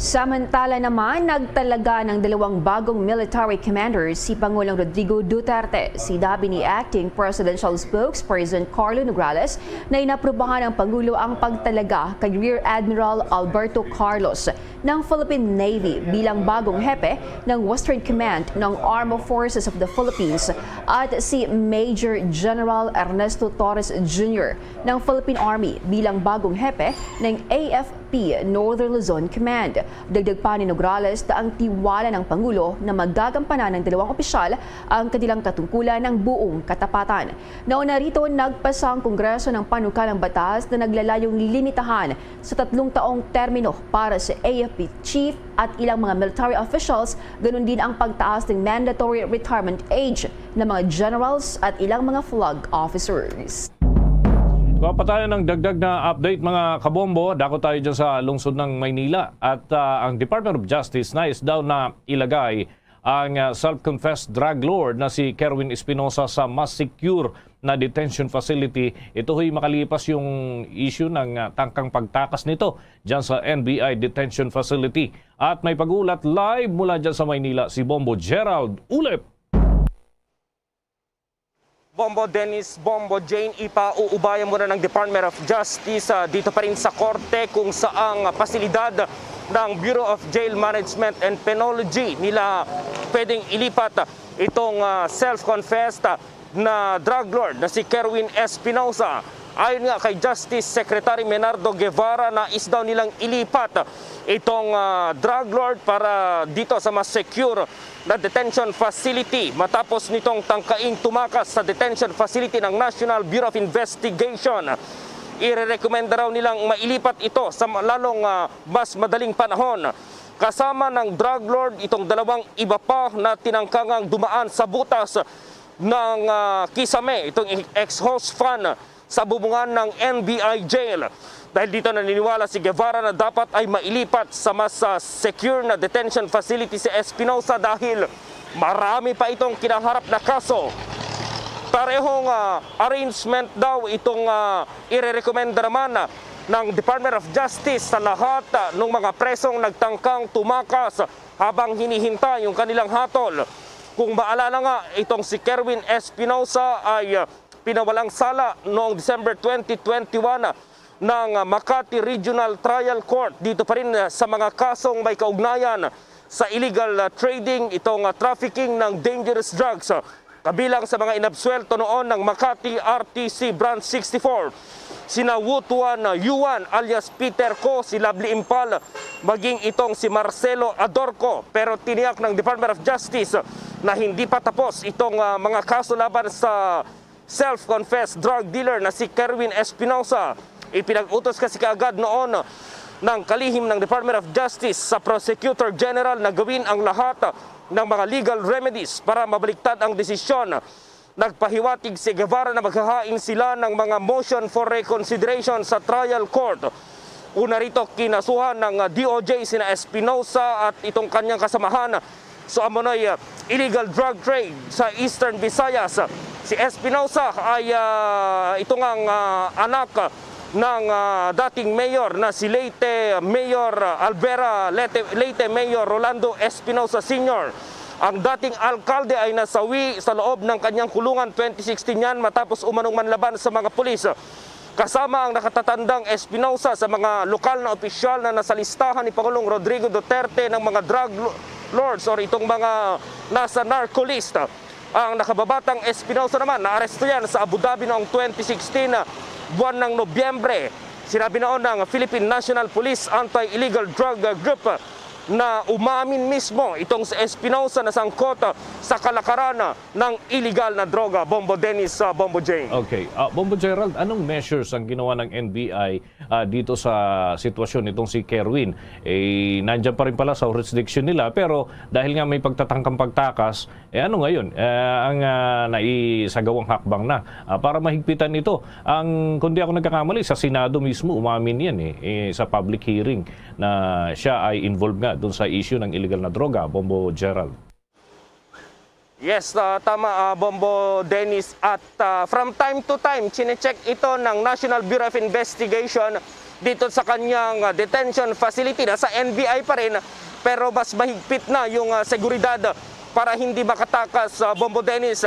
Samantala naman, nagtalaga ng dalawang bagong military commanders si Pangulong Rodrigo Duterte. Sinabi ni Acting Presidential Spokesperson Carlo Nograles na inaprubahan ng Pangulo ang pagtalaga kay Rear Admiral Alberto Carlos ng Philippine Navy bilang bagong hepe ng Western Command ng Armed Forces of the Philippines at si Major General Ernesto Torres Junior ng Philippine Army bilang bagong hepe ng A F P Northern Luzon Command. Dagdag pa ni Nograles na ang tiwala ng Pangulo na magagampanan ng dalawang opisyal ang kanilang katungkulan ng buong katapatan. Nauna rito, nagpasa ang Kongreso ng panukalang batas na naglalayong limitahan sa tatlong taong termino para sa A F P chief at ilang mga military officials, ganun din ang pagtaas ng mandatory retirement age ng mga generals at ilang mga flag officers. Kuha pa tayo ng dagdag na update, mga kabombo. Dako tayo dyan sa lungsod ng Maynila. At ah, ang Department of Justice nais daw na ilagay ang ah, self-confessed drug lord na si Kerwin Espinosa sa mas secure na detention facility. Ito ho'y makalipas yung issue ng ah, tangkang pagtakas nito dyan sa N B I detention facility. At may pag-ulat live mula dyan sa Maynila, si Bombo Gerald Ulep. Bombo Dennis, Bombo Jane, ipauubayan muna ng Department of Justice ah, dito pa rin sa korte kung saang pasilidad ng Bureau of Jail Management and Penology nila pwedeng ilipat itong ah, self-confessed ah, na drug lord na si Kerwin Espinosa. Ayon nga kay Justice Secretary Menardo Guevara, nais daw nilang ilipat itong ah, drug lord para dito sa mas secure na detention facility matapos nitong tangkaing tumakas sa detention facility ng National Bureau of Investigation. Irerekomenda raw nilang mailipat ito sa ma- lalong ah, mas madaling panahon. Kasama ng drug lord itong dalawang iba pa na tinangkangang dumaan sa butas ng ah, kisame, itong ex-host fan sa bubungan ng N B I jail. Dahil dito, naniniwala si Guevara na dapat ay mailipat sa mas ah, secure na detention facility si Espinosa dahil marami pa itong kinaharap na kaso. Parehong ah, arrangement daw itong ah, irerekomenda naman ah, ng Department of Justice sa lahat ah, ng mga presong nagtangkang tumakas habang hinihintay yung kanilang hatol. Kung maalala nga, itong si Kerwin Espinosa ay ah, pinawalang sala noong December twenty twenty-one ng Makati Regional Trial Court dito pa rin sa mga kasong may kaugnayan sa illegal ah, trading, itong ah, trafficking ng dangerous drugs. Kabilang sa mga inabsuwelto noon ng Makati R T C Branch sixty-four, sina Wutuan Yuan alias Peter Ko, si Lovely Impal, maging itong si Marcelo Adorco. Pero tiniyak ng Department of Justice na hindi pa tapos itong ah, mga kaso laban sa self-confessed drug dealer na si Kerwin Espinosa. Ipinag-utos kasi kaagad noon ng kalihim ng Department of Justice sa Prosecutor General na gawin ang lahat ng mga legal remedies para mabaliktad ang desisyon. Nagpahiwatig si Guevara na maghahain sila ng mga motion for reconsideration sa trial court. Una rito, kinasuhan ng D O J sina Espinosa at itong kanyang kasamahan sa amo noy, ah, illegal drug trade sa Eastern Visayas. Si Espinosa ay ah, ito nga ang ah, anak ng ah, dating mayor na si Leyte Mayor Alvera, Leyte, Leyte Mayor Rolando Espinosa Senior. Ang dating alkalde ay nasawi sa loob ng kanyang kulungan twenty sixteen yan matapos umanong manlaban sa mga pulis. Kasama ang nakatatandang Espinosa sa mga lokal na opisyal na nasa listahan ni Pangulong Rodrigo Duterte ng mga drug lo- lords or itong mga nasa narco list. Ang nakababatang Espinosa naman, naaresto yan sa Abu Dhabi noong twenty sixteen, buwan ng Nobyembre. Sinabi noon ng Philippine National Police Anti-Illegal Drug Group na umamin mismo itong si Espinosa na sangkot sa kalakaran ng iligal na droga. Bombo Dennis, ah, Bombo Jane. Okay. Ah, Bombo Gerald, anong measures ang ginawa ng N B I ah, dito sa sitwasyon nitong si Kerwin? Eh, nandyan pa rin pala sa jurisdiction nila, pero dahil nga may pagtatangkang pagtakas, eh ano ngayon? Eh, ang ah, naisagawang hakbang na ah, para mahigpitan ito. Ang, kung di ako nagkakamali, sa Senado mismo umamin yan eh, eh, sa public hearing na siya ay involved nga dun sa issue ng illegal na droga, Bombo Gerald. Yes, ah, tama, ah, Bombo Dennis. At ah, from time to time, chinecheck ito ng National Bureau of Investigation dito sa kanyang, ah, detention facility. Nasa N B I pa rin, pero mas mahigpit na yung, ah, seguridad para hindi makatakas, ah, Bombo Dennis.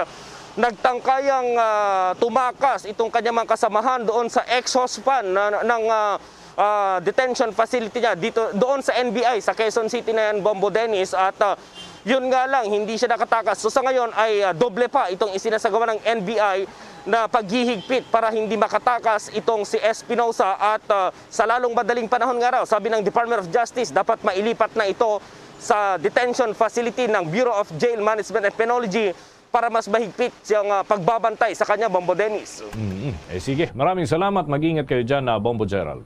Nagtangkayang, ah, tumakas itong kanyang mga kasamahan doon sa exhaust fan na, ng, ah, ah, detention facility niya dito, doon sa N B I sa Quezon City na yan, Bombo Dennis. At, ah, yun nga lang, hindi siya nakatakas. So sa ngayon ay, ah, doble pa itong isinasagawa ng N B I na paghihigpit para hindi makatakas itong si Espinosa. At, ah, sa lalong madaling panahon nga raw, sabi ng Department of Justice, dapat mailipat na ito sa detention facility ng Bureau of Jail Management and Penology para mas mahigpit siyang, ah, pagbabantay sa kanya, Bombo Dennis. Mm. Eh, sige, maraming salamat. Mag-ingat kayo dyan, ah, Bombo Gerald.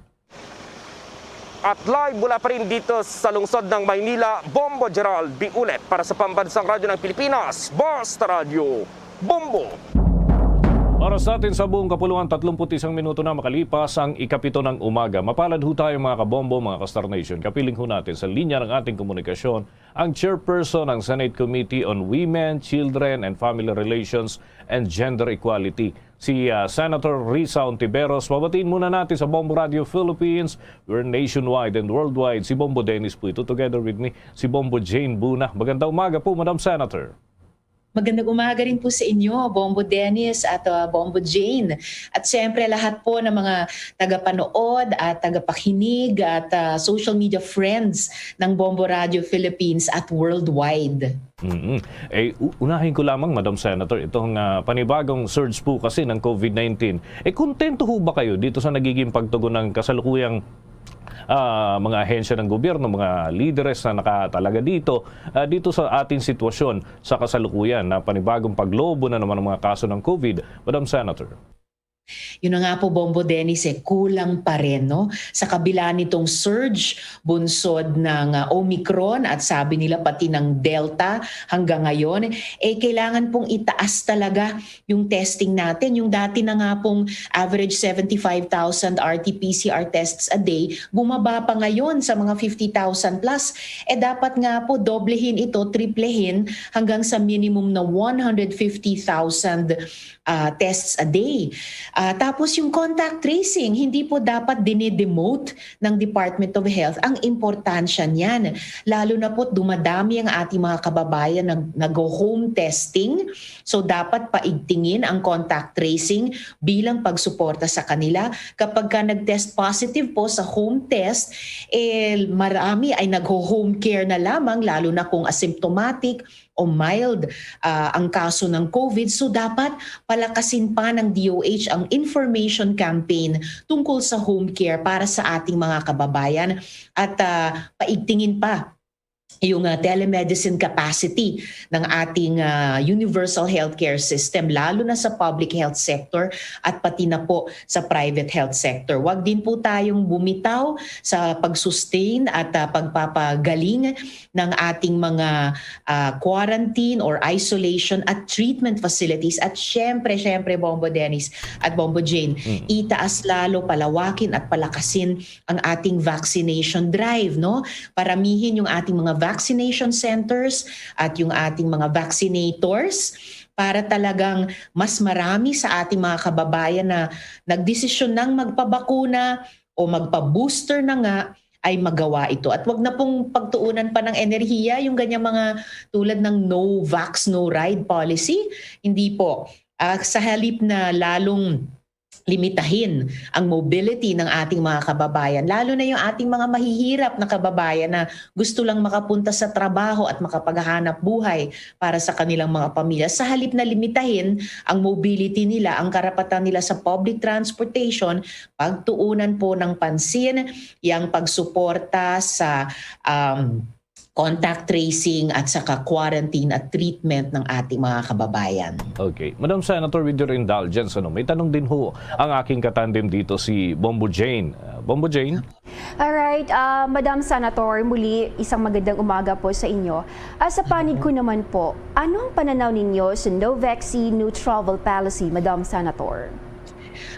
At live mula pa rin dito sa lungsod ng Maynila, Bombo Gerald Biulet para sa Pambansang Radyo ng Pilipinas, Basta Radyo, Bombo. Para sa atin sa buong kapuluan, tatlumpu't isang minuto na makalipas ang ikapito ng umaga. Mapalad ho tayo, mga kabombo, mga ka-Star Nation. Kapiling ho natin sa linya ng ating komunikasyon ang chairperson ng Senate Committee on Women, Children, and Family Relations and Gender Equality, si, ah, Senator Risa Ontiveros. Pabatiin muna natin sa Bombo Radio Philippines. We're nationwide and worldwide. Si Bombo Dennis po ito. Together with me, si Bombo Jane Buna. Magandang umaga po, Madam Senator. Magandang umaga rin po sa inyo, Bombo Dennis at, ah, Bombo Jane. At siyempre, lahat po ng mga tagapanood at tagapakinig at, ah, social media friends ng Bombo Radio Philippines at worldwide. Mm-mm. Eh, u-, unahin ko lamang, Madam Senator, itong, ah, panibagong surge po kasi ng COVID nineteen. Eh, kontento ho ba kayo dito sa nagiging pagtugon ng kasalukuyang, ah, mga ahensya ng gobyerno, mga lideres na nakatalaga dito, ah, dito sa ating sitwasyon sa kasalukuyan na panibagong paglobo na naman ng mga kaso ng COVID, Madam Senator? Yun na nga po, Bombo Dennis, eh, kulang pa rin, no? Sa kabila nitong surge, bunsod ng, ah, Omicron at sabi nila pati ng Delta hanggang ngayon, eh, kailangan pong itaas talaga yung testing natin. Yung dati na nga pong average seventy-five thousand R T P C R tests a day, bumaba pa ngayon sa mga fifty thousand plus. Eh, dapat nga po doblehin ito, triplehin hanggang sa minimum na one hundred fifty thousand, ah, tests a day. Ah, tapos yung contact tracing, hindi po dapat dinidemote ng Department of Health ang importansya niyan. Lalo na po dumadami ang ating mga kababayan nag-, nag-home testing. So dapat paigtingin ang contact tracing bilang pagsuporta sa kanila. Kapag ka nag-test positive po sa home test, eh, marami ay nagho-home care na lamang, lalo na kung asymptomatic o mild, ah, ang kaso ng COVID. So dapat palakasin pa ng D O H ang information campaign tungkol sa home care para sa ating mga kababayan at, ah, paigtingin pa yung, ah, telemedicine capacity ng ating, ah, universal healthcare system, lalo na sa public health sector at pati na po sa private health sector. Wag din po tayong bumitaw sa pag-sustain at, ah, pagpapagaling ng ating mga, ah, quarantine or isolation at treatment facilities. At syempre, syempre, Bombo Dennis at Bombo Jane, Mm. itaas lalo, palawakin at palakasin ang ating vaccination drive, no? Paramihin yung ating mga vaccination centers at yung ating mga vaccinators para talagang mas marami sa ating mga kababayan na nagdesisyon ng magpabakuna o magpa-booster na nga ay magawa ito. At wag na pong pagtuunan pa ng enerhiya yung ganyang mga tulad ng no vax, no ride policy. Hindi po. Ah, sa halip na lalong limitahin ang mobility ng ating mga kababayan, lalo na yung ating mga mahihirap na kababayan na gusto lang makapunta sa trabaho at makapaghanap buhay para sa kanilang mga pamilya. Sa halip na limitahin ang mobility nila, ang karapatan nila sa public transportation, pagtuunan po ng pansin yang pagsuporta sa, um, contact tracing at saka quarantine at treatment ng ating mga kababayan. Okay. Madam Senator, with your indulgence, ano, may tanong din ho ang aking katandem dito, si Bombo Jane. Ah, Bombo Jane? Alright, ah, Madam Senator, muli isang magandang umaga po sa inyo. Ah, sa panig ko naman po, ano ang pananaw ninyo sa no vaccine, no travel policy, Madam Senator?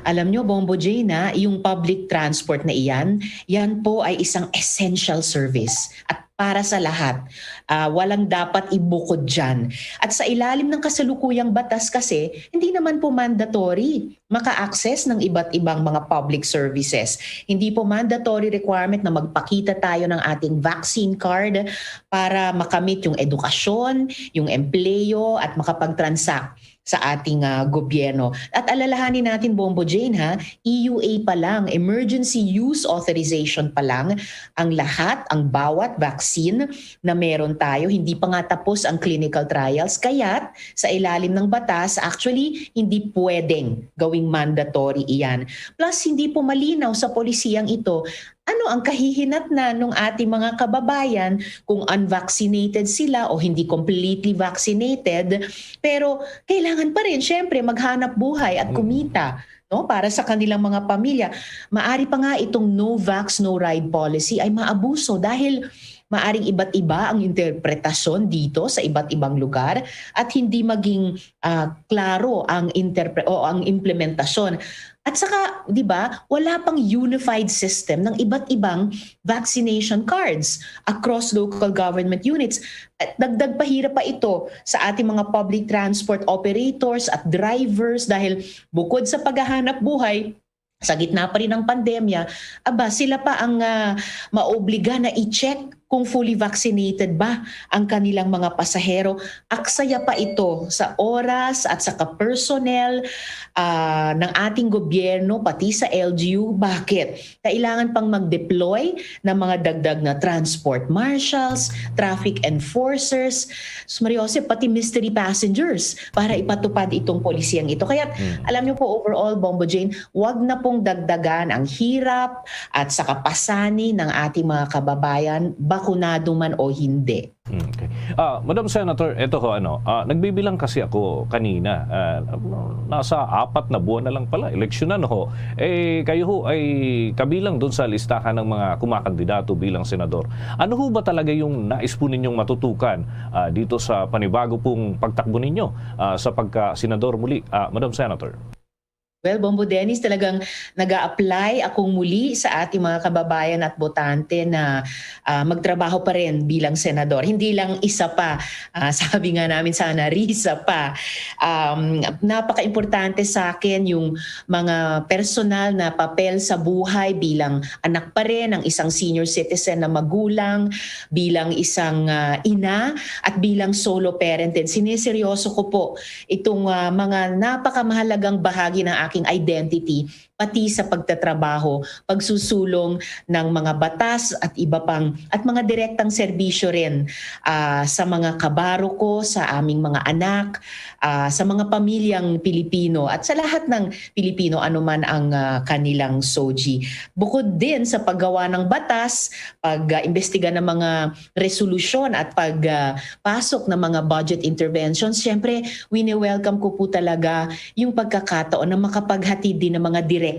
Alam nyo, Bombo Jane, ah, yung public transport na iyan, yan po ay isang essential service at para sa lahat. Ah, walang dapat ibukod dyan. At sa ilalim ng kasalukuyang batas kasi, hindi naman po mandatory maka-access ng iba't ibang mga public services. Hindi po mandatory requirement na magpakita tayo ng ating vaccine card para makamit yung edukasyon, yung empleyo, at makapag-transact sa ating, ah, gobyerno. At alalahanin natin, Bombo Jane, ha, E U A pa lang, emergency use authorization pa lang, ang lahat, ang bawat vaccine na meron tayo, hindi pa nga tapos ang clinical trials, kaya't sa ilalim ng batas, actually, hindi pwedeng gawing mandatory iyan. Plus, hindi po malinaw sa polisiyang ito ano ang kahihinatnan ng ating mga kababayan kung unvaccinated sila o hindi completely vaccinated, pero kailangan pa rin, syempre, maghanap buhay at Mm. kumita, no, para sa kanilang mga pamilya. Maari pa nga itong no vax, no ride policy ay maabuso dahil maaring iba't iba ang interpretasyon dito sa iba't ibang lugar at hindi maging, ah, klaro ang interpre-, o ang implementasyon. At saka, di ba, wala pang unified system ng iba't ibang vaccination cards across local government units. At dagdag pahirap pa ito sa ating mga public transport operators at drivers dahil bukod sa paghahanap buhay, sa gitna pa rin ng pandemya, aba, sila pa ang, ah, maobliga na i-check kung fully vaccinated ba ang kanilang mga pasahero. Aksaya pa ito sa oras at sa ka-personnel, ah, ng ating gobyerno, pati sa L G U. Bakit? Kailangan pang mag-deploy ng mga dagdag na transport marshals, traffic enforcers, sus Maria Jose, pati mystery passengers para ipatupad itong polisiyang ito. Kaya Hmm. alam niyo po, overall, Bombo Jane, wag na pong dagdagan ang hirap at sa kapasani ng ating mga kababayan, bakunado man o hindi. Okay. Ah, Madam Senator, eto ho, ano, ah, nagbibilang kasi ako kanina, ah, nasa apat na buwan na lang pala, eleksyon na, no ho. Eh, kayo ho ay kabilang dun sa listahan ng mga kumakandidato bilang senador. Ano ho ba talaga yung nais po ninyong matutukan, ah, dito sa panibago pong pagtakbo ninyo, ah, sa pagka-senador muli, ah, Madam Senator? Well, Bombo Dennis, talagang nag-a-apply akong muli sa ating mga kababayan at botante na, ah, magtrabaho pa rin bilang senador. Hindi lang isa pa, ah, sabi nga namin sana, risa pa. Um, napaka-importante sa akin yung mga personal na papel sa buhay bilang anak pa rin, ang isang senior citizen na magulang, bilang isang, ah, ina, at bilang solo parent din. Sineseryoso ko po itong, ah, mga napakamahalagang bahagi ng aking identity, pati sa pagtatrabaho, pagsusulong ng mga batas at iba pang, at mga direktang serbisyo rin, ah, sa mga kabaro ko, sa aming mga anak, ah, sa mga pamilyang Pilipino, at sa lahat ng Pilipino, anuman ang, ah, kanilang soji. Bukod din sa paggawa ng batas, pag, ah, imbestiga ng mga resolusyon at pag, ah, pasok ng mga budget interventions, syempre, wini-welcome ko po talaga yung pagkakataon na makapaghatid din ng mga direktang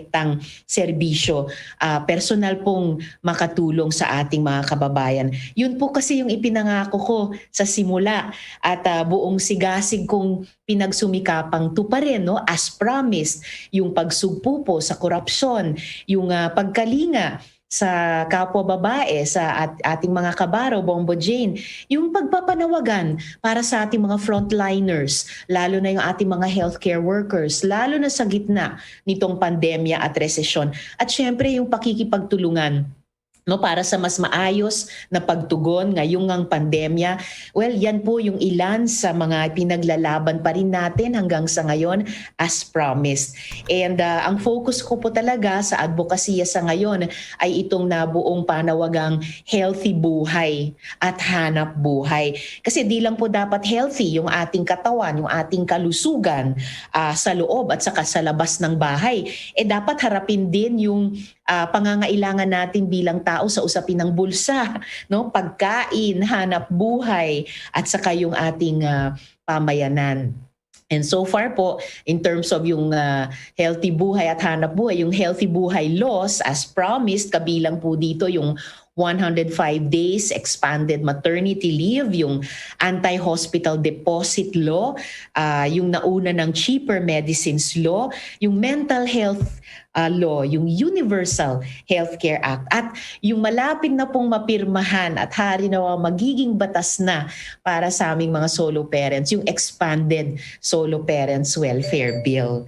serbisyo, ah, personal pong makatulong sa ating mga kababayan. Yun po kasi yung ipinangako ko sa simula at, ah, buong sigasig kong pinagsumikapang tuparin, no, as promised, yung pagsugpo po sa korupsyon, yung, ah, pagkalinga sa kapwa babae, sa at-, ating mga kabaro, Bombo Jane, yung pagpapanawagan para sa ating mga frontliners, lalo na yung ating mga healthcare workers, lalo na sa gitna nitong pandemya at resesyon. At syempre, yung pakikipagtulungan, no, para sa mas maayos na pagtugon ngayong ngang pandemya. Well, yan po yung ilan sa mga pinaglalaban pa rin natin hanggang sa ngayon, as promised. And, ah, ang focus ko po talaga sa advokasya sa ngayon ay itong nabuong panawagang healthy buhay at hanap buhay. Kasi di lang po dapat healthy yung ating katawan, yung ating kalusugan, ah, sa loob at saka sa labas ng bahay. Eh, dapat harapin din yung, ah, pangangailangan natin bilang tao sa usapin ng bulsa, no? Pagkain, hanap buhay, at saka yung ating, ah, pamayanan. And so far po, in terms of yung, ah, healthy buhay at hanap buhay, yung healthy buhay laws, as promised, kabilang po dito yung one hundred five days expanded maternity leave, yung anti-hospital deposit law, ah, yung nauna ng cheaper medicines law, yung mental health ah, law, yung Universal Healthcare Act, at yung malapit na pong mapirmahan at hari na magiging batas na para sa aming mga solo parents, yung Expanded Solo Parents Welfare Bill.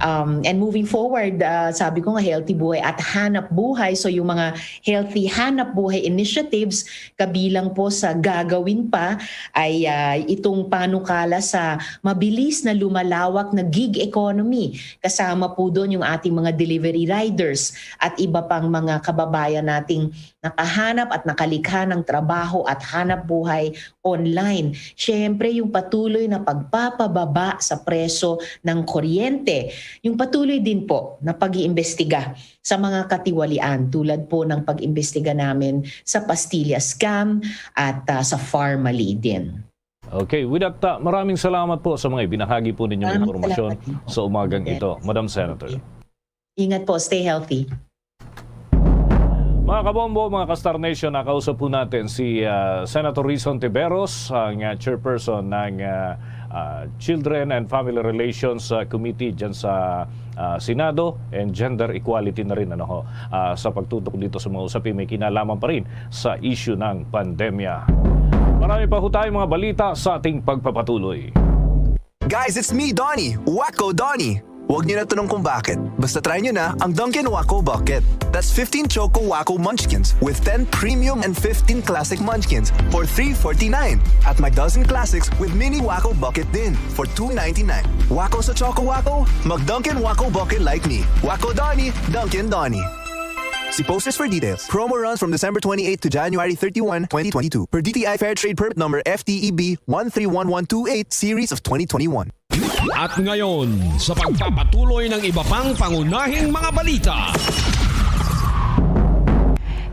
Um, and moving forward, ah, sabi ko nga, healthy buhay at hanap buhay. So yung mga healthy hanap buhay initiatives, kabilang po sa gagawin pa ay, ah, itong panukala sa mabilis na lumalawak na gig economy. Kasama po doon yung ating mga delivery riders at iba pang mga kababayan nating nakahanap at nakalikha ng trabaho at hanap buhay online. Siyempre, yung patuloy na pagpapababa sa presyo ng kuryente. Yung patuloy din po na pag-iimbestiga sa mga katiwalian, tulad po ng pag-imbestiga namin sa Pastilla scam at, ah, sa Farmally din. Okay, with that, uh, maraming salamat po sa mga ibinahagi po ninyong Maraming impormasyon salamat din po. Sa umagang Yes. Ito, Madam Senator. Okay. Ingat po, stay healthy. Mga kabombo, mga ka-Star Nation, nakausap po natin si, uh, Senator Risa Hontiveros, ang, uh, chairperson ng, uh, uh, Children and Family Relations, uh, Committee dyan sa, uh, Senado, and gender equality na rin, ano ho, uh, sa pagtutok dito sa mga usapin may kinalaman pa rin sa issue ng pandemya. Marami pa ho tayong mga balita sa ating pagpapatuloy. Guys, it's me, Donnie. Wacko Donnie. Huwag niyo na tanong kung bakit. Basta try niyo na ang Dunkin' Wacko Bucket. That's fifteen Choco Wacko Munchkins with ten premium and fifteen classic munchkins for three forty-nine. At may dozen classics with mini Wacko Bucket din for two ninety-nine. Wacko sa Choco Wacko? Mag Dunkin' Wacko Bucket like me. Wacko Donnie, Dunkin' Donnie. See posters for details. Promo runs from December twenty-eighth to January thirty-one, twenty twenty-two. Per D T I Fair Trade Permit Number F T E B one three one one two eight, Series of twenty twenty-one. At ngayon, sa pagpapatuloy ng iba pang pangunahing mga balita.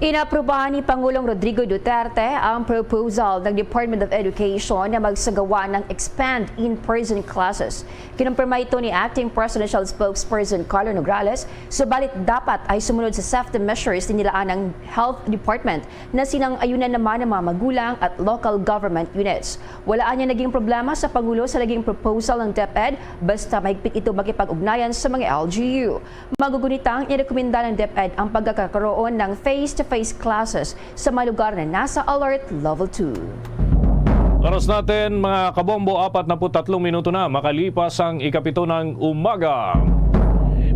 Inaprubahan ni Pangulong Rodrigo Duterte ang proposal ng Department of Education na magsagawa ng expand in-person classes. Kinumpirma ito ni Acting Presidential Spokesperson Carlo Nograles, subalit dapat ay sumunod sa safety measures na inilaan ng Health Department na sinang-ayunan naman ng mga magulang at local government units. Wala anya naging problema sa Pangulo sa naging proposal ng DepEd, basta mahigpit ito makipag-ugnayan sa mga L G U. Magugunitang, inirekomenda ng DepEd ang pagkakaroon ng face-to-face classes sa mga lugar na nasa Alert Level two. Oras natin, mga kabombo, apat na put tatlong minuto na makalipas ang ikapito ng umaga.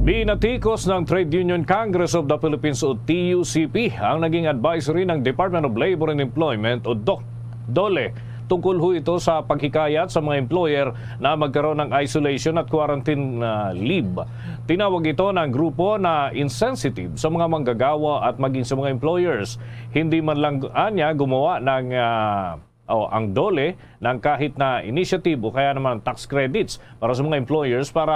Binatikos ng Trade Union Congress of the Philippines o T U C P ang naging advisory ng Department of Labor and Employment o DOC DOLE. Tungkol ho ito sa paghikayat sa mga employer na magkaroon ng isolation at quarantine, ah, leave. Tinawag ito ng grupo na insensitive sa mga manggagawa at maging sa mga employers. Hindi man lang anya gumawa ng, ah, o ang DOLE ng kahit na initiative o kaya naman tax credits para sa mga employers para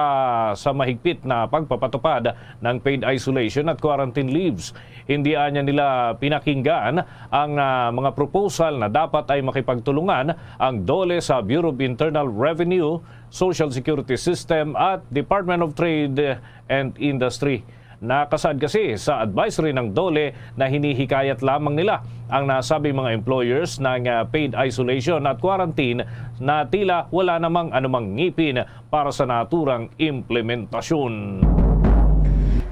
sa mahigpit na pagpapatupad ng paid isolation at quarantine leaves. Hindi anya nila pinakinggan ang, ah, mga proposal na dapat ay makipagtulungan ang DOLE sa Bureau of Internal Revenue, Social Security System at Department of Trade and Industry. Nakasaad kasi sa advisory ng DOLE na hinihikayat lamang nila ang nasabing mga employers ng, ah, paid isolation at quarantine na tila wala namang anumang ngipin para sa naturang implementasyon.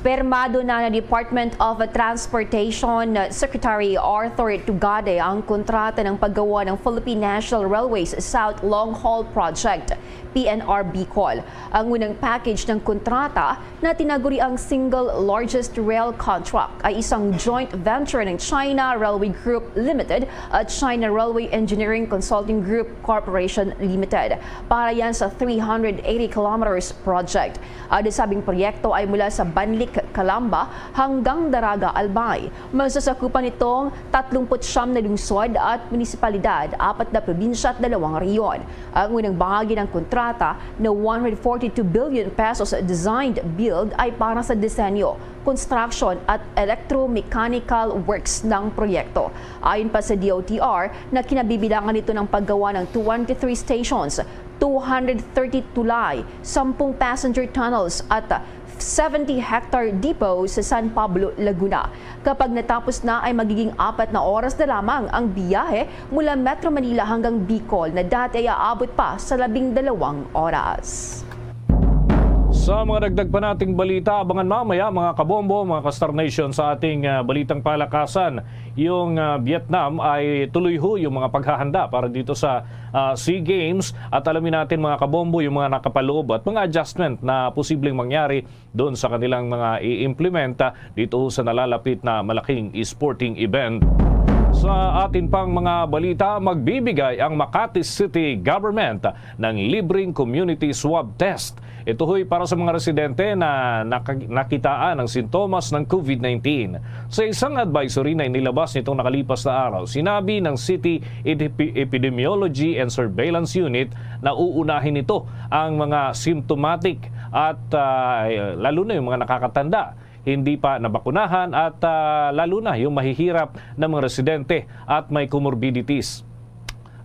Permado na ni Department of Transportation Secretary Arthur Tugade ang kontrata ng paggawa ng Philippine National Railways South Long Haul Project, P N R Bicol. Ang unang package ng kontrata na tinaguri ang single largest rail contract ay isang joint venture ng China Railway Group Limited at China Railway Engineering Consulting Group Corporation Limited. Para yan sa three hundred eighty kilometers project. Ang nasabing proyekto ay mula sa Banlic, Calamba hanggang Daraga, Albay. Masasakupan nitong tatlumpu't siyam na lungsod at munisipalidad, apat na probinsya at dalawang rehiyon. Ang unang bahagi ng kontrata na one hundred forty-two billion pesos designed build ay para sa disenyo, construction at electromechanical works ng proyekto. Ayon pa sa D O T R na kinabibilangan nito ng paggawa ng twenty-three stations, two hundred thirty tulay, sampung passenger tunnels at seventy hectare depot sa San Pablo, Laguna. Kapag natapos na ay magiging apat na oras na lamang ang biyahe mula Metro Manila hanggang Bicol na dati ay aabot pa sa labing dalawang oras. Sa mga dagdag pa nating balita, abangan mamaya, mga kabombo, mga ka-Star Nation, sa ating, ah, balitang palakasan. Yung, ah, Vietnam ay tuloy ho yung mga paghahanda para dito sa, ah, SEA Games. At alamin natin, mga kabombo, yung mga nakapaloob at mga adjustment na posibleng mangyari doon sa kanilang mga i-implementa dito sa nalalapit na malaking sporting event. Sa atin pang mga balita, magbibigay ang Makati City Government ng libreng community swab test. Ito ho'y para sa mga residente na naka-, nakitaan ng sintomas ng COVID nineteen. Sa isang advisory na inilabas nitong nakalipas na araw, sinabi ng City Epi-, Epidemiology and Surveillance Unit na uunahin nito ang mga symptomatic at, ah, lalo na yung mga nakakatanda, hindi pa nabakunahan at, ah, lalo na yung mahihirap na mga residente at may comorbidities.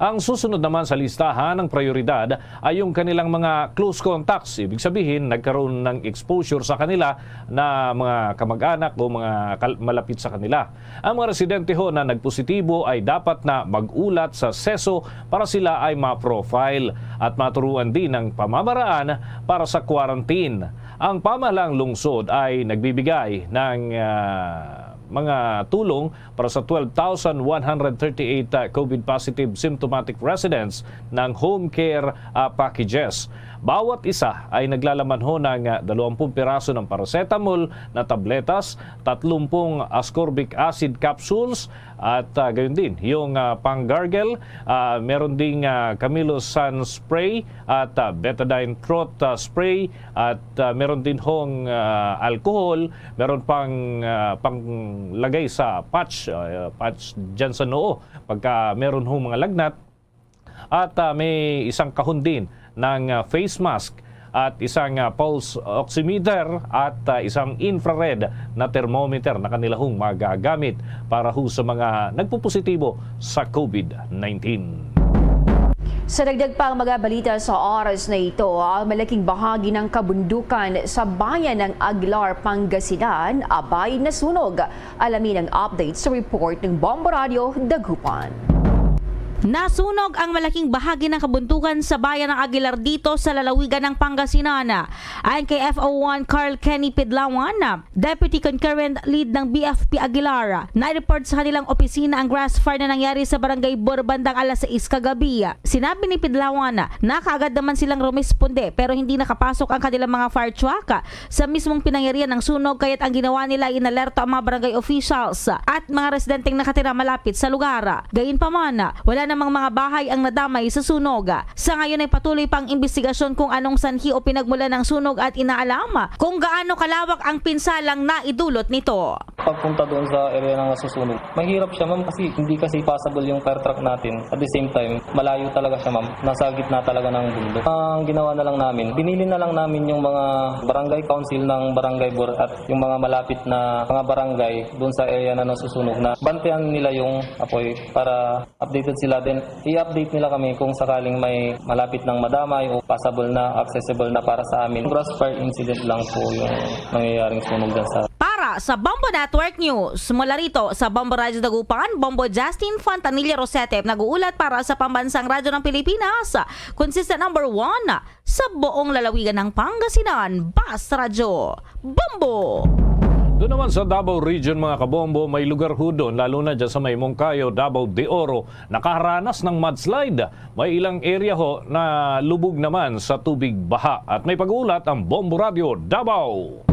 Ang susunod naman sa listahan ng prioridad ay yung kanilang mga close contacts, ibig sabihin nagkaroon ng exposure sa kanila na mga kamag-anak o mga kal-, malapit sa kanila. Ang mga residente ho na nagpositibo ay dapat na mag-ulat sa seso para sila ay ma-profile at maturuan din ng pamamaraan para sa quarantine. Ang pamahalang lungsod ay nagbibigay ng, ah, mga tulong para sa twelve thousand one hundred thirty-eight, ah, COVID positive symptomatic residents ng home care, ah, packages. Bawat isa ay naglalaman ho ng, ah, dalawampung piraso ng paracetamol na tabletas, tatlumpung ascorbic acid capsules, at, ah, gayon din yung, ah, pang-gargle. Ah, meron ding, ah, Camilo Sun spray at, ah, betadine throat, ah, spray at, ah, meron din hong, ah, alcohol, meron pang, ah, panglagay sa patch, ah, patch dyan sa noo pagka meron hong mga lagnat. At, ah, may isang kahon din ng, ah, face mask at isang, ah, pulse oximeter at, ah, isang infrared na thermometer na kanila hong magagamit para ho sa mga nagpupositibo sa COVID nineteen. Sa dagdag pang mga balita sa oras na ito, ang malaking bahagi ng kabundukan sa bayan ng Aguilar, Pangasinan, abay nasunog. Alamin ang update sa report ng Bombo Radyo Dagupan. Nasunog ang malaking bahagi ng kabundukan sa bayan ng Aguilar dito sa lalawigan ng Pangasinan. Ayon kay F O one Carl Kenny Pidlawan, Deputy Concurrent Lead ng B F P Aguilar, na-report sa kanilang opisina ang grass fire na nangyari sa Barangay Bur bandang alas sais kagabi. Sinabi ni Pidlawan na kaagad naman silang rumisponde pero hindi nakapasok ang kanilang mga fire truck sa mismong pinangyarihan ng sunog, kaya't ang ginawa nila ay inalerto ang mga barangay officials at mga residenteng nakatira malapit sa lugar. Gayunpaman, wala namang mga bahay ang nadamay sa sunog. Sa ngayon ay patuloy pa ang imbestigasyon kung anong sanhi o pinagmulan ng sunog at inaalam kung gaano kalawak ang pinsalang naidulot nito. Pagpunta doon sa area ng nasusunog, mahirap siya, ma'am, kasi hindi kasi passable yung fire truck natin. At the same time, malayo talaga siya, ma'am. Nasa gitna talaga ng bundok. Ang ginawa na lang namin, pinili na lang namin yung mga barangay council ng Barangay Bur at yung mga malapit na mga barangay doon sa area na nasusunog na bantayan nila yung apoy para updated sila. Then, i-update nila kami kung sakaling may malapit ng madamay o passable na, accessible na para sa amin. Grass fire incident lang po yung nangyayaring sunog dyan sa Para sa Bombo Network News, mula rito sa Bombo Radyo Dagupan, Bombo Justin Fontanilla Rosete, nag-uulat para sa Pambansang Radyo ng Pilipinas, consistent number one sa buong lalawigan ng Pangasinan, Bas Radyo, Bombo! Doon naman sa Davao Region, mga kabombo, may lugar ho doon, lalo na dyan sa may Monkayo, Davao de Oro, nakaharanas ng mudslide. May ilang area ho na lubog naman sa tubig baha. At may pag-uulat ang Bombo Radyo Davao.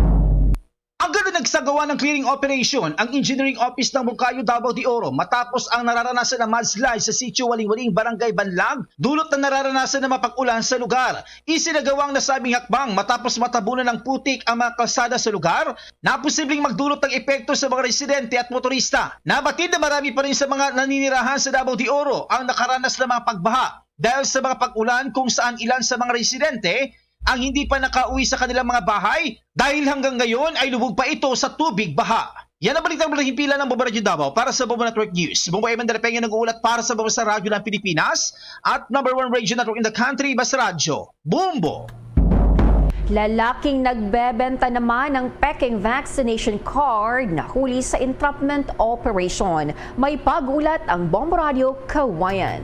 Agad na nagsagawa ng clearing operation ang Engineering Office ng Monkayo, Davao de Oro matapos ang nararanasan na mudslide sa Sitio Waling-Waling, Barangay Banlag, dulot na nararanasan na mapag-ulan sa lugar. Isinagawa ang nasabing hakbang matapos matabunan ng putik ang mga kalsada sa lugar na posibleng magdulot ng epekto sa mga residente at motorista. Nabatid na marami pa rin sa mga naninirahan sa Davao de Oro ang nakaranas ng mga pagbaha dahil sa mga pag-ulan, kung saan ilan sa mga residente ang hindi pa nakauwi sa kanilang mga bahay dahil hanggang ngayon ay lubog pa ito sa tubig baha. Yan ang balitang pinaghihilan ng Bombo Radyo Davao. Para sa Bombo Network News, Bombo Eman Darapeng ang nag-uulat para sa Bombo sa Radyo ng Pilipinas at number one radio network in the country, Bas Radyo, Bombo. Lalaking nagbebenta naman ng peking vaccination card nahuli sa entrapment operation. May pag-ulat ang Bombo Radyo Kawayan.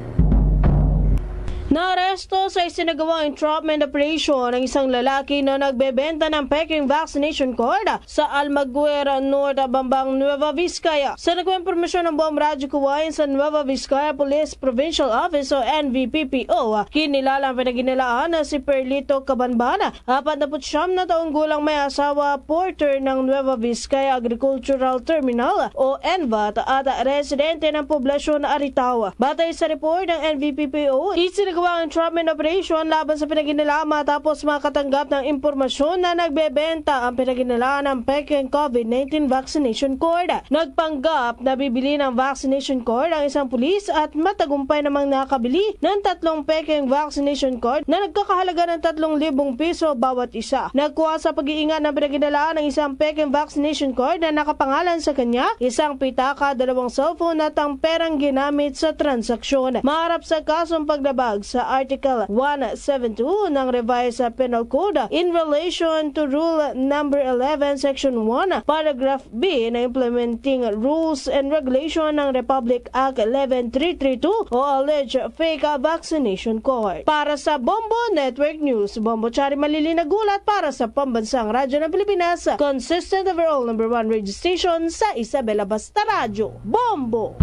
Naaresto sa isinagawang entrapment operation ang isang lalaki na nagbebenta ng peking vaccination card sa Almaguer North, Bambang, Nueva Vizcaya. Sa nagwa impormasyon ng Bombo Radyo Kawayan sa Nueva Vizcaya Police Provincial Office o N V P P O, kinilala ang pinaghinilaan na si Perlito Kabanban, apat na put siyam na taong gulang, may asawa, porter ng Nueva Vizcaya Agricultural Terminal o N V A T, at residente ng poblasyon Aritao. Batay sa report ng N V P P O, isinagawa ang entrapment operation laban sa pinaghinilaan matapos makatanggap ng impormasyon na nagbebenta ang pinaghinilaan ng peking COVID nineteen vaccination card. Nagpanggap na bibili ng vaccination card ang isang pulis at matagumpay namang nakabili ng tatlong peking vaccination card na nagkakahalaga ng tatlong libong piso bawat isa. Nagkuha sa pag-iingat ng pinaghinilaan ang isang peking vaccination card na nakapangalan sa kanya, isang pitaka, dalawang cellphone at ang perang ginamit sa transaksyon. Maharap sa kasong paglabag sa Article one seven two ng Revised Penal Code in relation to Rule Number eleven, Section one, Paragraph B ng Implementing Rules and Regulation ng Republic Act eleven three three two o alleged fake vaccination card. Para sa Bombo Network News, Bombo Chari Malili nagulat para sa Pambansang Radyo ng Pilipinas, consistent overall number one radio station sa Isabela, Basta Radyo, Bombo!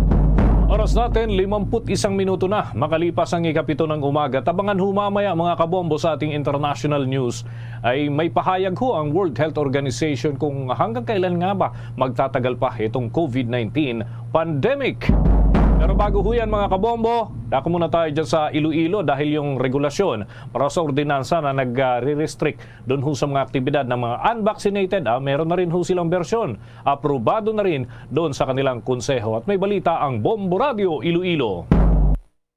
Oras natin, limampu't isang minuto na makalipas ang ikapito ng umaga. Tabangan ho mamaya, mga kabombo, sa ating international news ay may pahayag ho ang World Health Organization kung hanggang kailan nga ba magtatagal pa itong COVID nineteen pandemic. Pero bago ho yan, mga kabombo, dako muna tayo dyan sa Iloilo dahil yung regulasyon para sa ordinansa na nagre-restrict doon ho sa mga aktibidad ng mga unvaccinated, ah, meron na rin ho silang bersyon. Aprobado na rin doon sa kanilang konseho. At may balita ang Bombo Radio Iloilo.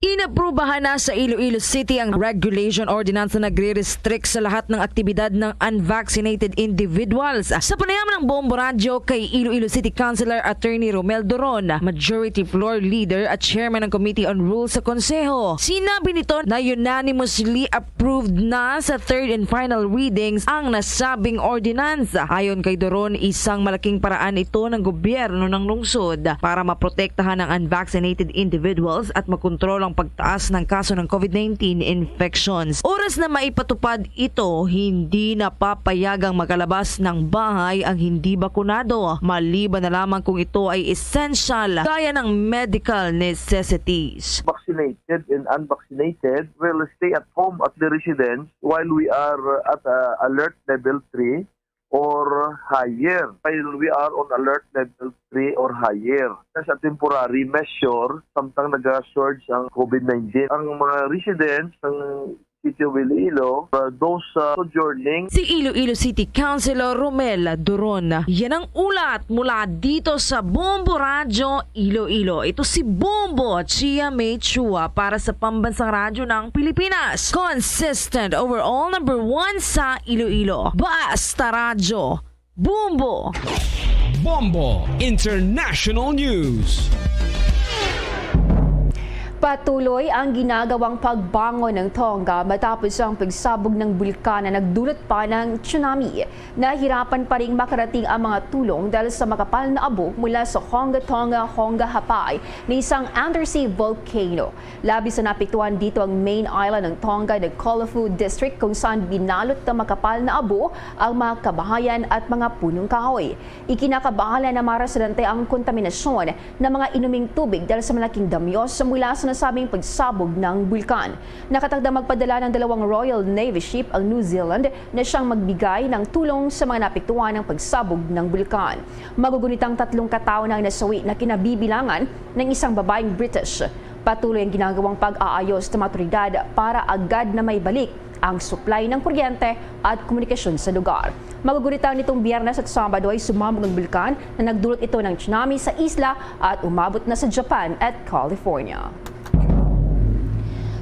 Inaprubahan na sa Iloilo City ang regulation ordinance na nagre-restrict sa lahat ng aktibidad ng unvaccinated individuals. Sa panayam ng Bombo Radyo kay Iloilo City Councilor Attorney Romel Doron, Majority Floor Leader at Chairman ng Committee on Rules sa Konseho, sinabi nito na unanimously approved na sa third and final readings ang nasabing ordinance. Ayon kay Doron, isang malaking paraan ito ng gobyerno ng lungsod para maprotektahan ang unvaccinated individuals at makontrol ang pagtaas ng kaso ng COVID nineteen infections. Oras na maipatupad ito, hindi na papayagang makalabas ng bahay ang hindi bakunado, maliban na lamang kung ito ay essential, gaya ng medical necessities. Vaccinated and unvaccinated will stay at home at the residence while we are at, uh, alert level three or higher. While we are on alert level three or higher, sa temporary measure, samtang naga-surge ang COVID nineteen, ang mga residents ng City of Iloilo, uh, those, uh, sojourning. Si Iloilo City Councilor Romel Doron. Yan ang ulat mula dito sa Bombo Radyo Iloilo. Ito si Bombo Chia May Chua para sa Pambansang Radyo ng Pilipinas. Consistent overall number one sa Iloilo. Basta Radyo. Bombo! Bombo International News. Patuloy ang ginagawang pagbangon ng Tonga matapos ang pagsabog ng bulkan na nagdulot pa ng tsunami. Nahirapan pa ring makarating ang mga tulong dahil sa makapal na abo mula sa Honga Tonga, Honga Hapay, na isang undersea volcano. Labis na naapektuhan dito ang main island ng Tonga, ng Kolofu District, kung saan binalot ng makapal na abo ang mga kabahayan at mga punong kahoy. Ikinakabahala na mga residente ang kontaminasyon ng mga inuming tubig dahil sa malaking damyos mula sa nasabing pagsabog ng bulkan. Nakatakdang magpadala ng dalawang Royal Navy ship ang New Zealand na siyang magbigay ng tulong sa mga naapektuhan ng pagsabog ng bulkan. Magugunit ang tatlong katao na nasawi na kinabibilangan ng isang babaeng British. Patuloy ang ginagawang pag-aayos ng mga awtoridad para agad na maibalik ang supply ng kuryente at komunikasyon sa lugar. Magugunit ang nitong Biyernes at Sabado ay sumabog ang bulkan na nagdulot ito ng tsunami sa isla at umabot na sa Japan at California.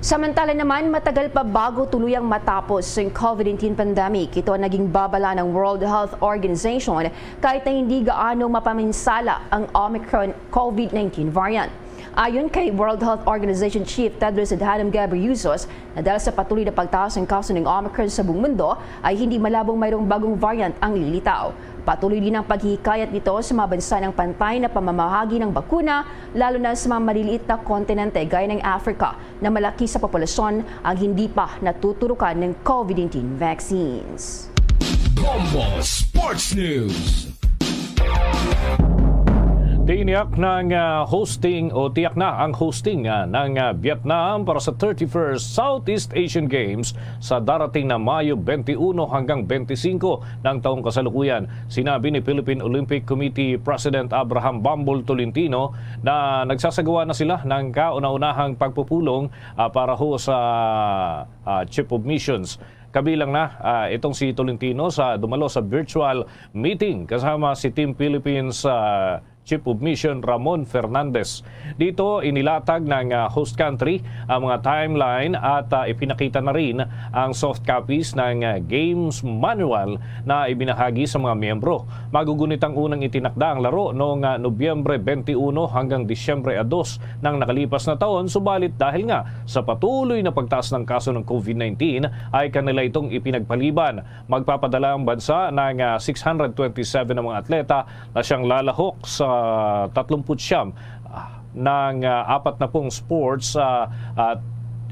Samantala naman, matagal pa bago tuluyang matapos ang COVID nineteen pandemic. Ito ang naging babala ng World Health Organization kahit na hindi gaano mapaminsala ang Omicron COVID nineteen variant. Ayon kay World Health Organization Chief Tedros Adhanom Ghebreyesus, na dahil sa patuloy na pagtaas ng kaso ng Omicron sa buong mundo, ay hindi malabong mayroong bagong variant ang lilitaw. Patuloy din ang paghihikayat nito sa mga bansa ng pantay na pamamahagi ng bakuna, lalo na sa mga maliliit na kontinente gaya ng Africa, na malaki sa populasyon ang hindi pa natuturukan ng COVID nineteen vaccines. Bombo Sports News. Tiniyak ng ah, hosting o tiyak na ang hosting ah, ng ah, Vietnam para sa thirty-first Southeast Asian Games sa darating na Mayo twenty-one hanggang twenty-five ng taong kasalukuyan. Sinabi ni Philippine Olympic Committee President Abraham Bambol Tolentino na nagsasagawa na sila ng kauna-unahang pagpupulong ah, para ho sa ah, Chief of Missions. Kabilang na ah, itong si Tolentino sa dumalo sa virtual meeting kasama si Team Philippines ah, Chief of Mission Ramon Fernandez. Dito, inilatag ng ah, host country ang mga timeline at ah, ipinakita na rin ang soft copies ng ah, Games Manual na ibinahagi sa mga miyembro. Magugunit ang unang itinakda ang laro noong ah, Nobyembre twenty-one hanggang Disyembre dos ng nakalipas na taon, subalit dahil nga sa patuloy na pagtaas ng kaso ng COVID nineteen, ay kanila itong ipinagpaliban. Magpapadala ang bansa ng ah, six hundred twenty-seven na mga atleta na siyang lalahok sa tatlumpu't siyam ng ah, apat na pung sports ah, at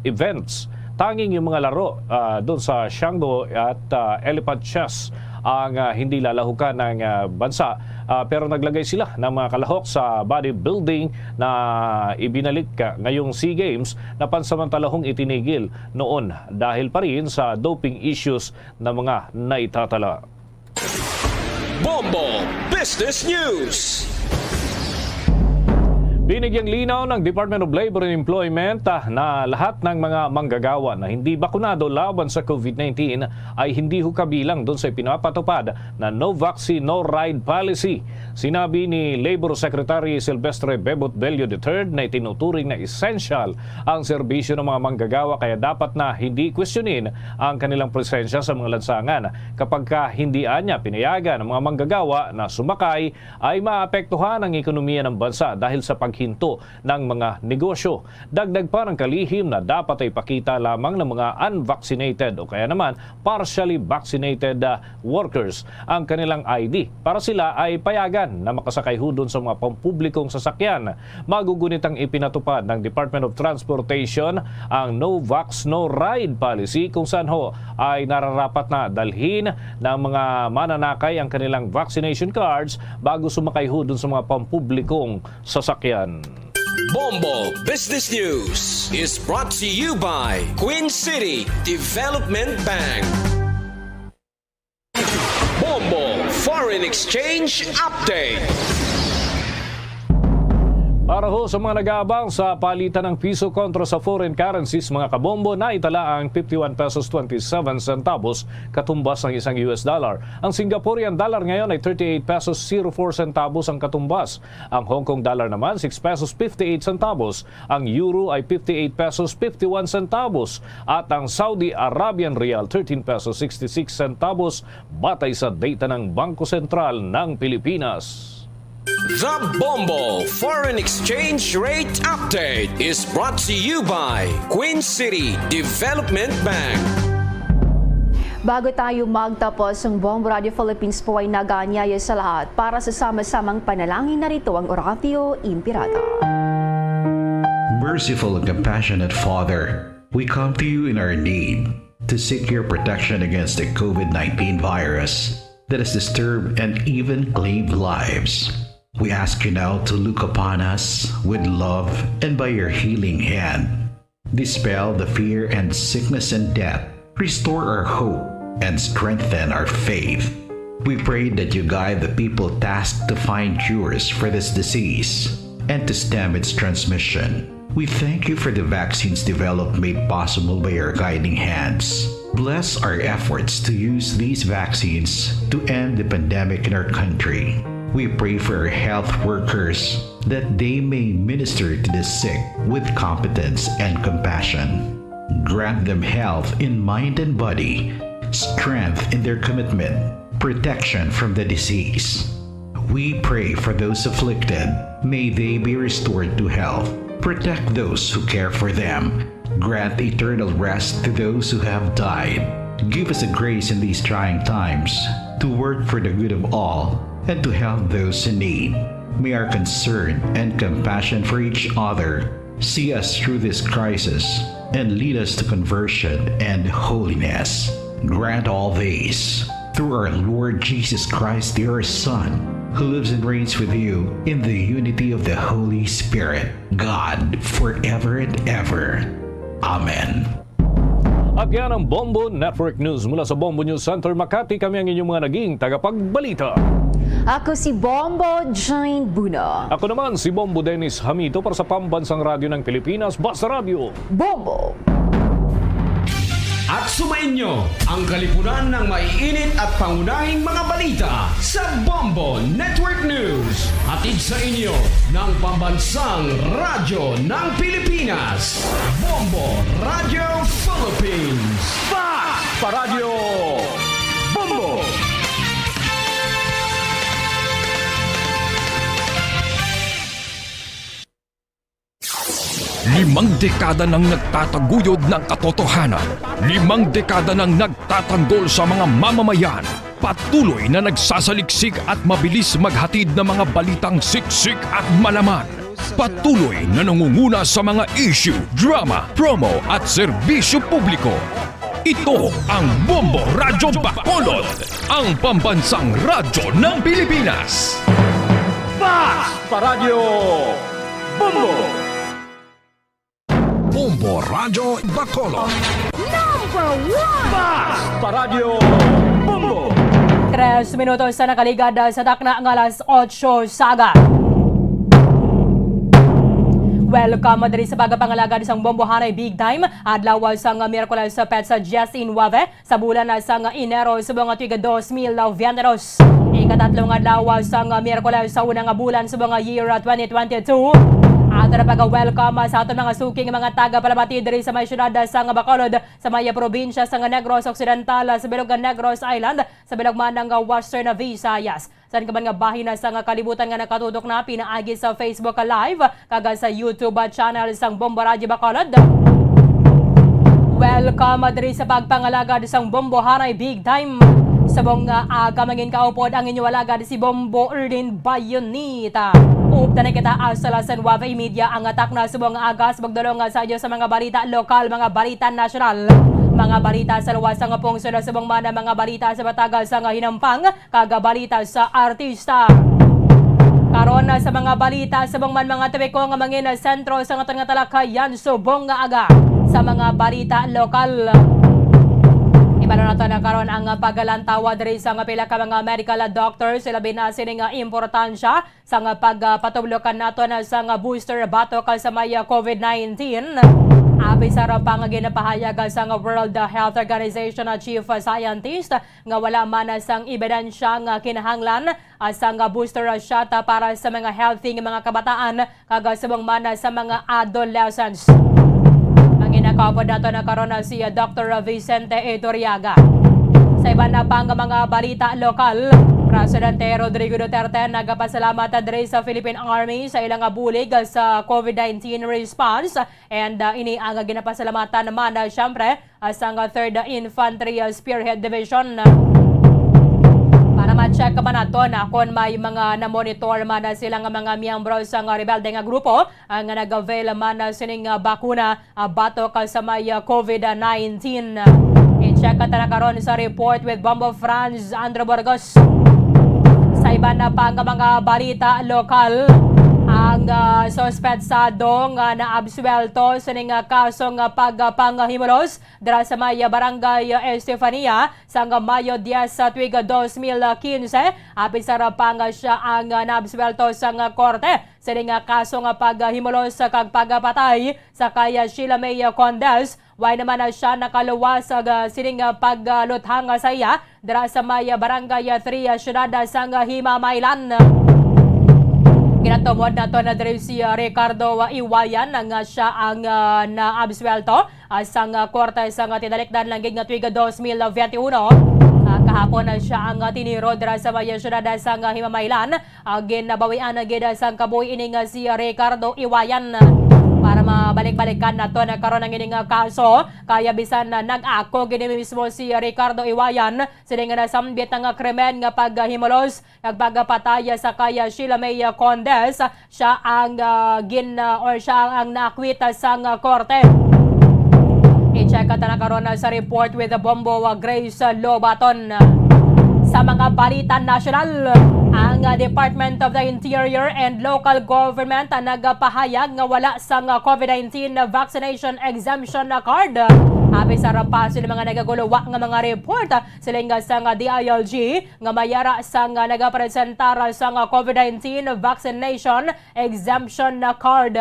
events. Tanging yung mga laro ah, doon sa Shango at ah, Elephant Chess ang ah, hindi lalahukan ng ah, bansa. Ah, pero naglagay sila ng mga kalahok sa bodybuilding na ibinalik ah, ngayong SEA Games na pansamantalahong itinigil noon dahil pa rin sa doping issues na mga naitatala. Bombo Business News. Binigyang linaw ng Department of Labor and Employment ah, na lahat ng mga manggagawa na hindi bakunado laban sa COVID nineteen ay hindi ho kabilang doon sa ipinapatupad na no vaccine, no ride policy. Sinabi ni Labor Secretary Silvestre Bebot Bello the third na itinuturing na essential ang serbisyo ng mga manggagawa kaya dapat na hindi kwestiyonin ang kanilang presensya sa mga lansangan. Kapag ka hindi anya pinayagan ang mga manggagawa na sumakay, ay maapektuhan ang ekonomiya ng bansa dahil sa paghinto ng mga negosyo. Dagdag pa ng kalihim na dapat ay pakita lamang ng mga unvaccinated o kaya naman partially vaccinated ah, workers ang kanilang I D para sila ay payagan na makasakay hudon sa mga pampublikong sasakyan. Magugunit ang ipinatupad ng Department of Transportation ang no vax, no ride policy kung saan ho ay nararapat na dalhin ng mga mananakay ang kanilang vaccination cards bago sumakay ho dun sa mga pampublikong sasakyan. Bombo Business News is brought to you by Queen City Development Bank. Bombo Foreign Exchange Update. Para ho sa mga nag-aabang sa palitan ng piso kontra sa foreign currencies, mga kabombo, naitala ang fifty-one pesos twenty-seven centavos katumbas ng isang U S dollar. Ang Singaporean dollar ngayon ay thirty-eight pesos zero four centavos ang katumbas. Ang Hong Kong dollar naman, six pesos fifty-eight centavos. Ang euro ay fifty-eight pesos fifty-one centavos. At ang Saudi Arabian rial, thirteen pesos sixty-six centavos, batay sa data ng Bangko Sentral ng Pilipinas. The Bombo Foreign Exchange Rate Update is brought to you by Queen City Development Bank. Bago tayo magtapos, ang Bombo Radio Philippines po ay nag-aanyaya sa lahat para sa sama-samang panalangin. Narito ang Oratio Imperata. Merciful and compassionate Father, we come to you in our need to seek your protection against the COVID nineteen virus that has disturbed and even claimed lives. We ask you now to look upon us with love and by your healing hand, dispel the fear and sickness and death, restore our hope, and strengthen our faith. We pray that you guide the people tasked to find cures for this disease and to stem its transmission. We thank you for the vaccines developed made possible by your guiding hands. Bless our efforts to use these vaccines to end the pandemic in our country. We pray for our health workers that they may minister to the sick with competence and compassion. Grant them health in mind and body, strength in their commitment, protection from the disease. We pray for those afflicted. May they be restored to health. Protect those who care for them. Grant eternal rest to those who have died. Give us the grace in these trying times to work for the good of all and to help those in need. May our concern and compassion for each other see us through this crisis and lead us to conversion and holiness. Grant all these through our Lord Jesus Christ, your Son, who lives and reigns with you in the unity of the Holy Spirit, God, forever and ever. Amen. At yan ang Bombo Network News. Mula sa Bombo News Center, Makati, kami ang inyong mga naging tagapagbalita. Ako si Bombo Jane Buno. Ako naman si Bombo Dennis Hamito para sa Pambansang Radyo ng Pilipinas, Basta Radyo. Bombo. At sumainyo ang kalipunan ng maiinit at pangunahing mga balita sa Bombo Network News. Hatid sa inyo ng Pambansang Radyo ng Pilipinas, Bombo Radyo Philippines. Fast Paradyo Bombo! Limang dekada nang nagtataguyod ng katotohanan. Limang dekada nang nagtatanggol sa mga mamamayan. Patuloy na nagsasaliksik at mabilis maghatid ng mga balitang siksik at malaman. Patuloy na nangunguna sa mga issue, drama, promo at serbisyo publiko. Ito ang Bombo Radyo Bacolod, ang pambansang radyo ng Pilipinas. Fast Paradyo Bombo! Bombo Radyo Bacolod. Number one! Fast Paradyo Bombo! Tres minutos sa nakaligad sa takna nga alas otso sa aga. Welcome diri sa pagpangalagad sang Bombohanay Big Time, adlaw sang Miyerkules, petsa diyesnuwebe sa bulan sang Enero subong nga tuig dos mil biyente dos. Ikatatlo nga adlaw sang Miyerkules sa una nga bulan subong nga year twenty twenty-two. Ato na pag-welcome sa aton mga suking mga tagapalamati diri sa may siyudad sang Bacolod, sa may probinsya sang Negros Occidental, sa bilog nga Negros Island, sa bilog man nga Western Visayas. Sa kaban nga bahin na sang kalibutan nga nakatutok na pinaagi sa Facebook Live kag sa YouTube channel sang Bombo Radyo Bacolod. Welcome diri sa pagpangalagad sang Bombohanay Big Time. Subong nga aga, mangin kaupod ang inyo alagad si Bombo Erlin Bayonita. Updan na kita hasta las nuwebe y media ang atak na subong nga aga, subong dulong sa inyo sa mga balita lokal, mga balita nasyonal, mga balita sa luwas sang pungsod, subong man ang mga balita sa bataga sang hinampang, kag balita sa artista. Karon, sa mga balita subong man mga topiko nga mangin sentro sa aton nga talakayan subong nga aga, sa mga balita lokal. Ibalo nato na karon ang paglantawa diri sa nga pila ka mga medical doctors, labi na sini nga importansya sa nga pagpatublokan nato na sa nga booster batok sa may covid nineteen. Apin sa ra pa nga ginapahayag sa nga World Health Organization Chief Scientist, nga wala man sang ebidensya nga kinahanglan, ah, sang booster shot, ah, para sa mga healthy nga mga kabataan kag, ah, subong man, ah, sa mga adolescents. Ang inakapod nato na karon, ah, si, ah, Doctor Vicente Iturriaga. Sa iban na pang mga balita lokal, Presidente Rodrigo Duterte nagapasalamat diri sa Philippine Army sa ilang, ah, bulig, ah, sa covid nineteen response, and, ah, ini ang ginapasalamatan naman, ah, syempre, ah, sang Third Infantry, ah, Spearhead Division, ah, para ma-check pa naton, ah, kon may mga na-monitor man, ah, sila nga mga miyembro sang rebelde nga grupo, ah, nga nag-avail man, ah, sining, ah, bakuna, ah, batok, ah, sa may, ah, covid nineteen. I-check ta na karon sa report with Bombo Franz Andrew Burgos. Sa iban na pa nga mga balita lokal, ang, ah, suspetsado nga naabsuwelto sining, ah, kaso nga pagpanghimulos dira sa may Barangay Estefania sang Mayo diyes sa tuig dos mil quince. Apin sa ra pa nga siya ang naabsuwelto sang korte sining kaso nga paghimulos kag pagpatay sa kay Sheila May Condes, way naman na siya nakaluwas sa sining pagluthang sa iya dira sa may Barangay three, siyudad sang Himamaylan. Ginatumod nato na diri si Ricardo Iwayan nga siya ang, ah, naabsuwelto, ah, sang, ah, korte sang, ah, tinalikdan lang gid nga tuig dos mil veintiuno, ah, Kahapon na siya ang, ah, tiniro dira sa may siyudad sang, ah, Himamaylan. Ah, ginabawian na gid sang kabuhi ini nga si Ricardo Iwayan. Para mabalik-balikan nato na karon ang ini nga kaso, kaya bisan na nag-ako gid mismo si Ricardo Iwayan, sini nga nasambit nga krimen nga paghimulos kag pagpatay sa kay Sheila May Condes, siya ang, ah, gin, ah, or siya ang naakwit sang, ah, korte. I-check ta na karon, ah, sa report with Bombo, ah, Grace Lobaton. Sa mga balita nasyonal, ang, ah, Department of the Interior and Local Government, ah, nagapahayag nga wala sang, ah, COVID nineteen vaccination exemption, ah, card. Abi sa rapasil mga nagaguluwa nga mga report, ah, siling sang, ah, D I L G nga may ara sang, ah, nagapresentar sang, ah, COVID nineteen vaccination exemption card.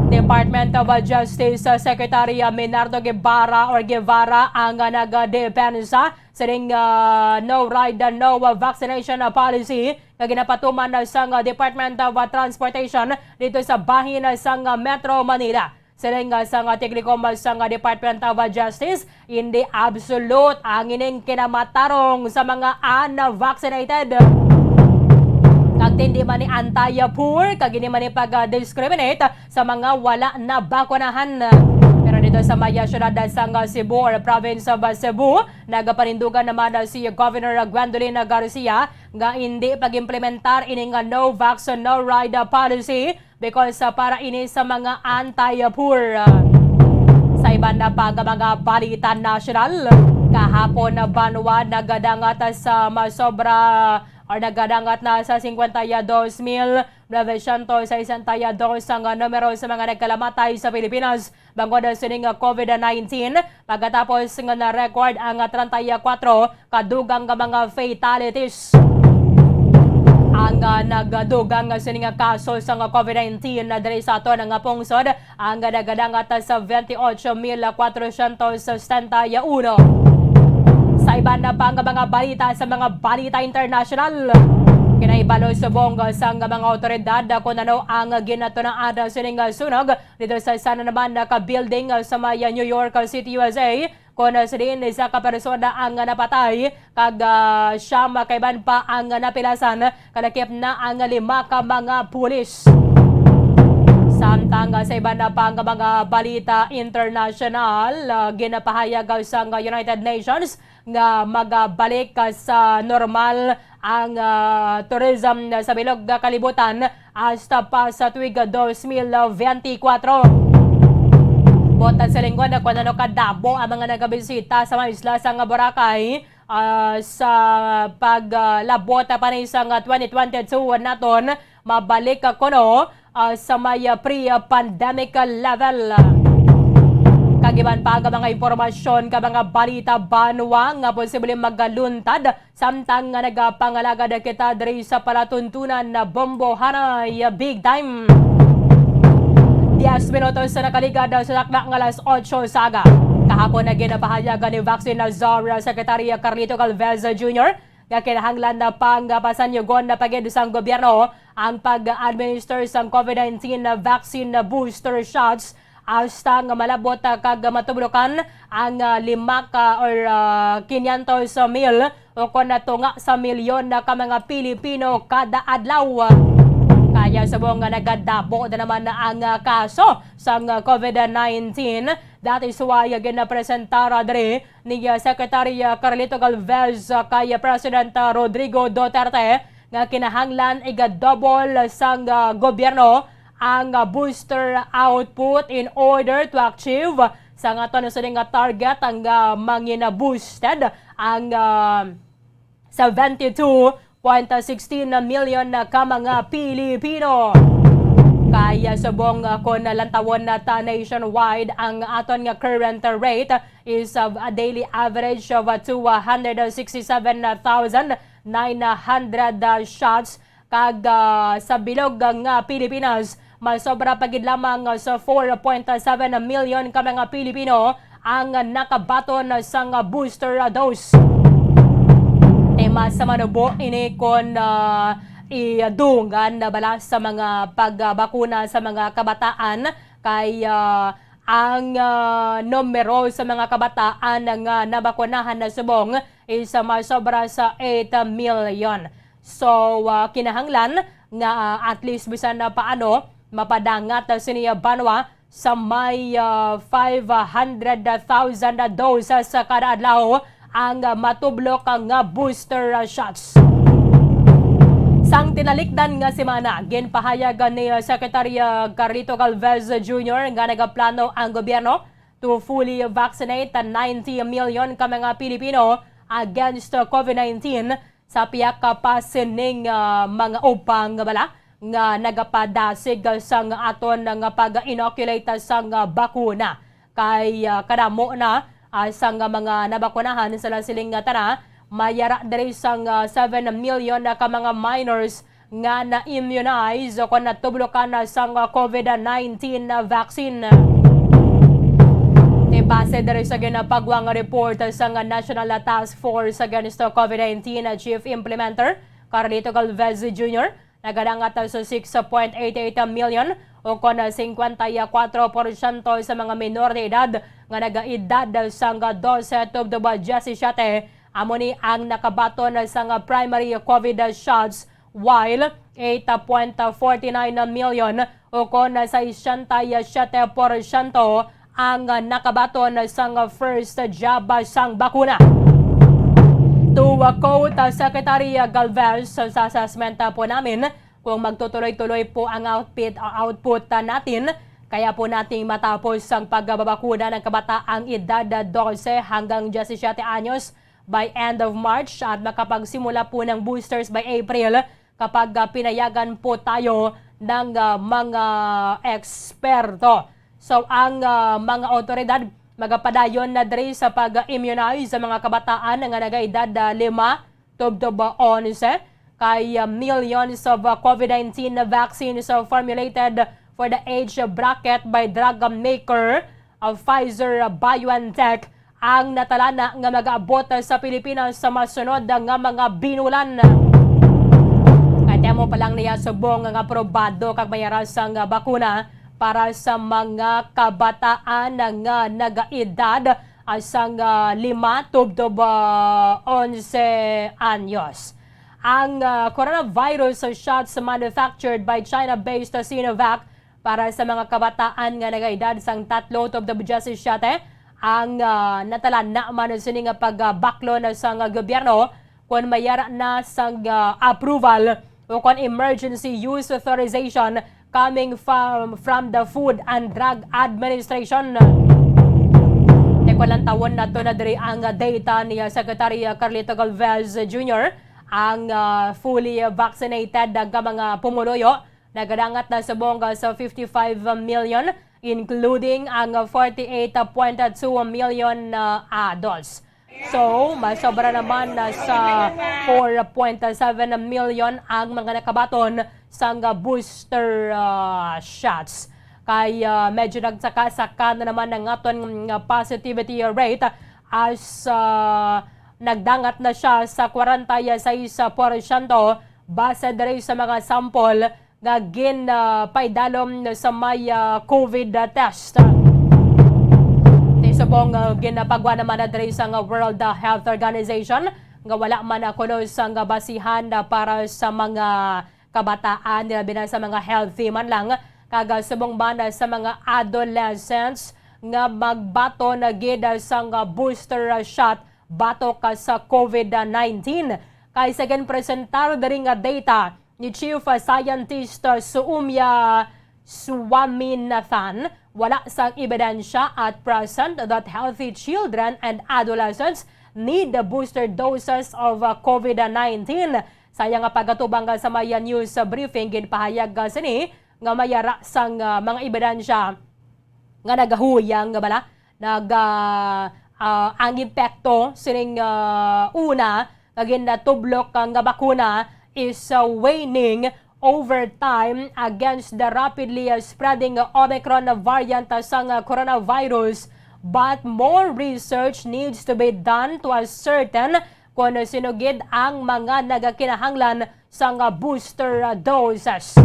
Department of Justice Secretary Menardo Guevara or Guevara ang nagadepensa sining, ah, no ride, no vaccination policy nga ginapatuman sang Department of Transportation dito sa bahin sang Metro Manila. Siling sang Technicom sang Department of Justice, hindi absolute ang ining kinamatarong sa mga unvaccinated. Kag hindi man ni anti-poor, kag hindi man ni pag-discriminate sa mga wala nabakunahan. Pero dito sa may siyudad sang Cebu or province of Cebu, nagapanindugan naman si Governor Gwendolyn Garcia nga hindi pag-implementar ini nga no vax, no ride policy because, ah, para ini sa mga anti-poor. Sa iban na pa nga mga balita nasyonal, kahapon na banwa nagadangat sa masobra or nagadangat na sa cincuenta y dos mil novecientos sesenta y dos ang numero sa mga nagkalamatay sa Pilipinas bangod sini nga COVID nineteen, pagkatapos nga na-record ang treinta y cuatro kadugang nga mga fatalities. Ang, ah, nagdugang sini nga kaso sang COVID nineteen na diri sa aton nga pungsod ang nagadangat sa veintiocho mil cuatrocientos setenta y uno. Sa iban na pa nga mga balita, sa mga balita international, kinahibalo subong sang mga awtoridad kung ano ang ginatunaan sining sunog dito sa isa na naman ka building sa may New York City, U S A, kung sa diin isa ka persona ang napatay kag, ah, siyam ka iban pa ang napilasan, kalakip na ang lima ka mga pulis. Samtang, ah, sa iban na pa nga mga balita international, ah, ginapahayag sang United Nations nga magabalik, ah, sa normal ang, ah, tourism sa bilog nga kalibutan hasta pa sa tuig dos mil benti kwatro. Buot silingon, kung ano kadamo ang mga nagabisita sa mga isla sang Boracay, ah, sa paglabot pa ni sang twenty twenty-two naton, mabalik kuno, ah, sa may, ah, pre-pandemic level. Kag iban pa nga mga impormasyon kag mga balita banwa nga posible magaluntad samtang nga nagapangalagad kita diri sa palatuntunan na Bombo Hanay Big Time. Diez minutos sa nakaligad sa takna nga alas otso sa aga. Kahapon na ginapahayag ni Vaccine Czar Secretary Carlito Galvez Junior nga kinahanglan na pang pasanyugon na pa gid sang gobyerno ang pag-administer sang COVID nineteen na vaccine na booster shots hasta nga malabot, ah, kag matublokan ang, ah, lima ka or, ah, quinientos mil o kon tunga sa milyon na ka mga Pilipino kada adlaw. Kaya subong nga nagadabo na naman ang, ah, kaso sang, ah, COVID nineteen. That is why, ah, ginapresentar, ah, diri ni, ah, Secretary, ah, Carlito Galvez, ah, kay, ah, President, ah, Rodrigo Duterte nga kinahanglan iga-double sang, ah, gobyerno ang, ah, booster output in order to achieve sang aton sining nga target ang, ah, mangina-boosted ang, ah, seventy-two point sixteen million na ka mga Pilipino. Kaya subong, ah, kon lantawon na ta nationwide, ang aton nga current rate is of a daily average of, ah, two hundred sixty-seven thousand nine hundred, ah, shots, kag, ah, sa bilog nga Pilipinas, masobra pa gid lamang sa four point seven million ka mga Pilipino ang nakabaton sang booster dose. Tema sa manubo ini kon, ah, idungan na bala sa mga pagbakuna sa mga kabataan kay, ah, ang, ah, numero sa mga kabataan nga nabakunahan na subong is, ah, masobra sa eight million. So, ah, kinahanglan nga, ah, at least bisan na paano mapadangat, ah, sini, ah, banwa sa may, ah, five hundred thousand doses sa kada adlaw ang, ah, matublok nga booster, ah, shots. Sang tinalikdan nga semana, ginpahayag ni, ah, Secretary, ah, Carlito Galvez Junior nga nagaplano ang gobyerno to fully vaccinate ninety million ka mga Pilipino against COVID nineteen sa pihak pa sining, ah, mga ubang bala nga nagapadasig sang aton nga pag-inoculate sang bakuna. Kay, ah, kadamo na, ah, sang mga nabakunahan sa sining nga tana, may ara diri sang, ah, seven million na ka mga minors nga na-immunize o kon natublokan na sang COVID nineteen vaccine. Ti base diri sa ginapagwa nga report sang National Task Force Against COVID nineteen Chief Implementer Carlito Galvez Junior, nagadangat sa six point eight eight million o kon singkwenta y kwatro porsyento sa mga minor de edad nga nagaedad sang dose tubtob diyasisiete, amo ni ang nakabaton sang primary COVID shots, while eight point forty nine million o kon sesenta y siyete porsyento ang nakabaton sang first jab sang bakuna. To quote, uh, Secretary Galvez, sa assessment, uh, po namin kung magtutuloy-tuloy po ang output, uh, output, uh, natin, kaya po nating matapos ang pagbabakuna ng kabataang edad, uh, dose hanggang diyasisiete anyos by end of March at makapagsimula po ng boosters by April kapag, ah, pinayagan po tayo ng, ah, mga eksperto. So, ang, ah, mga awtoridad magapadayon na diri sa pag-immunize sa mga kabataan nga nagaedad, ah, lima tubtob onse, kay, ah, millions of, ah, COVID nineteen vaccines, ah, formulated for the age bracket by drug maker, ah, Pfizer, ah, BioNTech ang natalana nga mag-abot sa Pilipinas sa masunod nga mga binulan. Kay temo pa lang niya subong nga aprobado kag may ara sang bakuna para sa mga kabataan nga nagaedad, ah, sang, ah, lima tubtob, ah, onse anyos. Ang, ah, coronavirus shots manufactured by China-based Sinovac para sa mga kabataan nga nagaedad sang tatlo tubtob diyasisiete ang, ah, natalana man sini nga pagbaklon sang gobyerno kon may ara na sang, ah, approval o kon emergency use authorization coming from, from the Food and Drug Administration. Te, kon lantawon nato na diri ang data ni, ah, Secretary, ah, Carlito Galvez Junior, ang, ah, fully vaccinated nga mga pumuluyo nagadangat na subong sa fifty-five million, including ang forty-eight point two million, ah, adults. So, masobra naman na sa four point seven million ang mga nakabaton sang booster, ah, shots. Kay, ah, medyo nagsaka-saka na naman ang aton nga positivity rate as, ah, nagdangat na siya sa kwarenta y seis porsyento base diri sa mga sample nga gin, ah, paidalom sa may, ah, COVID, ah, test. Ti subong, ah, ginapagwa naman na diri sa nga World, ah, Health Organization nga wala man na kuno sang basihan, ah, para sa mga kabataan, labi na sa mga healthy man lang, kag, ah, subong man, ah, sa mga adolescents nga magbaton na gid, ah, sang booster, ah, shot batok, ah, sa COVID nineteen. Kay sa ginpresentar diri nga data, ni Chief Scientist Soumya Swaminathan, wala sang ebidensya at present that healthy children and adolescents need the booster doses of, uh, COVID nineteen. Sa iya nga pag-atubang sa may news briefing, ginpahayag, uh, sini nga may ara sang, uh, mga ebidensya nga nagahuyang nga bala nag, ah, ah, ang epekto sining, ah, una nga ginatublok nga bakuna is, ah, waning over time against the rapidly, ah, spreading Omicron variant, ah, sang, ah, coronavirus. But more research needs to be done to ascertain kon sino gid ang mga nagakinahanglan sang, ah, booster, ah, doses.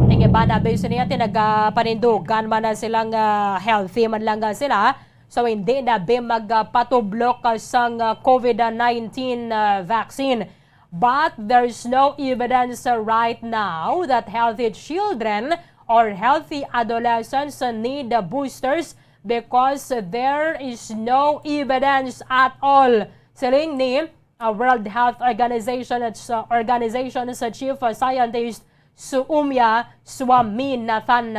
Ning iban, ah, based niya, ti nagapanindugan man na sila nga healthy man lang nga sila, So, hindi na bi magpatublok, ah, sang, ah, COVID nineteen, ah, vaccine. But there's no evidence, ah, right now that healthy children or healthy adolescents need, ah, boosters because there is no evidence at all. Siling ni, ah, World Health Organization at sa organization sa chief, ah, scientist Suumya Swaminathan.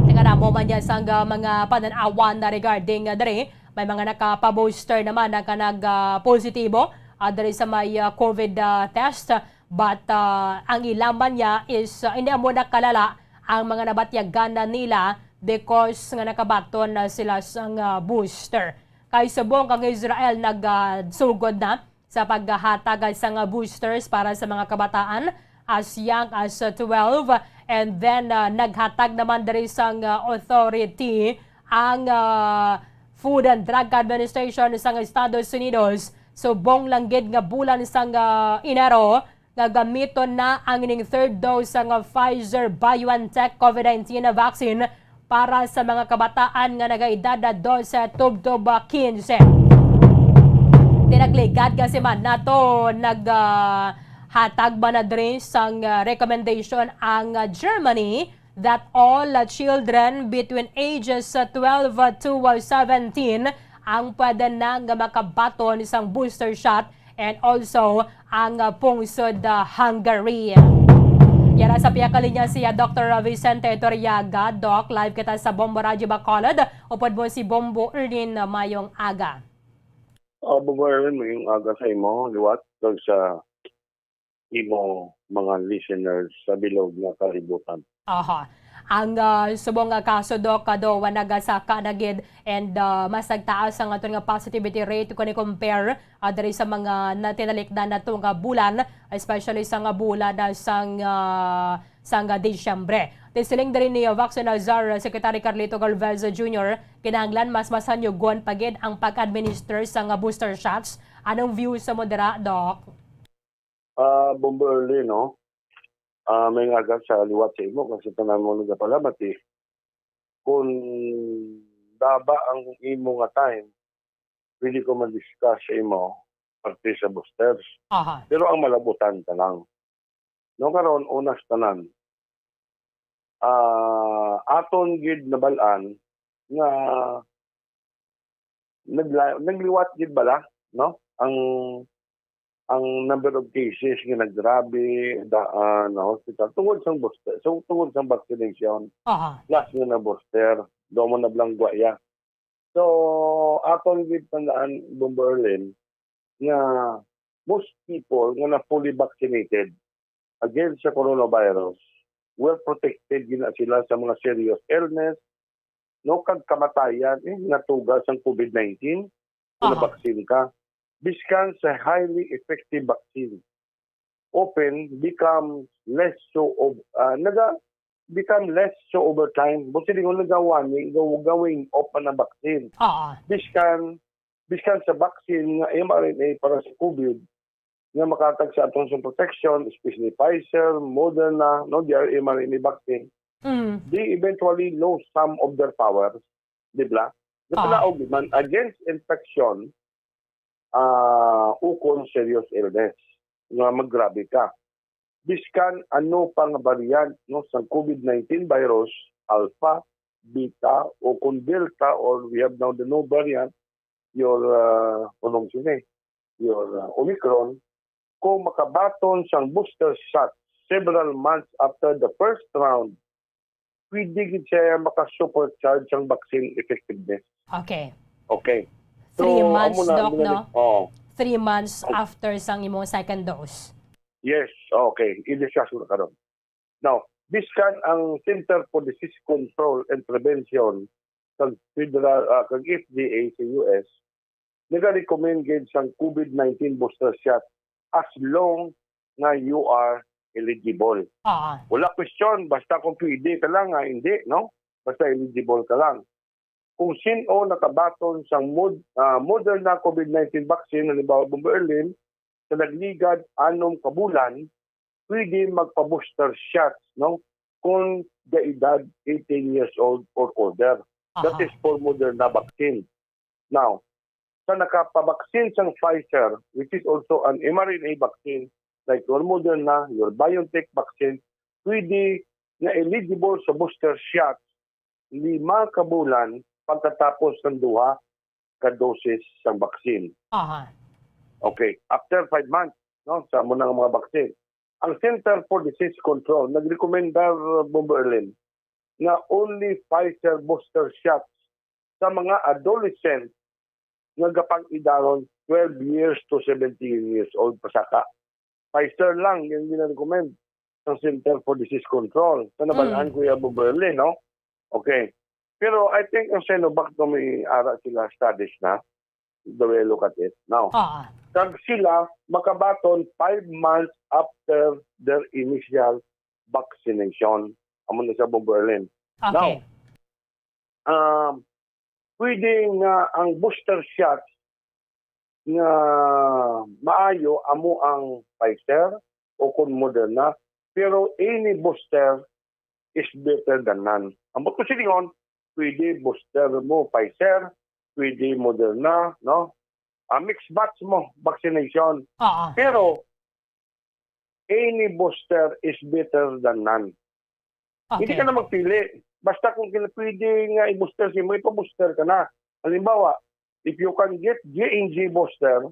Teka na, mo man niya sang, ah, mga panan-awan na regarding, ah, diri. May mga nakapabooster naman ang kanag, ah, positibo, ah, diri sa may, ah, COVID, ah, test. But, ah, ang ilaman niya is, ah, hindi mo nakalala ang mga nabatyagan na nila because nga nakabaton na sila sang, ah, booster. Kay subong kang Israel nagsugod na sa paghatag sang boosters para sa mga kabataan as young as twelve. And then, ah, naghatag naman diri sang, ah, authority ang, ah, Food and Drug Administration sang Estados Unidos. Subong lang gid nga bulan sang, ah, Enero, nga gamiton na ang ining third dose sang Pfizer-BioNTech COVID nineteen vaccine para sa mga kabataan nga nagaedad na dose tubtob quince. Tinagligad nga si man nato nag, ah, hatag ba na diri sang, ah, recommendation ang, ah, Germany that all, ah, children between ages, ah, twelve to, ah, seventeen ang pwede na nga makabaton sang booster shot and also ang, ah, pungsod, ah, Hungary. Yara sa pihak linya si, ah, Doktor Vicente Torriaga. Doc, live kita sa Bombo Radyo Bacolod. Upod mo si Bombo Erlin, ah, mayong aga. Ah, Bombo Erlin, mayong aga sa imo, liwat, kag sa imo mga listeners sa bilog nga kalibutan. Aha. Ang, ah, subong nga kaso, Doc, kado, wa nagasaka na gid, and, ah, mas nagtaas ang aton nga positivity rate kung i-compare, ah, diri sa mga na-, tinalikdan nato nga bulan, especially sa nga bulan na sang, ah, sang, ah, Disyembre. Ti siling diri ni, ah, Vaccine Czar, ah, Secretary Carlito Galvez Junior, kinahanglan mas masanyugon pa gid ang pag-administer sa nga booster shots. Anong views mo dira, Doc? Ah, Bombo Erlin, no? Ah, may nga aga sa liwat sa imo, kasi tanan mo nagapalamat, eh. Kung daba ang imo nga time, pwede ko mag-discuss sa imo parte sa boosters. Aha. Pero ang malabutan ka lang. No, karon, una sa tanan, ah, aton gid nabal-an nga nagla-, nagliwat gid bala, no? Ang, ang number of cases nga naggrabe, da-, ah, na hospital tungod sang booster, so, tungod sang vaccination, Aha. plus nga na booster, do mo na bilanggo ya. So, aton gid tandaan, Bombo Erlin, nga most people nga na fully vaccinated against sa coronavirus, well protected gid na sila sa mga serious illness, no, kag kamatayan, eh, natuga sang COVID nineteen, kung Aha. nabaksin ka. Biskan sa highly effective vaccine, often become less so of, ah, naga-, become less so over time. Buti din kung nagawaning, gaw-, gawing off man ang vaccine. Oo. Biskan, biskan sa vaccine nga M R N A para sa COVID, nga makatag sa aton sa protection, especially Pfizer, Moderna, no, they are M R N A vaccine. Mm. They eventually lose some of their powers, di ba? Ah. Natanaog man against infection, ah, ukon serious illness nga maggrabe ka. Biskan ano pa nga variant, no, sa COVID nineteen virus, Alpha, Beta, o kung Delta, or we have now the new variant, your, uh, unong sini, your, uh, Omicron, kung makabaton sang booster shot several months after the first round, pwede gid siya maka-supercharge sang vaccine effectiveness. Okay. Okay. Three So, months, amo na, Doc, amo na no? ni-, oo. Three months Oh. after sang imong second dose. Yes, okay. I-discuss mo na karon. Now, biskan ang Center for Disease Control and Prevention kag Federal, ah, kag F D A sa U S, nagarecommend gid sang COVID nineteen booster shot as long nga you are eligible. Ah. Wala question, basta kung pwede ka lang, nga hindi, no? Basta eligible ka lang. Kung sin-o nakabaton sang Mod-, ah, Moderna COVID nineteen vaccine, halimbawa, Bombo Erlin, sa nagligad anom ka bulan, pwede magpa-booster shots, no? Kung gaedad eighteen years old or older. That Aha. is for Moderna vaccine. Now, sa nakapabaksin sang Pfizer, which is also an M R N A vaccine, like your Moderna, your BioNTech vaccine, pwede nga eligible sa booster shot lima ka bulan pagkatapos ng duha ka doses sang vaccine. Aha. Okay, after five months, no, sa amo na nga mga vaccine. Ang Center for Disease Control nagrekomendar, Bombo Erlin, nga only Pfizer booster shots sa mga adolescent nga gapang-idaron twelve years to seventeen years old pasaka. Pfizer lang yung ginarecommend ng Center for Disease Control. Sa nabalaan, Mm. Kuya Bombo Erlin, no? Okay. Pero I think ang Sinovac, no, may ara sila studies na. The way I look at it. Now, Ah. kag sila makabaton five months after their initial vaccination. Amo na sa Bombo Erlin. Okay. Now, um, pwede nga ang booster shot nga maayo amo ang Pfizer o kon Moderna, pero any booster is better than none. Ang buot ko silingon, pwede booster mo Pfizer, pwede Moderna, no? Ah, mix match mo vaccination. Oo. Pero any booster is better than none. Hindi Okay. ka na magpili. Basta kung kina-, pwede nga i-booster siya, may pa-booster ka na. Halimbawa, if you can get J and J booster,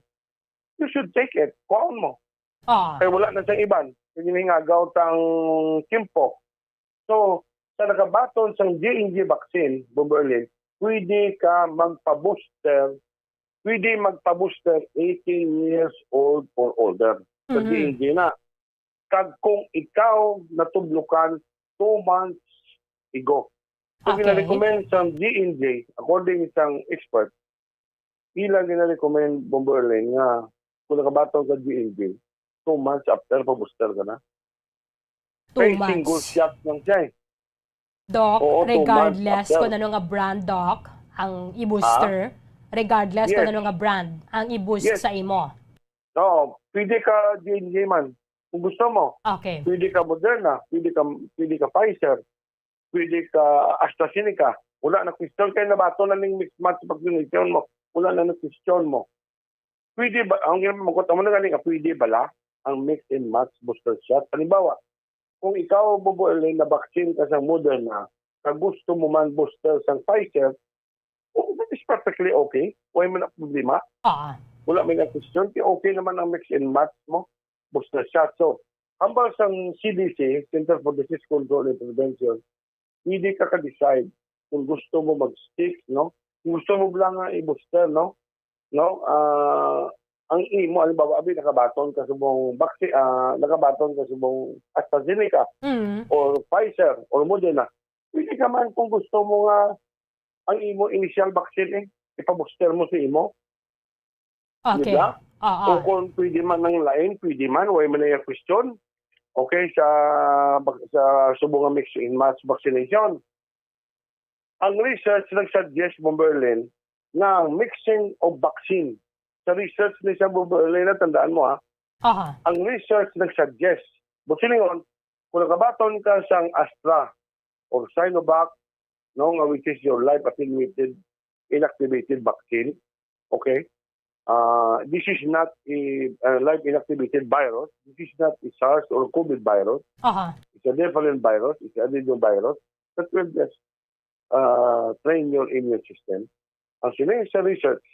you should take it. Kuhaon mo. Oo. Kaya wala na siyang iban. Kaya ginahingagaw tang tiyempo. So, sa nakabaton sang J and J vaccine, Bombo Erlin, pwede ka magpa-booster, pwede magpa-booster eighteen years old or older. Sa Mhm. J and J na. Kag kung ikaw natublokan two months ago. So, Okay. gina-recommend sang J and J, according sang expert, ila gina-recommend, Bombo Erlin, nga kung nakabaton ka J and J, two months after pa-booster ka na. Two Kay months. single shot lang siya eh. Doc, Oo, two months regardless after. kung ano nga brand, Doc, ang i-booster, Ah? regardless kung Yes. ano nga brand ang i-boost Yes. sa imo. Oo, pwede ka J and J man, kung gusto mo. Okay. Pwede ka Moderna, pwede ka, pwede ka Pfizer, pwede ka AstraZeneca. Wala na question kay nabaton na ning mixed match vaccination mo. Wala na na question mo. Pwede ba, ang ginamangkot mo na gani nga, pwede bala ang mix and match booster shot? Halimbawa, kung ikaw, Bombo Erlin, na-vaccine ka sa Moderna, kag gusto mo man booster sang Pfizer, oh, that is perfectly okay. Wala man ang problema. Ah. Wala man ang question. Kaya okay naman ang mix and match mo, booster shot. So, hambal sang C D C, Center for Disease Control and Prevention, pwede ka ka-decide kung gusto mo mag-stick, no? Kung gusto mo lang nga i-booster, no? No? Ah, ang imo, halimbawa, abi, nakabaton ka subong vaccine, ah, nakabaton ka subong AstraZeneca Mm. or Pfizer or Moderna. Pwede ka man kung gusto mo nga ang imo initial vaccine, eh, ipa-booster mo sa imo. Okay. Di ba? Oo. O kung pwede man ang lain, pwede man, way man na yung question. Okay, sa, sa subong nga mix and match vaccination. Ang research nag-suggest, Bombo Erlin, nga ang mixing of vaccine. Sa research ni sa Bombo Erlin, tandaan mo ha, Aha. ang research nag-suggest. Busilingon, kung nakabaton ka sang Astra or Sinovac, no, nga which is your live attenuated inactivated vaccine, okay? Uh, this is not a, uh, live inactivated virus. This is not a SARS or COVID virus. Aha. It's a different virus. It's a adenovirus that will just uh, train your immune system. Ang sini sa research,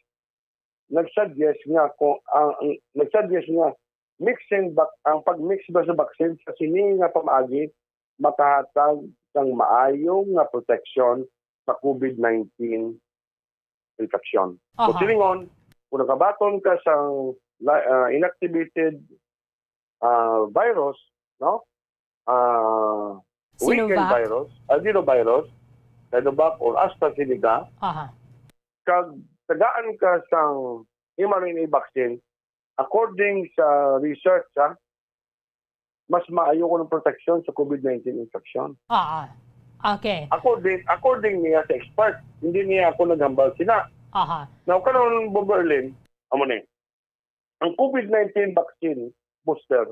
nag-suggest nga kung ang, ang nag-suggest nga mixing back ang pag-mix ba sa vaccine sa sini nga pamaagi makahatag sang maayo nga protection sa COVID nineteen infection. Aha. Kung silingon, kung nakabaton ka sa la- ah, inactivated ah, virus, no? Ah, weakened Sinovac. virus, adenovirus, Sinovac or AstraZeneca, Aha. kag tagaan ka sang mRNA vaccine, according sa research, ha, mas maayo ko ng protection sa COVID nineteen infection. Ah, ah. Okay. According, according niya sa expert, hindi niya ako naghambal sina. Aha. Now, karon, Bombo Erlin, amo ni, ang COVID nineteen vaccine booster,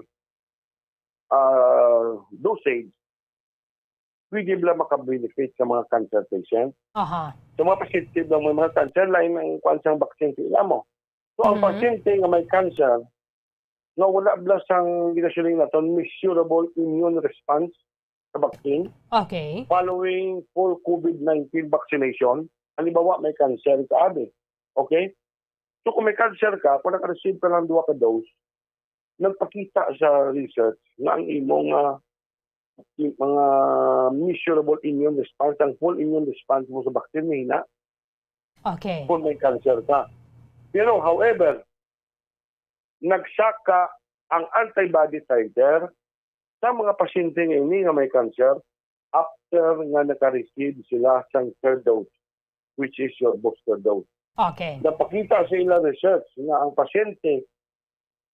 ah, dosage, pwede bala makabenefit sa mga cancer patient. Aha. Sa mga pasyente daw may mga cancer, lain ang kuan sang vaccine sa ila mo. So, ang Mhm. pasyente nga may cancer, nga wala bala sang ginasiling naton measurable immune response sa vaccine Okay. following full COVID nineteen vaccination, halimbawa may cancer ka, abi. Okay? So, kung may cancer ka, kung naka-receive ka lang duha ka dose, nagpakita sa research nga ang imong, ah, i-, mga measurable immune response, ang full immune response mo sa vaccine, mahina Okay. kung may cancer ka. Pero, however, nagsaka ang antibody titer sa mga pasyente nga ini nga may cancer after nga naka-receive sila sang third dose, which is your booster dose. Okay. Napakita sa ilang research nga ang pasyente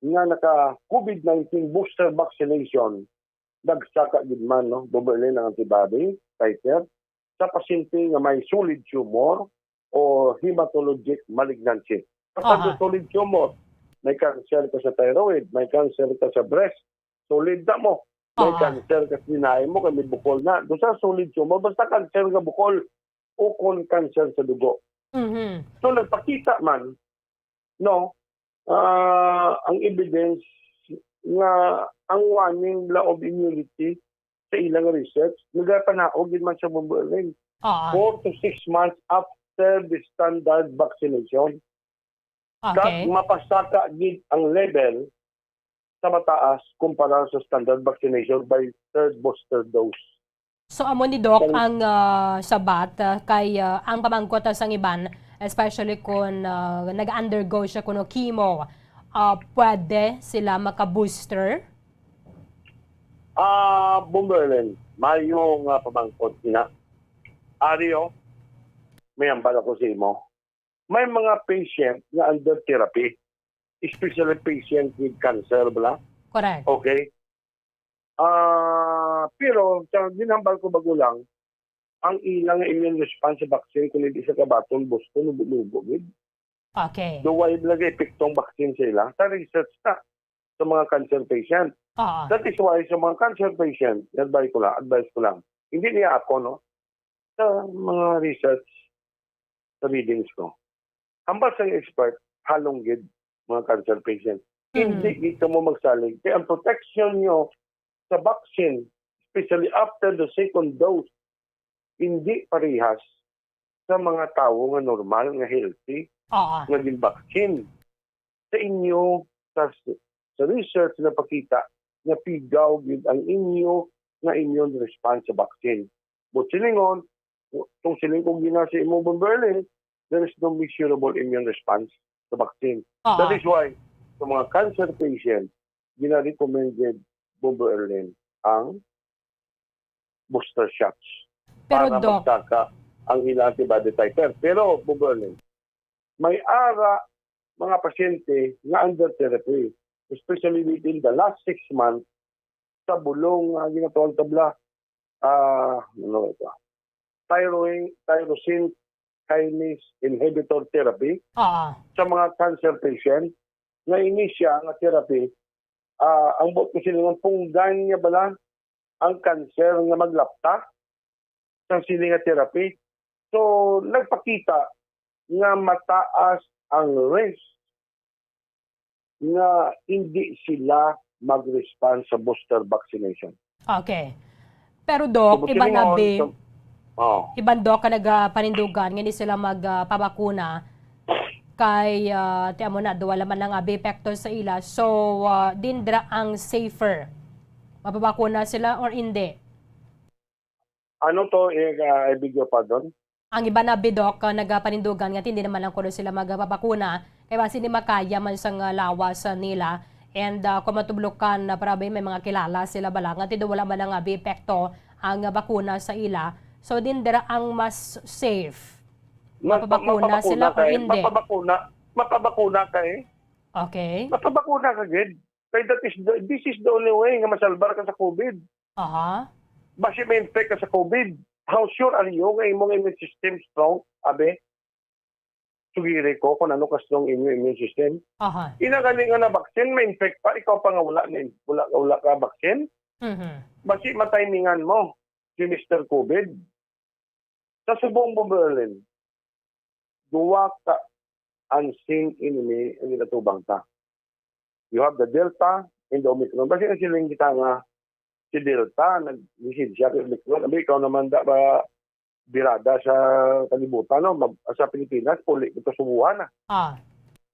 nga naka-COVID nineteen booster vaccination, nagsaka gid man, no, Bomberlin, ang antibody titer sa pasyente nga may solid tumor o hematologic malignancy. Kapag Aha. solid tumor, may cancer ka sa thyroid, may cancer ka sa breast, solid na mo. May Aha. cancer ka sa tinay mo, kay may bukol na. Doon sa solid tumor, basta cancer nga bukol o kon cancer sa dugo. Mhm. So, nagpakita man, no, ah, ang evidence nga ang waning law of immunity sa ilang research, nagapanaog gid man sa Bomberlin. Ah, Four to six months after the standard vaccination. okay. Kag mapasaka gid ang level sa mataas kumpara sa standard vaccination by third booster dose. So amo ni Doc Kung- ang ah, sabat ah, kay ah, ang pamangkot ah, sang iban, especially kung ah, nag-undergo siya kuno chemo, ah, pwede sila maka-booster? Ah, Bomberlin, mayo nga pamangkot na. Ari, oh, may hambal ako sa imo. May mga patient nga under therapy, especially patient with cancer bala. Correct. Okay? Ah, pero sa ginhambal ko bago lang, ang ilang immune response sa vaccine kung hindi sa kabaton, Boston, nubo-nubo gid. Okay. Do why lagi epekto ang vaccine sa ila? Sa research na sa mga cancer patient. Oo. That is why sa mga cancer patient, advice ko lang, advice ko lang. Hindi niya ako, no? Sa mga research, sa readings ko. Hambal sa expert, halong gid mga cancer patient. Mm. Hindi gid kamo magsalig. Kaya ang protection nyo sa vaccine, especially after the second dose, hindi parehas sa mga tawo nga normal, nga healthy, Oo. nga gin-vaccine. Sa inyo, sa, sa research, napakita nga pigaw gid ang inyo nga immune response sa vaccine. But silingon, kung siling ko gina sa imo, Bomberlin, there is no measurable immune response sa vaccine. Oo. That is why, sa mga cancer patient, gina-recommend gid, Bomberlin, ang booster shots Pero para Doc, magsaka ang ilang antibody titer. Pero, Bomberlin, may ara mga pasyente nga under therapy, especially within the last six months, sa bulong nga ginatawag tabla, ah, ano ito? Thyroid, tyrosine kinase inhibitor therapy oo. Sa mga cancer patient nga ini siya nga therapy, ah, ang buot ko silingon, punggan niya bala ang cancer nga maglapta sang sini nga therapy. So, nagpakita nga mataas ang risk nga hindi sila mag-respond sa booster vaccination. Okay. Pero Doc, iban abi, Oh. Iban Doc ka nagapanindugan nga hindi sila magpabakuna kay ah, ti amo na duwala man lang abi epekto sa ila. So ah, din dira ang safer. Mapabakuna sila or hindi? Ano to, eh, uh, I beg your pardon? Ang iban abi Doc ka nagapanindugan nga hindi naman lang kuno sila magpabakuna kay basi ni makaya man sang ah, lawas ah, nila. And uh, kung matublokan na para may mga kilala sila bala nga tido wala man ang abi epekto ang ah, bakuna sa ila. So din dira ang mas safe. Mapabakuna sila o hindi? Mapabakuna, mapabakuna ka eh. Okay. Mapabakuna ka gid. Kay that is the, this is the only way nga masalbar ka sa COVID. Aha. Basi ma-infect ka sa COVID. How sure are you nga imong immune system strong, abi? Sugiri ko kung ano ka strong imong immune system. Aha. Ina gani nga na vaccine, ma-infect pa, ikaw pa nga wala na, wala, wala ka vaccine. Mhm. Basi matimingan mo. si Mister COVID. Sa subong, Bomber Erlin, duwa ka unseen enemy ang ginatubang ta. You have the Delta and the Omicron. Kasi ang siling kita nga si Delta, nag-lisensya kay Omicron. Abi, ikaw naman da ba birada sa kalibutan, no? Mag-, sa Pilipinas, puli ito subuhan na. Ah.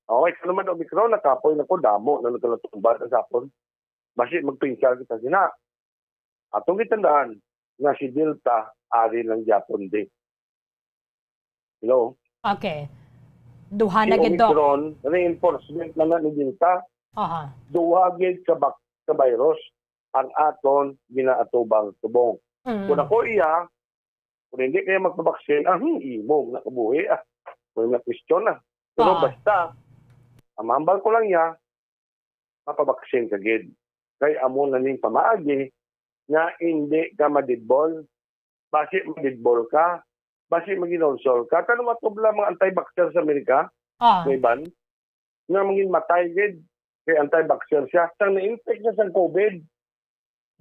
Okay, ikaw naman Omicron, nakapoy na ko, damo na nagkalatumban sa sapon. Basi magpinsal kita sina. Atong gitandaan nga si Delta ari lang gyapon di. Hello? Okay. Duha Si na gid, Doc. Omicron, reinforcement na na ni Delta. Aha. Duha gid ka bak-, ka virus ang aton ginaatubang subong. Mm. Kung ako iya, kung hindi kaya magpabaksin, ah, hmm, imo na kabuhi, ah. May na question na. Pero Ah. basta, ang mahambal ko lang niya, mapabaksin ka gid. Kay amo na ning pamaagi nga hindi ka madidbol. Basi madidbol ka, basi maginulsol ka. Tanong mo tubla mga anti-vaxxer sa Amerika, Ah. may ban, nga mangin matay gid kay anti-vaxxer siya. Sang na-infect na sang COVID,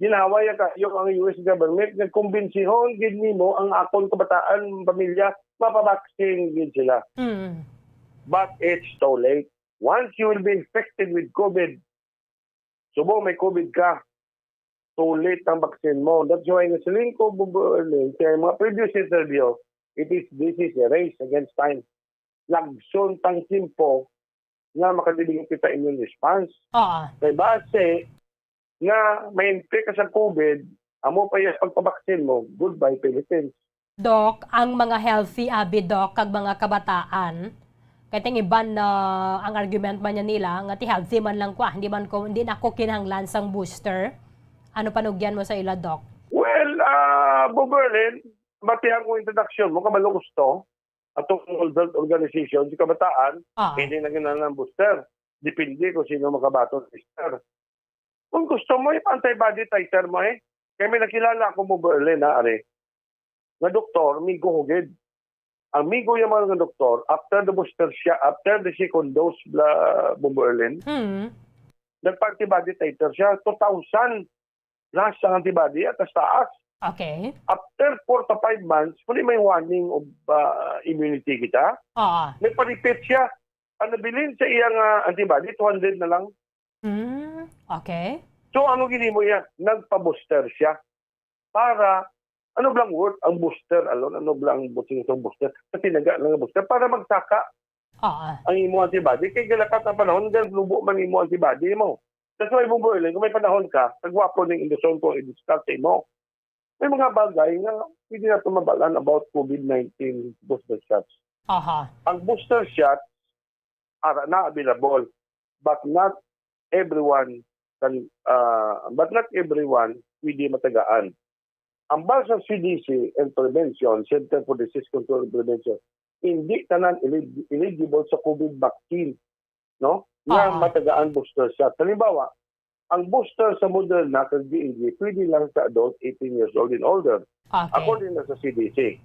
ginhaway ang kayo ang U S government nga kumbinsihon gid nimo ang akon kabataan, pamilya, mapabaksin gid sila. Mm. But it's too late. Once you will be infected with COVID, subo may COVID ka, too late ang vaccine mo. That's why nga siling ko, Bomber Erlin, sa mga previous interview, it is, this is a race against time. Lagson tang tiyempo nga makadibig kita immune response. Oo. Kay base nga may infect ka sa COVID, amo pa yung pagpabaksin mo, goodbye Philippines. Doc, ang mga healthy abi, Doc, kag mga kabataan, kay ting iban na ang argument man niya nila nga ti healthy man lang ko, ah, hindi man ko, hindi na ko kinahanglan sang booster. Ano panugyan mo sa ila, Doc? Well, ah, Bomber Erlin, batihan ko introduction mo, kabalo gusto, atong World Health Organization, si kabataan, Ah. hindi na kinahanglan booster. Depende kung sino makabaton booster. Kung gusto mo, ipa-antibody titer mo eh. Kaya may nakilala ako mo, Bomber Erlin, ha, are. Nga doktor, migo ko gid. Ang migo yung mga nga doktor, after the booster siya, after the second dose, bla, Bomber Erlin, Hmm. nagpa-antibody titer siya, two thousand plus ang antibody, at taas-taas. Okay. After four to five months, kung may warning of, ah, immunity kita, Oo. nagpa-repeat siya. Ang nabilin sa iyang, ah, antibody, two hundred na lang. Hmm, okay. So, ano ginimo niya? Nagpa-booster siya. Para, ano blang worth ang booster alone? Ano blang buting itong booster? Sa tinaga lang ang booster. Para magsaka Oo. ang imo antibody. Kay galakat ang panahon, dahil lubo man imo antibody mo. That's why, Bomber Erlin, kung may panahon ka, kagwapo ning induson ko i-discuss sa imo. May mga bagay nga hindi nato mabalan about COVID nineteen booster shots. Aha. Ang booster shot, ara na available, but not everyone can, ah, but not everyone pwede matagaan. Ang bal sa C D C and Prevention, Center for Disease Control and Prevention, hindi tanan elig-, eligible sa COVID vaccine, no? Nga Oo. matagaan booster shot. Halimbawa, ang booster sa Moderna kag J and J pwede lang sa adult eighteen years old and older, Okay. according na sa C D C.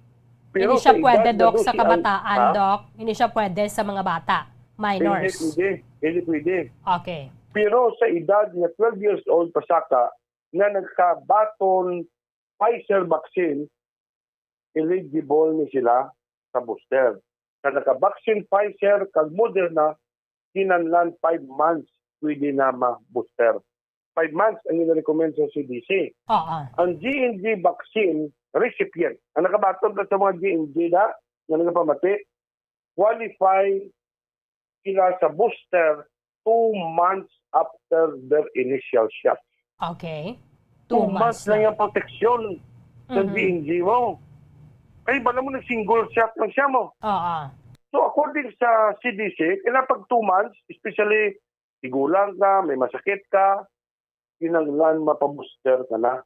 Pero Hindi siya sa pwede, edad nga Doc, sa dose ang, kabataan, ha? Doc? Hindi siya pwede sa mga bata, minors? Hindi pwede. Hindi pwede. Okay. Pero sa edad nga twelve years old pasaka nga nagkabaton Pfizer vaccine, eligible ni sila sa booster. Sa naka-vaccine Pfizer kag Moderna, kinahanglan five months pwede na ma-booster. Five months ang gina-recommend sa C D C. Oo. Ang J and J vaccine recipient, ang nakabaton na sa mga J and J na, nga nagapamati, qualify sila sa booster two months after their initial shot. Okay. Two Two months months lang lang. yung protection sa Mhm. J and J mo. Kay bala mo na single shot lang siya mo. Oo. So, according sa C D C, kailangan pag two months, especially tigulang ka, may masakit ka, kinahanglan mapabooster ka na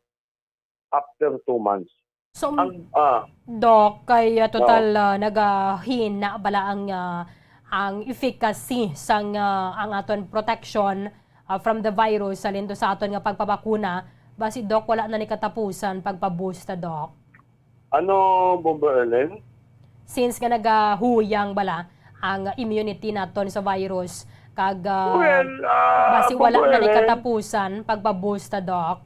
after two months. So, Ang, ah, Doc, kay, ah, total, Oo. ah, nagahina bala ang, ah, ang efficacy sang, ah, ang aton protection, ah, from the virus, halin to sa aton nga pagpabakuna, basi, Doc, wala na ni katapusan pagpa-boost, Doc? Ano, Bomber Ellen? Since nga nagahuyang bala ang immunity naton sa virus, kag, ah, Well, ah, basi wala Bomber na ni Ellen, katapusan pagpa-boost, Doc?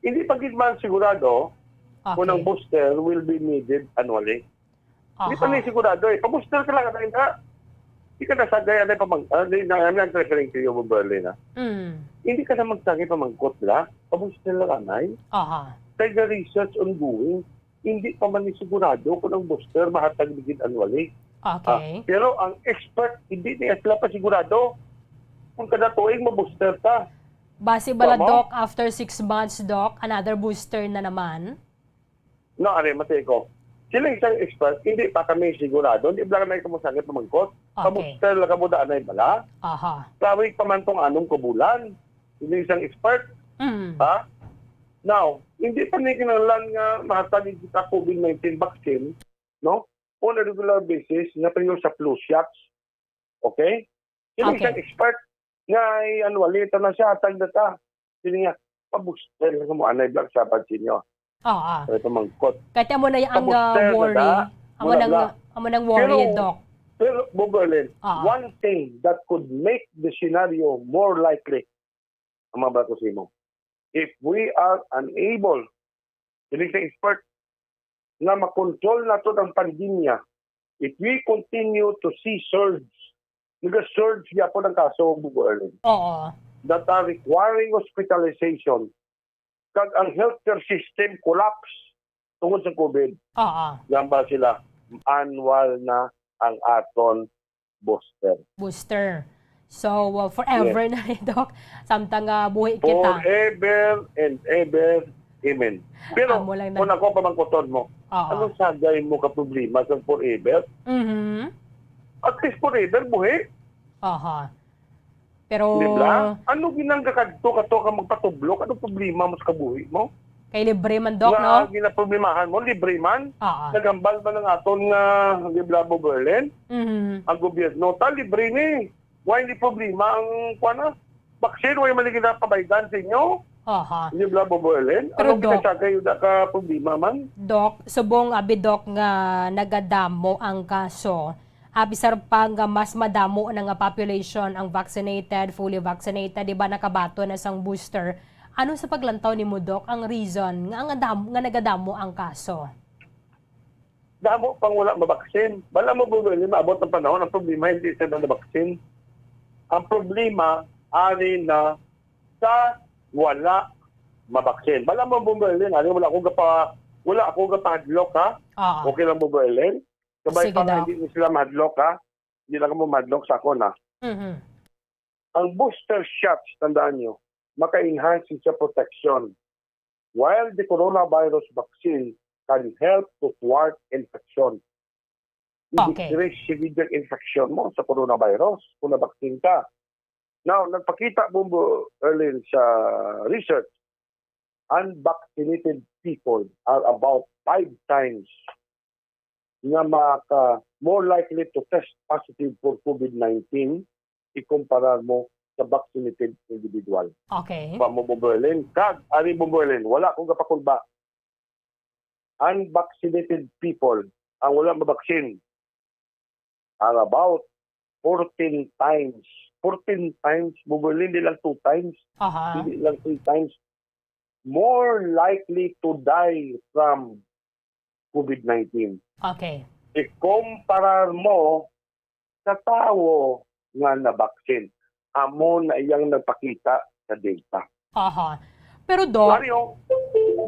Hindi pa gid man sigurado kung ang Okay. booster will be needed annually. Hindi pa Aha. ni sigurado eh. Pa-booster ka lang, anay na. Di ka nasagay, anay, pamang-, ah, di na, I'm not referring to you, Berlin, ah. Mm. Hindi ka na magsagay pamangkot, la. Pa-booster lang, anay. Aha. Kay the research ongoing, hindi pa man ni sigurado kung ang booster mahatag ni gid annually. Okay. Ah, pero ang expert, hindi niya sila pa sigurado kung kada tuig ma-booster ta. Base bala, Tama? Doc, after six months, Doc, another booster na naman? No, are, matay ko. Sila isang expert, hindi pa kami sigurado. Hindi bala kami kamo sakit pamangkot. Okay. Pa-booster lang kamo daan ay bala. Aha. Kawig pa man tong anong kabulan. Sila isang expert. Mm. Ha? Now, hindi pa ni kinahanglan nga mahatag kita COVID nineteen vaccine, no? On a regular basis, nga pareho sa flu shots. Okay? Sila Okay. isang expert nga ay annually, ito na siya, hatag na ta. Sila nga, pa-booster lang mo, anay, Black Sabbath sa inyo. Oo. Ay pamangkot. Kahit amo na yung, Pa-booster ah, na worry. ta. Amo Wala nang, lang. amo nang worry, Pero, Doc. pero, Bo Berlin, Oo. one thing that could make the scenario more likely, ang mga bato sa imo, if we are unable, sila sa expert, nga makontrol nato ang pandemya, if we continue to see surge, nag-surge gyapon ang kaso, Bo Berlin, Oo. that are requiring hospitalization, kag ang healthcare system collapse tungod sa COVID, Oo. gamba sila, annual na ang aton booster. Booster. So, uh, forever Yes. na ni, Doc. Samtang, ah, buhi kita. Forever and ever. Amen. Pero, Amo lang na. kung ako pamangkuton mo, Oo. anong sagay mo ka problema sa forever? Mhm. At least forever, buhi. Aha. Pero Di ba? Ano ginang kakadto ka to ka magpatublok? Anong problema mo sa kabuhi mo? Kay libre man, Doc, Nga no? ginaproblemahan mo, libre man. Oo. Nagambal man ang aton nga, di ba, Bo Berlin? Mhm. Ang gobyerno, ta libre ni. Why ni problema ang, kuwan na? Vaccine, why man ginapabaydan sa inyo? Aha. Di ba, Bo Berlin? Pero, Anong Doc, kinasagay yun ka problema man? Doc, subong abi, Doc, nga nagadamo ang kaso, ah, bisar pa nga mas madamo na nga population ang vaccinated, fully vaccinated, di ba, nakabaton na sang booster. Ano sa paglantaw nimo, Doc, ang reason nga, nga dam-, nga nagadamo ang kaso? Damo pang wala mabaksin. Bala mo, Bo Berlin, maabot ang panahon, ang problema hindi sa nabaksin. Ang problema, ari na sa wala mabaksin. Bala mo, Bo Berlin, ari, wala ako gapa-, wala ako gapahadlok, ha? Oo. Okay lang, Bo Berlin? Kabay Sige pa nga, daw. Hindi ni sila mahadlok, ha? Hindi lang mo mahadlok sa akon, ha? Mhm. Ang booster shots, tandaan nyo, maka-enhance sa protection, while the coronavirus vaccine can help to thwart infection. Okay. I-decrease siguro ang infection mo sa coronavirus kung na-vaccine ka. Now, nagpakita, Bumbo Erlin, sa research, unvaccinated people are about five times nga maka, more likely to test positive for COVID nineteen ikumparar mo sa vaccinated individual. Okay. Pa mo, Bumbo Erlin. Kag, ari, Bumbo Erlin, wala akong gapakulba. Unvaccinated people, ang wala mabaksin, are about fourteen times. Fourteen times, Bumbo Erlin, di lang two times. Aha. Hindi lang three times. More likely to die from COVID nineteen. Okay. Ikumparar mo sa tawo nga nabaksin. Amo na iyang nagpakita sa data. Aha. Pero, Doc, Mario,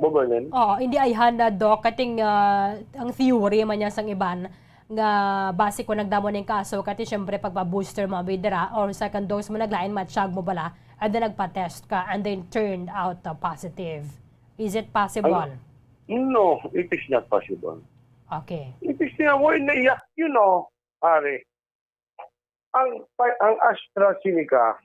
Bumbo Erlin? Oo, hindi ayhan na, Doc, kating, ah, ang theory man niya sang iban nga base ko nagdamo ning kaso, kati syempre pagpa-booster mo abi dira or second dose mo, naglain matsyag mo bala, and then nagpa-test ka, and then turned out, uh, positive. Is it possible? Ano? No, it is not possible. Okay. It is not, why na iya, you know, pare, ang, ang AstraZeneca,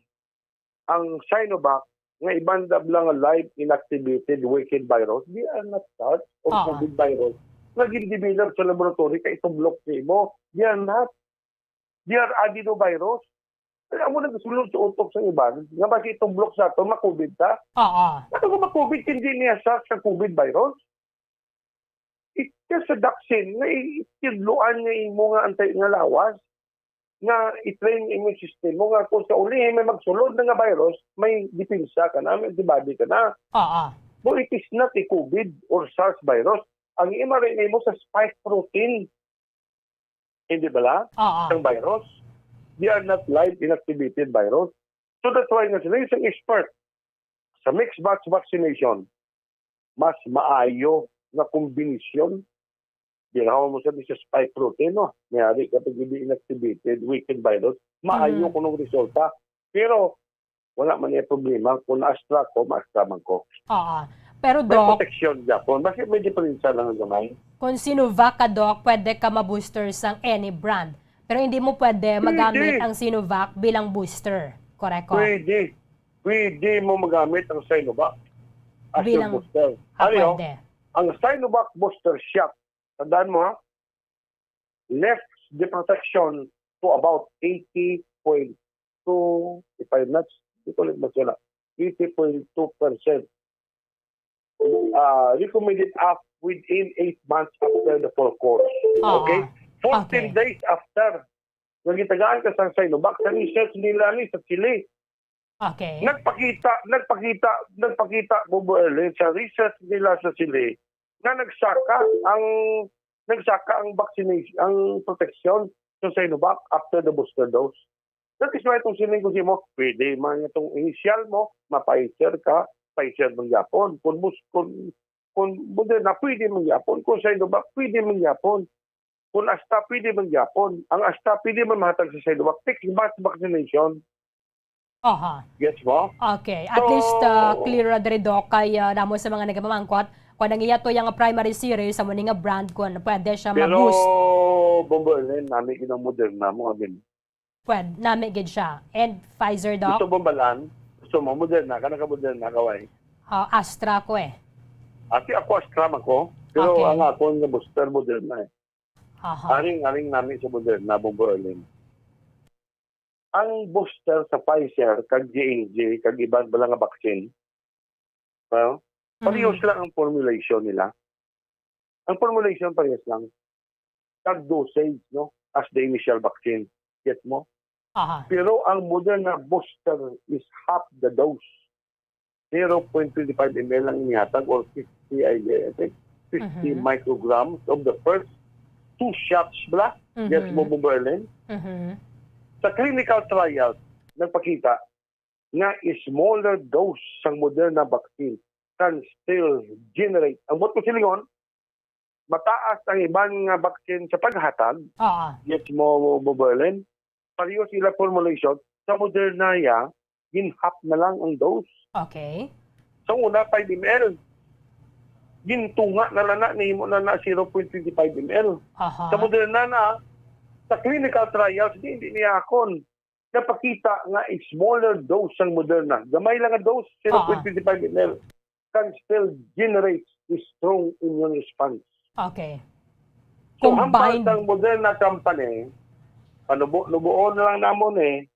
ang Sinovac, nga iban da lang live inactivated wicked virus, they are not such or Oo. COVID virus nga gin-develop sa laboratory kay itublok sa imo. They are not. They are adenovirus. Kaya amo nagsulod sa utok sa iban nga basi itublok sa aton, ma-COVID ta. Oo. Ano nga ma-COVID, hindi niya sa, sa COVID virus? It, sa vaccine, nga i-, itidluan nga imo nga anti-, nga lawas, nga i-train immune system mo, nga kung sa uli may magsulod na nga virus, may depensa ka na, may antibody ka na. Oo. So it is not a COVID or SARS virus. Ang M R N A mo sa spike protein. Hindi bala? Oo. Ang virus. They are not live inactivated virus. So that's why nga sila isang expert sa mixed batch vaccination, mas maayo nga kombinasyon. Ginawa mo sa sa spike protein, no? Mayari ka pag hindi inactivated, weakened virus, maayo Mhm. kunong resulta. Pero wala man niya problema. Kung na-Astra ko, ma-Astra man ko. Oo. Pero, May Doc, protection, Japon. Basta may diferensya lang ang gamay. Kung Sinovac ka, Doc, pwede ka ma-booster sang any brand. Pero hindi mo pwede magamit Pwede. ang Sinovac bilang booster. Correct ko? Pwede. Pwede mo magamit ang Sinovac as your Bilang, booster. ah, Ano yun? pwede. Ang Sinovac booster shot, tandaan mo ha, left the protection to about eighty point two, if I'm not, di ko lang masula, eighty point two percent. Ah, recommended up within eight months after the four course. Oo. Okay? Fourteen Okay. days after. Nagitagaan ka sa Sinovac, sa research nila ni sa Chile. Okay. Nagpakita, nagpakita, nagpakita, Bobo Erlen, sa research nila sa Chile, na nagsaka ang, nagsaka ang vaccination, ang proteksyon sa Sinovac after the booster dose. That is why itong siling ko sa imo, pwede man itong initial mo, ma-Pfizer ka, Pfizer man gyapon. Kung bus-, kung, kung Moderna, pwede man gyapon. Kung Sinovac, pwede man gyapon. Kung Astra, pwede man gyapon. Ang Astra, pwede man mahatag sa Sinovac. Take mass vaccination. Aha. Gets mo? Okay. At So, least, ah, clear ra diri, Doc, kay, ah, namo sa mga nagapamangkot, kung ang iya to yung primary series, sa muni nga brand, kung pwede siya Pero, ma-boost. Bombo Erlen, nami ginang Moderna mo, amin. Pwede, nami gid siya. And Pfizer, Doc? Gusto mo balan? Gusto mo Moderna? Kana ka Moderna, kaway? Ah, Astra ko eh. Ati ako, Astra man ko. Pero Okay. ang akon nga booster, Moderna eh. Aha. Aring, aring nami sa Moderna, Bombo Erlen. Ang booster sa Pfizer, kag J and J, kag iban bala nga vaccine, no? Parehas Mhm. lang ang formulation nila. Ang formulation parehas lang. Kag dosage, no? As the initial vaccine. Get mo? Aha. Pero ang Moderna booster is half the dose. Zero point twenty five M L ang inihatag or fifty, I, I think, fifty Mhm. micrograms of the first two shots bala. Get Mhm. mo, Bombo Erlen? Mhm. Sa clinical trials, nagpakita nga smaller dose sang Moderna vaccine can still generate. Ang buot ko silingon, mataas ang iban nga vaccine sa paghatag. Oo. Gets mo, Bombo Erlen? Pareho sila formulation. Sa Moderna, ya, gin-half na lang ang dose. Okay. Sa una, five M L. Gintunga na lang na, nahimo na na zero point twenty five M L. Aha. Sa Moderna na, sa clinical trials, di, hindi niya akon. Napakita nga smaller dose sang Moderna. Gamay lang nga dose, Ah, ah. zero point twenty five M L, can still generate a strong immune response. Okay. So, hambal Combined. sang Moderna company, panubo-nubuon na lang namon eh,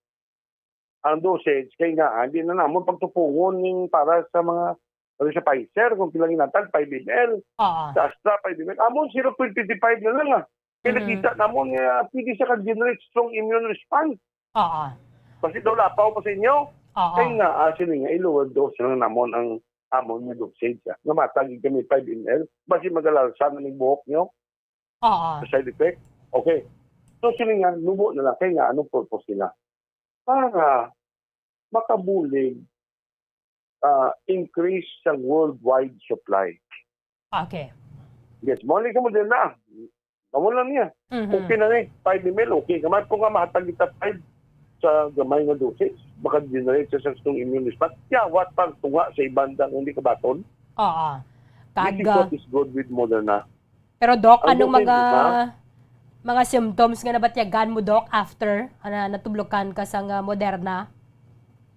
ang dosage, kay nga, ah, hindi na namon pagtupungon ning para sa mga, ano, sa Pfizer, kung pila ginatag, five M L. Ah, ah. Sa Astra, five M L. Amon, zero point twenty five na lang, ah. Kaya Mhm. nakita namon nga pwede siya ka-generate strong immune response. Oo. Basi daw lapaw pa sa inyo. Oo. Kaya nga, ah, sini nga, i-lower dose lang namon ang amon nga dosage, ah. Nga matagi kami five M L, basi magalarsa na ning buhok nyo Oo. sa side effect. Okay. So, sini nga, nubo na lang. Kaya nga, anong purpose nila? Para makabulig, ah, increase sa worldwide supply. Okay. Yes, mo lang sa Moderna. Amo lang niya. Mhm. Okay na ni, five M L, okay. Kamay ko nga mahatag kita five sa gamay nga dosage, maka-generate siya sa strong immune response. Kaya what pang tunga sa ibang dang hindi kabaton? Oo. This is Kag, what is good with Moderna. Pero, Doc, Ang anong dosage, mga, ha? mga symptoms nga nabatyagan mo, Doc, after, ah, na natublokan ka sa nga Moderna?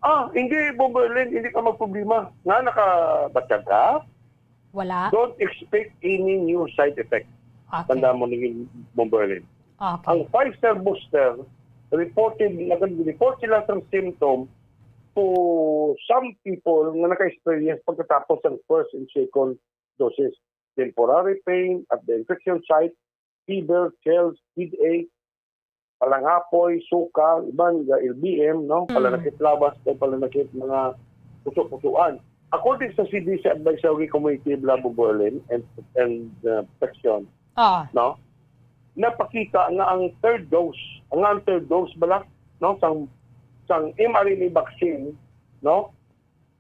Ah, hindi, Bombo Erlen, hindi ka magproblema. Nga nakabatyag ka, Wala? don't expect any new side effect. Okay. Tanda mo ni Bombo Erlen. Okay. Ang Pfizer booster, reported, nag-report sila sa symptom to some people nga naka-experience pagkatapos ng first and second doses. Temporary pain at the injection site, fever, chills, headache, palangapoy, suka, iban nga L B M, no? Mm. Palanakit lawas, o palanakit mga puso-pusuan. According sa C D C Advisory Committee, Bla Bobo Erlin and, and uh, Section, Ah. no? Napakita nga ang third dose, nga ang third dose bala, no, sang, sang M R N A vaccine, no?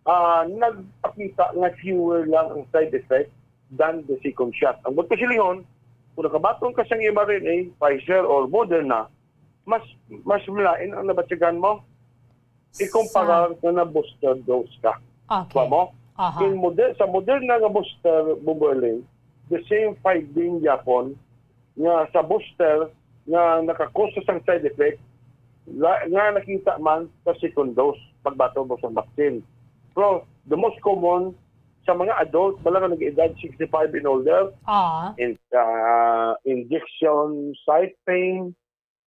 Ah, nagpakita nga fewer lang ang side effect than the second shot. Ang buot ko silingon, kung nakabaton ka sang M R N A, Pfizer or Moderna, mas, mas malain ang nabatyagan mo. Ikumparar nga na-booster dose ka. Okay. Wa mo? Aha. In Moder-, sa Moderna nga booster, Bobo Erlin, the same finding gyapon nga sa booster nga nakakos sang side effect la-, nga nakita man sa second dose pagbaton mo sa vaccine. Pero the most common sa mga adult, wala nga nag-edad sixty-five and older, Ah. in, ah, injection site pain,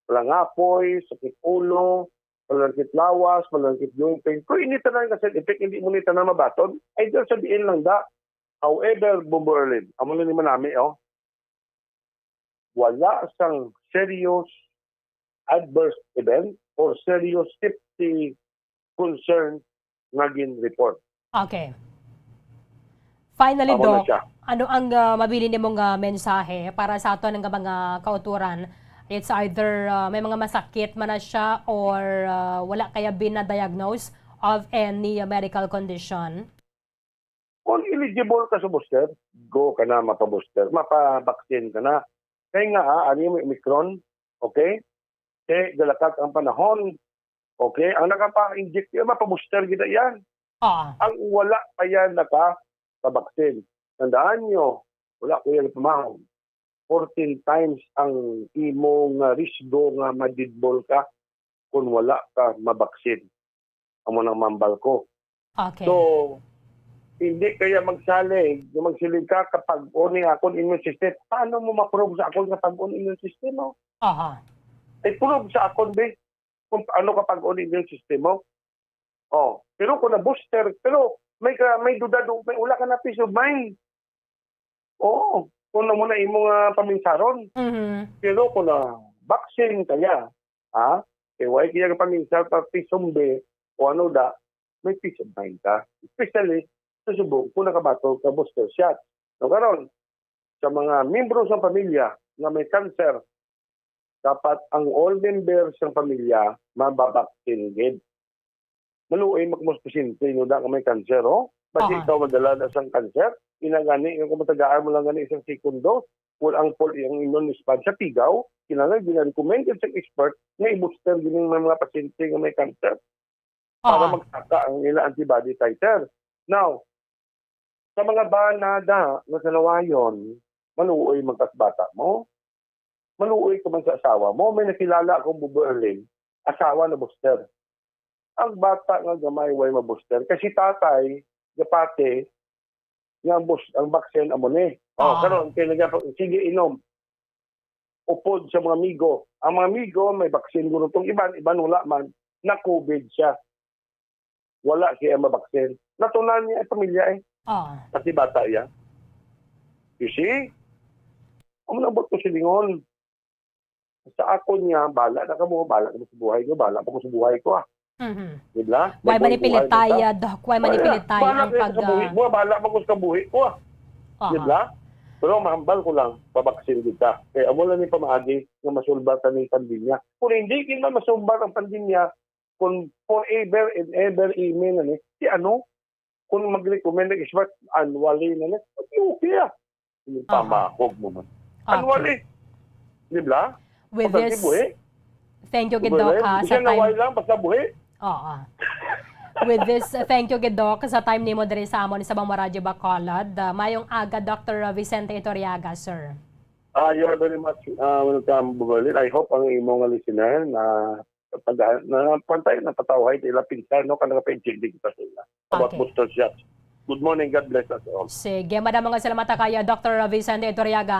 palangapoy, sakit ulo, palanggit lawas, palanggit joint pain. Kung ini tanan nga side effect, hindi mo ni tanan mabaton. Ay, diyan sa diin lang da. However, Bombo Erlin, amo na ni manami, oh. Wala sang serious adverse event or serious safety concern nga gin-report. Okay. Finally, Amo na Doc, siya. ano ang, ah, mabilin nimo nga mensahe para sa aton nga mga kautoran? It's either, ah, may mga masakit man na siya or, ah, wala kaya bina-diagnose of any, ah, medical condition? Kung eligible ka sa booster, go ka na, mapa-booster, mapa-vaccine ka na. Kay nga, ah, ano yung Omicron, okay? Kay galakat ang panahon, okay? Ang nakapa-inject, yung mapa-booster gid yan. Ah. Ang wala pa yan naka-vaccine. Tandaan nyo, wala ko yan pamahon. Fourteen times ang imo nga risgo nga madidball ka kung wala ka mabaksin. Amo nang mambal ko. Okay. So, hindi kaya magsalig, magsiling ka, kapag-on ni akon immune system. Paano mo ma-prove sa akon kapag-on immune system mo? Aha. I-prove sa akon, be, kung ano kapag-on immune system mo. Oh, pero kung na-booster, pero may ka, may duda do, may wala ka na peace of mind. Oo, kung na mo na imo nga paminsaron. Mhm. Pero kung na vaccine kaya, ha? Kay wala kaya ka paminsar pa, peace of mind, o ano da, may peace of mind ka. Especially, sa subong, kung nakabato ka booster shot. No, karon, sa mga miyembro sa pamilya nga may cancer, dapat ang all members sa pamilya mababaksin gid. Maluoy man kamo sa pasyente, no, da nga may cancer, oh. Basi Aha. ikaw madala na sang cancer, ina gani nga kung matagaan mo lang gani isang second dose, full ang full ang immune response sa tigaw, kinahanglan gina-recommend sa expert nga i-booster gini ang mga pasyente nga may cancer para Aha. magsaka ang ila antibody titer. Now, sa mga bana da nga kalawayon, maluoy man kas bata mo, maluoy ka man sa asawa mo. May nakilala akong Bobo Erlin, asawa na booster. Ang bata nga gamay way ma-booster. Kasi tatay, gapati, nga ang bus-, ang vaccine amo ni. Oh, Ah. karon, kay naga-, sige, inom. Upod sa mga amigo. Ang mga amigo, may vaccine guro tong iban, iban wala man, na-covid siya. Wala siya mabaksin. Natunan niya ang pamilya eh. Ah. Pati bata iya. You see? Ang nabot ko silingon. Sa akon niya, bala na kamo, bala kamo sa buhay ko, bala pa ko sa buhay ko, ah. Mhm. Di ba? Why May buhay-buhay manipilitay, na ta. ah, Doc? Why Wala. manipilitay Bala ang kayo sa pag, kabuhi ah, mo, bala pa ko sa kabuhi ko, ah. Aha. Di ba? Pero mahambal ko lang, pabaksin kita. Kaya amo lang yung pamaagi nga masulbar ta ning pandemya. Kung hindi kita masulbar ang pandemya, kung forever and ever, amen, ano, si ano, kung mag-recommend ang expert, annually na lang, okay, okay, ah. Yung Aha. pamahog mo man. Okay. Annually. Di ba? With Basta this, di buhi. thank you, Di Gid ba, Doc, eh? ha, Di sa siya time. naway lang, basta buhi. Oo. With this, uh, thank you, Gid Doc, sa time nimo diri sa amon sa Bangma Radyo Bacolod. Uh, mayong aga, Doctor Vicente Iturriaga, sir. Ah, you're very much, uh, welcome, Bobo Erlin. I hope ang imo nga listener na pag-, na pantay, napatawhay ila pinsan, no, kung nakapaintindi kita sa ila about Okay. booster shots. Good morning, God bless us all. Sige, madamo nga salamat kay Doctor Vicente Iturriaga.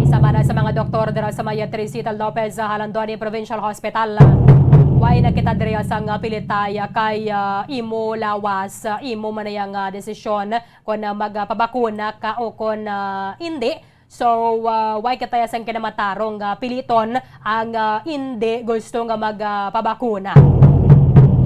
Isa man sa mga doktor dira sa may Teresita Lopez, ah, Jalandoni Provincial Hospital. Way na kita diri sa nga pilitay, ah, kay, ah, imo lawas, ah, imo man ang, ah, desisyon kung, ah, magpabakuna ka o kung, ah, hindi. So, ah, way kita sang kinamatarong nga piliton ang, ah, indi gusto nga mag, ah, pabakuna.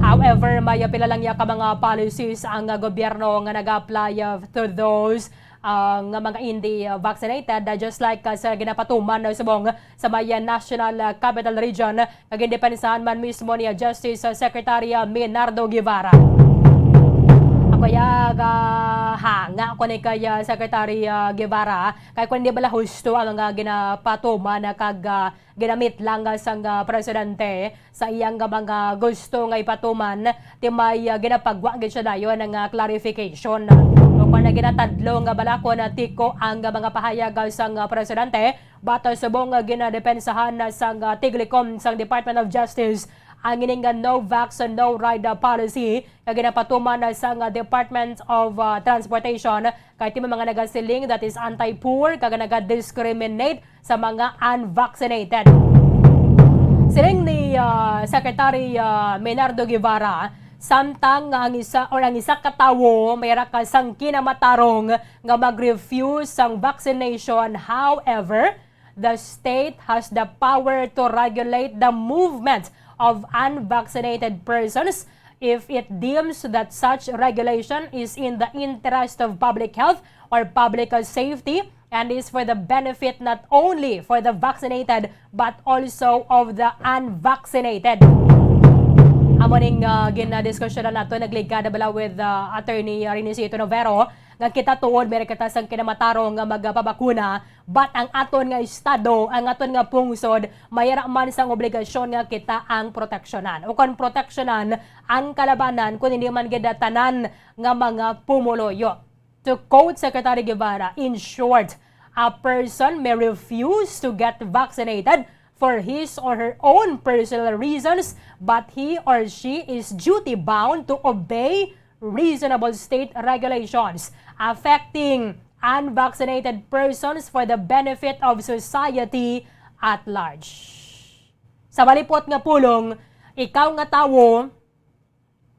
However, may pila lang ya ka mga policies ang, ah, gobyerno nga nag-apply, ah, to those, ah, nga mga hindi, ah, vaccinated, ah, just like, ah, sa ginapatuman, ah, subong sa may, ah, National, ah, Capital Region, nga gindepensahan man mismo ni, ah, Justice, ah, Secretary, ah, Menardo Guevara. Ako ya, hanga ko ni kay, ah, Secretary, ah, Guevara, kay kung hindi bala husto ang mga ginapatuman na kag, ah, ginamit lang, ah, sang, ah, presidente sa iyang, ah, mga gusto nga ipatuman, ti may, ah, ginapagwa gid siya dayon nga clarification. O kung na ginatadlo nga balakon, ah, tiko ang, ah, mga pahayag, ah, sang, ah, presidente, but, ah, subong, ah, ginadepensahan na sang, ah, tiglikom sang Department of Justice ang ining, ah, no vax, no ride, ah, policy nga ginapatuman na sang, ah, Department of, ah, Transportation kay ti may mga nagasiling that is anti-poor kag naga-discriminate sa mga unvaccinated. Siling ni, ah, Secretary, ah, Menardo Guevara, samtang nga ang isa or ang isa ka tawo may ra ka sang kinamatarong nga mag-refuse sang vaccination. However, the state has the power to regulate the movement of unvaccinated persons if it deems that such regulation is in the interest of public health or public safety and is for the benefit not only for the vaccinated but also of the unvaccinated. Amo ning, ah, ginadiskusyonan nato, nagligad na bala with, ah, Attorney Renisito Novero, nga kita tuod may kita sang kinamatarong nga magpabakuna, but ang aton nga estado, ang aton nga pungsod, may ra man sang obligasyon nga kita ang proteksyonan o kon proteksyonan ang kalabanan, kun hindi man gid tanan nga mga pumuluyo. To quote Secretary Guevara, in short, a person may refuse to get vaccinated for his or her own personal reasons, but he or she is duty bound to obey reasonable state regulations affecting unvaccinated persons for the benefit of society at large. Sa malipot nga pulong, ikaw nga tawo,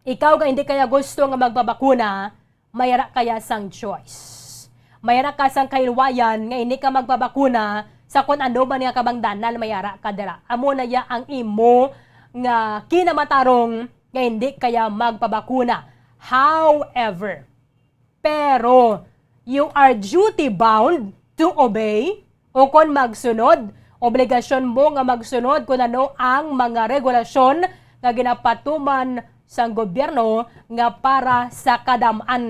ikaw nga hindi kaya gusto nga magpabakuna, may ara kaya sang choice. May ara ka sang kahilwayan nga hindi ka magpabakuna sa kun ano man nga kabangdanan may ara ka dira. Amo na ya ang imo nga kinamatarong nga hindi kaya magpabakuna. However, pero you are duty bound to obey, o kon magsunod, obligasyon mo nga magsunod kun ano ang mga regulasyon nga ginapatuman sang gobyerno nga para sa kadam-an.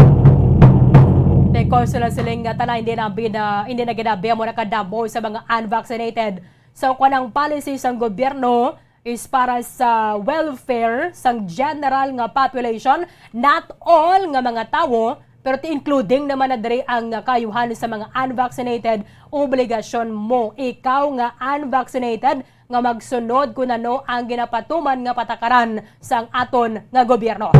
Because sila siling nga tanan hindi na bina-, hindi na ginabi mo nakadamo sa mga unvaccinated. So, kung ang policy sang gobyerno is para sa welfare sang general nga population, not all nga mga tawo, pero ti including naman na diri ang kaayuhan sa mga unvaccinated, obligasyon mo, ikaw nga unvaccinated, nga magsunod kun ano ang ginapatuman nga patakaran sang aton nga gobyerno.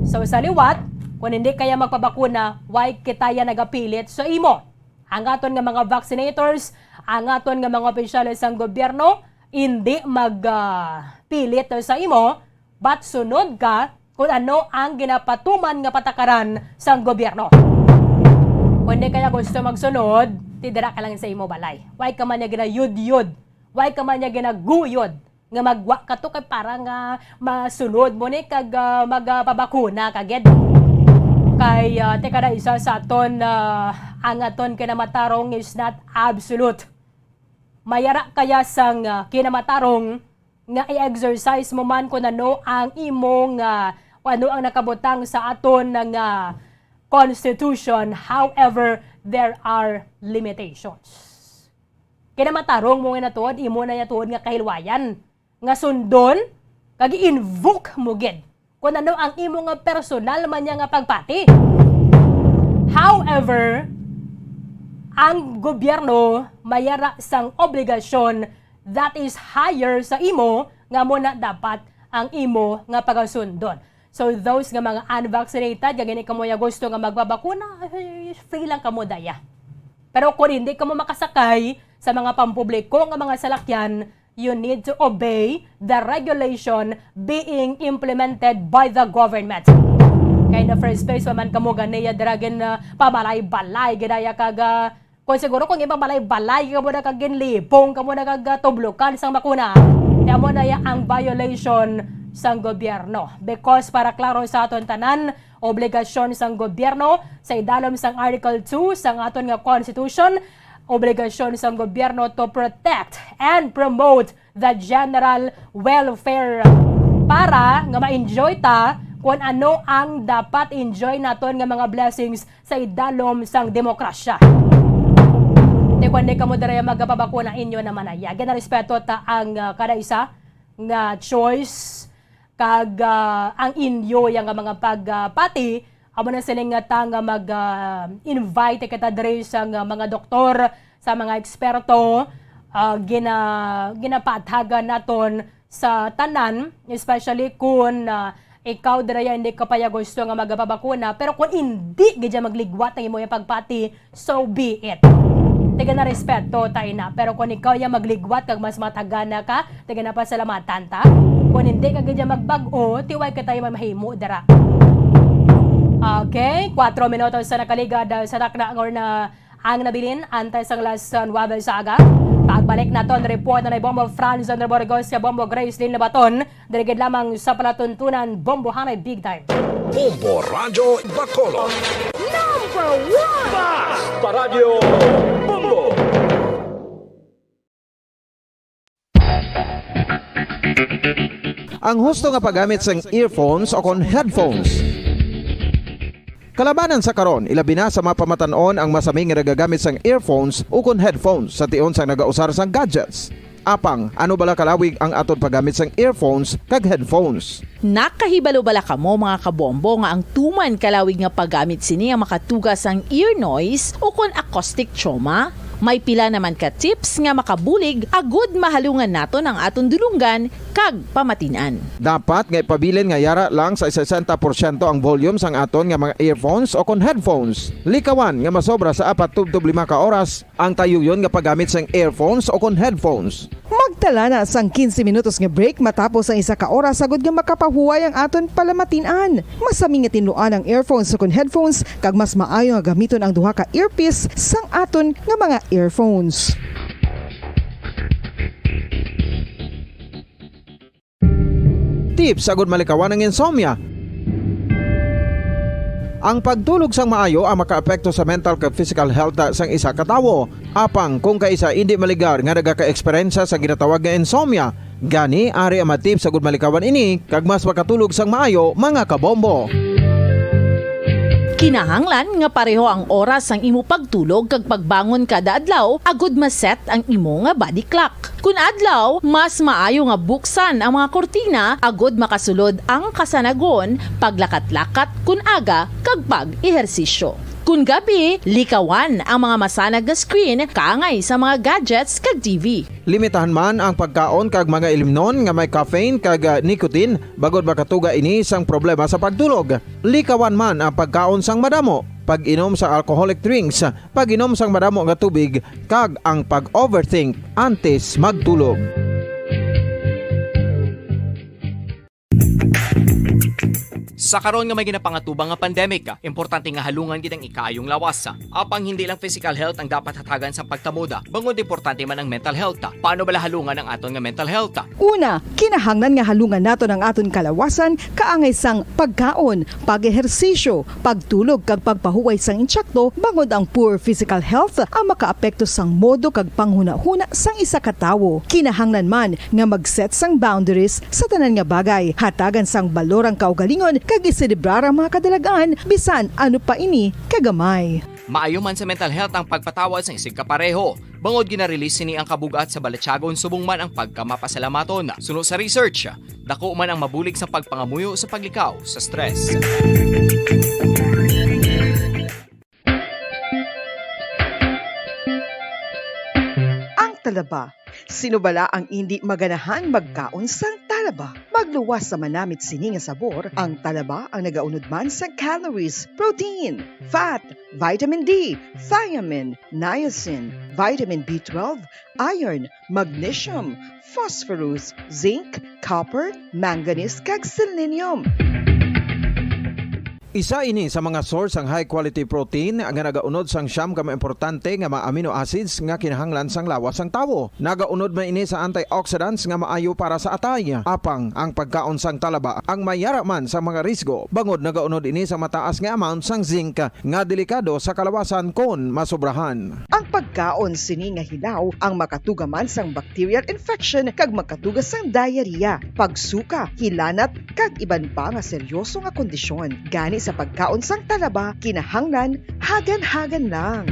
So, sa liwat, kung hindi kaya magpabakuna, why kita ya nagapilit sa imo? Ang aton nga mga vaccinators, ang aton nga mga opisyales sang gobyerno, hindi mag, ah, pilit sa imo, but sunod ka kung ano ang ginapatuman nga patakaran sang gobyerno. Kung di kaya gusto magsunod, ti dira ka lang sa imo balay. Why ka man niya ginayudyod? Why ka man niya ginaguyod? Nga magwa ka to kay para nga masunod mo ni kag, ah, magpabakuna ka gid. Kay, ah, teka na isa sa aton, ah, ang aton kinamatarong is not absolute. May ara kaya sang, ah, kinamatarong nga i-exercise mo man kung ano ang imo nga, kung ano ang nakabutang sa aton nga constitution. However, there are limitations. Kinamatarong mo nga natuod, imo na ya tuod nga kahilwayan nga sundon kag i-invoke mo gid kung ano ang imo nga personal man niya nga pagpati. However, ang gobyerno may ara sang obligasyon that is higher sa imo nga mo na dapat ang imo nga pagasundon. So those nga mga unvaccinated, nga gani kamo ya gusto nga magpabakuna, free lang kamo daya. Pero kung hindi kamo makasakay sa mga pampubliko nga mga salakyan, you need to obey the regulation being implemented by the government. Kay in the first place, wa man kamo ganiya dira gin, ah, pabalay-balay, ginaya kag, ah, kung siguro kung ipabalay-balay kamo na kag ginlipong kamo na kag, ah, tublukan sang bakuna, kaya mo na ya ang violation sang gobyerno. Because para klaro sa aton tanan, obligasyon sang gobyerno sa idalom sang Article two sang aton nga Constitution, obligasyon sang gobyerno to protect and promote the general welfare para nga ma-enjoy ta kung ano ang dapat enjoy naton nga mga blessings sa idalom sang demokrasya. Te, kung di kamo diri magapabakuna, inyo naman na ya. Ginarespeto ta ang, ah, kada isa nga choice kag, ah, ang inyo yang nga mga pagpati, amo na siling nga ta nga mag, ah, invite kita diri sa nga mga doktor, sa mga eksperto, ah, gina-, ginapatagan naton sa tanan, especially kun, ah, ikaw dira ya hindi ka pa ya gusto nga magapabakuna, pero kung hindi gid ya magligwat ang imo yang pagpati, so be it. Tiga na respeto ta ina, pero kung ikaw ya magligwat kag mas matagana ka, tiga na pasalamatan ta. Kung hindi ka gid ya magbag-o, tiway ka tayo mahimo dira. Okay, kwatro minutos sa nakaligad, ah, sa takna nga na ang nabilin, antes sang alas nuwebe sa aga. Pagbalik naton report na ni Bombo Franz Andre Burgos kay Bombo Grace Lynn Labaton. Diri gid lamang sa palatuntunan, Bombo Hanay Big Time. Bombo Radyo Bacolod. Number one! Basta Radyo Bombo! Ang husto nga paggamit sang earphones o kon headphones. Kalabanan sa karon, ilabi na sa mga pamatan-on ang masami nga nagagamit sang earphones o kon headphones sa tion sang nagausar sang gadgets. Apang, ano bala kalawig ang aton paggamit sang earphones kag headphones? Nakahibalo bala kamo, mga kabombo, nga ang tuman kalawig nga paggamit sini ang makatuga sang ear noise o kon acoustic trauma? May pila naman ka tips nga makabulig agud mahalungan naton ang aton dulonggan kag pamatin-an. Dapat nga ipabilin nga yara lang sa sesenta porsyento ang volume sang aton nga mga earphones o kon headphones. Likawan nga masobra sa apat tubtob lima ka oras ang tayuyon nga paggamit sang earphones o kon headphones. Magtala na sang quince minutos nga break matapos ang isa ka oras agud nga makapahuway ang aton palamatin-an. Masami nga tinluan ang earphones o kon headphones, kag mas maayo nga gamiton ang duha ka earpiece sang aton nga mga earphones. Tips agud malikawan ang insomnia. Ang pagtulog sang maayo ang makaapekto sa mental kag physical health sang isa ka tawo. Apang kung kaisa indi maligar nga nagaka-eksperyensya sa ginatawag nga insomnia, gani ari ang mga tips agud malikawan ini kag mas makatulog sang maayo, mga kabombo. Kinahanglan nga pareho ang oras sang imo pagtulog kag pagbangon kada adlaw agud ma-set ang imo nga body clock. Kun adlaw, mas maayo nga buksan ang mga kurtina agud makasulod ang kasanagon, paglakat-lakat kun aga, kag pag-ehersisyo. Kun gabi, likawan ang mga masanag nga screen kaangay sa mga gadgets kag T V. Limitahan man ang pagkaon kag mga ilimnon nga may caffeine kag, ah, nicotine, bangod makatuga ini sang problema sa pagtulog. Likawan man ang pagkaon sang madamo, pag-inom sa alcoholic drinks, pag-inom sang madamo nga tubig, kag ang pag-overthink antes magtulog. Sa karon nga may ginapangatubang nga pandemic, importante nga halungan gid ang ikaayong lawas. Apang hindi lang physical health ang dapat hatagan sa pagtamuda, bangod importante man ang mental health. Paano bala halungan ang aton nga mental health? Una, kinahanglan nga halungan naton ang aton kalawasan kaangay sang pagkaon, pag-ehersisyo, pagtulog kag pagpahuway sang insakto, bangod ang poor physical health ang makaapekto sang modo kag panghunahuna sang isa ka tawo. Kinahanglan man nga mag-set sang boundaries sa tanan nga bagay, hatagan sang balor ang kaugalingon kag iselebrar ang mga kadalag-an, bisan ano pa ini kagamay. Maayo man sa mental health ang pagpatawad sang isigkapareho, bangod gina-release sini ang kabug-at sa balatyagon subong man ang pagkamapasalamaton. Suno sa research, dako man ang mabulig sa pagpangamuyo sa paglikaw sa stress. Ang talaba. Sino bala ang indi maganahan magkaon sang talaba? Magluwas sa manamit sini nga sabor, ang talaba ang nagaunod man sa calories, protein, fat, vitamin D, thiamine, niacin, vitamin B twelve, iron, magnesium, phosphorus, zinc, copper, manganese, kag selenium. Isa ini sa mga source sang high-quality protein nga nagaunod sang siyam ka mga importante nga mga amino acids nga kinahanglan sang lawas sang tawo. Nagaunod man ini sa antioxidants nga maayo para sa atay. Apang ang pagkaon sang talaba ang may yara man sa mga risgo, bangod nagaunod ini sa mataas nga amount sang zinc nga delikado sa kalawasan kon masobrahan. Ang pagkaon sini nga hilaw ang makatuga man sang bacterial infection kag makatuga sang diarrhea, pagsuka, hilanat, kag iban pa nga seryoso nga kondisyon. Gani sa pagkaon sang talaba, kinahanglan hagan-hagan lang.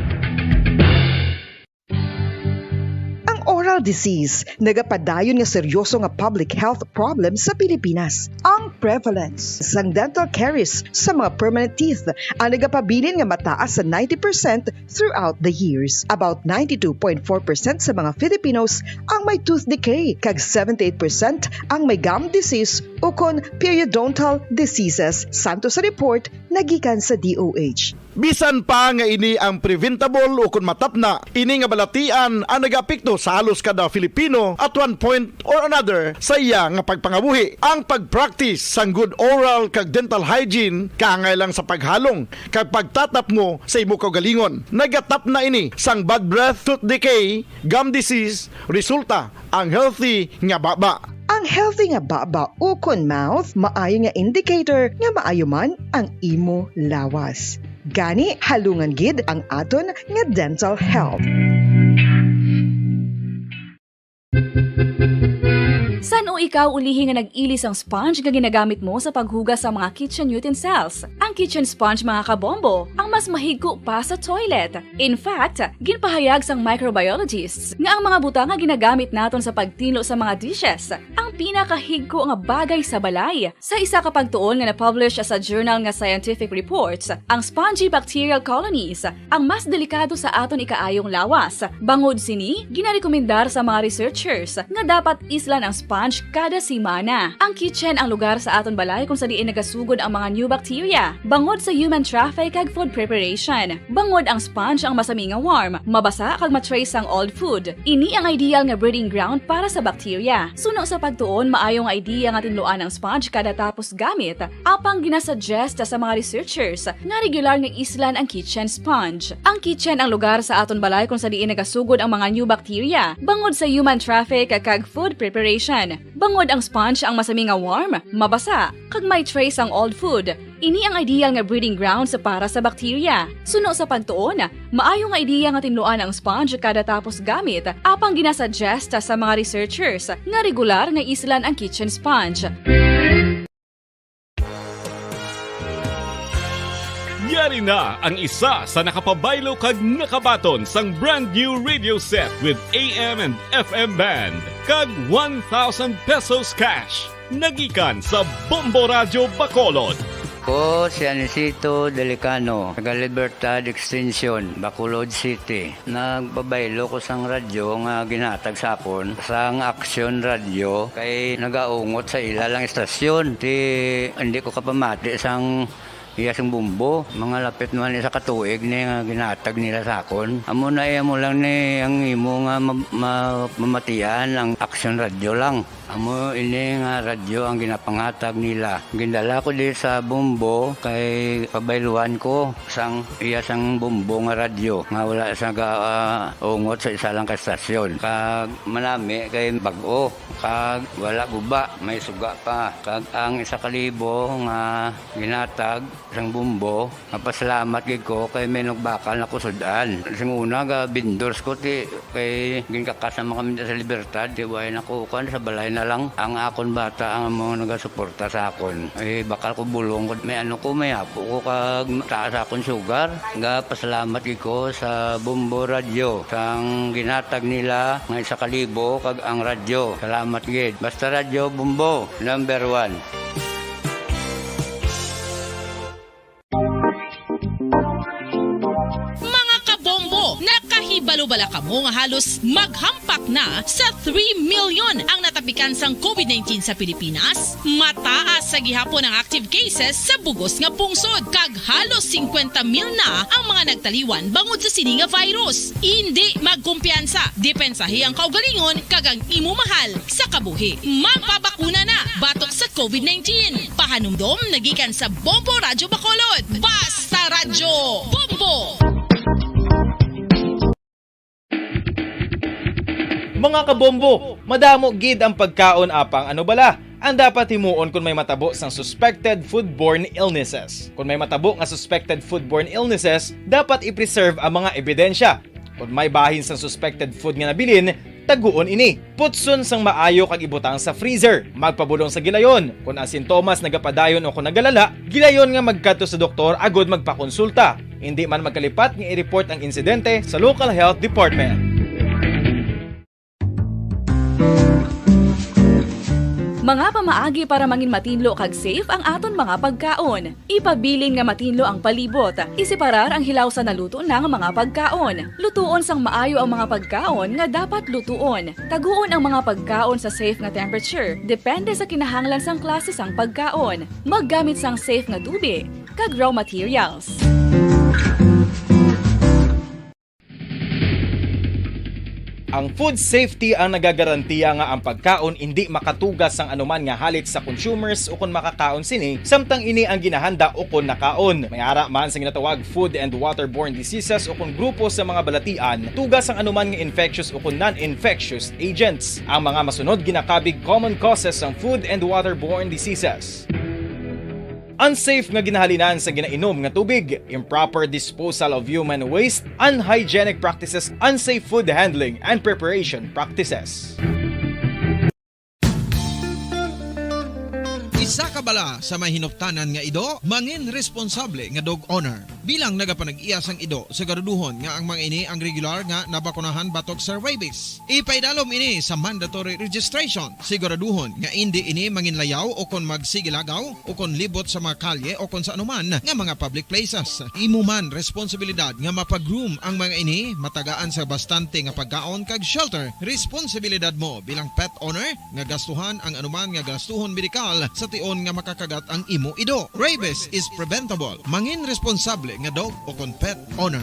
Ang oral disease nagapadayon nga seryoso nga public health problem sa Pilipinas. Ang prevalence sang dental caries sa mga permanent teeth ang nagapabilin nga mataas sa ninety percent throughout the years. About ninety-two point four percent sa mga Filipinos ang may tooth decay, kag seventy-eight percent ang may gum disease ukon periodontal diseases, santo sa report nagikan sa D O H. Bisan pa nga ini ang preventable ukon matapna, ini nga balatian ang nagaapekto sa halos kada Filipino at one point or another sa iya nga pagpangabuhi. Ang pag-practice sang good oral kag dental hygiene kaangay lang sa paghalong kag pagtatapmo sa imo kaugalingon. Nagatapna ini sang bad breath, tooth decay, gum disease, resulta ang healthy nga baba. Ang healthy nga baba ukon mouth maayo nga indicator nga maayo man ang imo lawas. Gani, halungan gid ang aton nga dental health. San-o ikaw ulihi nga nag-ili sang sponge nga ginagamit mo sa paghugas sa mga kitchen utensils? Ang kitchen sponge, mga kabombo, ang mas mahigko pa sa toilet. In fact, ginpahayag sang microbiologists nga ang mga butang nga ginagamit naton sa pagtinlo sa mga dishes ang pinakahigko nga bagay sa balay. Sa isa ka pagtuon nga na-publish sa journal nga Scientific Reports, ang spongy bacterial colonies ang mas delikado sa aton ikaayong lawas. Bangod sini, ginarekomendar sa mga researchers nga dapat islan ang sponge kada semana. Ang kitchen ang lugar sa aton balay kung sa diin nagasugod ang mga new bacteria, bangod sa human traffic kag food preparation. Bangod ang sponge ang masami nga warm, mabasa kag ma-trace ang old food. Ini ang ideal nga breeding ground para sa bacteria. Suno sa pagtuon, maayo nga idea nga tinluan ang sponge kada tapos gamit, apang ginasuggest sa mga researchers nga regular nga islan ang kitchen sponge. Ang kitchen ang lugar sa aton balay kung sa diin nagasugod ang mga new bacteria, bangod sa human traffic kag food preparation. Bangod ang sponge ang masami nga warm, mabasa, kag may trace ang old food, ini ang ideal nga breeding grounds para sa bacteria. Suno sa pagtuon, maayo nga idea nga tinluan ang sponge kada tapos gamit, apang ginasuggest sa mga researchers nga regular nga islan ang kitchen sponge. Yari na ang isa sa nakapabaylo kag nakabaton sang brand new radio set with A M and F M band kag one thousand pesos cash. Nagikan sa Bombo Radyo Bacolod. Ko si Anisito Delicano, taga Libertad Extension, Bacolod City. Nagpabaylo ko sang radyo nga ginhatag sa akon sang Aksyon Radyo kay nagaungot sa ila lang istasyon. Ti, hindi ko kapamati sang iya sing bumbo. Mga lapit naman isa ka tuig ni nga ginhatag nila sa akon. Amo na iya mo lang ni ang imo nga ma-, ma-, mamatian ang Aksyon Radyo lang. Amo ini nga radyo ang ginapangatag nila. Gindala ko di sa Bombo kay pabayluan ko sang iya sang Bombo nga radyo nga wala sa ga, ah, ungot sa isa lang ka estasyon. Kag manami kay bag-o, kag wala guba, may suga pa. Kag ang isa ka libo nga ginatag sang Bombo, mapasalamat gid ko kay may nagbakal na ko sud-an. Sing una, ga vendors ko, ti, kay ginkakas naman kami sa Libertad, ti, way na ko, kuwan, sa balay na lang. Ang akon bata ang mga nagasuporta sa akon. Eh, bakal ko bulong ko, may ano ko, may apo ko, kag taas akon sugar. Ga pasalamat gid ko sa Bombo Radyo, sang ginatag nila nga isa ka libo, kag ang radyo. Salamat gid. Basta Radyo Bombo, number one. Mga kabombo, nakahibalo Bala kamo nga halos maghampak na sa three million ang natapikan sang covid nineteen sa Pilipinas? Mataas sa gihapon ang active cases sa bugos nga pungsod, kag halos singkwenta mil na ang mga nagtaliwan bangod sa sini nga virus. Indi magkumpiyansa, depensahi ang kaugalingon kag ang imo mahal sa kabuhi. Magpabakuna na batok sa covid nineteen. Pahanumdom nagikan sa Bombo Radyo Bacolod. Basta Radyo Bombo! Mga kabombo, madamo gid ang pagkaon, apang ano bala ang dapat himuon kon may matabo sang suspected foodborne illnesses? Kon may matabo nga suspected foodborne illnesses, dapat i-preserve ang mga ebidensya. Kon may bahin sang suspected food nga nabilin, taguon ini. Putson sang maayo kag ibutang sa freezer. Magpabulong sa gilayon. Kon ang sintomas nagapadayon o kon nagalala, gilayon nga magkadto sa doktor agud magpakonsulta. Indi man magkalipat nga i-report ang insidente sa local health department. Mga pamaagi para mangin matinlo kag safe ang aton mga pagkaon. Ipabilin nga matinlo ang palibot. Iseparar ang hilaw sa naluto na nga mga pagkaon. Lutuon sang maayo ang mga pagkaon nga dapat lutuon. Taguon ang mga pagkaon sa safe nga temperature, depende sa kinahanglan sang klase sang pagkaon. Maggamit sang safe nga tubi kag raw materials. Ang food safety ang nagagarantiya nga ang pagkaon indi makatuga sang anuman nga halit sa consumers ukon makakaon sini, samtang ini ang ginahanda ukon nakaon. May ara man sa ginatawag food and waterborne diseases ukon grupo sa mga balatian, tuga sang anuman nga infectious ukon non-infectious agents. Ang mga masunod ginakabig common causes sang food and waterborne diseases. Unsafe nga ginahalinan sa ginainom nga tubig, improper disposal of human waste, unhygienic practices, unsafe food handling and preparation practices. Isa ka bala sa may hinuptanan nga ido, mangin responsable nga dog owner. Bilang nagapanag-iya sang ido, siguraduhon nga ang mga ini ang regular nga nabakunahan batok sa rabies. Ipaidalom ini sa mandatory registration. Siguraduhon nga indi ini manginlayaw o kon magsigilagaw o kon libot sa mga kalye o kon sa anuman nga mga public places. Imo man responsibilidad nga mapag-groom ang mga ini, matagaan sa bastante nga pagkaon kag shelter. Responsibilidad mo bilang pet owner nga gastuhan ang anuman nga gastuhon medikal sa tion nga makakagat ang imo ido. Rabies is preventable. Mangin responsable nga dog o kon pet owner.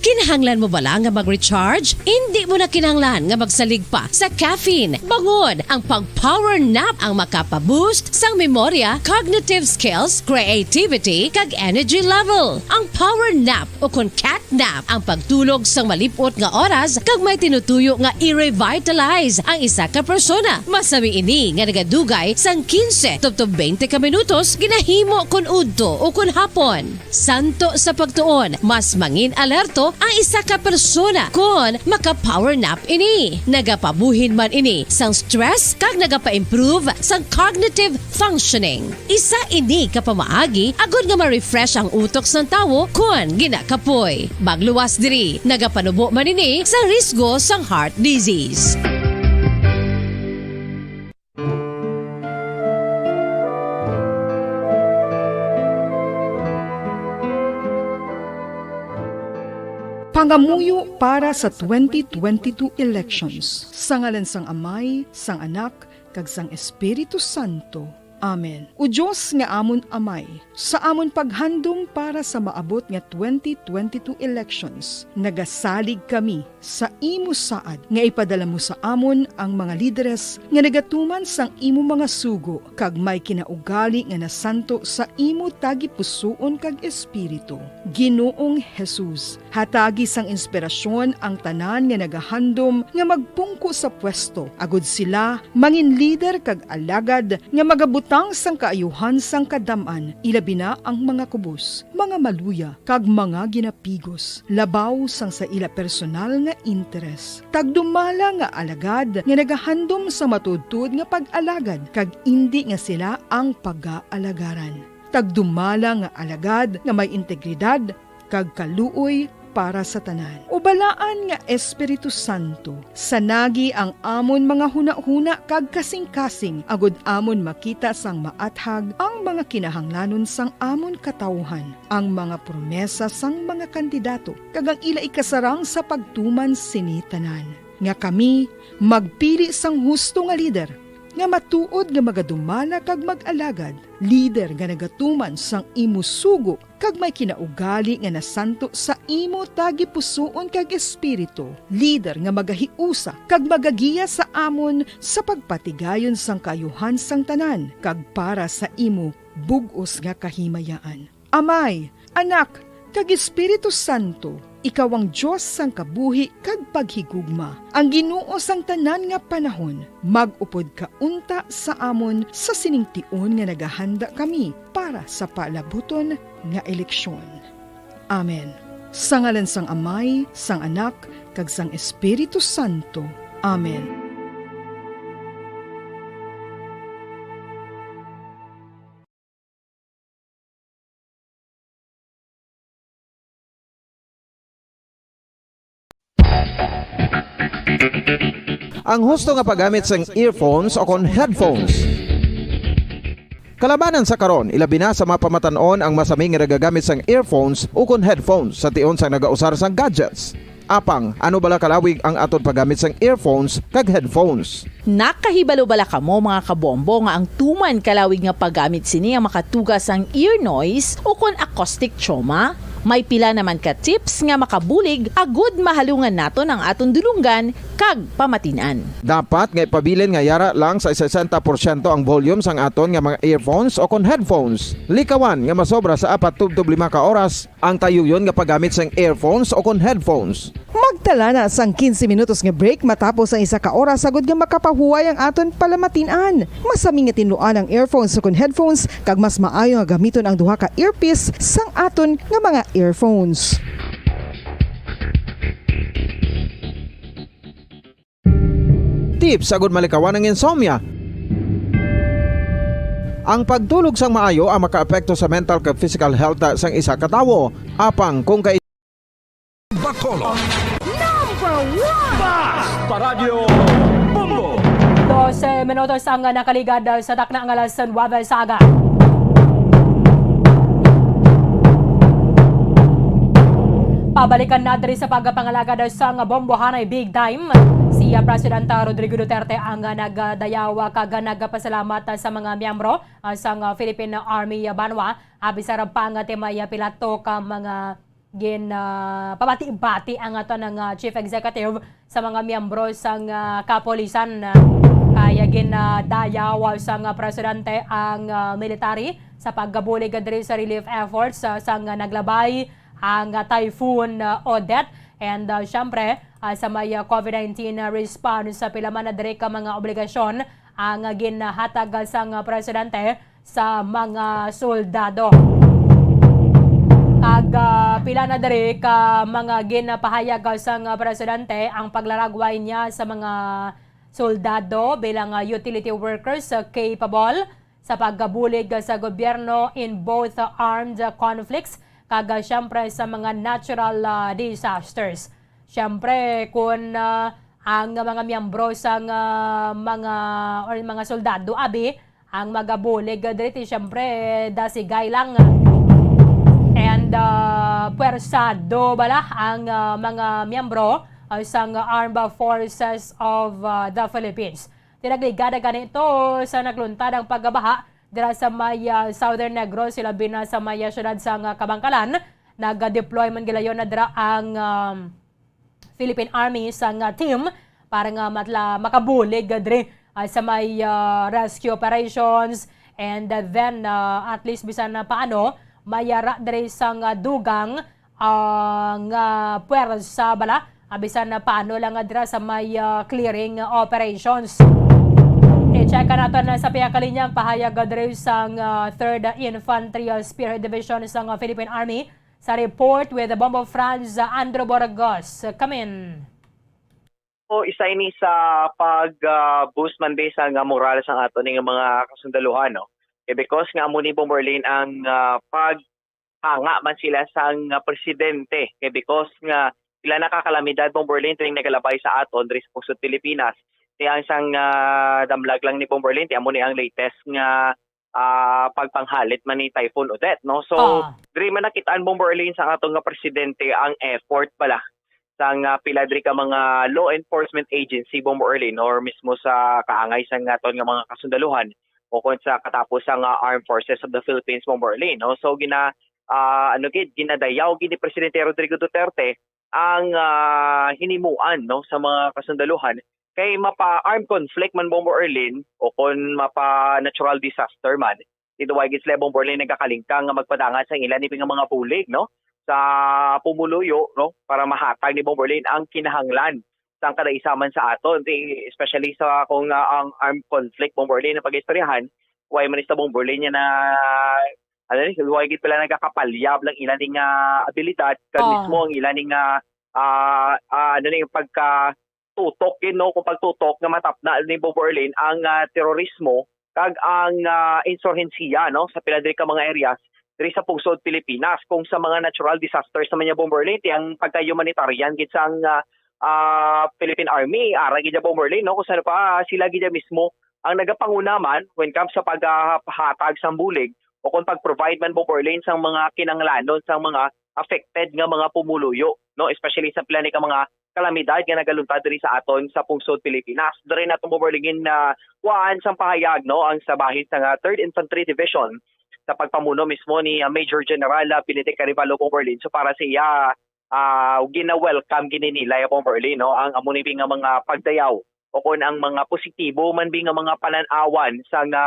Kinahanglan mo bala nga mag-recharge? Indi mo na kinahanglan nga magsalig pa sa caffeine. Bangod ang pag-power nap ang makapa-boost sang memorya, cognitive skills, creativity, kag energy level. Ang power nap o kon cat nap ang pagtulog sang malip-ot nga oras kag may tinutuyo nga i-revitalize ang isa ka persona. Masami ini nga nagadugay sang quince tubtob twenty ka minutos ginahimo kon udto o kon hapon. Santo sa pagtuon, mas mangin-alerto ang isa ka persona kon maka-power nap ini. Nagapabuhin man ini sang stress kag nagapa-improve sang cognitive functioning. Isa ini ka pamaagi agod nga ma-refresh ang utok sang tawo kon ginakapoy. Magluwas diri, nagapanubo man ini sa risgo sang heart disease. Pangamuyo para sa twenty twenty-two elections. Sa ngalan sang Amay, sang Anak, kag sang Espiritu Santo. Amen. O Dios nga amon Amay, sa amon paghandom para sa maabot nga twenty twenty-two elections, nagasalig kami sa imo saad nga ipadala mo sa amon ang mga lideres nga nagatuman sang imo mga sugo kag may kinaugali nga nasanto sa imo tagipusoon kag espiritu. Ginoong Jesus, hatagi sang inspirasyon ang tanan nga nagahandom nga magpungko sa pwesto, agod sila mangin lider kag alagad nga magabutang sang kaayuhan sang kadam-an, ilabi na ang mga kubos, mga maluya, kag mga ginapigos, labaw sang sa ila personal nga interes. Tagdumala nga alagad nga nagahandom sa matuodtuod nga pag-alagad, kag indi nga sila ang pagaalagaran. Tagdumala nga alagad nga may integridad kag kaluoy para sa tanan. O balaan nga Espiritu Santo, sanagi ang amon mga hunahuna kag kasingkasing, agod amon makita sang maathag ang mga kinahanglanon sang amon katawuhan, ang mga promesa sang mga kandidato, kag ang ila ikasarang sa pagtuman sini tanan, nga kami magpili sang husto nga lider, nga matuod nga magadumala kag mag-alagad, lider nga nagatuman sang imo sugo kag may kinaugali nga nasanto sa imo tagipusoon kag espiritu, lider nga magahiusa kag magagiya sa amon sa pagpatigayon sang kaayuhan sang tanan kag para sa imo bug-os nga kahimayaan. Amay, Anak, kag Espiritu Santo, ikaw ang Dios sang kabuhi kag paghigugma, ang Ginoo sang tanan nga panahon. Mag-upod ka unta sa amon sa sining tion nga nagahanda kami para sa palabuton nga eleksyon. Amen. Sa ngalan sang Amay, sang Anak, kag sang Espiritu Santo. Amen. Ang husto nga paggamit sang earphones o kon headphones. Kalabanan sa karon, ilabi na sa mga pamatan-on ang masami nga nagagamit sang earphones o kon headphones sa tion sang nagausar sang gadgets. Apang, ano bala kalawig ang aton paggamit sang earphones kag headphones? Nakahibalo bala kamo, mga kabombo, nga ang tuman kalawig nga paggamit sini ang makatuga sang ear noise o kon acoustic trauma? May pila naman ka tips nga makabulig agud mahalungan naton ang aton dulonggan kag pamatin-an. Dapat nga ipabilin nga yara lang sa sesenta porsyento ang volume sang aton nga mga earphones o kon headphones. Likawan nga masobra sa apat tubtob lima ka oras ang tayuyon nga paggamit sang earphones o kon headphones. Magtala na sang quince minutos nga break matapos ang isa ka oras, agud nga makapahuway ang aton palamatin-an. Masami nga tinluan ang earphones o kon headphones, kag mas maayo nga gamiton ang duha ka earpiece sang aton nga mga earphones. Tips agud malikawan ang insomnia. Ang pagtulog sang maayo ang makaapekto sa mental kag physical health sang isa ka tawo. Apang kung kay Bacolod. Number one! Basta Radyo Bombo! Dose minutos ang nakaligad sa takna nga alas nuwebe sa aga. Pabalikan na diri sa pagpangalagad sang bombohanay big time si, ah, Presidente Rodrigo Duterte ang, ah, nagdayaw kag nagpasalamat sa mga miyembro, ah, sang, ah, Philippine Army, ah, banwa. Abi sa rabang, ah, ti may, ah, pilato ka mga gin, ah, pabati-bati ang ato ng, ah, Chief Executive sa mga miyembro sang, ah, kapulisan, ah, kaya gin, ah, dayaw sang, ah, presidente ang, ah, military sa pagkabulig diri sa relief efforts, ah, sang, ah, naglabay ang, ah, Typhoon, ah, Odette. And, ah, syempre, ah, sa may, ah, covid nineteen, ah, response sa pila man na diri ka mga obligasyon ang, ah, ginhatag sang, ah, presidente sa mga soldado. Kag, ah, pila na diri ka mga ginapahayag sang, ah, presidente ang paglaragway niya sa mga soldado bilang, ah, utility workers, ah, capable sa pagkabulig sa gobyerno in both, ah, armed, ah, conflicts kag, ah, siyempre sa mga natural, ah, disasters. Siyempre, kun, ah, ang mga miyembro sang, ah, mga, or mga soldado, abi, ang magabulig diri, ti, siyempre, dasigay lang. And, ah, pwersado bala ang, ah, mga miyembro, ah, sang Armed Forces of, ah, the Philippines. Ti nagligada gani ito sa nagluntad ang pagkabaha dira sa may, ah, Southern Negros, ilabi na sa may, ah, siyudad sang, ah, Kabankalan. Nag-deploy man gilayon na dira ang, um, Philippine Army sang, ah, team para nga matla-, makabulig, ah, diri, ah, sa may, ah, rescue operations. And, ah, then, ah, at least bisan na paano, may yara diri sang, ah, dugang, ah, nga puwersa bala, ah, bisan na paano lang nga dira sa may, ah, clearing operations. I-check naton na sa pihak kalinya ang pahayag, ah, diri sang, ah, Third Infantry, ah, Spearhead Division sang, ah, Philippine Army. Sa report with Bombo Franz, ah, Andrew Burgos. Kamin. O, isa ini sa pag, ah, boost man, be, sa nga moral sang ato ning mga kasundaluhan, no? Eh, because nga amo ni, Bomberlin, ang, ah, pag hanga man sila sang, ah, presidente. Kay because nga sila nakakalamidad, Bomberlin, tuwing nagalabay sa aton diri sa pungsod Pilipinas. Kaya ang sang, ah, damlag lang ni Bomberlin, ti amo ni ang latest nga, ah, pagpanghalit man ni Typhoon Odette, no? So, Ah. diri man nakitaan, Bomberlin, sa aton nga presidente ang effort bala sang, ah, pila diri ka mga law enforcement agency, Bomberlin, or mismo sa kaangay sang aton nga mga kasundaluhan o kon sa katapos sang, ah, Armed Forces of the Philippines, Bomberlin, no? So, gina-, ah, ano gid, ginadayaw gid ni Presidente Rodrigo Duterte ang, ah, hinimuan, no, sa mga kasundaluhan kay mapa-armed conflict man, Bomberlin, o kon mapa-natural disaster man, dito way gid sila, Bomberlin, nagakalingkang nga magpadangat sa ila ni nga mga bulig, no, sa pumuluyo, no, para mahatag ni Bomberlin ang kinahanglan sang kada isa man sa aton, ti-, especially sa kung, ah, ang armed conflict, Bomberlin, ang pag-istoryahan, way man sa Bomberlin niya na, ano ni, way gid pala nagakapalyab lang ila ni nga abilidad, kag Ah. mismo ang ila ni nga, ah, ah, ano ni, pagka tutok gid, no, kung pagtutok nga matapna ni Bomberlin ang, ah, terorismo kag ang, ah, insurhensiya, no, sa pila diri ka mga areas diri sa pungsod Pilipinas. Kung sa mga natural disasters naman niya, Bomberlin, ti ang pagka-humanitarian gid sang, ah, ah, Philippine Army, ara gid niya, Bomberlin, no, kung saan pa sila gid niya mismo ang nagapanguna man when comes sa paghahatag sang bulig o kung pag-provide man, Bomberlin, sang mga kinahanglanon sang mga affected nga mga pumuluyo, no, especially sa pila ni ka mga kalamidad nga nagaluntad diri sa aton sa pungsod Pilipinas. Diri naton, Bomberlin, na kuhaan sang pahayag, no, ang sa bahin sa nga Third Infantry Division sa pagpamuno mismo ni, ah, Major General, ah, Benedict Arevalo, Bomberlin. So, para sa iya, ah, gina-welcome gid ni nila, Bomberlin, no, ang amo ni nga mga pagdayaw o kon ang mga positibo man bi nga mga panan-awan sa nga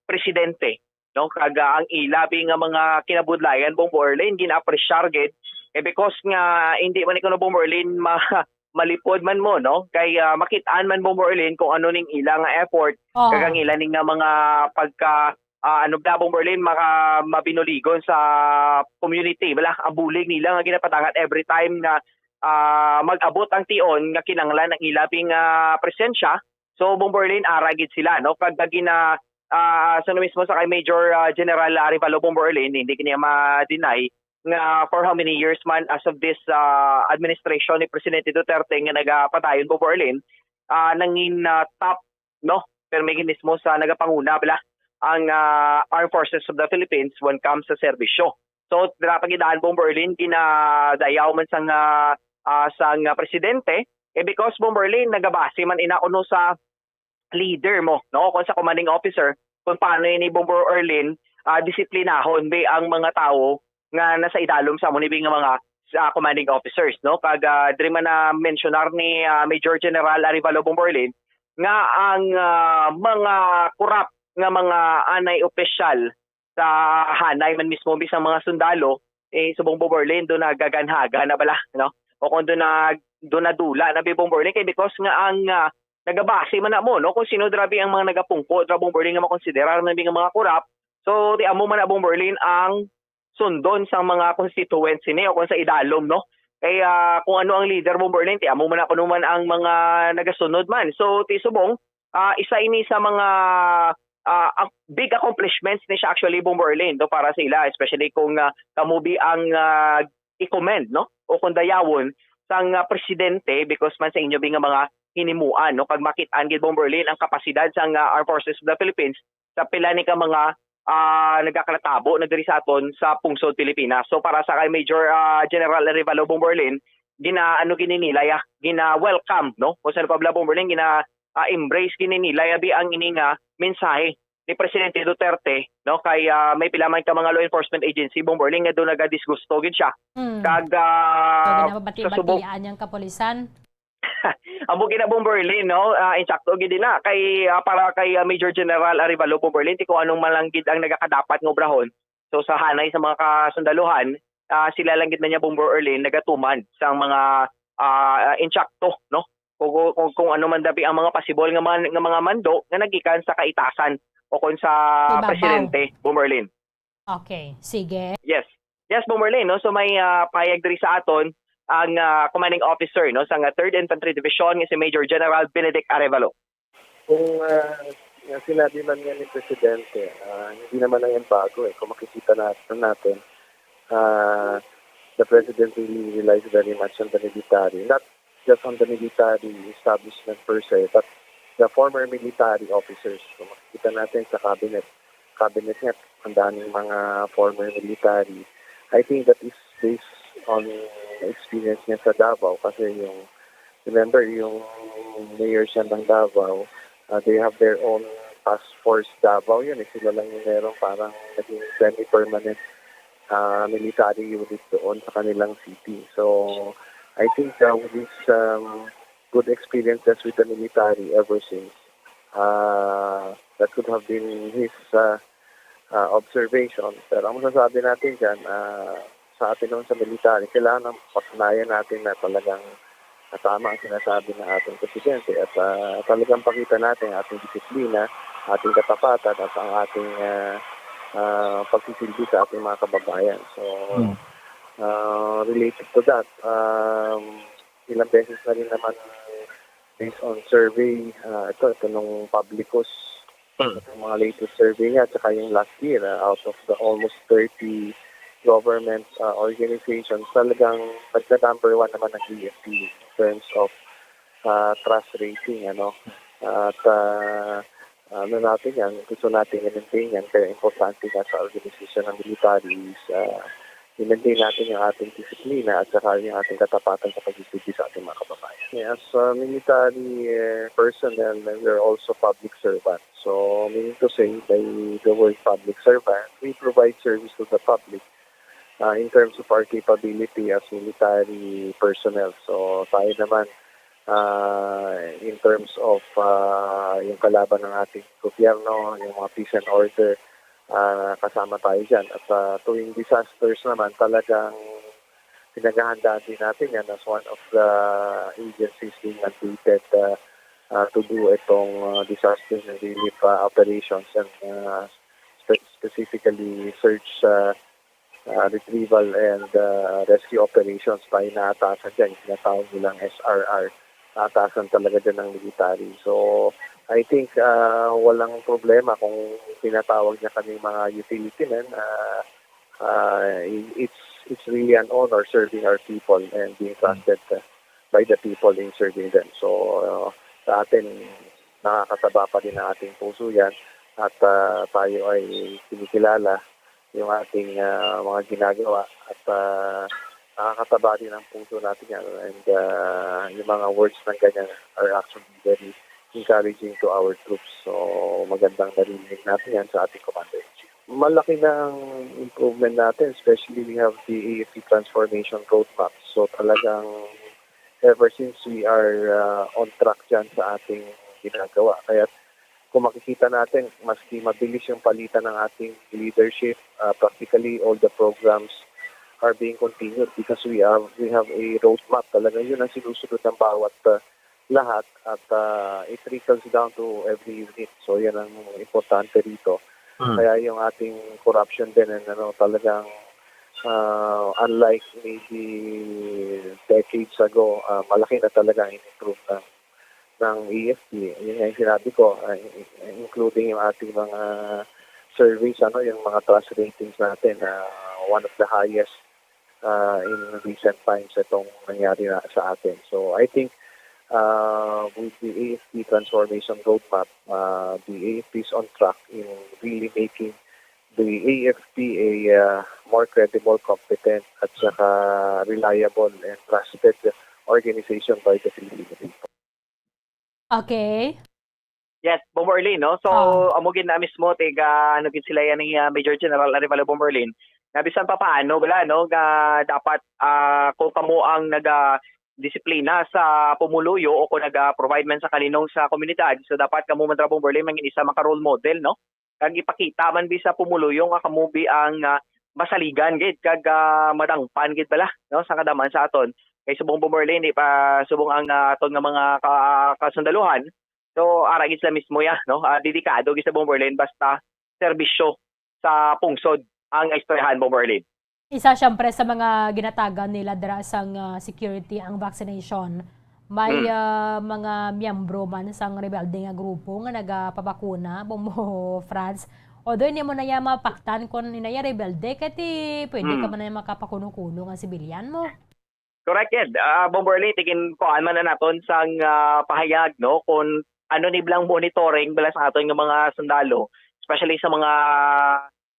presidente, no, kag, ah, ang ila bi nga mga kinabudlayan, Bomberlin, gina-appreciate gid. Eh, because nga hindi man ikaw na, Bomberlin, ma-, malipod man mo, no, kay, ah, makit-an man, Bomberlin, kung ano ning ila nga effort, Oo. kag ang ila ning nga mga pagka, ah, ano ba, Bomberlin, maka-, mabinuligon sa community, bala, ang bulig nila nga ginapadangat every time nga, ah, mag-abot ang tion nga kinanglan ang ila bi nga presensya. So, Bomberlin, ara gid sila, no? Kag gina-, ah, sa mismo sa kay Major, ah, General Arevalo, Bomberlin, hindi kini ma-deny nga for how many years man as of this, ah, administration ni Presidente Duterte nga nagapadayon, Bomberlin, ah, nangin, ah, top, no? Pero may mismo sa nagapanguna bala ang, ah, Armed Forces of the Philippines when comes sa serbisyo. So, dira pa gid, Bomberlin, ginadayaw man sang, ah, ah, sang, ah, presidente, eh, because, Bomberlin, nagabase man ina kuno sa leader mo, no? Kung sa commanding officer, kung paano ini, Bomberlin, ah, disiplinahon bi ang mga tawo nga nasa idalom sa amo ni bi nga mga sa commanding officers, no? Kag, ah, diri man na mensyonar ni, ah, Major General Arevalo, Bomberlin, nga ang, ah, mga korap nga mga anay opisyal sa hanay man mismo bisang mga sundalo, eh, subong, Bomberlin, do nagaganhaga na bala, no? O kung do na, do nadula na bi, Bomberlin, kay because nga ang, ah, nagabase man na mo, no, kung sino dira bi ang mga nagapungko dira, Bomberlin, nga makonsiderar na bi nga mga korap. So, ti amo man na, Bomberlin, ang sundon sang mga constituents sini o kung sa idalom, no? Kay, ah, kung ano ang leader, Bomberlin, ti amo man na kuno man ang mga nagasunod man. So, ti subong, ah, isa ini sa mga, ah, ac-, big accomplishments ni siya actually, Bomberlin, do, para sa ila, especially kung, ah, kamo bi ang, ah, i-commend, no? O kung dayawon sang, ah, presidente because man sa inyo bi nga mga hinimuan, no? Kag makit-an gid, Bomberlin, ang kapasidad sang, ah, Armed Forces of the Philippines sa pila ni ka mga, ah, nagakalatabo na diri sa aton sa pungsod Pilipinas. So, para sa kay Major, ah, General Arevalo, Bomberlin, gina-, ano gid ni nila, ya, gina-welcome, no? Kung saan pa bala, Bomberlin, gina-, ah, embrace gid ni nila, ya, bi ang ini nga mensahe ni Presidente Duterte, no? Kay, ah, may pila man ka mga law enforcement agency, Bomberlin, nga do nagadisgusto gid siya. Mm. Kag, So, ah, ginabati-batian sa subong niyang kapulisan. Amo gid na, Bomberlin, no? Ah, insakto gid din na kay, ah, para kay, ah, Major General Arevalo, Bomberlin, ti kung anong man lang gid ang nagakadapat nga obrahon. So, sa hanay sa mga kasundaluhan, ah, sila lang gid man niya, Bomberlin, nagatuman sang mga, ah, insakto, no? Kung, kung, kung ano man dabi ang mga pasibol nga man-, nga mga mando nga nagikan sa kaitasan o kon sa Ibabaw. presidente, Bomberlin. Okay, sige. Yes. Yes, Bomberlin, no? So may, ah, payag diri sa aton ang, ah, commanding officer, no, sa nga Third Infantry Division nga si Major General Benedict Arevalo. Kung, ah, ang sinabi man nga ni Presidente, ah, hindi naman ang embargo, eh. Kung makikita natin, natin, uh, the president really relies very much on the military. Not just on the military establishment per se, but the former military officers. Kung makikita natin sa cabinet, cabinet niya, ang daming mga former military. I think that is based on experience niya sa Davao kasi yung, remember, yung mayor siya ng Davao, uh, they have their own task force Davao yun. Eh. Sila lang yung meron parang naging semi-permanent uh, military unit doon sa kanilang city. So, I think uh, with his um, good experiences with the military ever since, uh, that could have been his uh, uh, observation. Pero ang masasabi natin dyan, uh, sa atin naman sa military, kailangan patunayan natin na talagang na tama ang sinasabi ng ating presidente at uh, talagang pakita natin ang ating disiplina, ating katapatan at ang ating uh, uh, pagsisilbi sa ating mga kababayan. So, hmm. uh, related to that, um, ilang beses na rin naman based on survey, uh, ito, ito nung Publicus, hmm. Yung mga latest survey niya, at saka yung last year, uh, out of the almost thirty government uh, organizations, talagang nagka-number one naman ang E F T in terms of uh, trust rating, ano. At uh, ano natin yan, gusto natin i-maintain yan, kaya importante nga sa organization ng military is uh, i-maintain natin yung ating disiplina at saka yung ating katapatan sa pagsisilbi sa ating mga kababayan. As uh, military uh, personnel, we are also public servants. So, meaning to say, by the word public servant, we provide service to the public uh, in terms of our capability as military personnel. So, tayo naman, uh, in terms of uh, yung kalaban ng ating gobyerno, yung mga peace and order, uh, kasama tayo dyan. At uh, tuwing disasters naman, talagang pinaghahandaan din natin yan as one of the agencies being mandated uh, uh, to do itong uh, disaster relief uh, operations and uh, spe- specifically search uh, uh, retrieval and uh, rescue operations pa inaatasan dyan, yung tinatawag nilang S R R. Atasan talaga dyan ng military. So, I think uh, walang problema kung tinatawag niya kaming mga utility men. Uh, uh, it's it's really an honor serving our people and being trusted uh, by the people in serving them. So, uh, sa atin, nakakataba pa din ang ating puso yan at uh, tayo ay kinikilala yung ating uh, mga ginagawa at uh, nakakataba din ang puso natin yan and uh, yung mga words ng ganyan are actually very encouraging to our troops. So magandang narinig natin yan sa ating commander-in-chief. Malaki na ang improvement natin, especially we have the A F P transformation roadmap. So talagang ever since we are uh, on track dyan sa ating ginagawa. Kaya kung makikita natin, maski mabilis yung palitan ng ating leadership, uh, practically all the programs are being continued because we have we have a roadmap talaga. Yun ang sinusunod ng bawat uh, lahat at uh, it trickles down to every unit. So yan ang importante dito. Hmm. Kaya yung ating corruption din and ano talagang uh, unlike maybe decades ago, uh, malaki na talaga ang improve ng ng E F T. Yun nga yung sinabi ko, uh, including yung ating mga surveys, ano, yung mga trust ratings natin, uh, one of the highest uh, in recent times itong nangyari na sa atin. So I think uh, with the A F P transformation roadmap, uh, the A F P is on track in really making the A F P a uh, more credible, competent, at saka reliable and trusted organization by the Filipino people. Okay. Yes, Bombo Erlin, no? So, oh. Amo gid na mismo tiga ano gid sila yan ni uh, Major General Arevalo Bombo Erlin. Na bisan pa paano wala no nga dapat uh, kung kamo ang naga disiplina sa pumuluyo o kung naga-provide man sa kalinong sa komunidad, so dapat kamo man Bombo Erlin mangin isa maka role model, no? Kag ipakita man bi sa pumuluyo nga kamo bi ang uh, masaligan gid kag uh, madangpan gid bala no sa kadaman sa aton kay subong Bombo Erlin di pa subong ang uh, aton nga mga ka, kasundaluhan. So ara gid sila mismo ya no uh, dedikado gid sa Bombo Erlin basta serbisyo sa pungsod ang istoryahan Bombo Erlin. Isa siyempre sa mga ginatagan nila dira sang uh, security ang vaccination. May mm. uh, mga miyembro man sang rebelde nga grupo nga nagapabakuna, Bombo France, Although hindi mo na niya mapaktan kung inaya rebelde, kay ti pwede ka Hmm. man na makapakuno-kuno nga sibilyan mo. Correct, Ed. Ah, Bombo Early, tigin kuan man na naton sang ah, pahayag, no, kung ano ni blang monitoring bala sa aton nga mga sundalo, especially sa mga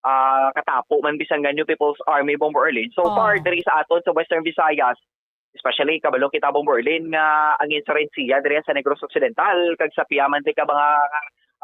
ah, katapo man bisan nga New People's Army, Bombo Early. So far, Oh. diri sa aton sa Western Visayas, especially kabalo kita, Bombo Early, nga ang insurensiya diri sa Negros Occidental kag sa piyaman di ka mga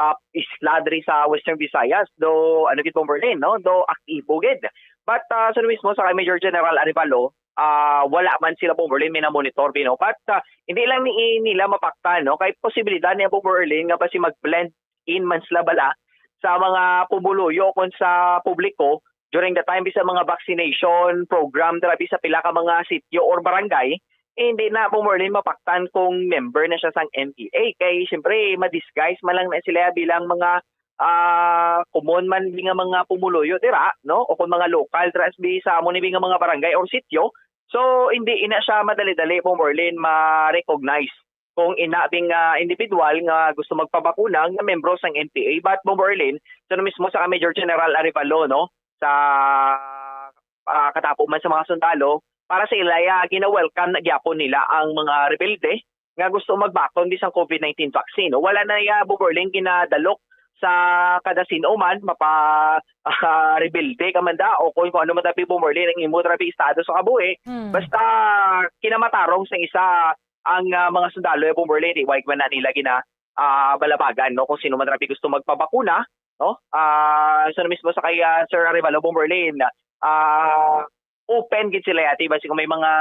ah, isla diri sa Western Visayas, do ano gid, Bombo Early, no? Do aktibo gid. But ah, sa mismo sa kay Major General Arevalo, ah, wala man sila, Bombo Early, may na-monitor, no? But ah, hindi lang ni nila mapaktan, no? Kay posibilidad niya, Bombo Early, nga basi mag-blend in man sila bala sa mga pumuluyo kon sa publiko during the time sa mga vaccination program dira sa pila ka mga sityo or barangay, eh, hindi na, Bombo Early, mapaktan kung member na siya sang N P A. Kay siyempre, ma-disguise man lang na sila bilang mga ah, common man bi nga mga pumuluyo dira, no? O kung mga lokal dira bi sa amo ni bi nga mga barangay or sityo. So, hindi ina siya madali-dali, Bombo Early, ma-recognize kung ina bi nga individual nga gusto magpabakuna nga membro sang N P A. But, Bombo Early, sa mismo sa Major General Arevalo, no, sa ah, katapo man sa mga sundalo, para sa ila, ah, gina-welcome na gyapon nila ang mga rebelde nga gusto magbakon bisan COVID nineteen vaccine. Wala na iya, Bombo Early, ginadalok sa kada sin-o man, mapa ah, rebelde ka man da, o kung, kung ano man tabi, Bombo Early, ang imo tabi estado sa kabuhi. Hmm. Basta kinamatarong sa isa ang ah, mga sundalo, eh, Bombo Early, di wag man na nila gina ah, balabagan, no, kung sino man tabi gusto magpabakuna, no? Ah, so mismo sa kay ah, Sir Arevalo, Bombo Early, ah, open gid sila yati, basi kung may mga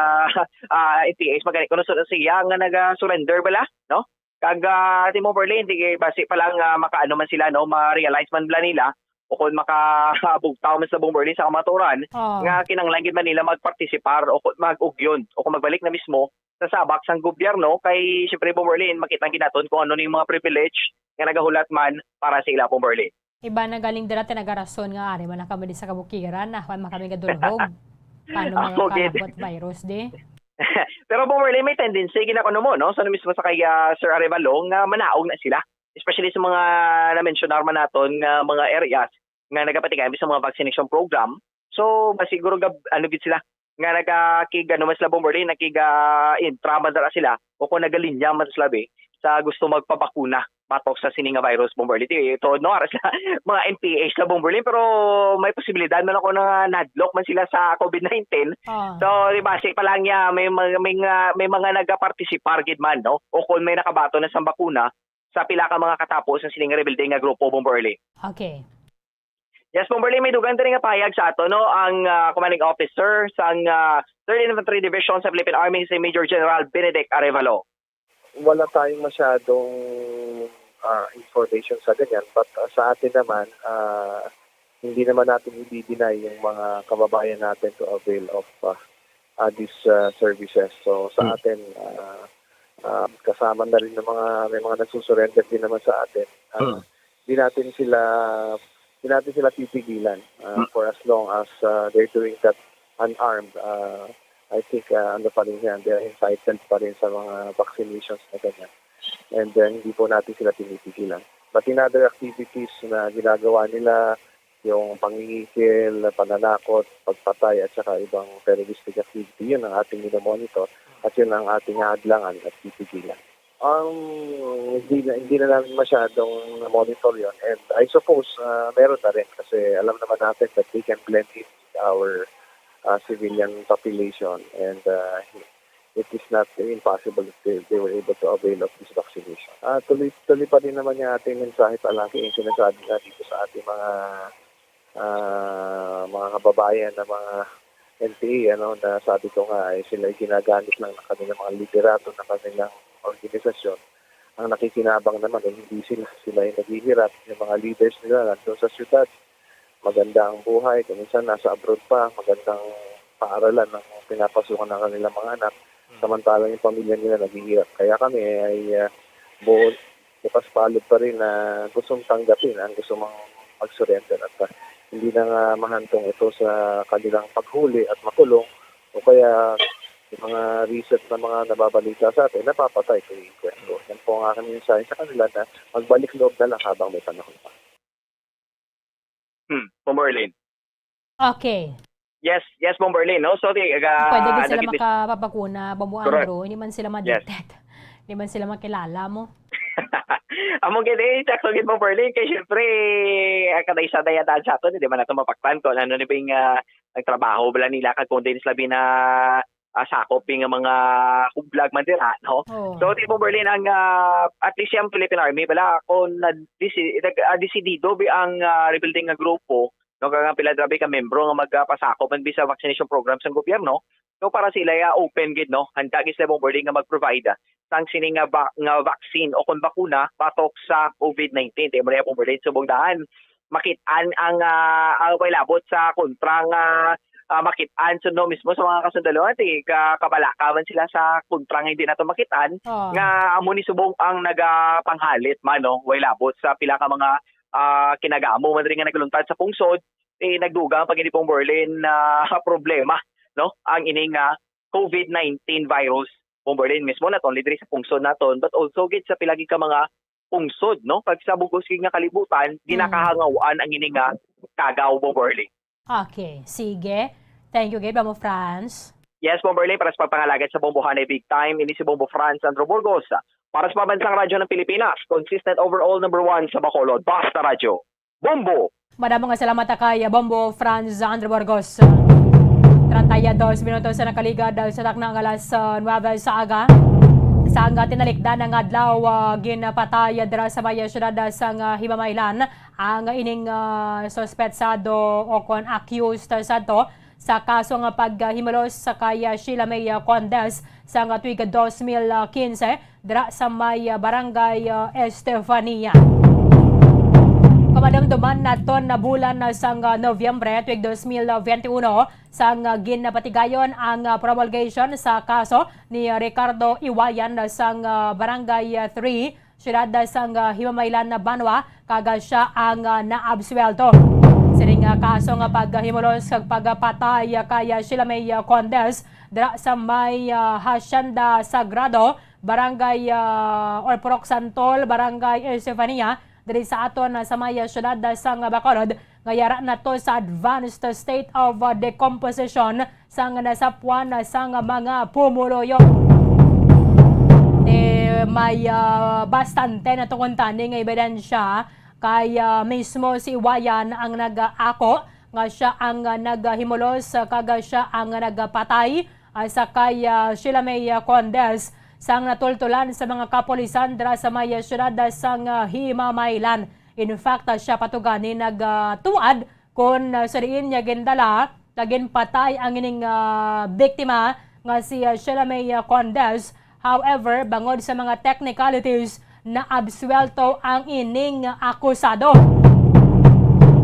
ah, N P As magani kuno sa siya nga naga-surrender bala, no? Kag ah, ti, Bombo Early, hindi kay basi pa lang ah, makaano man sila, no, ma-realize man bala nila o kung makabugtaw man sa, Bombo Early, sa kamaturan, Oh. nga kinahanglan gid man nila magpartisipar o kung mag-ugyon o kung magbalik na mismo sa sabak sang gobyerno. Kay siyempre, Bombo Early, makita gid naton kung ano ni mga privilege nga nagahulat man para sa ila, Bombo Early. Iba na galing dira, ti nagarason nga ari man lang kami di sa kabukiran, ah, wa man kami gadulhog. Paano Ako gid. Makaabot virus di? Pero, Bombo Early, may tendency gid na kuno mo, no? Sa mismo sa kay ah, Sir Arevalo nga manaog na sila, especially sa mga na-mentionar man naton nga mga areas nga nagapatikayam sa mga vaccination program. So, mas siguro gab-, ano gid sila, nga nagakig-, ano man sila, Bombo Early, nakiga-intra man dala sila, o kung nagalinya man sila, be, sa gusto magpabakuna batok sa sini nga virus, Bombo Early. Ti, ito, no, ara sila, mga N P H sila, Bombo Early, pero may posibilidad man ako na nadlok man sila sa COVID nineteen. Ah. So, di ba, si pa lang niya, may mga, may nga, may mga nagapartisipar gid man, no? O kung may nakabaton na sa bakuna, sa pila ka mga katapo sa sining rebelde nga grupo, Bombo Early. Okay. Yes, Bombo Early, may dugang diri nga pahayag sa ato, no, ang ah, commanding officer sang ah, Third Infantry Division sa Philippine Army, si Major General Benedict Arevalo. Wala tayong masyadong ah, information sa ganyan, but ah, sa atin naman, ah, hindi naman natin i-deny yung mga kababayan natin to avail of ah, ah, these ah, services. So sa Hmm. atin, ah, ah, kasama na rin ng mga, may mga nagsusurrender din naman sa atin. Ah, Hmm. Di natin sila, di natin sila pipigilan ah, Hmm. for as long as ah, they're doing that unarmed. Ah, I think ah, ano pa rin yan, they're entitled pa rin sa mga vaccinations na ganyan. And then, hindi po natin sila pinipigilan. But in other activities na ginagawa nila, yung pangingikil, pananakot, pagpatay, at saka ibang terroristic activity, yun ang ating minomonitor at yun ang ating hadlangan at pipigilan. Um, hindi na, hindi na namin masyadong na-monitor yun. And I suppose, ah, meron na rin kasi alam naman natin that they can blend in with our ah, civilian population. And ah, it is not impossible that they, they were able to avail of this vaccination. Ah, tuloy, tuloy pa din naman yung ating mensahe palagi, yung sinasabi nga dito sa ating mga ah, mga kababayan na mga N P A, ano, na sabi ko nga, ay sila ay ginagamit lang ng kanilang mga liderato, ng kanilang organisasyon. Ang nakikinabang naman ay hindi sila, sila ay naghihirap. Yung mga leaders nila nandun sa syudad, maganda ang buhay, kung minsan nasa abroad pa, magandang paaralan ang pinapasukan ng kanilang mga anak, samantalang yung pamilya nila naghihirap. Kaya kami ay ah, buo, bukas palad pa rin na gustong tanggapin ang gusto mang mag-surrender at ah, hindi na nga mahantong ito sa kanilang paghuli at makulong o kaya yung mga recent na mga nababalita sa atin, napapatay kay kwento. Yan po ang aking mensahe sa kanila na magbalik loob na lang habang may panahon pa. Hmm, Bombo Erlin. Okay. Yes, yes, Bombo Erlin, no? So, di, uh, Pwede din sila makapapakuna, Bombo Andrew. Hindi man sila ma-detect. Hindi man sila makilala mo. Among gid eh, sakto gid mo, Berlin. Kay syempre, ang kada isa daya daan sa aton, hindi man nato mapaktan kung ano ni bing ah, ang trabaho bala nila, kag kung din sila bina ah, sakop bing mga hublag man dira, no? Oh. So, di mo, Berlin, ang ah, at least yung Philippine Army, bala, kung na, disi, nag, ah, desidido bi ang ah, rebuilding nga grupo, no, kag ang pila grabe ka membro nga magpasakop man bi sa vaccination program sang gobyerno, no, para sila ya open gid, no, handa gid sila, Bombo Erlin, nga mag-provide sang sini nga, va- nga vaccine o kon bakuna batok sa COVID nineteen. Tayo mo na yung Bombo Erlin, subong daan makit-an ang ah, ang may labot sa kontra nga ah, makit-an suno mismo sa mga kasundaluhan, ti ka kabalaka man sila sa kontra nga hindi nato makit-an. Oh. Nga amo ni subong ang nagapanghalit man, no, way labot sa pila ka mga ah, kinagamo man rin nga nagluntad sa pungsod, eh, nagdugang pag hindi pong Berlin na problema, no, ang ining ah, COVID nineteen virus, Bombo Erlin, mismo, not only diri sa pungsod naton but also gid sa pila gid ka mga pungsod, no, kag sa bugos gid nga kalibutan, mm, ginakahangawan ang ini nga kagaw, Bombo Erlin. Okay, sige. Thank you gid, Bombo Franz. Yes, Bombo Erlin, para sa pagpangalagad sa Bombohanay Big Time, ini si Bombo Franz Andrew Burgos. Para sa Pambansang Radyo ng Pilipinas, consistent overall number one sa Bacolod, Basta Radyo. Bombo! Madamo nga salamat kay Bombo Franz Andre Burgos. Treinta y dos minutos sa nakaligad sa takna nga alas ah, nuebe sa aga. Sa nga tinalikdan nga adlaw, ah, ginpatay dira sa may siyudad sa nga Himamaylan ang ining ah, suspetsado o kon accused sadto sa kaso nga paghimulos sa kay ah, Sheila May ah, Condes sa nga tuig dos mil quince dira sa may ah, barangay ah, Estefania. Kamadumduman naton na bulan na sang ah, Nobyembre tuig dos mil veintiuno sang ah, ginapatigayon ang ah, promulgation sa kaso ni ah, Ricardo Iwayan sang ah, barangay ah, three, siyudad sang ah, Himamaylan na Banwa, kag ah, siya ang ah, naabsuwelto. Sining ah, kaso nga paghimulos kag pagpatay ah, kay ah, Sheila May ah, Condes dira sa may ah, Hacienda Sagrado, Barangay ah, or Purok Santol, Barangay Estefania, diri sa aton ah, sa may ah, siyudad ah, sang Bacolod, nga yara na to sa advanced state of ah, decomposition sang nasapuan ah, sang mga pumuluyo. Te may ah, bastante na tungod tani nga ebidensya kay ah, mismo si Iwayan ang nag-ako nga siya ang ah, naghimulos ah, kag siya ang nagpatay ah, sa kay ah, Sheila May ah, Condes sang natultulan sa mga kapulisan dira sa may ah, siyudad ah, sang ah, Himamaylan. In fact, ah, siya pa to gani nagtuad kon ah, sa diin niya gindala nga ginpatay ang ining ah, biktima nga si ah, Sheila May ah, Condes. However, bangod sa mga technicalities, naabsuwelto ang ining akusado.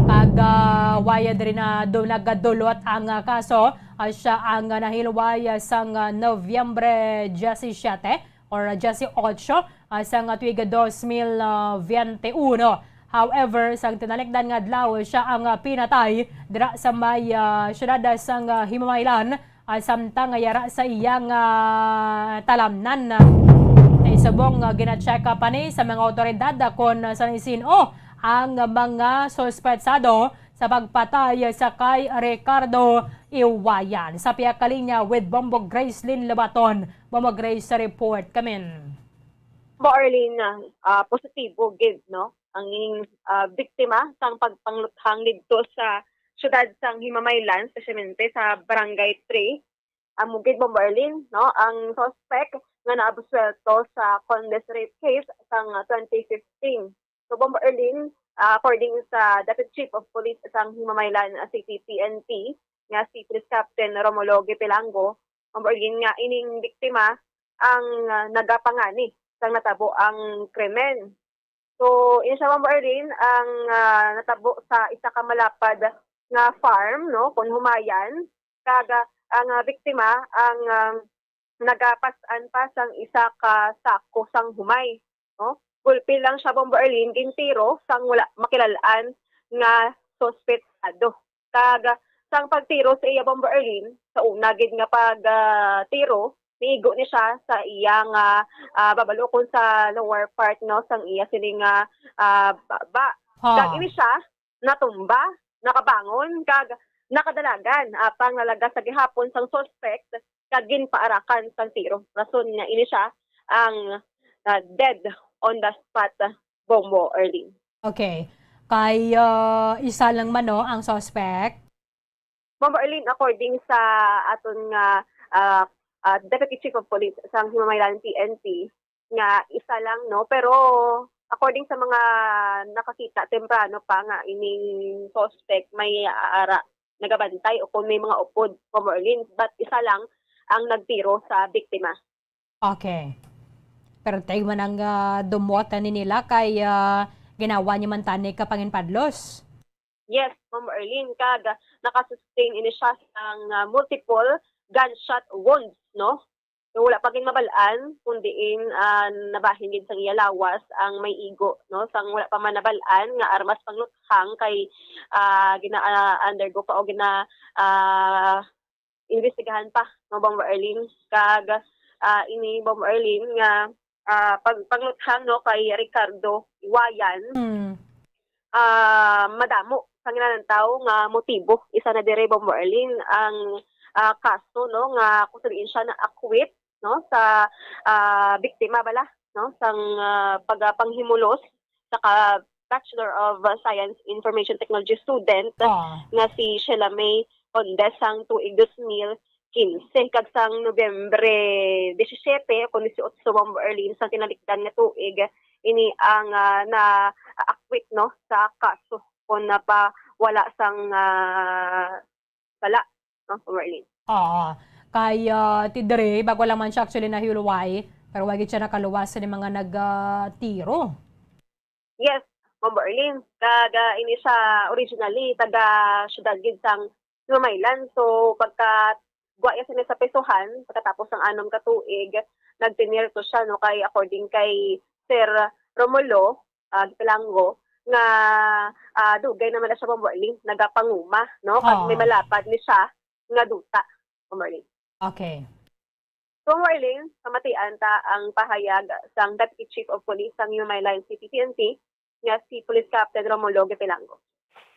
Kag ah, waya diri na do nagadulot ang ah, kaso. Ah, siya ang ah, nahilway ah, sang ah, Nobyembre diyasisiete or ah, diyasiyotso ah, sang ah, tuig dos mil veintiuno. However, sang tinalikdan nga adlaw, siya ang ah, pinatay dira sa may ah, siyudad sang ah, Himamaylan, ah, samtang nga yara sa iyang ah, talamnan. Kay subong nga gina-check up pa ni sa mga awtoridad ah, kon ah, sa sin-o ang mga suspetsado sa pagpatay sa kay Ricardo Iwayan. Sa pihak ka linya with Bombo Gracelyn Lobaton. Bombo Grace, sa report kamin. Bo Arlene, ah, positibo gid, no, ang ining ah, biktima sang pagpangluthang didto sa siyudad sang Himamaylan, espesyalmente sa Barangay three. Amo gid, Bombo Arlene, no, ang suspect nga naabsuwelto sa Condes rape case sang twenty fifteen. So, Bombo Arlene, ah, according sa Deputy Chief of Police sang Himamaylan City P N P, nga si Police Captain Romulo Gipilango, Bombo Arlene, nga ining biktima ang ah, nagapangani sang natabo ang krimen. So, ini siya, Bombo Arlene, ang ah, natabo sa isa ka malapad nga farm, no, kon humayan, kag ah, ang ah, biktima ang ah, nagapas-an pa sang isa ka sako sang humay, no? Gulpi lang siya, Bombo Arlene, gintiro sang wala makilal-an nga suspetsado. Kag sang pagtiro sa iya, Bombo Arlene, sa una gid nga pag ah, tiro, niigo ni siya sa iya nga ah, babalukon sa lower part, no, sang iya sini nga ah, baba. Ha. Kag ini siya natumba. nakabangon kag nakadalagan, apang nalagas sa gihapon sang suspect kag ginpaarakan sang tiro. Rason nga ini sia ang, ah, dead on the spot, Bombo Erlin. Okay. Kay, ah, isa lang man, no, ang suspect? Bombo Erlin, according sa aton nga, ah, ah, Deputy Chief of Police sang Himamaylan P N P, nga isa lang, no? Pero according sa mga nakakita temprano pa nga ining suspect may ara nagabantay o kung may mga upod, Bombo Erlin, but isa lang ang nagtiro sa biktima. Okay. Pero tayo man ang, ah, dumwat na ni nila kay, ah, ginawa niya man tani ka panginpadlos. Yes, Ma'am Erlene, kag nakasustained ini siya sang, ah, multiple gunshot wounds, no? So, wala pa gid mabal-an kung diin, ah, nabahin gid sang iya lawas ang may igo, no? Sang wala pa man nabal-an nga armas pangluthang kay, ah, gina-, ah, undergo pa o gina-, ah, imbestigahan pa, no, Bombo Erlene. Kag, ah, ini, Bombo Erlene, nga, ah, pag-, pangluthang, no, kay Ricardo Iwayan, Hmm. ah, madamo sang ginanantaw nga motibo. Isa na diri, Bombo Erlene, ang, ah, kaso, no, nga kung sa diin siya na-acquit, no, sa, ah, biktima bala, no, sang, ah, pag-, ah, panghimulos sa ka Bachelor of Science Information Technology student Ah. nga si Sheila May Condes sang tuig dos mil quince, kag sang Nobyembre disisiete o kon disiotso, Ma'am Erlene, sang tinalikdan nga tuig, ini ang, ah, na-acquit, no, sa kaso kon napawala sang, ah, sala, no, Ma'am Erlene. Oo. Kay, ah, ti diri, bago lang man siya actually nahulway, pero wa gid siya nakaluwas sa mga nag, ah, tiro. Yes, Ma'am Erlene. Kag, ah, ini siya originally taga siyudad gid sang Lumaylan. So, pagka gwa iya sini sa prisuhan, pagkatapos ng anom ka tuig, nagtinirto siya, no, kay according kay Sir Romulo, ah, Gipilango, nga, ah, dugay naman na siya, Ma'am Erlene, nagapanguma, no? Kag may Ah. malapad ni siya nga duta, Ma'am Erlene. Okay. So, Ma'am Erlene, pamatian ta ang pahayag sang Deputy Chief of Police sang Lumaylan City P N P nga si Police Captain Romulo Gipilango.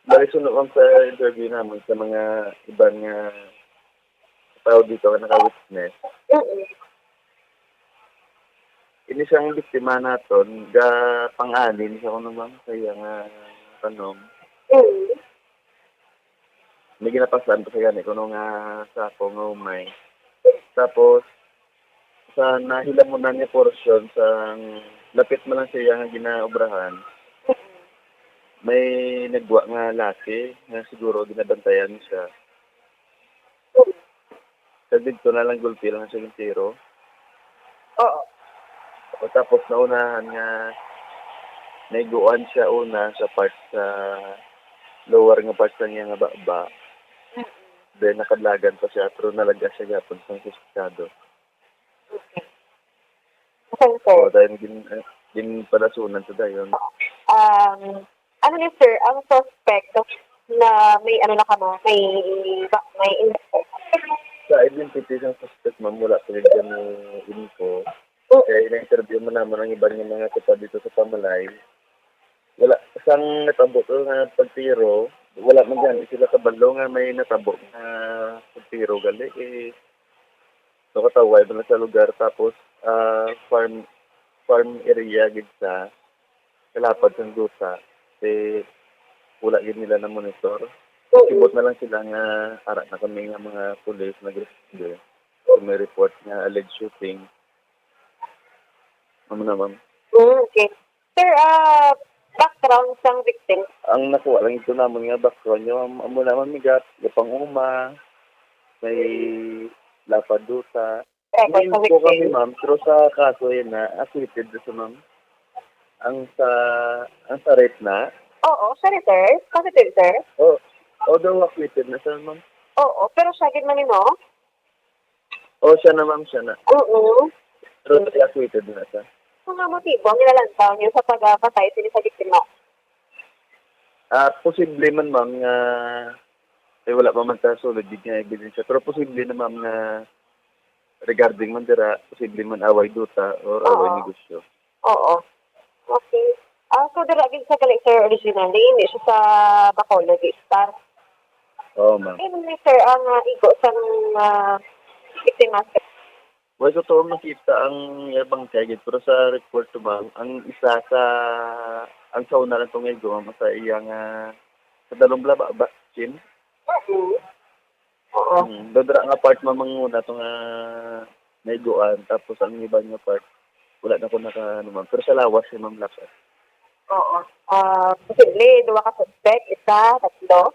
Bali, suno lang sa interview namin sa mga iban nga tao dito nga naka-witness. Mm. Ini siyang biktima naton, ga pang-anim siya kuno, ma'am, sa iya nga tanom. Mm. May ginapasan pa siya gani kuno nga sako nga umay. Tapos, sa nahilamunan nga portion, sa lapit man lang siya nga ginaobrahan, may nagwa nga laki nga siguro ginabantayan siya. Kag didto na lang gulpi lang siya yung tiro. Oo. O, tapos naunahan nga naiguan siya una sa part sa lower nga part sa niya nga baba. Mm. Then, nakadlagan pa siya, pero nalaga siya gapon sa suspetsado. Okay. Sir, sir. O, dahil gin-, eh, ginpalasunan sa dayon. Um, ano ni sir, ang suspect na may ano na kamo, may ba-, may info? Sa identity sang suspect, ma'am, wala pa gid kami info. Mm. Kaya ina-interview mo naman ang iba nga mga tupad dito sa Pamalay. Wala, sang natabo to nga pagtiro, wala man gani sila kabalo nga may natabo nga pagtiro gali, eh, nakataway man lang sa lugar, tapos, ah, farm, farm area gid sa kalapad sang duta, eh, wala gid nila na-monitor. Oo. Sibot na lang sila nga ara na kami nga mga pulis nag-responde kung may report nga alleged shooting. Amo na, ma'am. Mm, okay. Sir, ah, background sang victim? Ang nakuha lang ito namon nga background niya, ma'am, amo na, ma'am, migat, gapang-uma, may lapad duta. Record sa May info kami, victim? Ma'am, pero sa kaso yan na, acquitted na siya, ma'am. Ang sa, ang sa rape na? Oo, siya rin, sir. Positive, sir? Oh, although acquitted na siya, ma'am. Oo, pero siya gid man, no? Oh, siya na, ma'am, siya na. Oo. Pero acquitted na siya. Ano nga motibo ang nilalantaw niyo sa pagpatay sini sa biktima? Ah, posible man, ma'am, nga, eh, wala pa man ta solid gid nga ebidensya, pero posible na, ma'am, nga regarding man dira, posible man away duta or away Oo. negosyo. Oo. Okay. Ah, so dira gid sa gali, sir, originally, hindi siya sa Bacolod, di Star. Oo, ma'am. Ano ni, sir, ang, ah, igo sang, ah, biktima, sir? Well, sa tuo makita ang iya bangkay gid, pero sa report to, ma'am, ang isa sa, ang sa una lang tong igo, ma'am, sa iyang, ah, sa dalong bala ba, ba, chin? Mm. Oo. Mm, dodra nga part, ma'am, ang una to nga naiguan, tapos ang iban nga part, wala na ko naka, ano, ma'am, pero sa lawas si Ma'am Lakas. Oo. Ah, posible, duha ka suspect, isa, tatlo.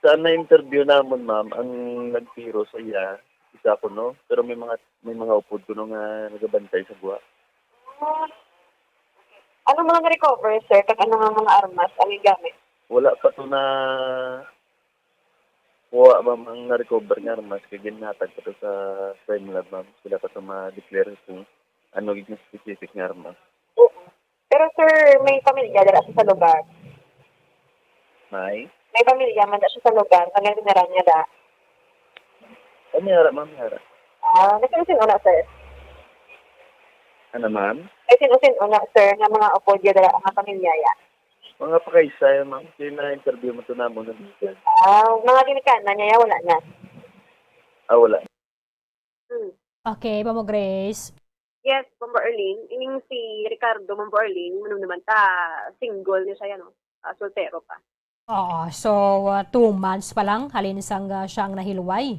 Sa na-interview namon, ma'am, ang nagtiro sa iya, isa ko, no? Pero may mga, may mga upod ko, no, nga nagabantay sa guwa. Ah. Ano mga na-recover, sir? Kag ano nga mga armas ang gigamit? Wala pa to na kuha, ma'am, ang na-recover nga armas kay ginhatag pa to sa crime lab, ma'am. Sila pa to ma-declare kung ano gid nga specific nga armas. Oo. Pero, sir, may pamilya dira sa, sa lugar? May? May pamilya man na siya sa lugar, nga nagdinara niya da? Oh, may ara, ma'am, may ara. Ah, may sin-o-sin-o na, sir? Ano, ma'am? May sin-o-sin-o na, sir, nga mga upod niya dira, nga pamilya ya? Mga pakaisa yan, ma'am. Kaya na-interview mo to namon na dito. Ah, mga ginikanan niya, wala na? Ah, wala. Hmm. Okay, Bombo Grace. Yes, Bombo Arlene. Ining si Ricardo, Bombo Arlene, manumduman ta, single ni siya, no? Ah, soltero pa. Oo, so, ah, two months pa lang, halin sang, ah, siya ang nahilway.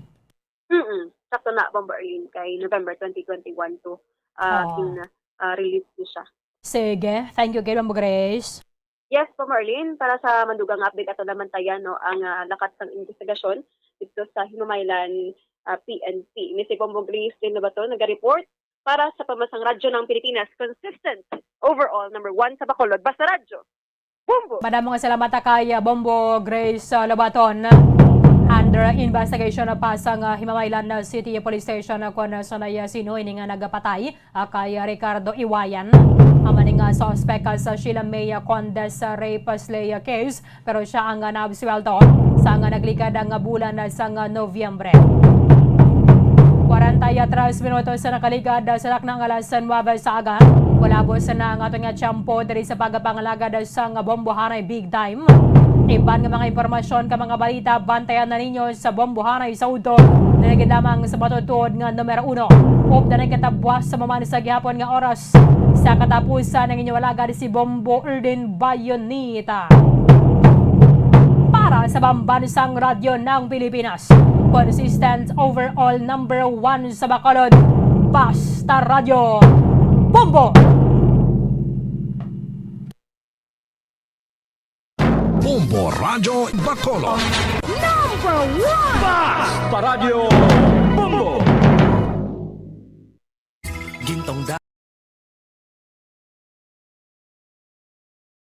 Mm-mm. Sakto na, Bombo Arlene, kay November twenty twenty-one to, ah, Oo. Pin-, ah, release ni siya. Sige, thank you kay Bombo Grace. Yes, Bombo Arlene, para sa madugang nga update ato naman tayo, no, ang, ah, lakat sang investigasyon dito sa Himamaylan, ah, P N P. Ini si Bombo Grace Lino Baton, naga-report para sa Pambansang Radyo ng Pilipinas, consistent, overall, number one sa Bacolod. Basta Radyo. Bombo! Madamo nga salamat kay, ah, Bombo Grace, ah, Lobaton. Under investigation na pa sang, ah, Himamaylan, ah, City Police Station, ah, kung, ah, sa naya sino ini nga nagapatay, ah, kay Ricardo Iwayan. Ang maning, ah, suspect, ah, sa Sheila May, ah, Condes, ah, rape, ah, slay, ah, case, pero siya ang, ah, naabsuwelto sa nga naglikad nga bulan, ah, sang, ah, Nobyembre. Kwarenta y tres minutos sa nakaligad, ah, sa takna nga alas nuebe sa aga. Kulabos na ang aton nga tiyempo diri sa pagpangalagad, ah, sang Bombohanay Big Time. Iban nga mga impormasyon ka mga balita, bantayan na ninyo sa Bombohanay sa udto. Dili gid lamang sa matutuod nga numero uno. Updan ang katabuas sa maman sa gihapon nga oras. Sa katapusan, ang inyong alagad si Bombo Erdin Bayonita. Para sa Pambansang Radyo ng Pilipinas, consistent overall number one sa Bacolod, Basta Radyo, Bombo! Bombo Radyo Bacolod. Number one! Basta Radyo Bombo!